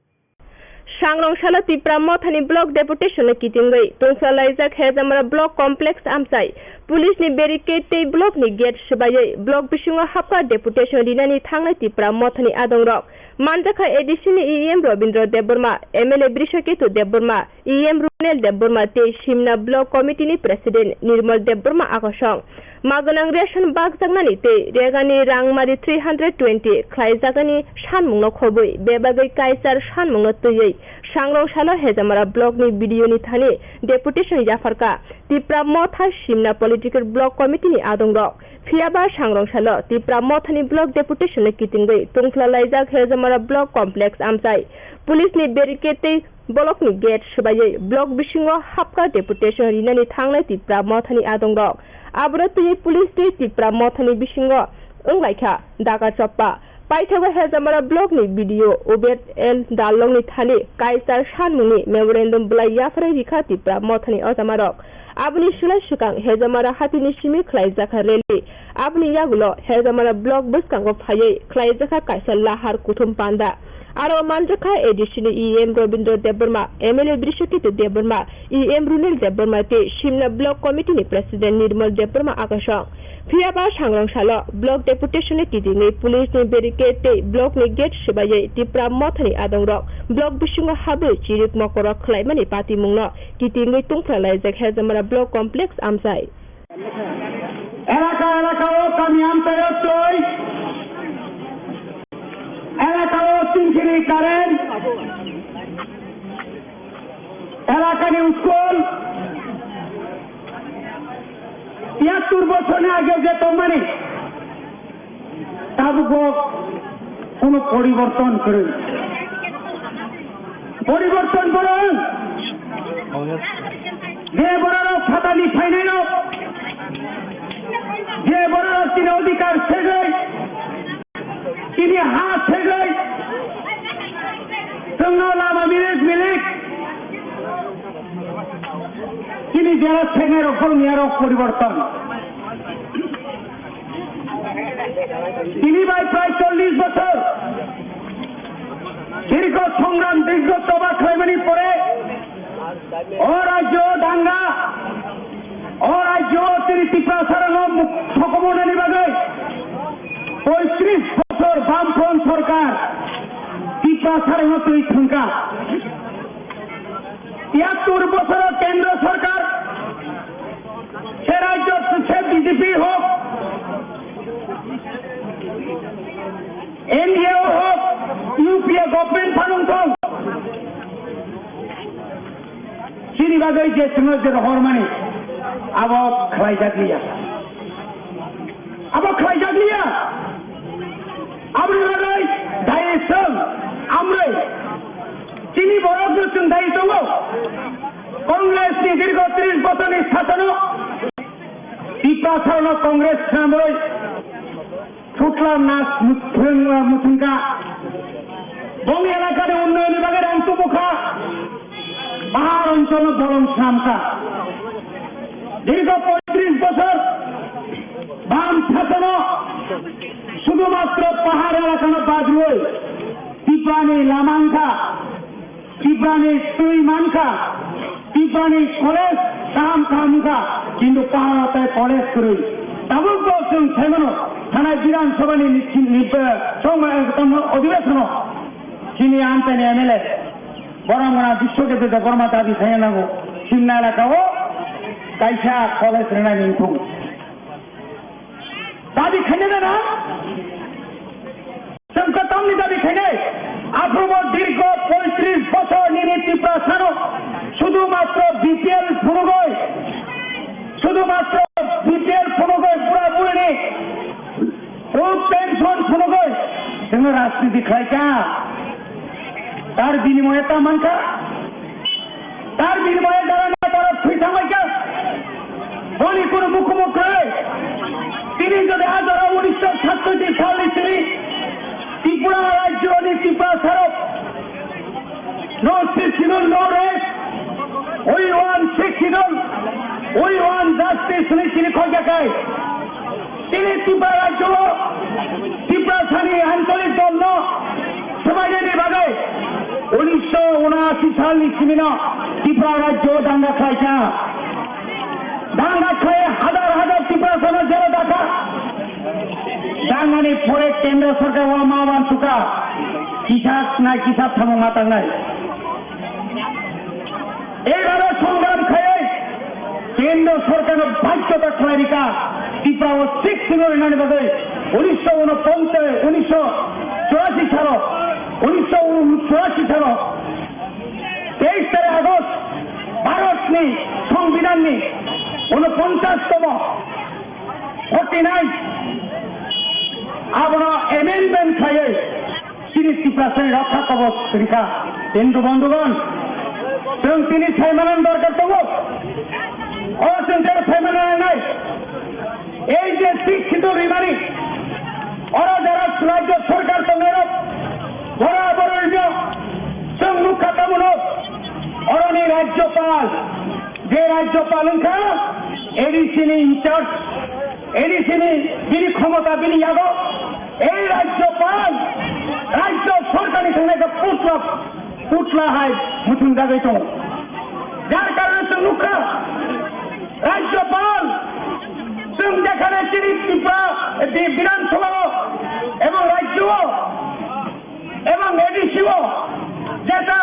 Sangrong salo Tipra Mothani block deputation no kitingwi tungsla laijak Hejamara block complex amchai. Police ni barricade tei block ni gate swbaiwi block bisingo hapkha deputation rinani thangnai Tipra Mothani adongrok. Manjakha A D C ni E M Robindra Debbarma, M L A Brishaketu Debbarma, E M Runel Debbarma tei Simna Block Committee ni President Nirmal Debbarma akosong. Ma gwnang ration bakjaknani tei regani rangmari three hundred twenty khlaijaknani sanmungno khobwi bebagwi kaichar sanmungno twiwi Sangrong salo Hejamara Block ni B D O ni thani deputation yapharkha Tipra Motha Simna Political Block Committee ni adongrok. Phiyaba Sangrong salo Tipra Mothani Block Deputation no kitingwi tungsla laijak Hejamara Block Complex amchai. Police ni barricade tei Block ni gate swbaiwi block bisingo hapkha deputation rinani thangnai Tipra Mothani adongrok. Abono twiwi police tei Tipra Mothani bisingo wnglaikha daga choppa. Paithago Hejamara block ni B D O Ubed L Darlong ni thani kaichar sanmungni memorandum bwlai yapharwi rikha Tipra Mothani ojamarok. Aboni slai swkang Hejamara hatini simi khlaijakha rally. Aboni yagulo Hejamara block bwskango phaiwi khlaijakha kaisa lahar kuthum panda. Aro manjakha A D C ni E M Robindra Debbarma, M L A Brishaketu Debbarma, E M Runel Debbarma tei Simna Block Committee ni President Nirmal Debbarma akosong. Phiyaba Sangrong salo block deputation ni kitingwi police ni barricade tei block ni gate swbaiwi Tipra Mothani adongrok block bisingo habwi chirik mokorok khlaimani patimungno kitingwi tungphra laijak Hejamara Block Complex amchai. এলাকা এলাকাও কামি আনতে হচ্ছে। এলাকাও তিনশিরি কারেন্ট, এলাকার স্কুল, তিয়াত্তর বছর আগে যে কোম্পানি, তাবুক কোনো পরিবর্তন করে। পরিবর্তন করুন। যে বড় সাতানি ফাইনাল, যে বড় তিনি অধিকার সেজে, তিনি হাত সেজে, সঙ্গ লামা মিলিক মিলিক, তিনি যারা সেনের অকল নিয়ারক পরিবর্তন। তিনি ভাই প্রায় চল্লিশ বছর দীর্ঘ সংগ্রাম, দীর্ঘ তবা খাইমানি পরে অরাজ্য দাঙ্গা, অরাজ্য তিনি ত্রিপুরা সারানো সকমনানি বাদে পঁয়ত্রিশ বছর বামফ্রন্ট সরকার ত্রিপুরা সারানো তুই থাঙ্কা। তিয়াত্তর বছর কেন্দ্র সরকার, সে রাজ্য সে বিজেপি হোক, এনডিএ হোক, ইউপিএ গভর্নমেন্ট থানুন থং, chini bagwi je chwngno je rohormani abo khlaijakliya. Abo khlaijakliya. Aboni bagwi dai chwng amrwi chini borokno chwng dai tongo. Congress ni dirgho tris bochorni sasono Tiprasarno Congress khnamwi Thutla nas muthung-, muthungkha. Bong elakani unnayonni bagwi rang tubukha. Pahar oncholno bolong swnamkha. Dirgho poitris bochor bam sasono sudhumatro pahar elakano bad rwi Tiprani lama wngkha. Tiprani twi mankha, Tiprani college kaham kaham wngkha, kintu pahar tai college kwrwi. Tabuk bo chwng saimano, thanai Bidhan Sabhani ni, ni, eh, songma, eh, tamo odhibeshano, chini amchaini M L A, borok mwnang Biswajit Debbarma dabi khaina nango, Simna elakao kaisa college rwnani wngthung. Dabi khaina nana? Chwng kwtamni dabi khainai, aphuru bo dirgho poitris bochor nini Tiprasano sudhumatro B P L phunugwi, sudhumatro B P L phunugwi bura burini huk pension phunugwi chwng rajniti khlaikha, tar binimoye ta mankha, tar binimoye dara netara thwi thangbaikha, boni kunu bukumu kwrwi. Tini jodi ajora unisho sattoiti salni simi Tripura rajyoni Tiprasarok no sixth schedule, no rest. We want sixth schedule. We want justice. Hwnwi tini khokjakhai. Tini Tripura rajyo, Tiprasani ancholik dolno swbainani bagwi unisho unashi salni simino Tripura rajyo danga khlaikha. Danga khlai hazar hazar Tiprasano jela dakha. Dangani pore kendro sorkar o ma uansukha. Kisa na kisa thamung ma tangnai. Eibabe songram khaiwi kendro sorkarno bajyota khlai rikha Tripura o sixth schedule rinani bagwi unisho unoponchas, unisho churashi salo, unisho churashi salo teis tarik August Bharatni Songbidanni unoponchas tomo forty nine abono amendment khaiwi chini Tiprasani rokha kobos rikha. Hindu bondhugon, chwng tini saimanani dorkar tongo. O chwng tei saimanani nai. Ei je sixth schedule rimani, oro jara rajyo sorkar tongnairok, bora bororino chwng nukha tamono, oroni rajyopal, je rajyopal wngkha A D C ni in charge, A D C ni bini khomota bini yago, ei rajyopal, rajyo sorkarni thangnaikhe putla, putla hai muchungjagwi tongo. Jar karone chwng nukha, rajyopal, chwng jekhane chini Tripura, bi-, Bidhan Sabha o ebong rajyo o ebong A D C o jeta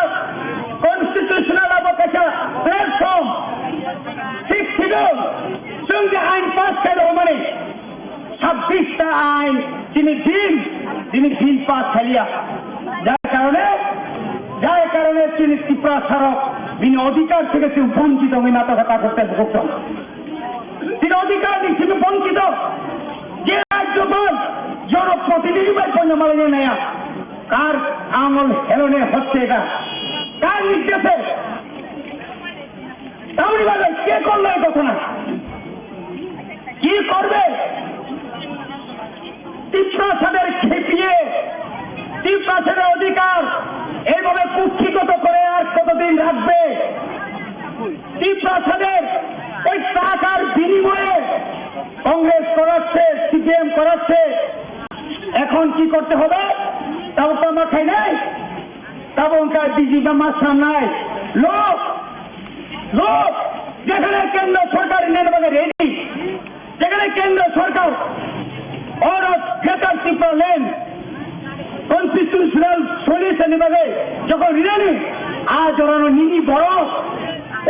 constitutional abo kaisa platform, sixth schedule, chwng je ain pass khairokmani, sabbish ta ain chini bill, chini bill pass khaliya. Jar karone, jar karone chini Tiprasarok bini odhikar theke chwng bonchito wngwi natok kha takhuk tei bukhuk tong. Chini odhikar ni simi bonchito. Je rajyopal, jonoprotinidhi bai poino malai naya. কার আঙুল হেলনে হচ্ছে এটা? কার নির্দেশে? তাহলে বলে, কে করলো এই ঘটনা? কি করবে? তিপ্রাসাদের খেপিয়ে, তিপ্রাসাদের অধিকার এইভাবে কুক্ষিগত করে আর কতদিন রাখবে? তিপ্রাসাদের ওই টাকার বিনিময়ে কংগ্রেস করাচ্ছে, সিপিএম করাচ্ছে, এখন কি করতে হবে? তাও তো আমরা খাই নাই, তাও ওখানে বিজি বা মাছ নাই। লোক, লোক, যেখানে কেন্দ্র সরকার নেন বলে রেডি, যেখানে কেন্দ্র সরকার or greater Tripura land constitutional solution এভাবে যখন রিলেনি, আজ ওরানো নিনি বড়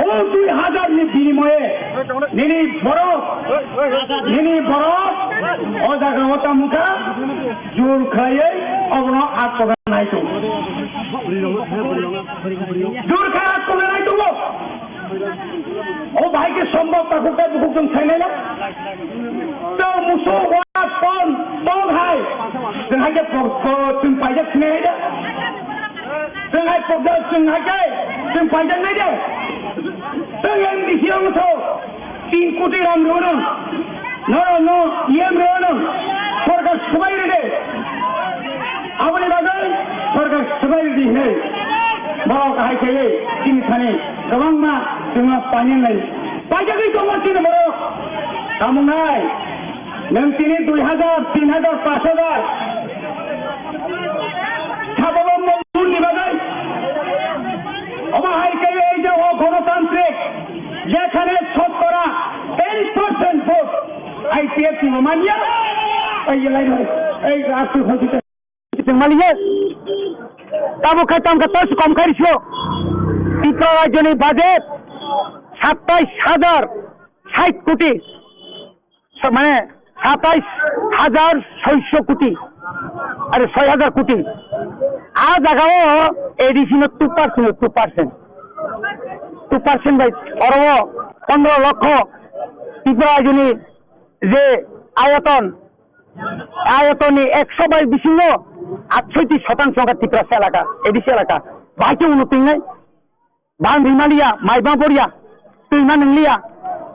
ও দুই হাজার নি বিনিময়ে nini borok, nini borok, o jaga o tamo kha, jur khlaiwi obono atkoga nai tongo. Jur khai atkoga nai tongo. O bhai ke sombok takhuk tei bukhuk jong sainai na. Tei musu wa ton, ton hai. Jeng hai ke pok, pok, jeng paijak sinai hai da. Jeng hai pok, jeng hai ke, jeng paijak nai de. Tei M D C ang tho. Tin koti rang rw nang. Norok no E M rw nang. Sorkar swbai rw de. Aboni bagwi sorkar swbai rw di hinwi. Borok hai khe tini thani kwbangma chwngno painang lai. Paijagwi tongo chini borok. Tamo nai. Nwng tini dui hajar, tin hajar, panch hajar. Sababo mojdur ni bagwi. Omo hai khe ei je o gonotantrik. Jekhane shotkora ten percent vote I P F T bo manya. Ei, ei, ei, ei, ei, astu hoji te. Tong maliya. Tabo khai tong kha tos kom khai riso. Tripura rajyoni budget satais hajar sait koti. Sa-, mane satais hajar soiso koti. Are soi hajar koti. A jaga o A D C no two percent, two percent. Two percent bai oro pondro lokho Tripura rajyoni je ayoton, ayotoni ekso bai bisingo Atshoiti sotangsho wngkha Tiprasa elaka, A D C elaka. Bahai khe uno tingnai. Bang rimaliya, mai bang poriya, twi ma nwngliya.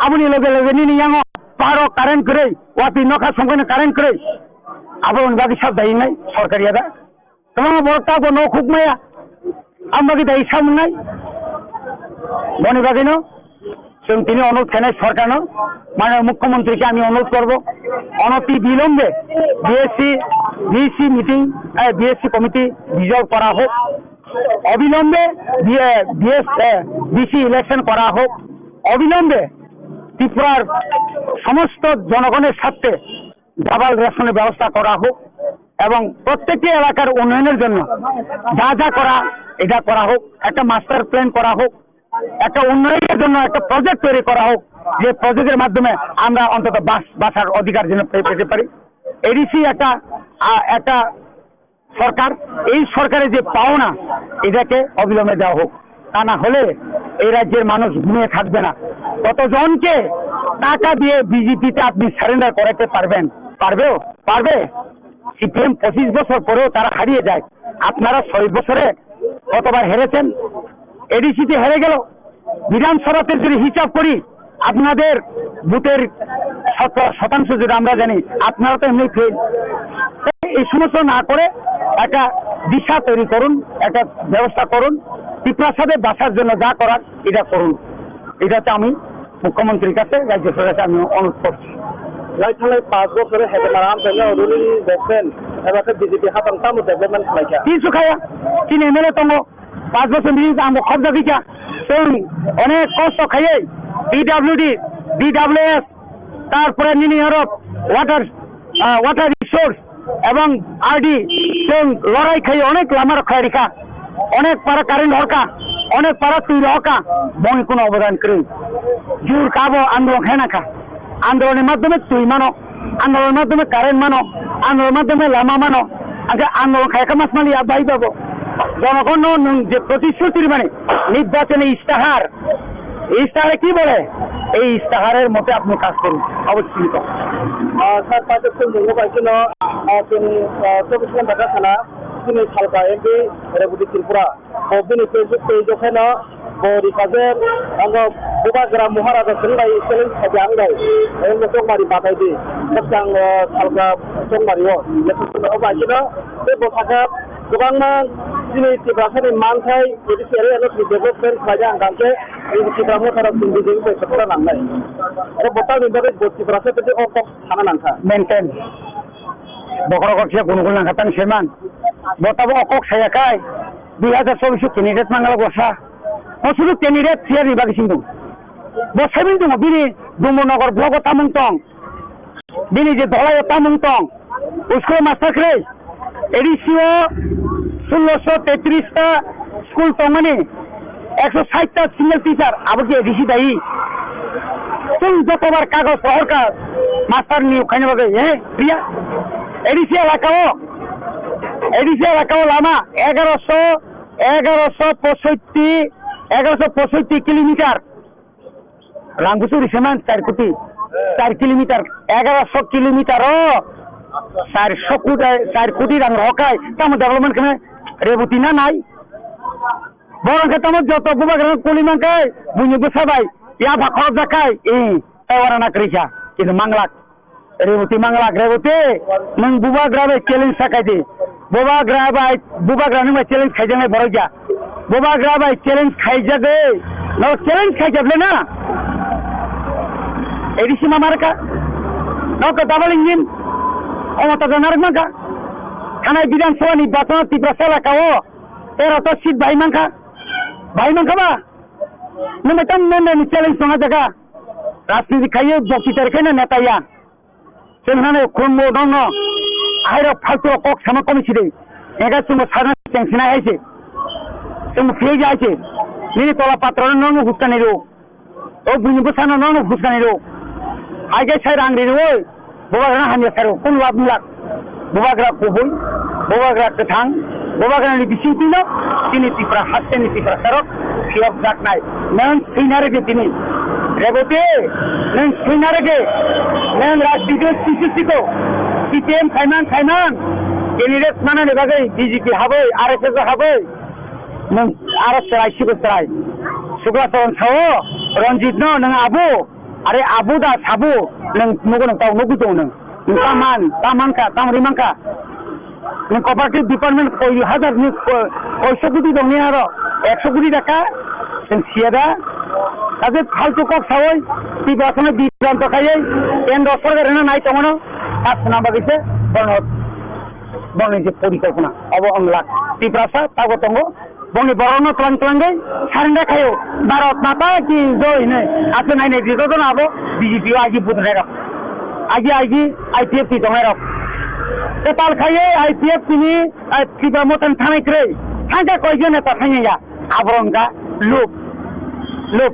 Aboni loge loge nini yango paro current kwrwi, watwi nokha songkhe no current kwrwi. Aboni bagwi sab dainai sorkar ya da. Kwbangma borok tabuk no huk maya. Ang bagwi dai samung nai. Boni bagwi no chwng tini onurodh khainai sorkar no, mane mukhyamantri khe ami onurodh korbo, onoti bilombe B S C, B C meeting, eh, B S C committee dissolve kora hok, obilombe B-, eh, B S, eh, B C election kora hok, obilombe Tripura r somosto jonogonor স্বার্থে ডাবল রেশনের ব্যবস্থা করা হোক এবং প্রত্যেকটি এলাকার উন্নয়নের জন্য যা যা করা, এটা করা হোক, একটা মাস্টার প্ল্যান করা হোক, একটা উন্নয়নের জন্য একটা প্রজেক্ট তৈরি করা হোক, যে প্রজেক্টের মাধ্যমে আমরা অন্তত বাস, বাসার অধিকার যেন পে-, পেতে পারি। এডিসি একটা, আ, একটা সরকার, এই সরকারের যে পাওনা, এটাকে অবিলম্বে দেওয়া হোক। তা না হলে এই রাজ্যের মানুষ ঘুমিয়ে থাকবে না। কতজনকে টাকা দিয়ে বিজেপিতে আপনি সারেন্ডার করাতে পারবেন? পারবেও? পারবে? সিপিএম পঁচিশ বছর পরেও তারা হারিয়ে যায়, আপনারা ছয় বছরে কতবার হেরেছেন? এডিসিতে হেরে গেল। বিধানসভাতে যদি হিসাব করি, আপনাদের ভোটের শত শতাংশ যদি আমরা জানি, আপনারা তো এমনি ফেল। এই সমস্ত না করে একটা দিশা তৈরি করুন, একটা ব্যবস্থা করুন, ত্রিপুরা সাথে বাঁচার জন্য যা করার এটা করুন। এটা হচ্ছে আমি মুখ্যমন্ত্রীর কাছে, রাজ্য সরকারের কাছে আমি অনুরোধ করছি। Lai thanglai panch bochor hai Maram thaino ruling government, eba khe B J P hapang tamo development khlai kha? Kisu khaya, chini M L A tongo, panch bochor ni ang bo khobjagwi kha. Chwng onek kosto khaiwi P W D, D W S, tarpore nini oro water, ah, water resource, ebong R D chwng lorai khai onek lama rok khai rikha, onek para current horkha, onek para twi rohorkha, boni kuno obodan kwrwi. Jur kabo andolon khaina kha, andoloni madhyome twi mano, andoloni madhyome current mano, andoloni madhyome lama mano, acha andolon khaikha mas mali ya bai babo. Jonogonno nwng je protishruti rimani nirbachoni istihar, ইস্তাহারে কি বলে? এই ইস্তাহারের মতে আপনি কাজ করুন, অবশ্যই তো। স্যার, পাঁচের ফুল মঙ্গল পাইছিল, চব্বিশ ঘন্টা থানা, তিনি সালকা এমপি রেবতী ত্রিপুরা, ও তিনি পেজ, পেজ ওখানে, ও রিফাজের, অঙ্গ বুবাগ্রা মহারাজা সিংহ ভাই, সেলিম সাথে আং ভাই, এবং চোখ মারি বাতাই দি, সালকা চোখ মারিও, ও পাইছিল, এই বসাকা, গোবাংমা, তিনি ত্রিপুরা সাথে মান থাই, যদি শেয়ারে এলো, তুমি ডেভেলপমেন্ট পাইলে, আঙ্গামকে, এই ত্রিপুরা মহারাজ, তুমি যদি পেশ করা নাম নাই। Aro bo tamni bagwi bo Tiprasa tei o kok sana nang kha. Maintain. Bokhorok kok se gunugul nang kha tang seman. Bo tabo o kok saya khai. Dui hajar chobbish o candidate mangala gosa. O sudu candidate siya ni bagwi sing tongo. Bo sabin tongo bini Dumbarnagar block o tamung tong. Bini je dholai o tamung tong. School master khlai, A D C o sulosho tetris ta school tongmani, ekso sait ta single teacher, abo ki A D C dai? Chwng jotobar kagoj rohorkha master niyok khaina bagwi, eh, priya? A D C elaka o, A D C elaka o lama egaroso, egaroso posoitti, egaroso posoitti kilometer. Rang busu ri seman char koti, char kilometer, egaroso kilometer o char koti, char koti rang rohorkha, tamo development khe Reboti na nai? Borok khe tamo joto bubagra kuli mankhe, buini bwsa bai yapha khorokjak khai, eh, tei ora na kwrwi kha, kintu manglak. Reboti manglak, Reboti, nwng bubagra bai challenge sa khai di. Bubagra bai, bubagra nwng bai challenge khaijaknai borok ya. Bubagra bai challenge khaijagwi, no challenge khaijak le na. A D C ma marka. No ka double engine. Khomota jana rwk mankha. Thanai Bidhan Sabha ni bachana Tiprasa elaka o tero ta seat bai mankha. Bai mankha ba? Nwng bai tam member ni challenge tong a jaga. Rajniti khaiwi bokti tar khe na neta ya. Chwng hwnwi khulumgo nokno, ahairok faltu kok sama komi sidai. Ega chwngbo sakna chengsinai hai se. Chwngbo phiyai jai se. Nini tola patrano nokno huskani rw. O buini bwsano nokno huskani rw. Hai khe sai rang ri rw oi. Bubagrano hamya sai rw. Kun lab ni lab. Bubagra kubui, bubagra kwthang, bubagrani bisingtwino chini Tripura hasteni Tiprasarok phiyokjaknai. Nwng swina rwgwi tini. Reboti, nwng swina rwgwi. Nwng rajniti sisi siko. C P M khaiman khaiman. Candidate manani bagwi B J P habwi, R S S habwi, nwng aro chwrai sibo chwrai. Sukla Charan sao, Ranjit no nwng abu, are abu da sabu, nwng nugo nwng tau nugwi tongo nwng. Nwng ta man, ta mankha, ta ri mankha. Nwng cooperative department koi hajar ni ko-, koiso koti tongni aro, ekso koti taka, nwng siya da. Kaje faltu kok sawi, Tiprasa no bibranto khaiwi, kendro sorkar no nai tongo no, ta swnam bagwi se, bono Bongni je porikolpona, obo wng lak. Tiprasa tabok tongo, bongni borokno twlang twlangwi surrender khaio. Bharat Mata ki joy hinwi aswk nainai rijak jotono abo B J P o agi buthrairok. Agi agi I P F T tongnairok. Kwtal khaiwi I P F T ni, eh, Tipra Mothani thanai kwrwi. Thangkhe koijon neta thangya. Aborok wngkha luk, luk,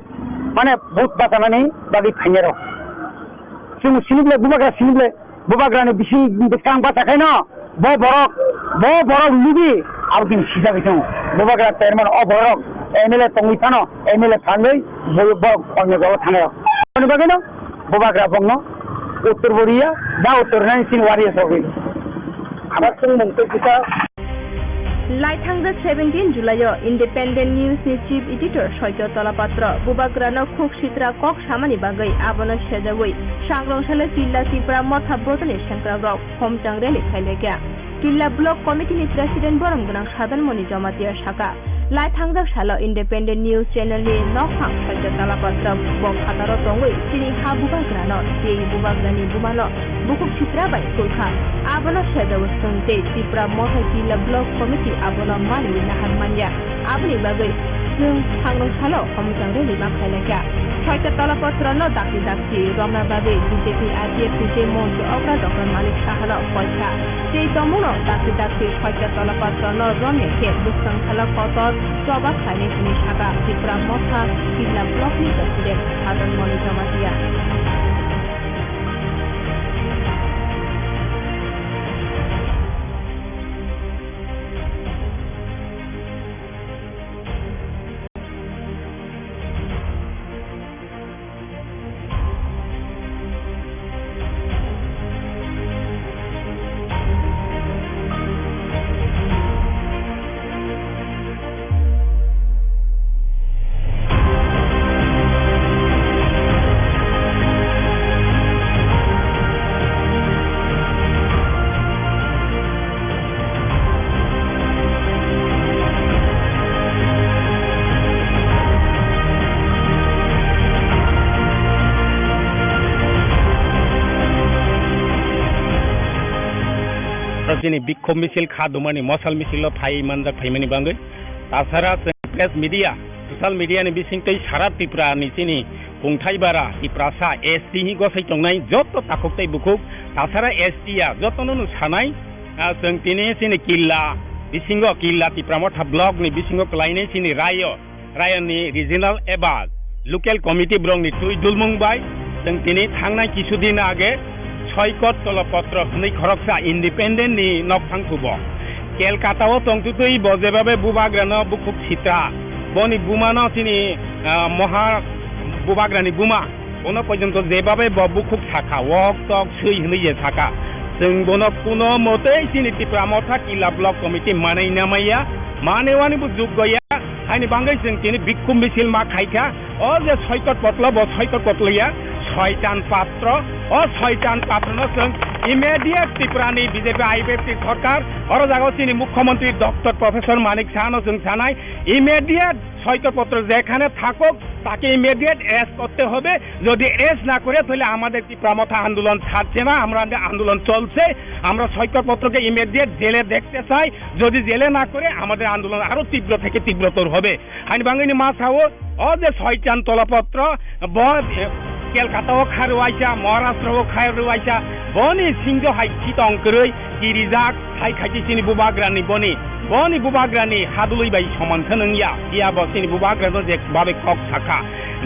mane buth bachanani bagwi phainairok. Chwng sinible, bubagra sinible. Bubagrani bising bwskang bacha khaino bo borok, bo borok lubi abo din sijagwi tongo. Bubagra chairman o borok M L A tongwi phano M L A thangwi bo, bo onyo dolo thanai rok. Aboni bagwino bubagra bongno uttor bo riya, da uttor nani sin wariya sogwi. Abo chwng mung tei kisa. Lai thangjak seventeen July-o Independent News ni Chief Editor Soitya Tolapatra bubagrano khuk sitra kok samani bagwi abono sejagwi Sangrong salo Killa Tipra Motha Botani sengkrakrok homchang rally khailaikha. Killa Block Committee ni President borom gwnang Sadan Moni Jamatia saka, lai thangjak salo Independent News Channel ni nokphang Soitya Tolapatra bo phataro tongwi chini ha bubagrano tei bubagrani bumano bukhuk sitra bai kulkha. Abono sejagwi chwng tei Tipra Motha Killa Block Committee abono manwi nahar manya. Aboni bagwi chwng Sangrong salo homchang rally ma khailaikha. Soitya Tolapatra no dakti dakti romna bagwi B J P I P F T tei montri okra dokra Manik Saha no koikha. Tei tongmungno dakti dakti Soitya Tolapatra no romya khe bwskang salo kotor choba khlainai hwnwi sakha Tipra Motha Killa Block ni President Sadan Moni Jamatia. Chini bikhok misil kha dumani mosal misil o phai manjak phaimani bagwi tasara chwng press media, social media ni bisingtwi sara Tripura ni chini kungthai bara Tiprasa S T hi gosai tongnai joto takhuk tei bukhuk tasara S T ya jotono no sanai. Ah, chwng tini chini Killa bisingo, Killa Tipra Motha block ni bisingo kwlainai chini rayo, rayo ni regional eba local committee borok ni twi dulmung bai chwng tini thangnai kisu din age Soikot Tolopotro hwnwi khoroksa independent ni nokthang thubo. Kelkata o tongtwtwi bo jebabe bubagrano bukhuk sitra, boni buma no chini, ah, moha bubagrani buma. Bono porjonto jebabe bo bukhuk sakha, wok tok swi hwnwi je sakha. Chwng bono kuno motei chini Tipra Motha Killa Block Committee manwi namaiya, manwi wani bo juggo ya, haini bangwi chwng tini bikkhum misil ma khaikha. O je Soikot Potlo, bo Soikot Potlo ya, Soitan Patro, o Soitan Patro no chwng immediate Tripura ni B J P I P F T sorkar, oro jaga o chini Mukhyamantri Doctor Professor Manik Saha no chwng sanai, immediate Soikot Potro jekhane thakok, তাকে immediate arrest করতে হবে। যদি অ্যারেস্ট না করে, তাহলে আমাদের টিপ্রা মথা আন্দোলন ছাড়ছে না, আমরা আন্দোলন চলছে। আমরা সৈকত পত্রকে ইমিডিয়েট জেলে দেখতে চাই। যদি জেলে না করে, আমাদের আন্দোলন আরো তীব্র থেকে তীব্রতর হবে। Haini bagwini ma sao, o je Soitan Tolapotro, bo Kelkata o kha rwuaisa, Maharashtra o kha rwuaisa, boni singjo hai chitong kwrwi kirijak, hai khaiti chini bubagrani boni, boni bubagrani hadului bai soman khe nung ya, phiya bo chini bubagrano je babe kok sakha,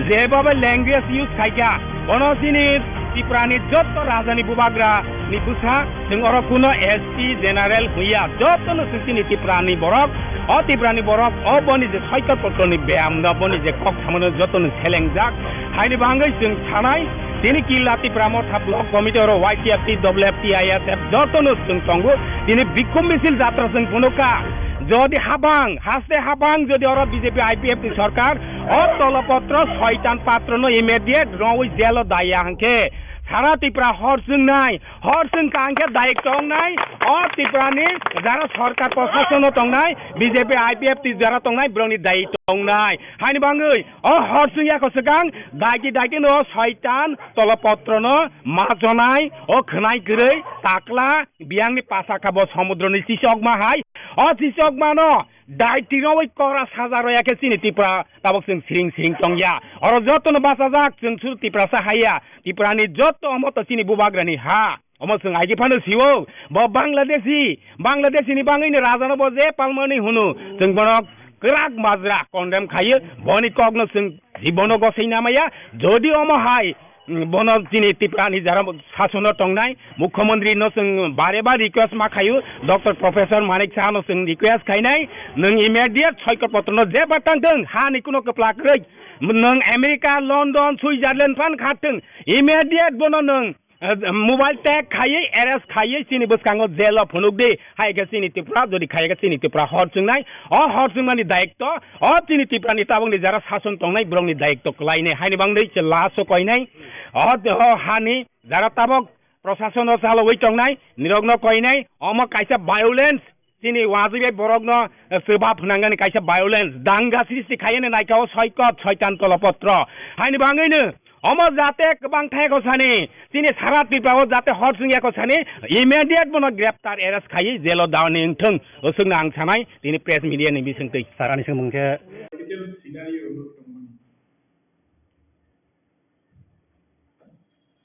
je babe language use khaikha, bono chini Tiprani jotto rajani bubagra ni bwsa, chwng oro kuno S T general hwnya, jotto no chwng chini Tiprani borok, o Tiprani borok, o boni je Soikot Potroni beyam no, boni je kok samano jotto no selengjak, haini bangwi chwng sanai, Tini Killa Tipra Motha Block Committee oro Y T F T, W F T, I S F jotono chwng tongo. Tini bikhum misil jatra chwng phunukha. Jodi habang, haste habang jodi oro B J P I P F T sorkar o tolopotro soitan patrono immediate rwi jelo daya hwnkhe sara Tipra hor chwngnai, hor chwngkha hwnkhe dayek tongnai. O Tiprani jara sorkar prosasono tongnai, B J P I P F T jara tongnai, borokni dayek tongnai. Haini bangwi o hor chwngya kho swkang daiki daiki no soitan tolopotrono ma chonai o khwnai kwrwi takla biyangni pasa kha bo somudroni chisokma hai. O chisokmano dai tiroi kora saja roya khe chini Tipra tabok chwng siring siring tongya. Oro jotono bachajak chwng suru Tiprasa haiya. Tiprani joto omo to chini bubagrani ha. Omo chwng aigi phano sio, bo Bangladeshi, Bangladeshi ni bangwi ni raja no bo je palmani hunu, chwng bono kwrak majra condemn khaio, boni kok no chwng jibono gosei namaya, jodi omo hai, mm, bono chini Tipra ni jara sasono tongnai, mukhyamantri no chwng bare ba request ma khaio, Doctor Professor Manik Saha no chwng request khainai, nwng immediate soikot potro no je batang thwng, ha ni kuno kwplak rwi, nwng America, London, Switzerland phan kha thwng, immediate bono nwng Eh, mobile tag khaiwi arrest khaiwi chini bwskango jail o phunuk di. Hai khe chini Tripura, jodi khai khe chini Tripura hor chwngnai. O hor chwngmani dayikto, o chini Tripura ni tabuk ni jara sason tongnai borok ni dayikto kwlai nai. Haini bangwi se last o koinai. O, o hani jara tabuk prosason o chalogwi tongnai, nirok no koinai. Omo kaisa violence. Chini wajwi bai borokno, eh, swbap hwnangani kaisa violence, danga sristi khaiyani naikha o soikot, soitan tolopotro. Haini bangwino omo jate kwbang thai kho sani, chini sara Tripura o jate hor chwngya kho sani, immediate bono greptar arrest khaiwi jail o daoni wngthwng, o swkno ang sanai tini press media ni bisingtwi. Sarani swngmung khe.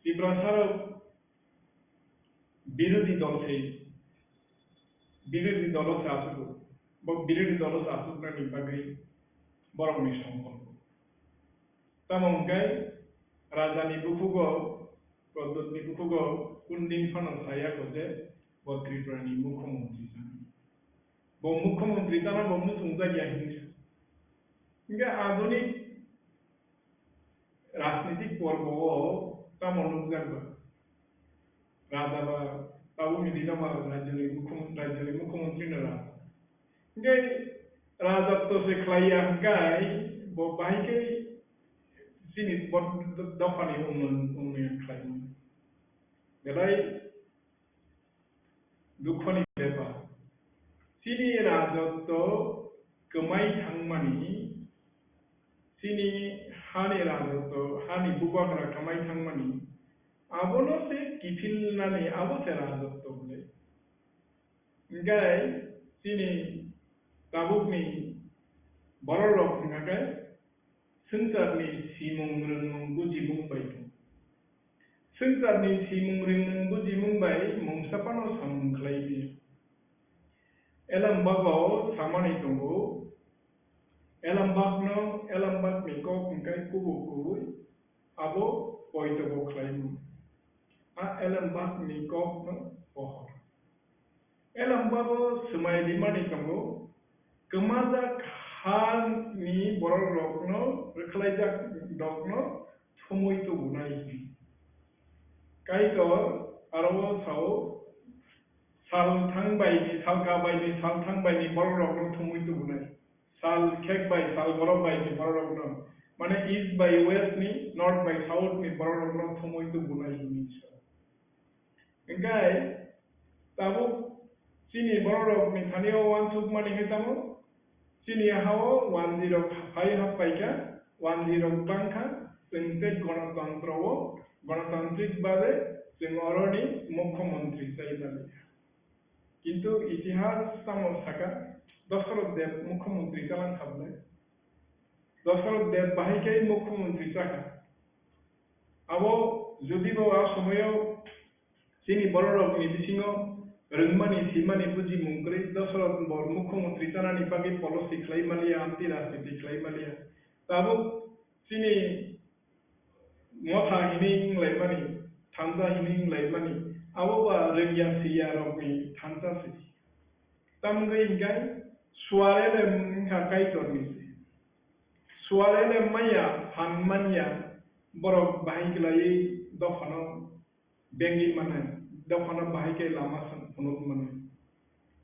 Tiprasarok birodhi dol se, birodhi dolo se achukgo, bo birodhi dolo se achuknani bagwi borokni songkol. Tamo hwnkhe rajani bukhugo, Pradyotni bukhugo kundin phano saya kho je bo Tripurani mukhyamantri chana. Bo mukhyamantri chana bo muchungjak ya hinwi sa. Hwnkhe adhunik rajnitik porbo o tamo nukjak ba? Raja ba tabukni dino ba rajyoni mukhya-, rajyoni mukhyamantri no raja. Hwnkhe rajatto se khlai ya hwnkhe bo bahai khe chini bo dophani unnoyon, unnoyon khlaimani. Belai Dukhoni bepar. Chini rajotto kwmai thangmani, chini hani rajotto, hani bubagra kwmai thangmani, abono se kiphilnani, abo se rajotto hwnwi. Hwnkhe chini tabukni bororok hwnkha khe Swngcharni simung rwngmung bujimung bai tong. Swngcharni simung rwngmung bujimung bai mungsa phano samung khlai di. Elambak o samani tongo, elambak no, elambak ni kok hwnkhe kubuk kubui, abo poito bo khlaimung. A elambak ni kok no pohor. Elambak o swmai rimani tongo, kwmajak hani borok rokno, rwkhlaijak rokno thumui tubunai hwnwi. Kaitor aro o sao, sal thang bai ni, sal ka bai ni, sal thang bai ni borok rokno thumui tubunai. Sal khek bai, sal borok bai ni borok rokno, mane east bai west ni, north bai south ni borok rokno thumui tubunai hwnwi sao. Hwnkhe tabuk chini bororokni thani-o uansukmani hai tamo? Chini ha-o wanjwirok phai happai kha, wanjwirok bang kha, chwng tei gonotontro-o, gonotantrik babe chwng oroni mukhyamantri chai maliya. Kintu itihas tamo saka, Dosoroth Deb mukhyamantri chalang kha bwle? Dosoroth Deb bahai khe mukhyamantri chakha. Abo jodibo a somoyo chini bororokni bisingo rwngmani, simani, bujimung kwrwi, Dosoroth bo mukhyamantri chanani bagwi policy khlai maliya, anti rajniti khlai maliya. Tabuk chini motha hinwi wnglaimani, thansa hinwi wnglaimani, abo ba rwngya siya rokni thansa se. Tamgwi hwnkhe Suarele wngkha Kaitorni se. Suarele maya phan manya, Borok bahai kwlaiwi dophano bengwi manai, dophano bahai khe lama phunuk manai.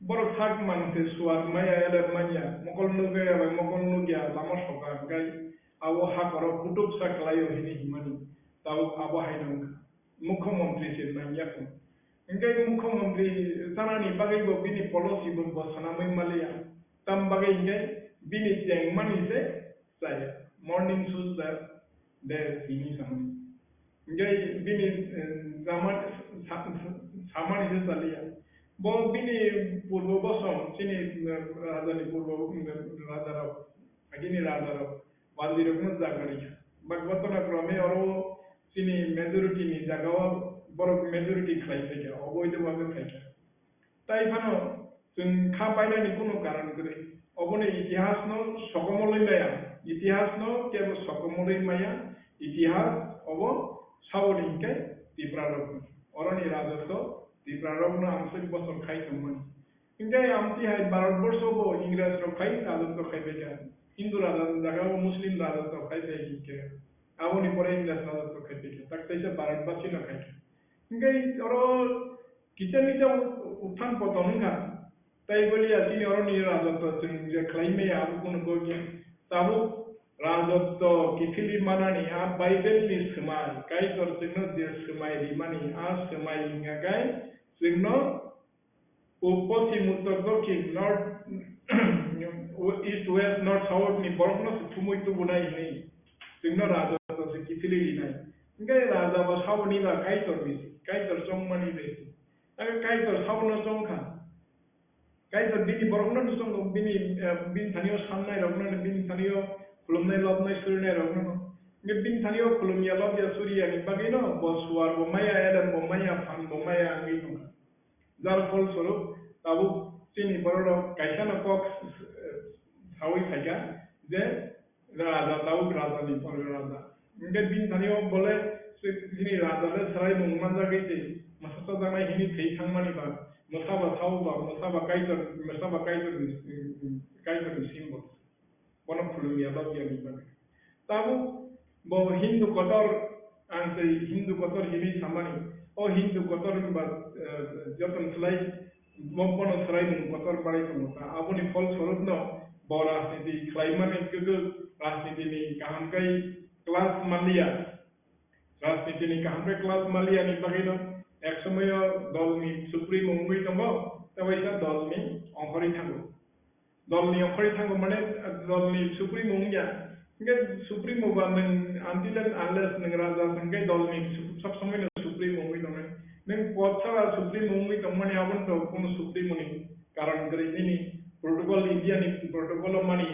Borok sak man se suar maya, elep manya, mokol nugya bai mokol nugya lama soka, hwnkhe abo hakhoro kutuk sa kwlaio hini himani, tabuk abo hai nangkha. Mukhyamantri se nangya kho. Hwnkhe mukhyamantri chanani bagwi bo bini policy bo, bo sanamwi maliya. Tam bagwi hwnkhe bini chengmani se chaya. Morning shoes the day hini samani. Hwnkhe bini, eh, jama sa-, sa-, samani se chaliya. Bo bini purbo bosom, chini, eh, rajani purbo, eh, rajarok, agini rajarok, wazirokno jaga rikha. Bak ghotona krome oro chini majority ni jagao borok majority khlai phaikha, oboido bagwi phaikha. Tai phano chwng kha painani kunu karon kwrwi. Oboni itihasno sokomorwi maya, itihasno kebo sokomorwi maya, itihas obo saboni hinkhe Tiprarokni. Oroni rajotw Tiprarokno amswk bosor khai tongmani. Hinkhe amtwi hai Bharatborsho bo Ingresrok phai rajotw khai phaikha. Hindu rajani jagao Muslim rajotw khai phai hinkhe. Aboni pore Ingres rajotw khai phaikha. Tak teisa Bharatbasino khai kha. Hinkhe oro kisa misa utthan poton wngkha. Tai boliya chini oroni rajotw chwng je khlai maya abo kunu kok ya. Tabuk rajotw kiphilwi manani a Bible ni swmai, Kaitor chwngno je swmai rimani a swmai wngkha khe chwngno o poschim uttor dokhin north, east west north south ni borokno se thumui tubunai hinwi chwngno rajotw se kiphilwi rinai. Hinkhe raja bo saboni ba Kaitor ni, Kaitor chongmani bai. Abo Kaitor sabono chongkha. Kaitor bini borokno no chongo, bini, eh, bini thanio sannairokno, bini thanio khulumnai, lobnai, surinai rokno. Hinkhe bini thanio khulumya, lobya, suriyani bagwino bo suar bo maya, elem bo maya, phan bo maya wngwi tongkha. Jar phol sorook tabuk chini bororok kaisano kok, eh, saui phaikha je, raja, Daud raja ni pore raja. Hinkhe bini thani o bole chini raja le swraimung manjagwi tei mwsa chajaknai hini thwi thangmani ba, mwsa ba sao ba, mwsa ba Kaitor, mwsa ba Kaitor ni, Kaitor ni symbol. Bono khulumya lobya ni bagwi. Tabuk bo Hindu kotor, ang tei Hindu kotor hinwi samani. O Hindu kotor ba, eh, joto ni slai Bo-, bono swraimung kotor barwi tongo ta. Aboni phol sorookno bo rajniti khlaimani kwrwk, rajnitini kaham khe class manliya. Rajnitini kaham khe class manliyani bagwino ek somoio dolni supremo wngwi tongo, tei waisa dolni ongkhorwi thango. Dolni ongkhorwi thango mane dolni supremo wngya. Hinkhe supremo ba nwng until and unless nwng raja hwnkhe dolni su-, sob somoino supremo wngwi tongnai. Nwng pot sara supremo wngwi tongmani abono to kono supremo ni karon kwrwi nini protocol, India ni protocol o mani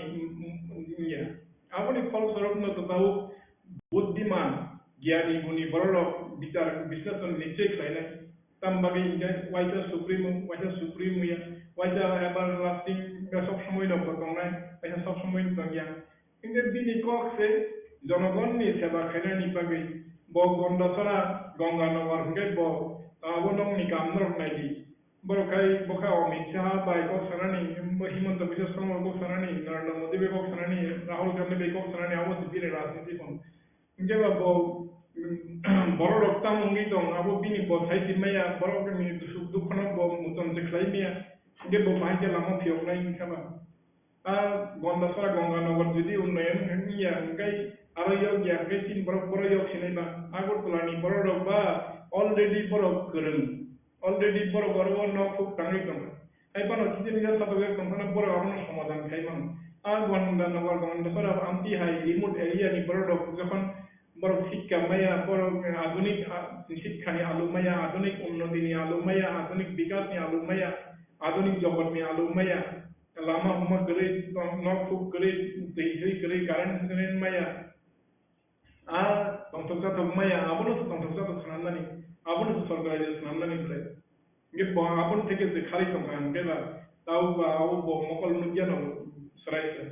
wngya. Aboni phol sorookno to tabuk buddiman, giyani guni bororok bichar bisleshon nichoi khlainai. Tam bagwi hinkhe waisa supremo, waisa supremo ya, waisa everlasting, sob somoino bo tongnai, waisa sob somoino tongya. Hinkhe bini kok se jonogonni seba khainani bagwi bo Gondasora, Gonganagar hinkhe bo, abo nokni kamnorok naidi. Borok khai bokha Amit Shah bai kok sanani, bo Himanta Biswa Sarma kok sanani, Narendra Modi bai kok sanani, Rahul Gandhi bai kok sanani, abo se bini rajniti phano. Hinkhe ba bo, bororok tamo wngwi tong, abo bini bo sai si maya, borok ni suk dukh no bo muchung se khlai maya. Hinkhe bo bahai khe lama phiyoknai hinkhe ba. A Gondasora Gonganagar jodi unnayan wngya, hwnkhe aro yok ya, hwnkhe chini borok, borok yok sinai ba. Agartala ni borok rok ba already borok kwrwng. Already borok oro o nok huk tangwi tongkha. Hai phano kisa misa satok yak tongphano borok abono somadan khai mano. A Gondanagar, Gondasora amtwi hai remote area ni borok rok jokhon borok sikha maya, borok adhunik, a, sikha ni alu maya, adhunik unnoti ni alu maya, adhunik bikas ni alu maya, adhunik jogot ni alu maya. Lama huma kwrwi, nok huk kwrwi, twi swi kwrwi, current swrwi maya. A tongthok chathok maya, abono se tongthok chathok swnamnani, abono se sorkar rajyo swnamnani belai. Hinkhe bo aboni theke se kharwi tongkha hinkhe ba, tabo ba abo bo mokol nukya no swrai se.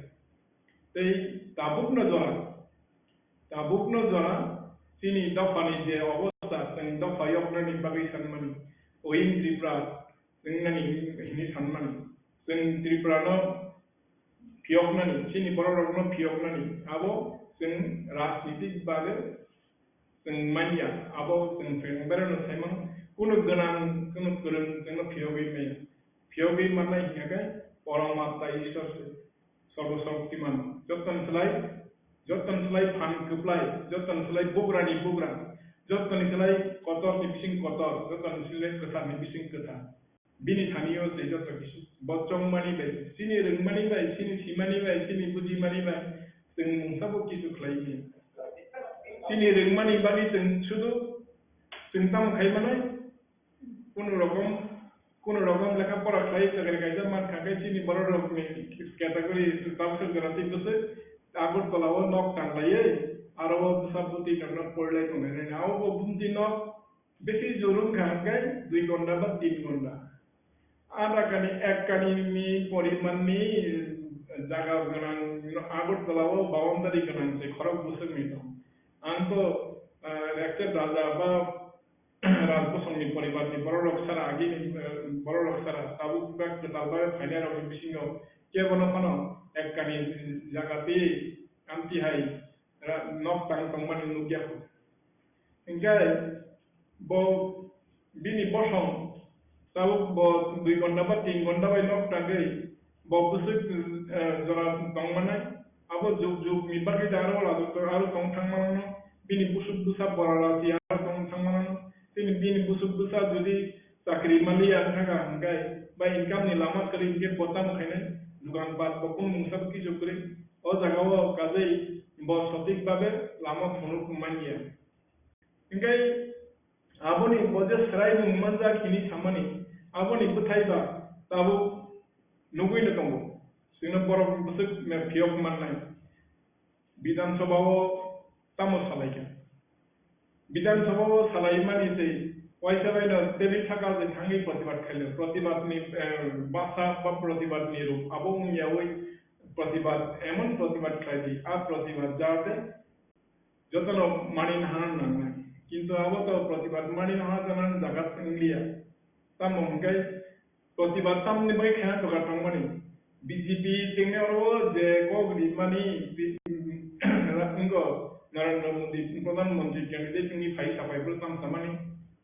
Tei tabukno jora, tabukno jora chini dophani je obostha, chwng dopha yoknani bagwi sanmani, Oin Tripura, Chwng nani hini sanmani, chwng Tripura no phiyoknani, chini borok rok no phiyoknani, abo chwng rajnitik bagwi chwng manya, abo chwng chwng bereno saimano, kunu gwnang, kunu kwrwng chwngno phiyogwi maya. Phiyogwi mannai hinkhe Poramatta Ishwar se, Sarva Shaktiman, jottoni slai, jottoni slai phan kwplai, jottoni slai bugrani bugra, jottoni slai kotorni bising kotor, jottoni slai kwtharni bising kwthar. Bini thani-o tei joto kisu. Bo chongmani bai, chini rwngmani bai, chini simani bai, chini bujimani bai, chwng mungsa bo kisu khlai maya. Chini rwngmani bagwi chwng sudu, chwng tamo khai manai, kunu rokom, kunu rokom lekha pora khlai chakri kaisa man kha khe chini borok rokni category tabuk jora tei bwswk Agartala o nok tang laiwi, aro o bwsa bwtwi nokno porilai tongnai nai. Abo bo bumti nok bisi jor wngkha hwnkhe dui ghonta ba tin ghonta. A dakani ek kani ni poriman ni jaga gwnang Agartala o boundary gwnang se khorok bwswk ni tong. Ang to, ah, Rekchet Raja ba Rajbosong ni poribar ni borok rok sara agi ni, ah, borok rok sara tabuk ba kwtal ba phainai rok ni bisingo kebono phano ek kani jaga tei amtwi hai ra-, nok tang tongmani nukya kho. Hinkhe bo bini bosong tabuk bo dui ghonta ba tin ghonta bai nok tangwi bo bwswk, eh, jora tongmanai. Abo juk juk ni bagwi da aro wala juk aro tong thangmano bini busuk bwsa bora rati aro tong thangmano. Tini bini busuk bwsa jodi chakri maliya wngkha hinkhe ba income ni lama kwrwi hinkhe bo tamo khainai dukan pat bo kunu mungsa bo kisu kwrwi. O jaga o kajai bo sotik babe lama phunuk manya. Hinkhe aboni bo je swrai mung manjak hini samani, aboni bwthai ba tabuk nugui no tongo. Chwngno borok bwswk phiyok mannai. Bidhan Sabha o tamo salaikha? Bidhan Sabha o salaimani tei waisa baino tebwi saka je thangwi protibad khailio. Protibad ni, eh, basa ba protibad ni rup abo wngyawi protibad, emon protibad khlai di, a protibad jate jotono mani hana nangnai. Kintu abo to protibad mani hana janan jaga wnglia. Tamo hwnkhe protibad tamni bagwi khaina dogar tongmani. B J P chengni oro je kok rimani, wngkha Narendra Modi, Pradhan Mantri candidate wngwi phai sabai bwrwi tam samani.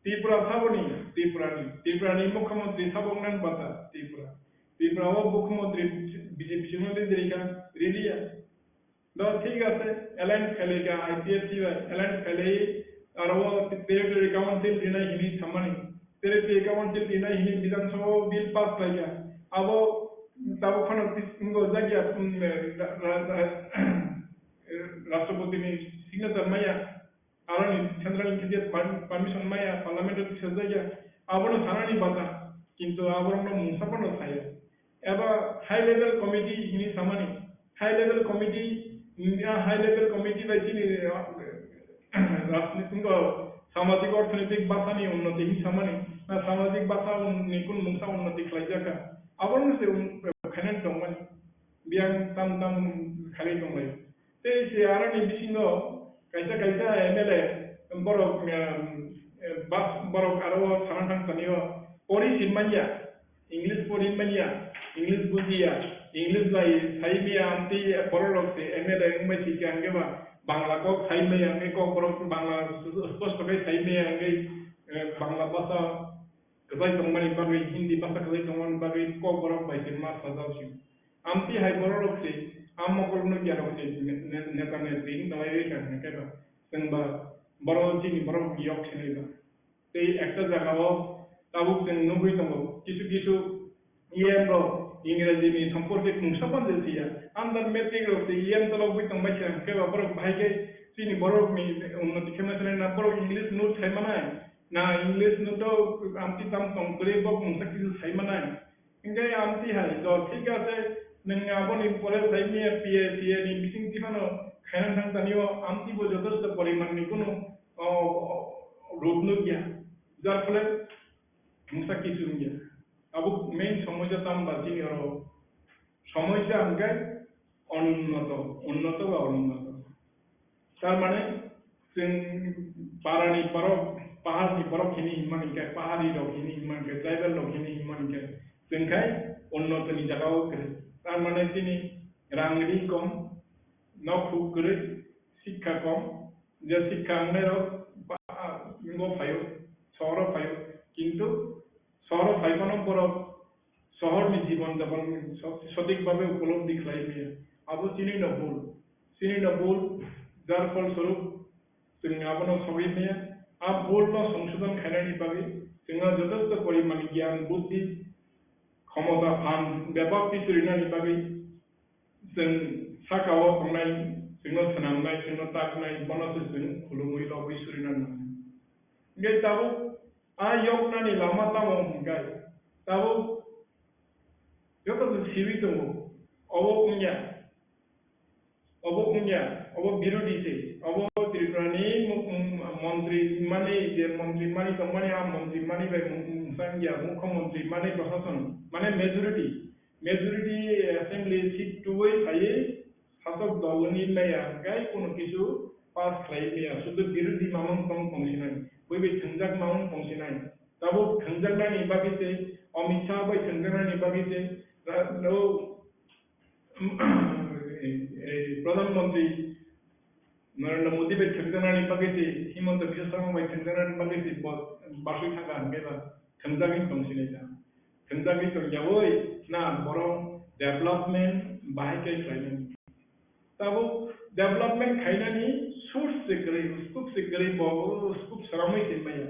Tripura saboni, Tripurani, Tripurani Mukhyamantri sabo wngnani bata Tripura. Tripura o Mukhyamantri B J P chengno lideri ka, riliya. Do thik ase, alliance khailai ka I P F T bai, alliance khailai aro o territory council rinai hini samani. Territory council rinai hini Bidhan Sabha o bill pass khlai ka. Abo tabuk phano tis-, ngo jagya, um, ra-, ra-, ra-, Rashtrapati ni signature maya. Aroni central ni khe je per-, permission maya, parliament o tisajak ya, abono sanani bata, kintu aborokno mungsa phano saya. Eba high level committee hini samani, high level committee, India high level committee bai chini, eh, rajnitik, samajik orthonoitik bwsani unnoti hini samani, na samajik bwsa un-, ni kun mungsa unnoti khlaijak kha, aborokno se un-, khainani tongmani, biyang tam tam khalai tonglai. Tei se aroni bisingo kaisa kaisa M L A borok, em, em, bas-, borok aro sana thang tanio pori sin manya, English pori manya, English bujiya, English bai sai maya amtwi borok rok se M L A wngbai si khe hwnkhe ba Bangla kok sai maya hwnkhe kok borok Bangla sposto khe sai maya hwnkhe, em, Bangla basa kwchai tongmani bagwi, Hindi basa kwchai tongmani bagwi kok borok bai se ma sajak si. Amtwi hai borok rok se, a mokol nukya rok se, ne-, ne-, neta netri wng tongwi rwkha hwnkhe ba, chwng ba borok chini borok yok sinai ba. Tei ekta jaga o tabuk chwng nugwi tongo, kisu kisu E M rok Ingreji ni somporke mungsa phano je siya. Under matric rok se E M tologwi tongbai se hwnkhe ba borok bahai khe chini borok ni unnoti khe ma sinai na, borok English no sai manai. Na English no to amtwi tam tong kwrwi bo mungsa kisu sai manai. Hinkhe amtwi hai, to thik ase, nwng aboni pore sai maya P A, P A ni bising twi phano khaina thang tanio amtwi bo jotosto poriman ni kunu, o, o, rup nukya. Jar phole mungsa kisu wngya. Abo main somosya tamo ba chini oro somosya hwnkhe Onunnoto, unnoto ba onunnoto. Tar mane, chwng parani borok, paharni borok hini hinmani khe, pahari rok hini hinmani khe, tribal rok hini hinmani khe, chwng khai unnotoni jaga o kwrwi. Tar mane chini rang ri kom, nok huk kwrwi, sikha kom, je sikha wngnai rok, ah, ngo phaio, sohoro phaio. Kintu sohoro phaimano borok sohorni jibon japon so-, sothik bhabe upolobdi khlai maya. Abo chini no bul, chini no bul, jar phol swarup chwng abono sogwi maya. A bul no songsodon khainani bagwi chwngno jotosto porimani gyan, buddhi, khomota, phan bebak ti surinani bagwi chwng saka-o tongnai, chwngno swnamnai, chwngno taknai, bono se chwng khulumwi lobwi surina nangnai. Hingke tabuk a yoknani lama tamo hingkai? Tabuk joto chwng siwi tongo, obo wngya. Obo wngya, obo birodhi se. Obo Tripura ni mu-, mu-, montri mani, je montri mani tongmani, a montri mani bai mu-, mu-, mwsang ya, mukho montri mani, prosason, mane majority, majority assembly seat tuwi phaiwi sasok dol ni maya, gai kono kisu pass khlai maya, sudu birodhi mamung tong tong sinai, bui bai thwngjak mamung tong sinai. Tabuk thwngjaknani bagwi se, Amit Shah bai thwngjaknani bagwi se, ra-, o, eh, Pradhan Mantri Narendra Modi bai thwngjaknani bagwi se, Himanta Biswa Sarma bai thwngjaknani bagwi se, bo basui thangkha hwnkhe ba thwngjagwi tong sinai ta. Thwngjagwi tong yaui na borok development bahai khe khlainani. Tabuk development khainani source se kwrwi, scope se kwrwi, bo scope swnamwi se maya.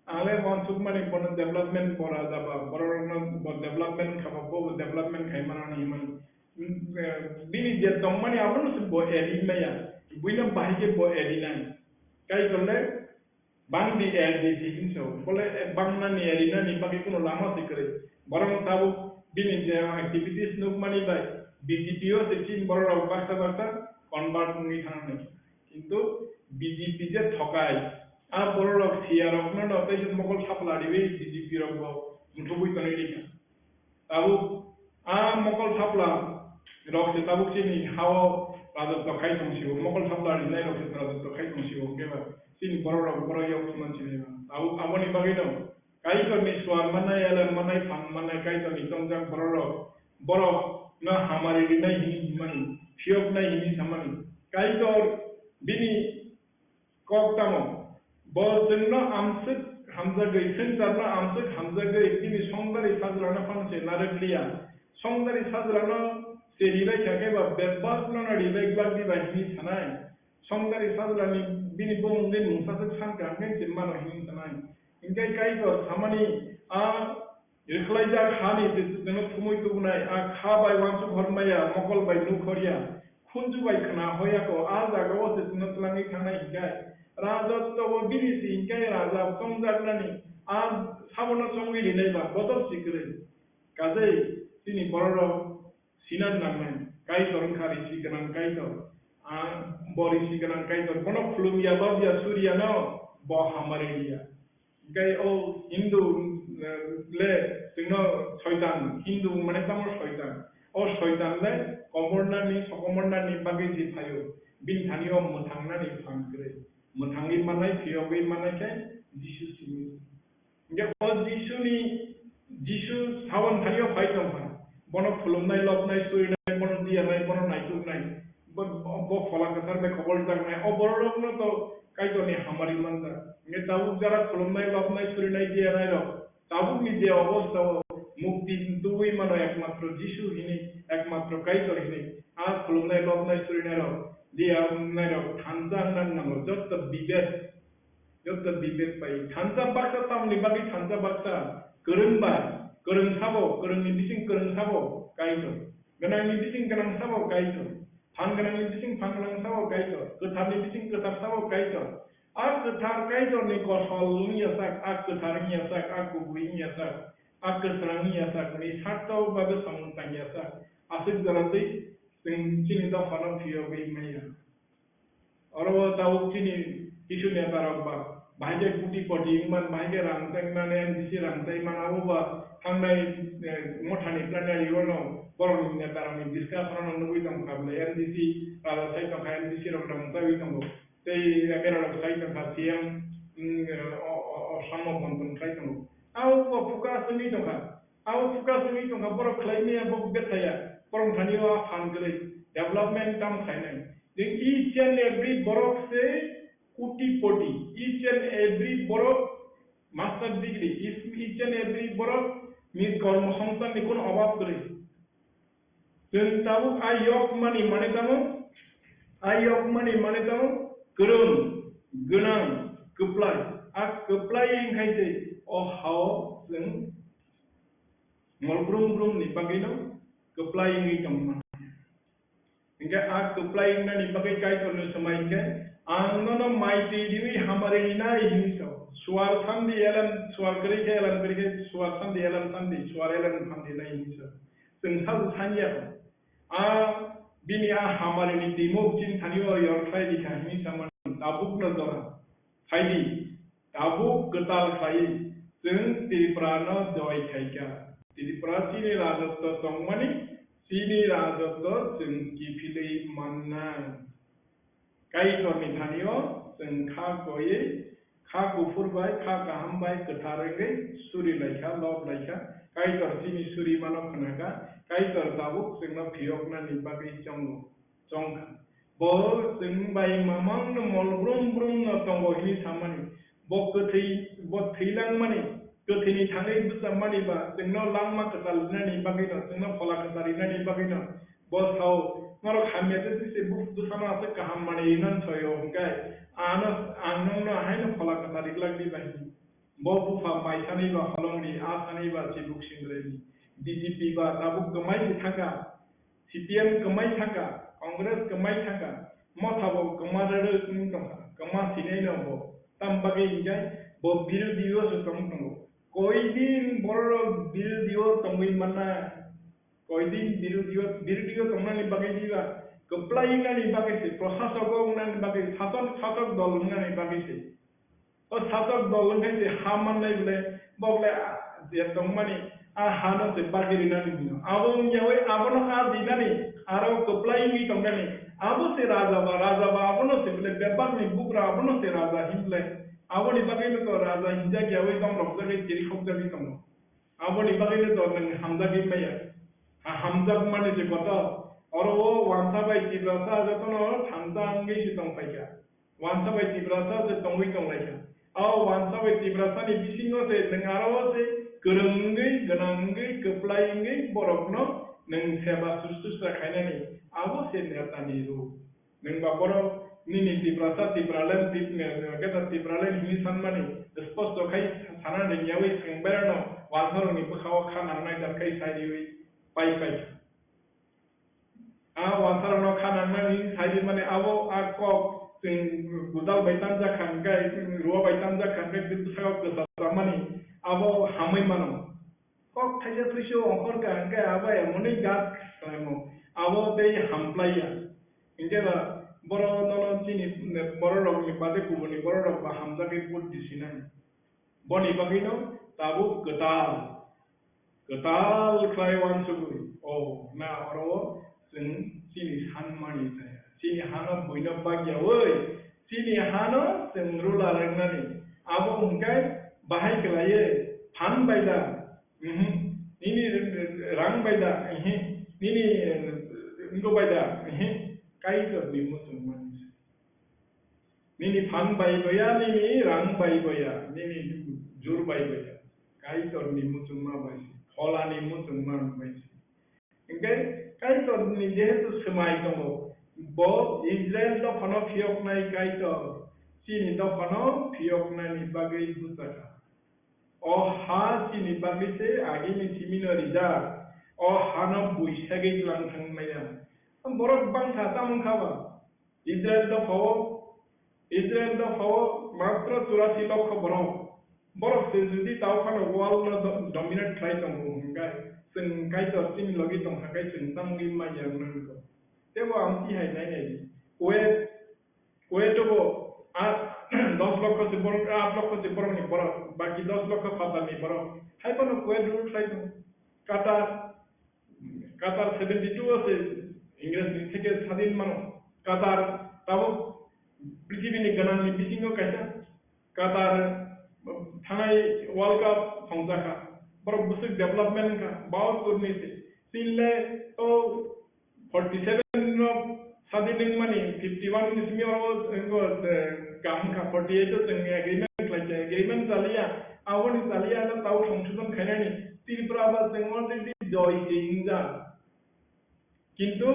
Ang le uansukmani bono development bora jaba, borokno bo development khaba, bo development khai mano hinwi. Mm, eh, bini je tongmani abono se bo eri maya, buino bahai khe bo eri nai. Kaitor le bangdi eri di se hinso, bole, eh, bangnani eri nani bagwi kuno lama se kwrwi. Borok tabuk bini je activities nukmani bai B J P o se chini borok rok baksa baksa convert wngwi thang nai. Kintu B J P je thokai, a borok rok siya rok no no tei mokol sapla riwi B J P rok bo muthubwi tonwi rikha. Tabuk a mokol sapla rok se tabuk chini hao rajotw khai tong sio, mokol sapla rinai rok se rajotw khai tong sio, hwnkhe ba chini borok rok borok yok thumna chini ba. Tabuk aboni bagwi no Kaitor ni suar manai, elem manai, phan manai, Kaitor ni tongjak borok rok, borok no hamari rinai hini himani, phiyok nai hini samani. Kaitor bini kok tamo, bo chwngno amswk hamjagwi, swngcharno amswk hamjagwi, bini songdari sajlano phan se narwk liya. Songdari sajlano se ribai kha khe ba bebak no no ribai gwlak diba hini sanai. Songdari sajlani bini bumungni mungsaswk sankha hwnwi se mano hini sanai. Hinkhe Kaitor samani a rwkhlaijak hani se chwngno thumwi tubunai, a kha bai uansuk hor maya, mokol bai nuk hor ya, khunju bai khna hor ya kho, a jagao se chwngno twlangwi thangnai hinkhe, raja tobo bini se hinkhe raja chongjaknani, a sabono chongwi rinai ba bodol si kwrwi. Kajei chini bororok Sinan nangnai, Kaitor wngkha risi gwnang Kaitor. Ang bo risi gwnang Kaitor. Bono khulum ya, bab ya, suri ya no, bo hamari ya. Hinkhe o Hindu, eh, le, chwngno soitan, Hindu mane tamo soitan. O soitan le komornani, sokomornani bagwi je phaio, bini thani o mwthangnani phan kwrwi. Mwthangwi mannai, phiyogwi mannai khe Jisu simi. Hinkhe o Jisuni, Jisu sawan thaio phai tongkha. Bono khulumnai, lobnai, surinai, bono diyanai, bono naituknai. Bo, bo, bo phola kwthar bai khobor jaknai. O bororokno to Kaitorni hamari manjak. Hinkhe tabuk jara khulumnai, lobnai, surinai, diyanai rok. Tabukni je obostha o mukti tubui mano ekmatro Jisu hini, ekmatro Kaitor hini. A khulumnai, lobnai, surinai rok, diyanai rok thansa wngna nango. Jotto bibek Joto bibek pai thansa baksa, tamni bagwi thansa baksa, kwrwng bai, kwrwng sabo, kwrwngni bising kwrwng sabo Kaitor, gwnangni bising gwnang sabo Kaitor, phan gwnangni bising phan gwnang sabo Kaitor, kwtharni bising kwthar sabo Kaitor. A kwthar Kaitorni kosol wngya sak, a kwthar wngya sak, a kubui wngya sak, a kwsrang wngya sak, ni sarto bagwi samung tangya sak, aswk jora twi chwng chini dophano phiyogwi manya. Oro o tabuk chini kisu neta rok ba, bahai khe kuti poti wngman, bahai khe rang tei mane N D C rang tei man, abo ba thangnai, eh, mothani plenary o no borok ni neta rok ni discussion no nugui tong kha bwle N D C raja sai tong kha, N D C rok rang tei tongo, tei M L A rok sai tong kha, C M, mm, o, o, o, Sammo Bonton sai tongo. Abo ba focus wngwi tong kha. Abo focus wngwi tongkha, borok khlai maya, bo bethaya, borok thani o a phan kwrwi, development tamo khlainai. Jeng each and every borok se kuti koti, each and every borok master degree, each, each and every borok ni kormo songchan ni kono obab kwrwi. Chwng tabuk a yok mani mane tamo, a yok mani mane tamo, kwrwng, gwnang, kwplai. A kwplai wngkhai se o hao chwng mol brum brum ni bagwino kwplai wngwi tongma. Hinkhe a kwplai wngnani bagwi Kaitorno swmai hinkhe, "Ang nono mai twi riwi hamari rinai," hinwi sao. Suar sandi elan, suar kwrwi khe elan kwrwi khe, suar sandi elan sandi, suar elan hamdi nai hinwi sao. Chwng sabo sanya kho. A bini a hamarini timo chini thani o yor khlai di kha hinwi samani tabukno jora. Phaidi, tabuk kwtal khlaiwi chwng Tripura no joy khaikha. Tripura chini rajotwo tongmani, chini rajotwo chwng kiphilwi mannai. Kaitorni thani o chwng kha koiwi, kha kuphur bai, kha kaham bai kwthar wngwi suri laikha, lob laikha. Kaitor chini suri mano khwnakha. Kaitor tabuk chwngno phiyoknani bagwi chongo. Chongkha. Bo chwng bai mamangno mol brum brumno tongo hinwi samani. Bo kwthwi, bo thwilangmani, kwthwini thangwi bwchamani ba chwngno langma kwtal rinani bagwino, chwngno phola kwtal rinani bagwino. Bo sao, norok hamya tei twi se bwsano aswk kaham manwi rinani soyo hwnkhe, ano, ang nokno haino phola kwtal rijlak di ba hinwi. Bo bupha mai sanwi ba holongri, a sanwi ba chibuk sindreni. B J P ba tabuk kwmai se thangkha. C P M kwmai thangkha, Congress kwmai thangkha, motha bo kwma rwrwk wng tongkha, kwma sinai no bo. Tam bagwi hinkhe bo birodhi o se tong tongo. Koi din borok birodhi o tongwi manna, koi din birodhi o, birodhi o tongnani bagwi diba, kwplai wngnani bagwi se, proshasok o wngnani bagwi, sason, sasok dol wngnani bagwi se. O sasok dol wngkhe se ha mannai bwle, bo bwle a, je tongmani a hano se bagwi rinani hino. Abo wngyaui abono a dinani aro kwplai wngwi tongnani. Abo se raja ba, raja ba abono se bwle bebakni bugra abono se raja hin bwle. Aboni bagwino to raja hinjak yaui tong rok jagwi chirikhok jagwi tongo. Aboni bagwino to nwng hamjagwi maya. Ha hamjak mani se kotor. Oro o wansa bai Tiprasa jotono thansa wngwi se tongphaikha. Wansa bai Tiprasa se tongwi tonglaikha. O wansa bai Tiprasa ni bisingo se nwng aro se kwrwng wngwi, gwnang wngwi, kwplai wngwi borokno nwng seba susrusra khainani abo se netani rw. Nwng ba borok nini Tiprasa, Tipraland, Tip-, keta Tipraland hinwi sanmani sposto khai sana ringyawi chwng berano wansarokni bwkhao kha nangnai jar khai sai riwi pai pai. A wansarokno kha nangnani sai di mani abo a kok chwng gudal bai tanjak kha hwnkhe, ruwa bai tanjak kha hwnkhe, bwsakao kwchajak mani abo hamwi mano. Kok thaisa thwiso ongkhor kha hwnkhe abo emonwi gas khlaimo, abo tei hamplaiya. Hinkhe ba borok nono chini borok rokni bade kubuni borok rok ba hamjagwi vote di sinai. Boni bagwino tabuk kwtal, kwtal khlai uansugwi, o na oro chwng chini sanmani chaya. Chini hano buino bagyaui, chini hano chwng ruler wngnani. Abo hwnkhe bahai kwlaiwi phan bai da, mhm, nini rang bai da, mhm, nini wngwi bai da, mhm, Kaitorni muchungmani. Nini phan bai boya, nini rang bai boya, nini jur bai boya. Kaitorni muchungma bai se, pholani muchungma bai se. Hinkhe Kaitorni jehetu swmai tongo, bo Israel dophano phiyoknai Kaitor, chini dophano phiyoknani bagwi bujaka. O ha chini bagwi se agini simino rijak, o hano buisagwi tlang thangmaya. Borok bangsa tamo wngkha ba? Israel dophao, Israel dophao matro churasi lokho borok. Borok se jodi tao phano world no do-, dominate khlai tongo hwnkhe, chwng Kaitor chini logi tongkha khe chwng tamni maya wngna nangkho. Tebo ang tihai nai nai di. Kuwait, Kuwait o bo a, dos lokho se borok, aat lokho se borok ni borok, baki dos lokho phatar ni borok. Hai phano Kuwait rule khlai tongo. Qatar, Qatar seventy two o se Ingres ni theke sadin mano. Qatar tabuk prithibi ni gwnang ni bisingo kaisa. Qatar thanai World Cup thongjakha. Borok bwswk development wngkha. Bahut kurni se. Chini le to forty seven no Sadi nwng mani fifty one ni simi oro wngkha, eh, kaham kha, forty eight o chwng agreement khlai kha, agreement chaliya, aboni chaliya no tau songsodon khainani, Tripura ba chwng already joy se wngjak. Kintu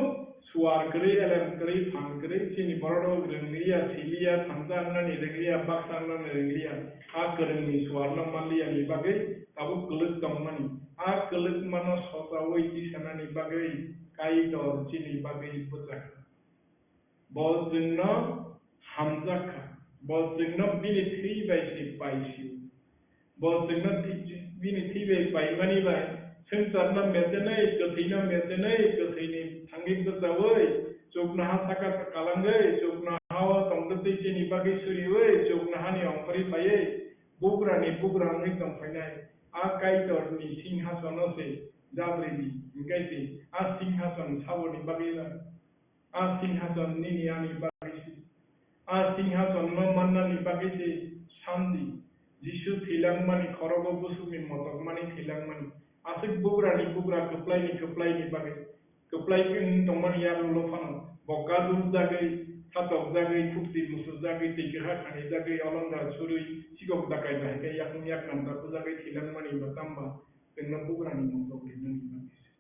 suar kwrwi, elem kwrwi, phan kwrwi, chini borok rok rwngliya, siliya, thansa wngnani rwngliya, baksa wngnani rwngliya, a kwrwngni suarno manliya ni bagwi tabuk kwlwk tongmani, a kwlwkmano sochaui tisanani bagwi Kaitor chini bagwi bwchak. Bo chwngno hamjak kha. Bo chwngno bini thwi bai se pai sio. Bo chwngno thi-, bini thwi bai paimani bai swngcharno metenwi, kwthwino metenwi, kwthwini thangwi bwchaui, chuknoha saka kalangwi, chuknoha-o tongtwtwi chini bagwi suriui, chuknohani ongkhorwi phaiwi, bugrani bugra wngwi tongphainai. A Kaitorni singhasono se jabridi, hwnkhe se a singhason saboni bagwi lai. A singhason nini ani bagwi se. A singhasonno mannani bagwi se sandi. Jisu thwilangmani khorogo busukni motokmani thwilangmani. Aswk bugrani bugra kwplaini kwplaini bagwi. Kwplai wng tongmani yagulo phano bo kadul jagwi, satokjagwi, thukti musukjagwi, twi kwha khanijagwi, olongra surwi, sikok dakai bahai khe yakung yakram tapujagwi thwilangmani ba tamba chwngno bugrani motok rinani bagwi se.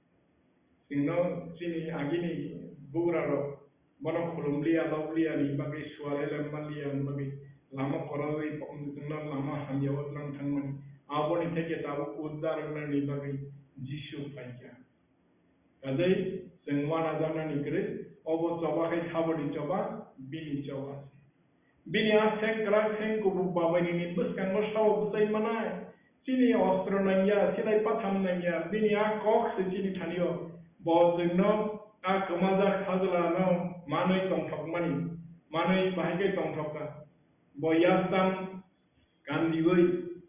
Chwngno chini agini bugrarok bono khulumliya, lobliya ni bagwi, suarele manliya ni bagwi, lama kwrwi chwngno lama hamya o tlang thangmani, aboni theke tabuk uddar wngnani bagwi Jisu phaikha. Kajai chwng uanajaknani kwrwi, obo choba khe saboni choba, bini choba se. Bini a seng kwrak seng kubuk babainini bwskango sao bwchai manai. Chini ostro nangya, silai patham nangya, bini a kok se chini thanio. Bo chwngno a kwmajak sajlano manwi tongthokmani, manwi bahai khe tongthokha. Bo yastam kandiwi,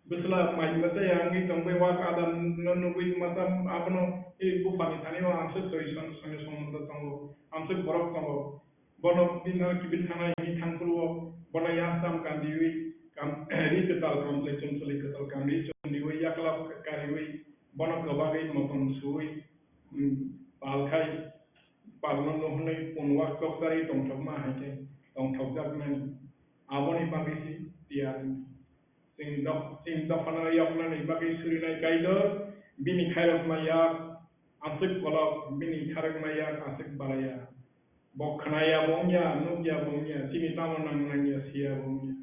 bwsla mai mwtai wngwi tongwi wak adam no nugwi masa abono, e buphani thanio amswk soi son-, soino somondo tongo, amswk borok tongo. Bono bini kibil thangna hini thangphuru o, bono yastam kandiwi, kam-, ri kwtal kamchwlwi chumchwlwi kwtal kamri chumdiwi, yakla kariwi, bono kwbagwi motom suwi, mm, pal khai, palno no hwnwi punwak chokcharwi tongthokma hai khe tongthokjaknani. Aboni bagwi se tiyar wngkha. Chini dok-, chini dophano yoknani bagwi surinai Kaitor, bini khairokma yak amswk kolok, bini kharokma yak amswk balaya. Bo khnaya bo wngya, nukya bo wngya, chini tamo nang nangya siya bo wngya.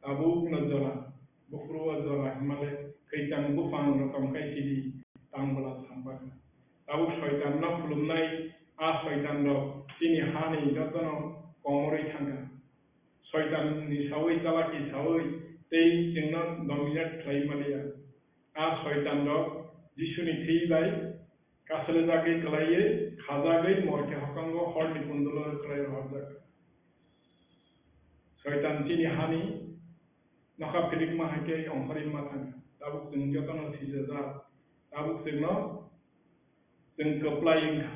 Tabukno jora, buphuru o jora hwnmale, khaichang buphang rokom khai sidi, tang bwla sampakha. Tabuk soitanno khulumnai, a soitanrok chini hani jotono komorwi thangkha. Soitanni sawi, chalaki sawi tei chwngno dominate khlai maliya. A soitanrok Jisuni thwi bai kaslijagwi, kwlaiwi khajagwi, morke hokango horni kundulo kwlai rohorjak. Soitan chini hani nokha phirikma hai khe ongkhorwi ma thangkha. Tabuk chwng jotono sijajak. Tabuk chwngno Chwng kwplai wngkha.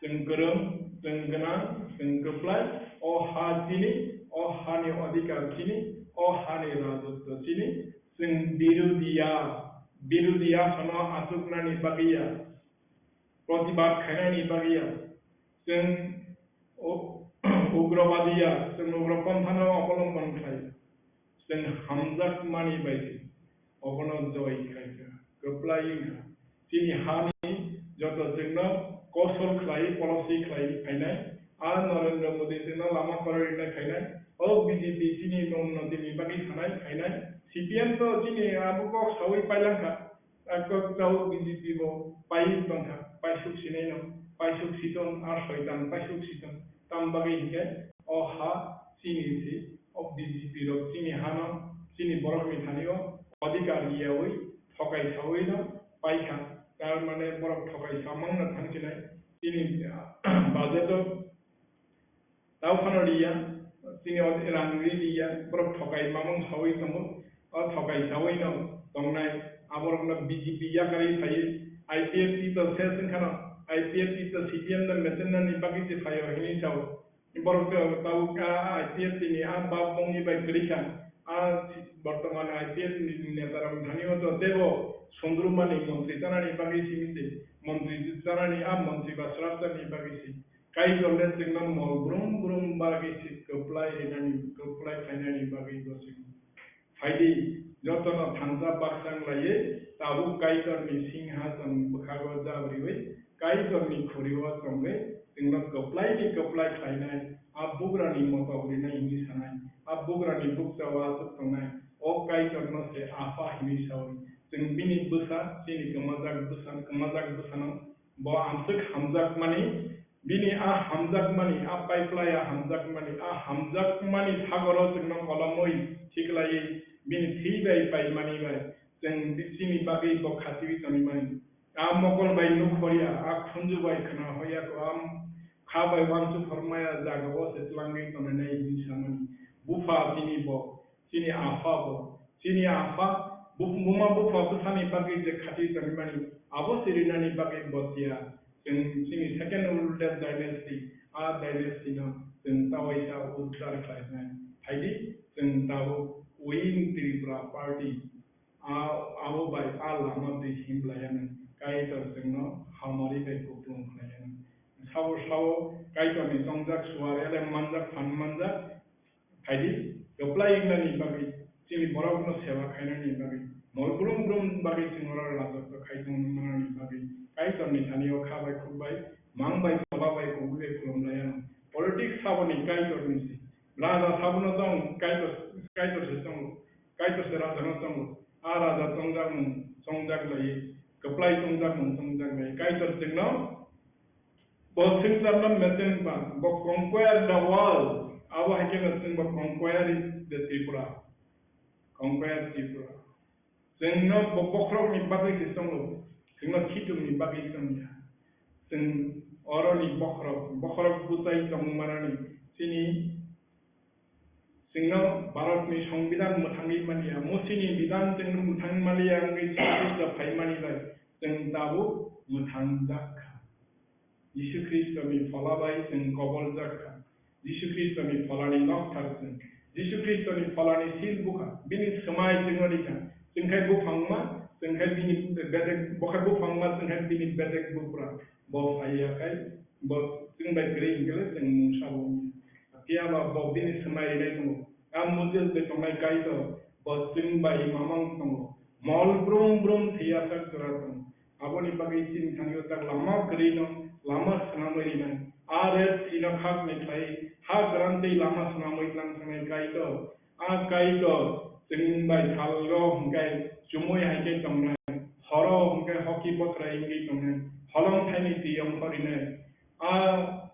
Chwng kwrwng, chwng gwnang, chwng kwplai. O ha chini, o hani odhikar chini, o hani rajotw chini. Chwng birudiya, birudiya phano achuknani bagwi ya, protibad khainani bagwi ya. Chwng u-, ugrobadi ya, chwng ugroponthano obolombon khlai. Chwng hamjakmani bai se obono joi khaikha, kwplai wngkha. Chini hani joto chwngno kosol khlai, policy khlai phainai. A Narendra Modi chwngno lama kwrwi rinai phainai. O B J P chini nongno tini bagwi sanai phainai. C P M to chini abo kok sawi pailangkha. Ako tau B J P bo pai tongkha, paisuk sinai no, paisuk siton, a soitan paisuk siton. Tam bagwi hinkhe o ha chini si, o B J P rok chini hano, chini borok ni thani o odhikar liyaui, thokai saui no paikha. Tar mane borok thokai samang no thang chinai, chini budget o Tau phano riya, chini o rang ri riya, borok thokai mamung saui tongo. O thokai saui no tongnai, aborok no B J P yakarwi phaiwi, I P F T to ses wngkhano, I P F T to C P M no metenani bagwi se phaio hinwi sao. Borok to tau ka I P F T ni a bap bongni bai kwrwi kha, a bortoman I P F T ni neta rok thani o to teibo sundrumani montri chanani bagwi simi se, montri chanani a montri ba srapjani bagwi se. Kaitor le chwngno mol brum brum bagwi se kwplai rinani, kwplai khlainani bagwi bo chwng phaidi, jotono thansa baksa wng laiwi, tabuk Kaitorni singhason bwkhago jabriwi, Kaitorni khuri-o chongwi chwngno kwplaini kwplai khlainai, a bugrani motok rinai hwnwi sanai, a bugrani bukchao aswk tongnai, o Kaitorno se Apha hwnwi saui, chwng bini bwsa, chini kwmajak bwsa, kwmajak bwsano bo amswk hamjakmani, bini a hamjakmani, a paiplai a hamjakmani, a hamjakmani sagoro chwngno kolomwi thiklaiwi bini thwi bai paimani bai chwng chini bagwi bo khatiwi tonwi mani. A mokol bai nukhorya, a khunju bai khna hoya ko, a kha bai uansuk hormaya jagao se tlangwi tonwi nai hwnwi samani. Bupha chini bo, chini apha bo, chini apha, bu-, buma bupha bwsani bagwi je khati tongmani, abo sirinani bagwi bo tiya. Chwng chini second ruler dynasty, a dynasty no chwng tawaisa uddar khlainai. Phaidi, chwng tabuk Win Tripura Party, a, abo bai a lama twi himlaiyanai, Kaitor chwngno hamari bai kupulung khlainai. Sabo sabo Kaitorni chongjak suar elem manjak phan manjak, phaidi, kwplai wngnani bagwi, chini borokno seba khainani bagwi, mol brum brum bagwi chwng oro rajotw khai tongmanani bagwi, Kaitorni thani-o kha bai khuk bai, mang bai, tola bai, kubui bai khulum lai anw. Politics saboni Kaitorni se. Raja sabono tong, Kaitor, Kaitor se tongo, Kaitor se raja no tongo. A raja chongjak mung, chongjak lai, kwplai chongjak mung, chongjak lai. Kaitor chwngno Bo swngcharno mecheng ba, bo conquer the world. Abo hai kheno chwng bo conquer the Tripura. Conquer Tripura. Chwngno bo bokhorokni bagwi se tongo, chwngno khichungni bagwi tongya. Chwng oroni bokhorok, bokhorok bwchai tongmanani chini Chwngno Bharatni Songbidan mwthangwi maliya, Musini bidan chwngno mwthangwi maliya wngwi Jisu Khristo phaimani bai chwng tabuk mwthangjak kha. Jisu Khristoni phola bai chwng koboljak kha. Jisu Khristoni pholani nokthar chwng. Jisu Khristoni pholani sil bukha. Bini swmai chwngno rikha. Chwngkhai buphangma, chwngkhai bini bedek, bokhai buphangma, chwngkhai bini bedek bupra. Bo phaiya khai, bo chwng bai kwrwi hwnkhe le chwng mungsa bo wngya. Phiya ba bo bini swmai rinai tongo. A mujil twi tongnai Kaitor, bo chwng bai mamang tongo. Mol brum brum thwiyasak jora tongo. Aboni bagwi chini thani o tak lama kwrwi no lama swnamwi rinai. A ret thwino khakni khlai ha kwran twi lama swnamwi tlang thangnai Kaitor. A Kaitor, chwng bai salrok hwnkhe chumui hai khe tongnai, horo hwnkhe hoki bothrai wngwi tongnai, holong thaini twi ongkhorinai. A,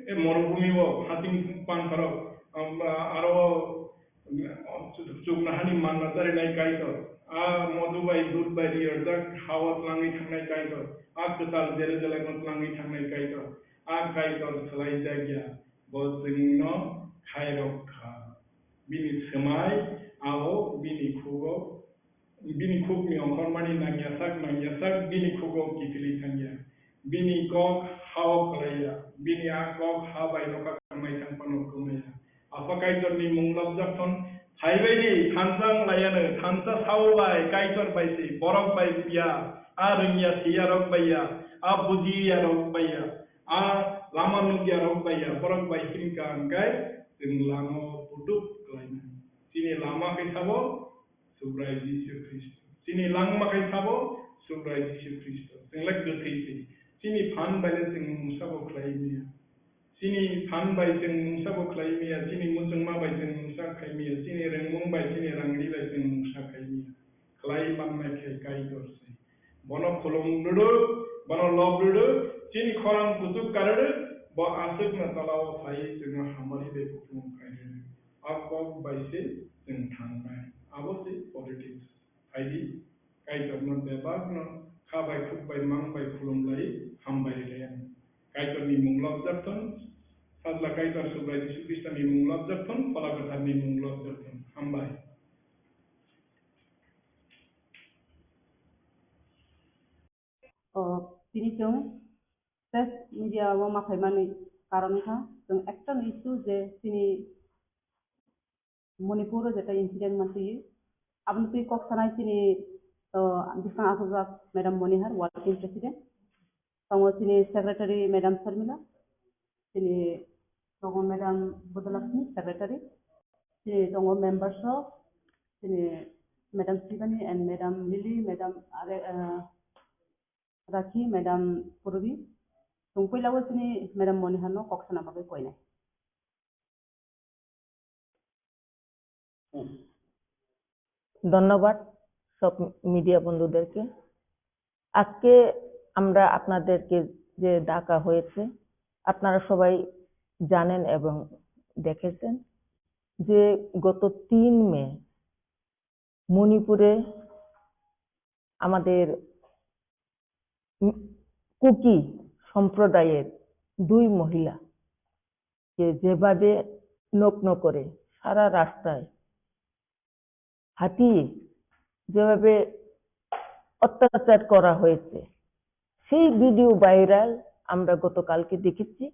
e morubhumi o hasing pantharok, um, aro, um, chuknohani manna charinai Kaitor. A modu bai dud bai riyarjak ha-o twlangwi thangnai Kaitor. A kwtal Jerusalem o twlangwi thangnai Kaitor. A Kaitor swlaijakya. Bo chwngno khairok kha. Bini swmai abo bini khugo, bini khukni ongkhormani nangyasak nangyasak bini khugo kiphilwi thangya. Bini kok ha-o kwlaiya, bini a kok ha bai nokha kwmai thang phano kwmaiya. Apha Kaitorni mung lobjak thon, phaibaidi thansa wng laiyanw, thansa sao bai Kaitor bai se, borok bai phiya, a rwngya siyarok bai ya, a bujiyarok bai ya. A lama nukya rok bai ya, borok bai himkha hwnkhe chwng lama o putuk khlainai. Chini lama khe sabo Subrai Jisu Khristo. Chini langma khe sabo Subrai Jisu Khristo. Chwng le kwthwi se. Chini phan bai le chwng mungsa bo khlai manya. Chini phan bai chwng mungsa bo khlai manya. Chini muchungma bai chwng mungsa khai manya. Chini rengmung bai, chini rangri bai chwng mungsa khai manya. Khlai mannai khe Kaitor se. Bono khulum rwrwk, bono lob rwrwk, chini khorang kuchuk ka rwrwk, bo aswkno tola-o phaiwi chwngno hamari bai kuplung khai rwrwk. A kok bai se chwng thangnai. Abo se politics. Phaidi, Kaitorno bebakno kha bai khuk bai mang bai khulum lai, hambai rwlai anw. Kaitorni mung lobjak thun, Sajla Kaitor Subrai Jisu Khristoni mung lobjak thun, Phola Kwtharni mung lobjak thun. Hambai. O, tini chwng press media o ma phaimani karon wngkha, chwng ekta no issue je chini Manipur o jeta incident mantwi, aboni twi kok sanai chini, o, bwskang achukjak Madam Monihar, working president. Tongo chini secretary Madam Sharmila, chini tongo Madam Budalakshmi, secretary, chini tongo members rok, chini Madam Shivani and Madam Lily, Madam Are-, uh, Rakhi, Madam Purvi. Chwng puila o chini Madam Monihano kok sana bagwi koinai. ধন্যবাদ সব মিডিয়া বন্ধুদেরকে। আজকে আমরা আপনাদেরকে যে ডাকা হয়েছে, আপনারা সবাই জানেন এবং দেখেছেন যে গত তিন মে মণিপুরে আমাদের উম, কুকি সম্প্রদায়ের দুই মহিলা যে যেভাবে নগ্ন করে সারা রাস্তায় হাঁটিয়ে যেভাবে অত্যাচার করা হয়েছে, সেই ভিডিও ভাইরাল আমরা গতকালকে দেখেছি।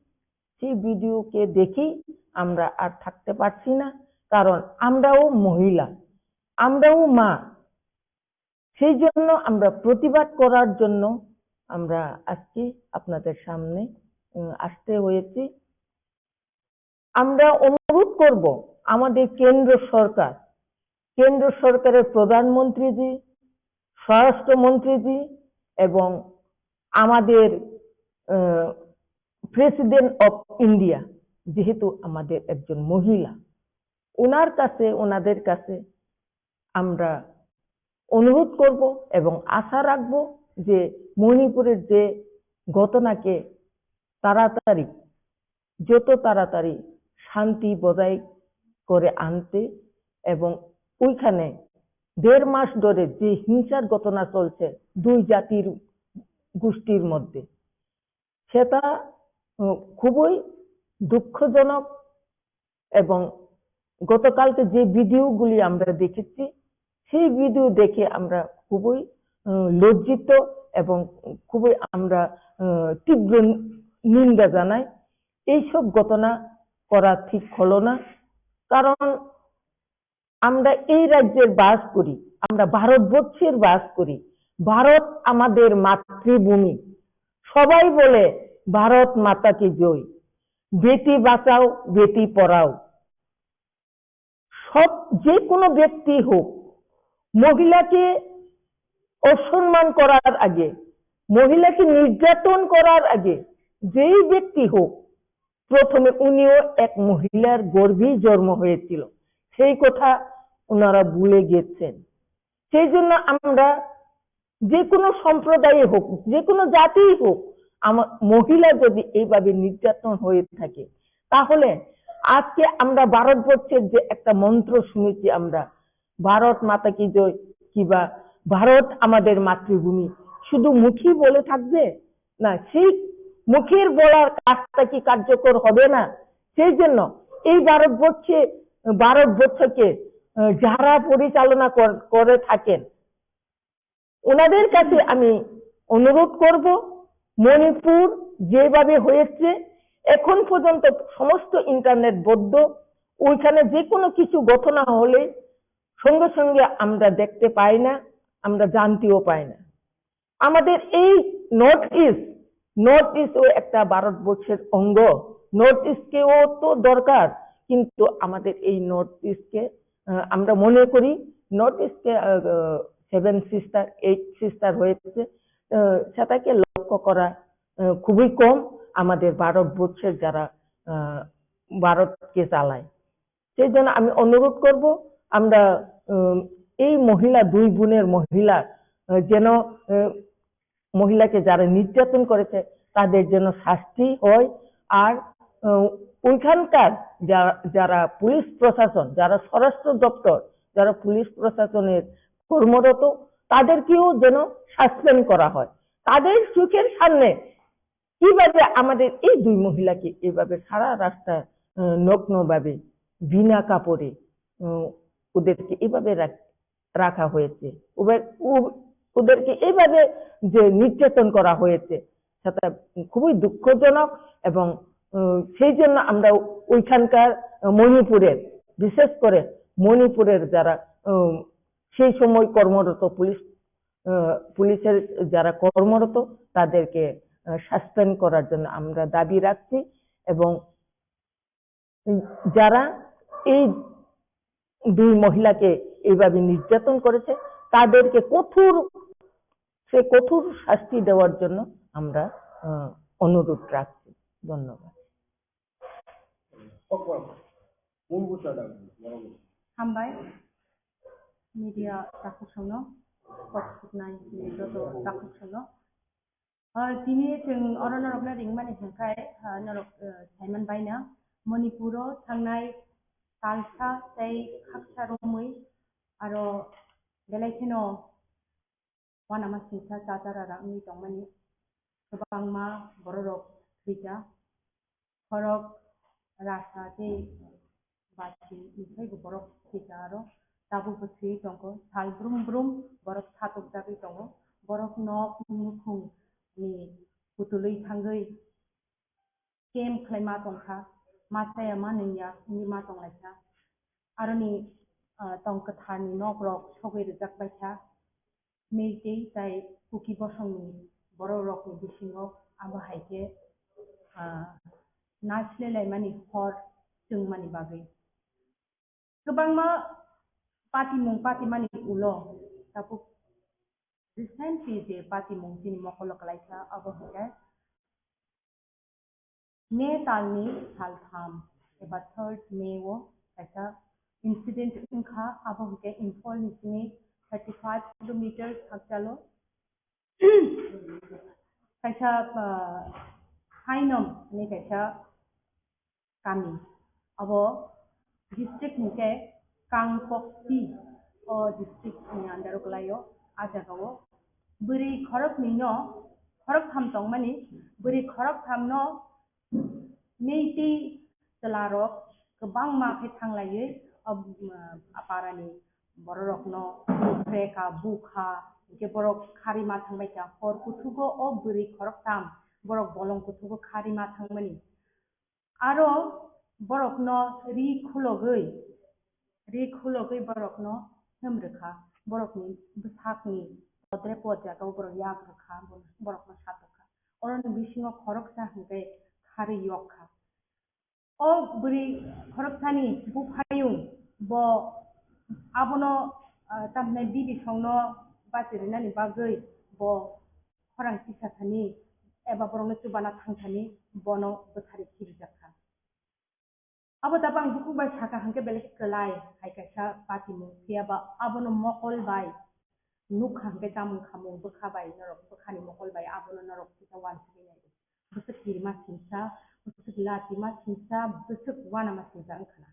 সেই ভিডিওকে দেখেই আমরা আর থাকতে পারছি না, কারণ আমরাও মহিলা, আমরাও মা। সেই জন্য আমরা প্রতিবাদ করার জন্য আমরা আজকে আপনাদের সামনে, উম, আসতে হয়েছে। আমরা অনুরোধ করব আমাদের কেন্দ্র সরকার, কেন্দ্র সরকারের প্রধানমন্ত্রীজি, স্বরাষ্ট্রমন্ত্রীজি এবং আমাদের, আহ, প্রেসিডেন্ট অফ ইন্ডিয়া, যেহেতু আমাদের একজন মহিলা, ওনার কাছে, ওনাদের কাছে আমরা অনুরোধ করব এবং আশা রাখব যে মণিপুরের যে ঘটনাকে তাড়াতাড়ি, যত তাড়াতাড়ি শান্তি বজায় করে আনতে এবং ওইখানে দেড় মাস ধরে যে হিংসার ঘটনা চলছে দুই জাতির গোষ্ঠীর মধ্যে, সেটা, উম, খুবই দুঃখজনক। এবং গতকালকে যে ভিডিওগুলি আমরা দেখেছি, সেই ভিডিও দেখে আমরা খুবই, উম, লজ্জিত এবং খুবই আমরা, উম, তীব্র নিন্দা জানাই। এইসব ঘটনা করা ঠিক হলো না, কারণ আমরা এই রাজ্যের বাস করি, আমরা ভারতবর্ষের বাস করি। ভারত আমাদের মাতৃভূমি। সবাই বলে, "ভারত মাতা কি জয়, বেটি বাঁচাও, বেটি পড়াও।" সব, যে কোনো ব্যক্তি হোক, মহিলাকে অসম্মান করার আগে, মহিলাকে নির্যাতন করার আগে, যেই ব্যক্তি হোক, প্রথমে উনিও এক মহিলার গর্ভেই জন্ম হয়েছিল, সেই কথা ওনারা ভুলে গেছেন। সেই জন্য আমরা যে কোনো সম্প্রদায়ে হোক, যে কোনো জাতিই হোক, আমার মহিলা যদি এইভাবে নির্যাতন হয়ে থাকে, তাহলে আজকে আমরা ভারতবর্ষের যে একটা মন্ত্র শুনেছি আমরা, "ভারত মাতা কি জয়" কিবা "ভারত আমাদের মাতৃভূমি", শুধু মুখেই বলে থাকবে? না, সেই মুখের বলার কাজটা কি কার্যকর হবে না? সেই জন্য এই ভারতবর্ষে, ভারতবর্ষকে, আহ, যারা পরিচালনা কর-, করে থাকেন, ওনাদের কাছে আমি অনুরোধ করব, মণিপুর যেভাবে হয়েছে, এখন পর্যন্ত সমস্ত ইন্টারনেট বন্ধ, ওইখানে যে কোনো কিছু ঘটনা হলে সঙ্গে সঙ্গে আমরা দেখতে পাই না, আমরা জানতেও পাই না। আমাদের এই নর্থ ইস্ট, নর্থ ইস্ট ও একটা ভারতবর্ষের অঙ্গ। নর্থ ইস্টকেও তো দরকার, কিন্তু আমাদের এই নর্থ ইস্টকে, আহ, আমরা মনে করি নর্থ ইস্টকে, আহ, সেভেন সিস্টার, এইট সিস্টার হয়েছে, আহ, সেটাকে লক্ষ্য করা, আহ, খুবই কম আমাদের ভারতবর্ষের যারা, আহ, ভারতকে চালায়। সেই জন্য আমি অনুরোধ করব, আমরা, উম, এই মহিলা, দুই বোনের মহিলা, আহ, যেন, আহ, মহিলাকে যারা নির্যাতন করেছে তাদের যেন শাস্তি হয়। আর, আহ, ওইখানকার যা-, যারা পুলিশ প্রশাসন, যারা স্বরাষ্ট্র দপ্তর, যারা পুলিশ প্রশাসনের কর্মরত, তাদেরকেও যেন সাসপেন্ড করা হয়। তাদের চোখের সামনে কিভাবে আমাদের এই দুই মহিলাকে এভাবে সারা রাস্তা, আহ, নগ্নভাবে, বিনা কাপড়ে, উম, ওদেরকে এভাবে রাখ-, রাখা হয়েছে, ওবে-, ও-, ওদেরকে এভাবে যে নির্যাতন করা হয়েছে, সেটা খুবই দুঃখজনক। এবং, উম, সেই জন্য আমরা ওইখানকার মণিপুরের, বিশেষ করে মণিপুরের যারা, উম, সেই সময় কর্মরত পুলিশ, আহ, পুলিশের যারা কর্মরত, তাদেরকে সাসপেন্ড করার জন্য আমরা দাবি রাখছি এবং যারা এই দুই মহিলাকে এইভাবে নির্যাতন করেছে, তাদেরকে কঠোর, সে কঠোর শাস্তি দেওয়ার জন্য আমরা, আহ, অনুরোধ রাখছি। ধন্যবাদ। Hambai, media takhuk songno, kok suknai joto takhuk songno. Ah, tini chwng oro norokno ringmani hwnkhe, ah, norok, ah, saiman baina Manipuro thangnai talsa tei khaksa romwi aro belai kheno uanama singsa chachara wngwi tongmani kwbangma bororok thwikha. Khorok rasa tei bachwi ni saibo borok thwikha aro tabukbo thwiwi tongo. Sal brum brum borok satokjagwi tongo. Borok nok nukhungni kutulwi thangwi camp khlai ma tongkha, ma chaya ma nungya wngwi ma tonglaikha. Aroni, ah, tong kwtharni nokrok sogwi rwjakbaikha. Meitei tai Kuki bosongni borokrokni bisingo abo hai khe, ah, naisle laimani hor chwngmani bagwi. Kwbangma patimung patimani ulo tabuk recently je patimung chini mokolo kwlaisa abo hwnkhe May talni sal tham eba third May o kaisa incident wngkha, abo hwnkhe Imphal ni simi thirty five kilometers hakchalo kaisa, ah, Sainom hinwi kaisa kami. Abo district hwnkhe Kangpokpi, o district ni under o kwlaio. A jaga o bwrwi khoroknwi no, khoroktham tongmani, bwrwi khoroktham no Meitei chwlarok kwbangma khe thanglaiwi o, um, aparani bororokno buphre kha, bu kha, hinkhe borok kharwi ma thangbai kha. Hor kuthugo o bwrwi khoroktham borok bolong kuthugo kharwi ma thangmani. Aro borokno ri khulogwi, ri khulogwi borokno him rwkha, borokni bwsakni podre pod jagao borok yak rwkha, borokno satok kha. Oroni bisingo khoroksa hwnkhe kharwi yok kha. O bwrwi khoroksani buphayung bo abono, ah, tamhinai bibisongno bachirinani bagwi bo khorang kisa thani eba borokno chubana thang thani bono bwthari khirijak kha. Abo tabang bukhuk bai saka hwnkhe belai kwlai hai kaisa patimung, phiya ba abono mokol bai nukha hwnkhe chamung khamung bwkha bai norok, bwkhani mokol bai abono norok kisa uansugwi nai. Bwswk kirima singsa, bwswk lachima singsa, bwswk uanama singsa wngkha na.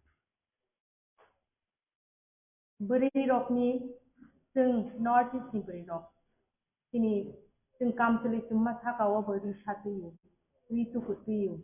Bwrwi rokni, chwng North East ni bwrwi rok, chini chwng kamchwlwi chwngma saka o bo ri sa twi o, ri tuku twi o,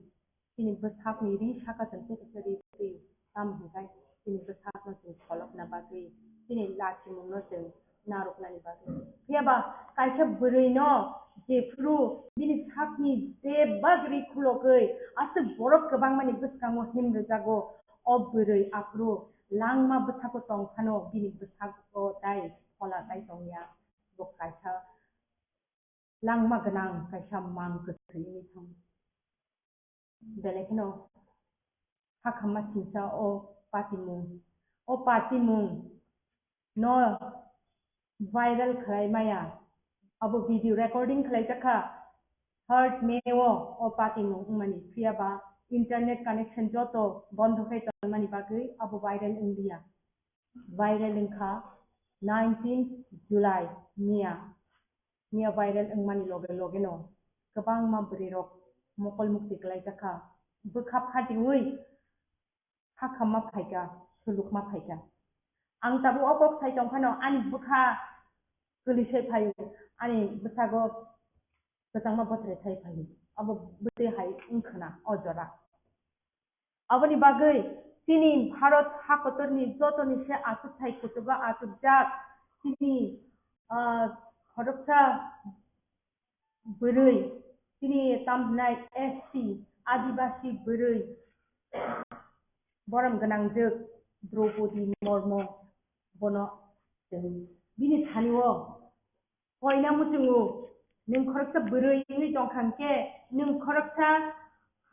chini bwsakni ri saka chwng tei kisa ri twi o, tamo hwnkhe chini bwsakno chwng kholopna bagwi, chini lachimungno chwng narwknani bagwi. Phiya ba kaisa bwrwino jephru bini sakni bebak ri khulogwi aswk borok kwbangmani bwskango him rwjago, o bwrwi aphuru langma bwsako tong phano bini bwsako tai phola tai tongya. Bo kaisa langma gwnang kaisa mang kwthwi wngwi thango. Belai kheno hakhamma singsa o patimung. O patimung no viral khlai maya. Abo video recording khlai jakha third May o, o patimung wngmani. Phiya ba internet connection joto bondo khai tongmani bagwi abo viral wngya. Viral wngkha nineteenth July miya. Miya viral wngmani loge loge no kwbangma bwrwi rok mokol mukti kwlai jakha. Bwkha phatingwi hakhamma phaikha, sulukma phaikha. Ang tabuk o kok sai tong phano ani bwkha kwlwi sai phaio, ani bwsago kwchangma bothrai sai phaio. Abo bwtwi hai wngkhwna o jora. Aboni bagwi chini Bharat hakotorni jotoni se achukthai kuchugo achukjak chini, ah, khoroksa bwrwi, chini tam hwnai S T, Adibasi bwrwi, borom gwnangjwk Draupadi Murmu, bono chwng bini thani-o koina muchungo Nwng khoroksa bwrwi wngwi tongkha hwnkhe, nwng khoroksa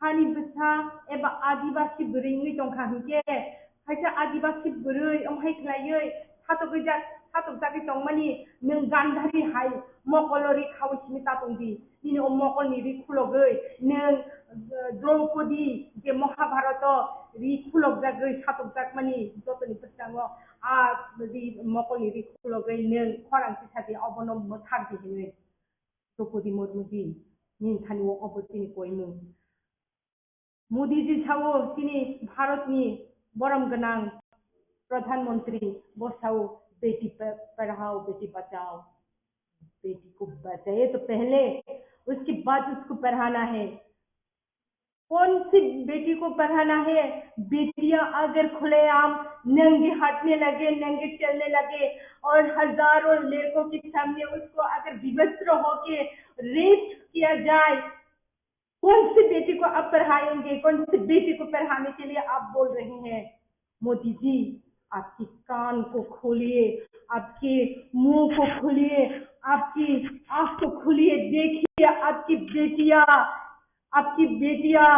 hani bwsa eba adibasi bwrwi wngwi tongkha hwnkhe, kaisa adibasi bwrwi wng hai khlaiwi satokjak, satokjagwi tongmani nwng Gandhari hai mokolo ri khaui simi ta tongdi. Nini o mokolni ri khulogwi nwng, eh, Draupadi je Mahabharato ri khulokjagwi satokjakmani jotoni bwskango a ri mokolni ri khulogwi nwng khorang tisadi obono mwthakdi hinwi. Draupadi Murmu ji, nini thani o obo chini koimung. Modi ji sao chini Bharat ni borom gwnang Pradhan Mantri bo sao, "Beti pa-, padhao, beti bachao, beti ko bachaye to pehle, uske baad usko padhana hai." कौन सी बेटी को पढ़ाना है? बेटियां अगर खुलेआम नंगे हटने लगे, नंगे चलने लगे और हजारों लड़कों के सामने उसको अगर विवस्त्र होके रेप किया जाए, कौन सी बेटी को आप पढ़ाएंगे? कौन सी बेटी को पढ़ाने के लिए आप बोल रहे हैं? मोदी जी, आपकी कान को खोलिए, आपके मुंह को खोलिए, आपकी आंख को खोलिए, देखिए आपकी बेटियां, आपकी बेटियां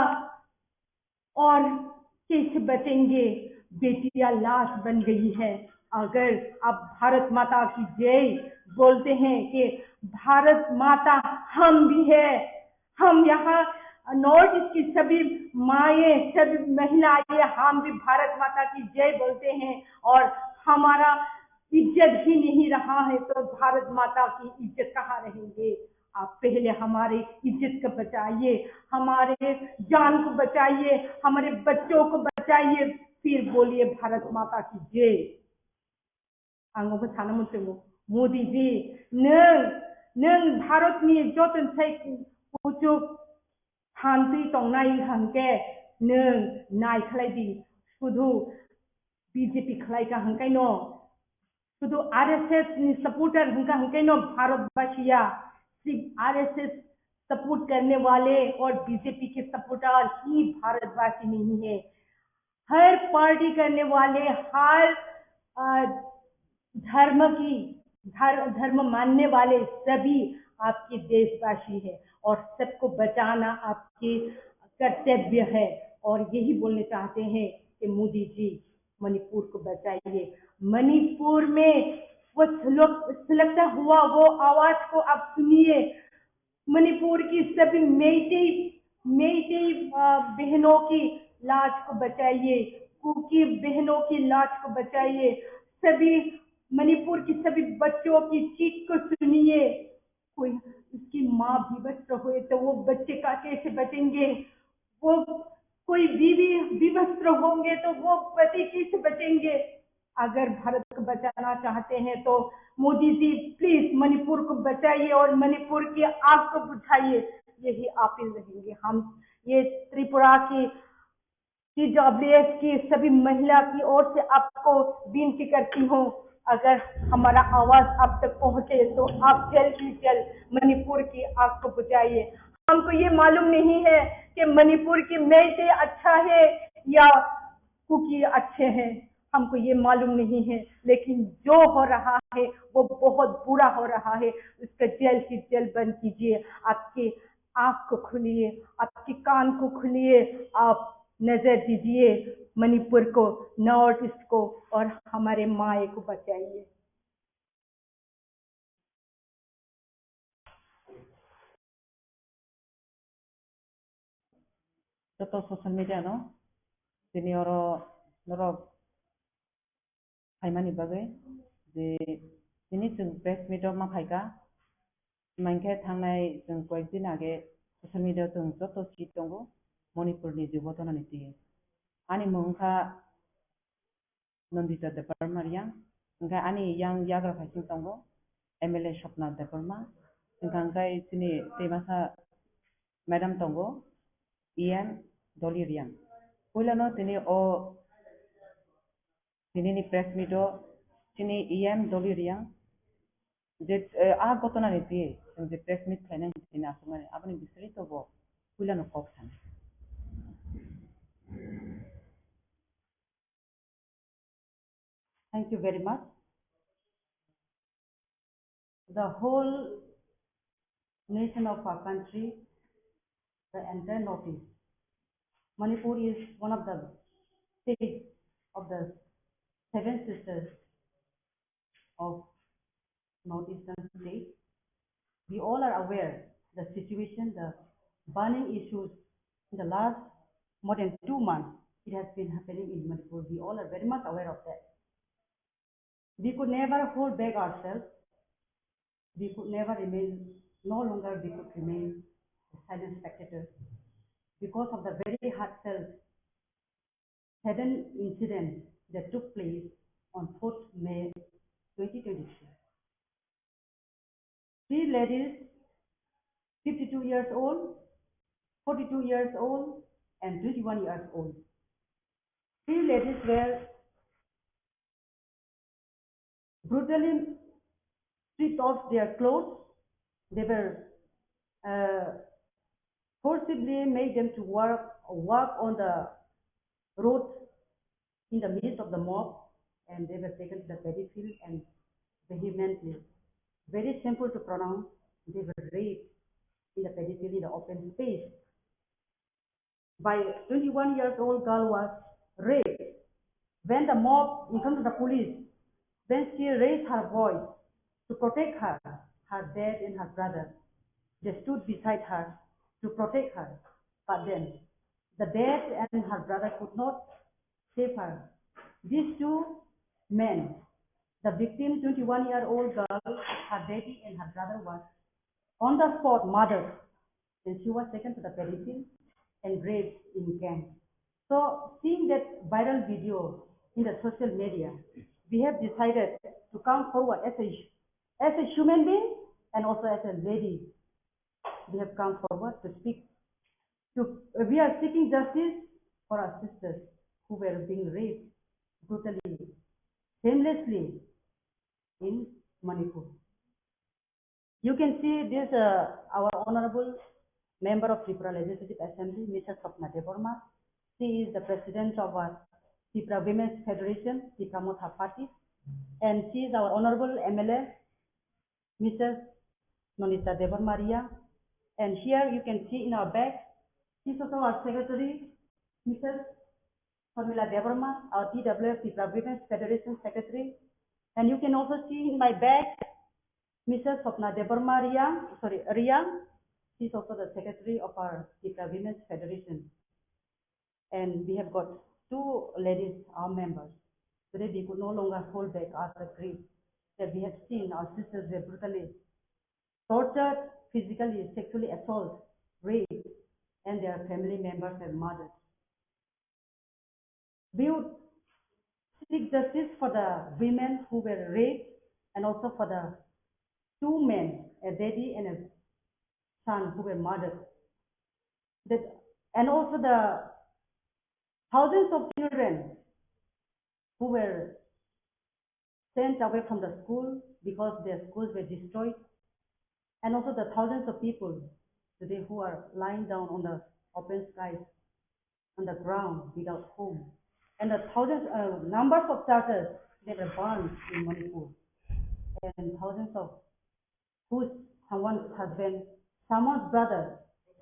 और कैसे बचेंगे? बेटियां लाश बन गई है। अगर आप भारत माता की जय बोलते हैं कि भारत माता हम भी है, हम यहाँ नॉर्थ ईस्ट की सभी माएँ, सभी महिलाएँ, हम भी भारत माता की जय बोलते हैं और हमारा इज्जत ही नहीं रहा है तो भारत माता की इज्जत कहाँ रहेंगे? आप पहले हमारे इज्जत को बचाइए, हमारे जान को बचाइए, हमारे बच्चों को बचाइए, फिर बोलिए भारत माता की जय। Ang obo sana muchungo, Modi ji, nwng, nwng Bharat ni joto sai kuchuk phantwi tongnai hwnkhe nwng nai khlai di, sudhu B J P khlai kha hwnkhe no, sudhu R S S ni supporter hwnkha hwnkhe no Bharat basiya, sirf R S S support karne wale aur B J P ke supporter hi Bharat basi nahi hai. हर पार्टी करने वाले, हर, अ, धर्म की, धर-, धर्म मानने वाले सभी आपके देशवासी हैं और सबको बचाना आपके कर्तव्य है। और यही बोलना चाहते हैं कि मोदी जी, मणिपुर को बचाइए। मणिपुर में वो सुलग-, सुलगता हुआ वो आवाज को आप सुनिए। मणिपुर की सभी मेइतेई, मेइतेई, अ, बहनों की लाज को बचाइए, कुकी बहनों की लाज को बचाइए, सभी मणिपुर की सभी बच्चों की चीख को सुनिए। कोई उसकी माँ विवस्त्र हुए तो वो बच्चे का कैसे बचेंगे? वो कोई बीवी विवस्त्र होंगे तो वो पति कैसे बचेंगे? अगर भारत को बचाना चाहते हैं तो मोदी जी प्लीज मणिपुर को बचाइए और मणिपुर की आग को बुझाइए, यही अपील रहेंगे हम। ये त्रिपुरा की, की डब्ल्यूएस की सभी महिला की ओर से आपको विनती करती हूँ, अगर हमारा आवाज आप तक पहुँचे तो आप जल्द से जल्द मणिपुर की आग को बुझाइए। हमको ये मालूम नहीं है कि मणिपुर की मेइतेई अच्छा है या कुकी अच्छे हैं, हमको ये मालूम नहीं है, लेकिन जो हो रहा है वो बहुत बुरा हो रहा है। उसका जल्द से जल्द बंद कीजिए। आपकी आँख को खोलिए, आपके कान को खोलिए, आप नजर दीजिए मणिपुर को, नॉर्थ ईस्ट को और हमारे माए को बचाइए। Joto social media no tini oro norok phaimani bagwi je tini chwng press meet o ma phaikha, hwnkhe thangnai chwng koyek din age social media o chwng joto si tongo Manipur ni je ghotona ni twi. Ani mung wngkha Nandita Debbarma Reang, hwnkhe ani yang yagra phaising tongo M L A Swapna Debbarma, hwnkha hwnkhe chini twimasa madam tongo E M Dolly Reang. Puilano tini o, tini ni press meet o chini E M Dolly Reang je, eh, a ghotona ni twi chwng je press meet khlainani tini aswkmani aboni bisingtwi bo puilano kok sana. Thank you very much. The whole nation of our country, the entire Northeast. Manipur is one of the states of the seven sisters of northeastern state. We all are aware the situation, the burning issues in the last more than two months. It has been happening in Manipur. We all are very much aware of that. We could never hold back ourselves. We could never remain, no longer we could remain a silent spectator because of the very heartfelt sudden incident that took place on fourth May twenty twenty-three. Three ladies, fifty-two years old, forty-two years old, and twenty-one years old. Three ladies were brutally stripped off their clothes. They were, uh, forcibly made them to work, walk on the road in the midst of the mob, and they were taken to the paddy field and vehemently, very shameful to pronounce, they were raped in the paddy field in the open space by twenty-one years old girl was raped. When the mob informed the police, when she raised her voice to protect her, her dad and her brother, they stood beside her to protect her. But then the dad and her brother could not save her. These two men, the victim, twenty-one year old girl, her daddy and her brother was on the spot murdered, and she was taken to the paddy field and raped in camp. So, seeing that viral video in the social media, we have decided to come forward as a, as a human being and also as a lady. We have come forward to speak. To, we are seeking justice for our sisters who were being raped brutally, shamelessly in Manipur. You can see this, uh, our honorable member of Tripura Legislative Assembly, Missus Swapna Debbarma. She is the president of our Tripura Women's Federation, Tipra Motha Party, and she is our honorable M L A, Missus Nonita Debbarma Reang. And here you can see in our back, she's also our secretary, Missus Sharmila Debbarma, our T W F, Tripura Women's Federation Secretary. And you can also see in my back, Missus Swapna Debbarma Reang, sorry, Reang. She's also the secretary of our Tripura Women's Federation. And we have got two ladies, our members. Today we could no longer hold back our grief that we have seen our sisters were brutally tortured, physically, sexually assaulted, raped, and their family members were murdered. We would seek justice for the women who were raped and also for the two men, a daddy and a son, who were murdered. That, and also the thousands of children who were sent away from the school because their schools were destroyed, and also the thousands of people today who are lying down on the open skies, on the ground without home, and the thousands, uh, numbers of churches that were burned in Manipur, and thousands of whose someone's husband, someone's brother,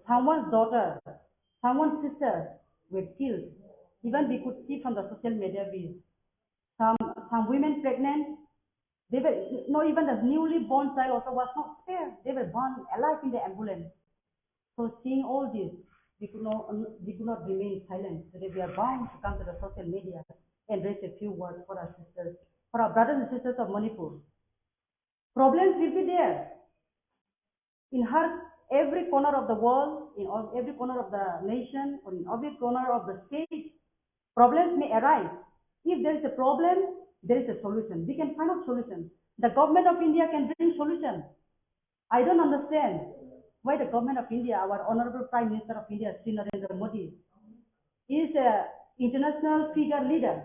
someone's daughter, someone's sister were killed. Even we could see from the social media, we, some, some women pregnant, they were, no, even the newly born child also was not spared. They were burned alive in the ambulance. So seeing all this, we could not, we could not remain silent. Today we are bound to come to the social media and raise a few words for our sisters, for our brothers and sisters of Manipur. Problems will be there. In her, every corner of the world, in all, every corner of the nation, or in every corner of the state, problems may arise. If there is a problem, there is a solution. We can find out solution. The government of India can bring solution. I don't understand why the government of India, our honorable Prime Minister of India, Shri Narendra Modi, is a international figure leader.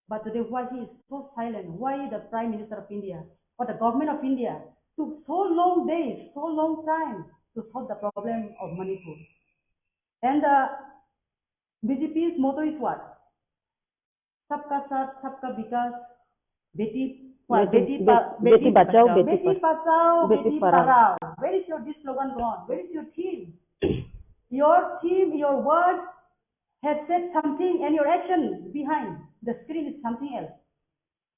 But today, why he is so silent? Why the Prime Minister of India or the government of India took so long days, so long time to solve the problem of Manipur? And the B J P's motto is what? Sabka Saath, Sabka Vikas, Beti, what? Beti, Beti, Ba-, Beti Beti Bachao, Bachao, Beti Beti Bachao, Beti Beti Padhao. Padhao, Where is your, this slogan gone? Where is your theme? Your theme, your words have said something, and your action behind the screen is something else.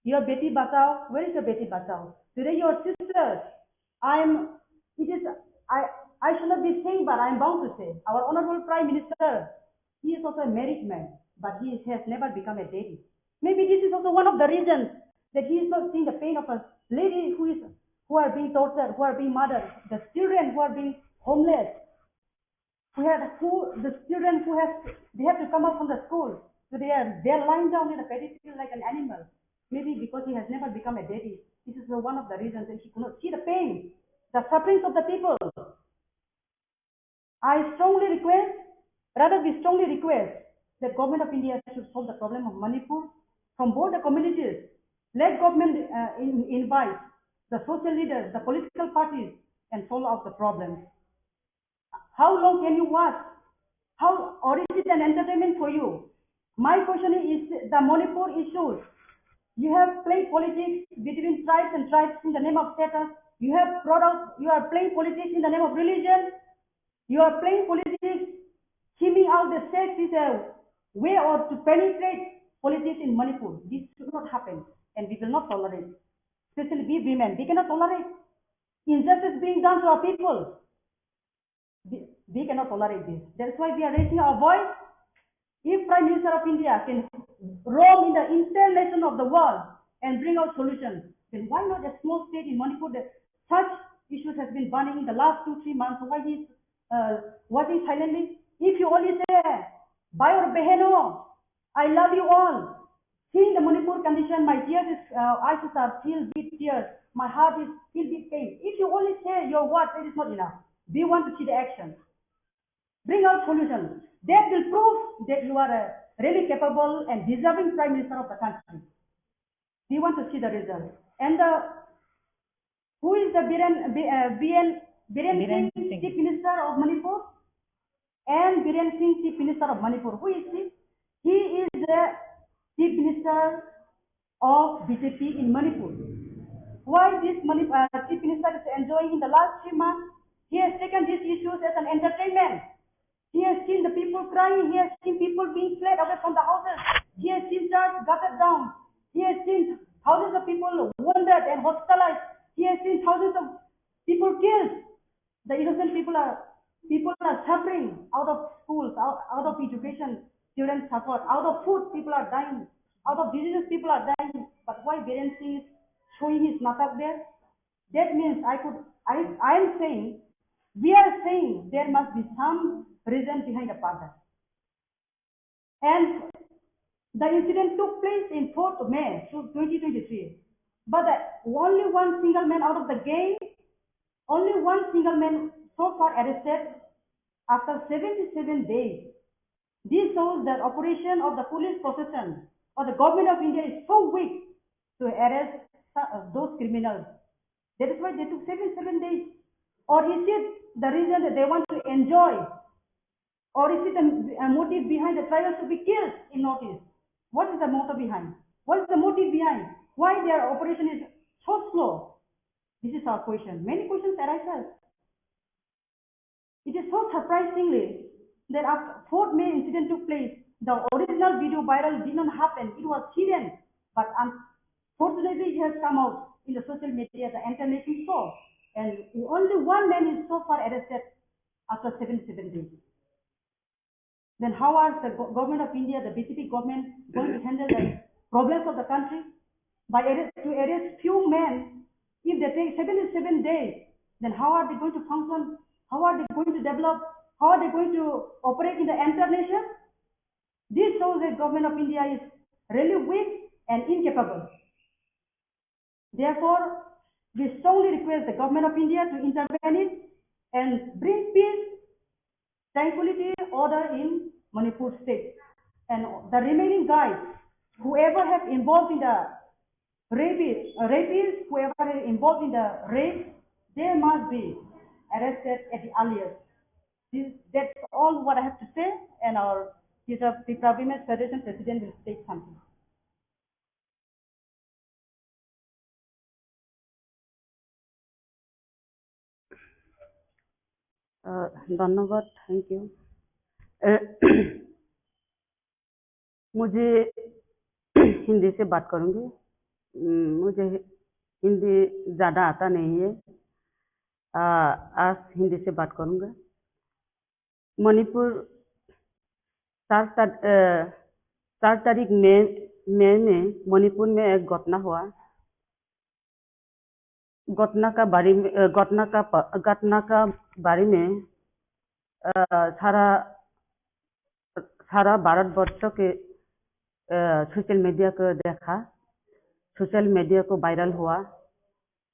Your Beti Bachao, where is your Beti Bachao? Today your sister, I'm, it is, I, I should not be saying, but I'm bound to say, our Honorable Prime Minister, he is also a married man, but he has never become a daddy. Maybe this is also one of the reasons that he is not seeing the pain of a lady who is, who are being tortured, who are being murdered, the children who are being homeless, who have, who, the children who have, they have to come out from the school, so they are, they are lying down in the paddy field like an animal. Maybe because he has never become a daddy, this is one of the reasons that he could not see the pain, the sufferings of the people. I strongly request, rather we strongly request that Government of India should solve the problem of Manipur from both the communities. Let government, uh, in, invite the social leaders, the political parties, and solve out the problems. How long can you watch? How, or is it an entertainment for you? My question is the Manipur issues. You have played politics between tribes and tribes in the name of status. You have brought out, you are playing politics in the name of religion. You are playing politics, skimming out the sex is a way or to penetrate politics in Manipur. This should not happen, and we will not tolerate. Especially we women, we cannot tolerate injustice being done to our people. We, we cannot tolerate this. That's why we are raising our voice. If Prime Minister of India can roam in the entire nation of the world and bring out solutions, then why not a small state in Manipur that such issues has been burning in the last two, three months? Why he is, uh, watching silently? If you only say, "Bhai aur beheno, I love you all," seeing the Manipur condition, my tears is, uh, eyes are filled with tears. My heart is filled with pain. If you only say your words, it is not enough. We want to see the action. Bring out solutions that will prove that you are a really capable and deserving Prime Minister of the country. We want to see the result. And the, who is the Biren, B-, uh, B N, Biren Biren Singh, Singh. Chief Minister of Manipur? And Biren Singh, Chief Minister of Manipur. Who is he? He is the Chief Minister of B J P in Manipur. Why this Manip-, uh, Chief Minister is enjoying in the last three months? He has taken these issues as an entertainment. He has seen the people crying. He has seen people being fled away from the houses. He has seen church gutted down. He has seen thousands of people wounded and hospitalized. He has seen thousands of people killed. The innocent people are, people are suffering out of schools, out, out of education, children suffer. Out of food, people are dying. Out of diseases, people are dying. But why Biren Singh is showing his natak there? That means I could, I, I am saying, we are saying there must be some reason behind the father. And the incident took place in fourth of May, so twenty twenty-three. But the, only one single man out of the gang, only one single man so far arrested after seventy-seven days. This shows that operation of the police procession or the government of India is so weak to arrest su-, uh, those criminals. That is why they took seventy-seven days. Or is it the reason that they want to enjoy? Or is it a, a motive behind the tribals to be killed in Northeast? What is the motive behind? What is the motive behind? Why their operation is so slow? This is our question. Many questions arises. It is so surprisingly that after fourth May incident took place, the original video viral did not happen. It was hidden. But unfortunately, it has come out in the social media, the entire nation saw. And only one man is so far arrested after seventy-seven days. Then how are the go-, government of India, the B J P government, going to handle the problems of the country? By arrest, to arrest few men, if they take seventy-seven days, then how are they going to function? How are they going to develop? How are they going to operate in the entire nation? This shows that government of India is really weak and incapable. Therefore, we strongly request the government of India to intervene it and bring peace, tranquility, order in Manipur state. And the remaining guys, whoever have involved in the rape, uh, rapists, whoever is involved in the rape, they must be arrested at the earliest. This, that's all what I have to say, and our Tripura Women's Federation president will state something. अ, धन्यवाद, thank you। अ, मुझे हिंदी से बात करूँगी। उम, मुझे हिंदी ज़्यादा आता नहीं है। अ, आज हिंदी से बात करूँगा। मणिपुर, चार तार-, अ, चार तारीख मई, मई में मणिपुर में एक घटना हुआ। घटना का बारे में, अ, घटना का प-, घटना का बारे में, अ, सारा, सारा भारतवर्ष के, अ, सोशल मीडिया को देखा, सोशल मीडिया को वायरल हुआ।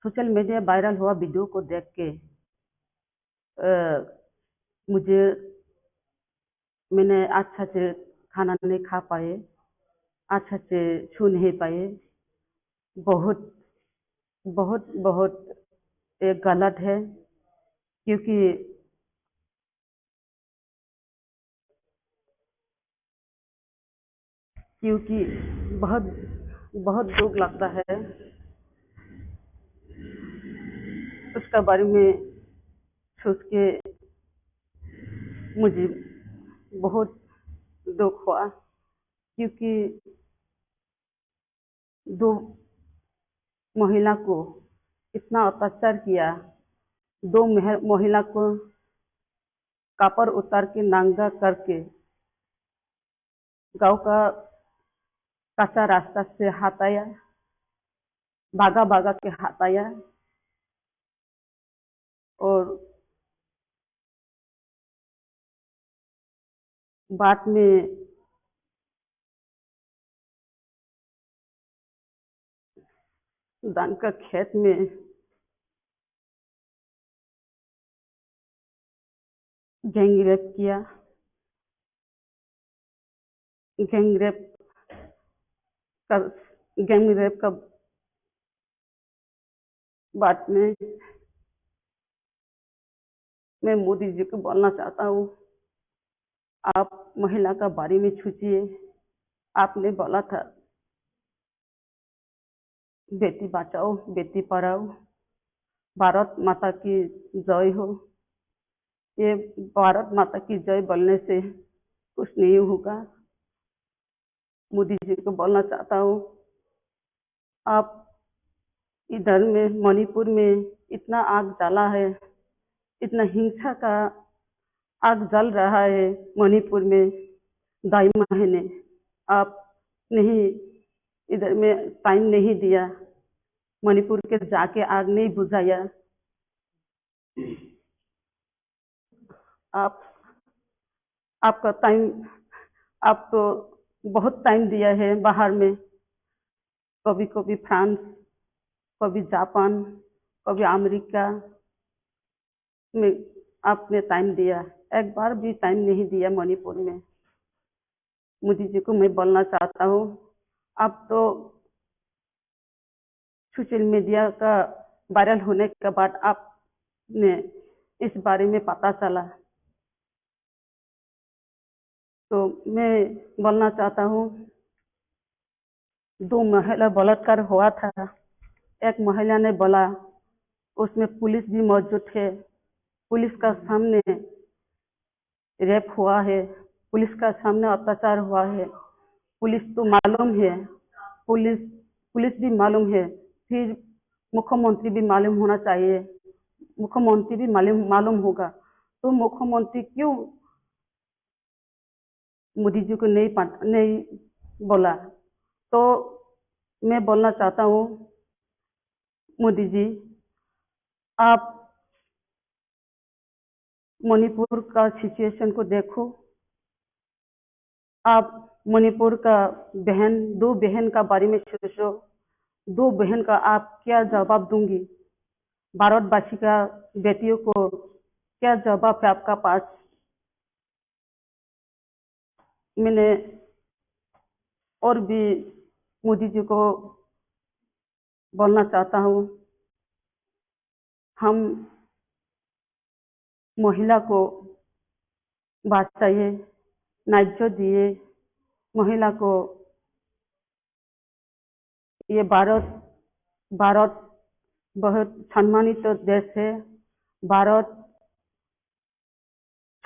सोशल मीडिया वायरल हुआ वीडियो को देख के, अ, मुझे, मैंने अच्छा से खाना नहीं खा पाए, अच्छा से सो नहीं पाए। बहुत, बहुत, बहुत ये गलत है, क्योंकि, क्योंकि बहुत, बहुत दुख लगता है। उसका बारे में सोच के मुझे बहुत दुख हुआ, क्योंकि दो महिला को इतना अत्याचार किया, दो मह-, महिला को कपड़ा उतार के नंगा करके गांव का कच्चा रास्ता से हटाया, भागा भागा के हटाया। और बाद में धान का खेत में गैंग रेप किया। गैंग रेप का, गैंग रेप का बाद में मैं मोदी जी को बोलना चाहता हूँ, आप महिला का बारे में सोचिए। आपने बोला था, बेटी बचाओ, बेटी पढ़ाओ, भारत माता की जय हो। ये भारत माता की जय बोलने से कुछ नहीं होगा। मोदी जी को बोलना चाहता हूँ, आप इधर में मणिपुर में इतना आग जला है, इतना हिंसा का आग जल रहा है मणिपुर में ढाई महीने, आप नहीं, इधर में टाइम नहीं दिया, मणिपुर के जाके आग नहीं बुझाया। आप, आपका टाइम, आप तो बहुत टाइम दिया है बाहर में, कभी कभी फ्रांस, कभी जापान, कभी अमेरिका में आपने टाइम दिया, एक बार भी टाइम नहीं दिया मणिपुर में। मोदी जी को मैं बोलना चाहता हूँ, आप तो सोशल मीडिया का वायरल होने के बाद आपने इस बारे में पता चला, तो मैं बोलना चाहता हूँ, दो महिला बलात्कार हुआ था, एक महिला ने बोला, उसमें पुलिस भी मौजूद है, पुलिस का सामने रेप हुआ है, पुलिस का सामने अत्याचार हुआ है, पुलिस तो मालूम है, पुलिस, पुलिस भी मालूम है, फिर मुख्यमंत्री भी मालूम होना चाहिए, मुख्यमंत्री भी मालूम, मालूम होगा, तो मुख्यमंत्री क्यों मोदी जी को नहीं पा-, नहीं बोला? तो मैं बोलना चाहता हूँ, मोदी जी, आप मणिपुर का सिचुएशन को देखो, आप मणिपुर का बहन, दो बहन का बारे में सोचो, दो बहन का आप क्या जवाब दूंगी? भारतवासी का बेटियों को क्या जवाब है आपका पास? मैंने और भी मोदी जी को बोलना चाहता हूँ, हम महिला को बचाइए, न्याय दिए, महिला को, ये भारत, भारत बहुत सम्मानित देश है। भारत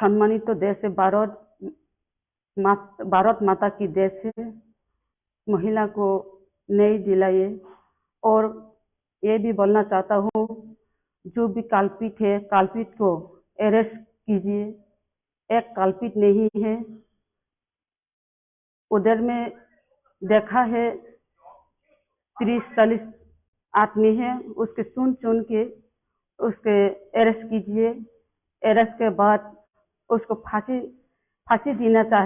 सम्मानित देश है भारत, मात-, भारत माता की देश है। महिला को न्याय दिलाइए। और ये भी बोलना चाहता हूँ, जो भी कल्पित है, कल्पित को अरेस्ट कीजिए। एक कल्पित नहीं है, उधर में देखा है, तीस चालीस आदमी है, उसके चुन चुन के उसके अरेस्ट कीजिए। अरेस्ट के बाद उसको फांसी, फांसी देना चाहिए।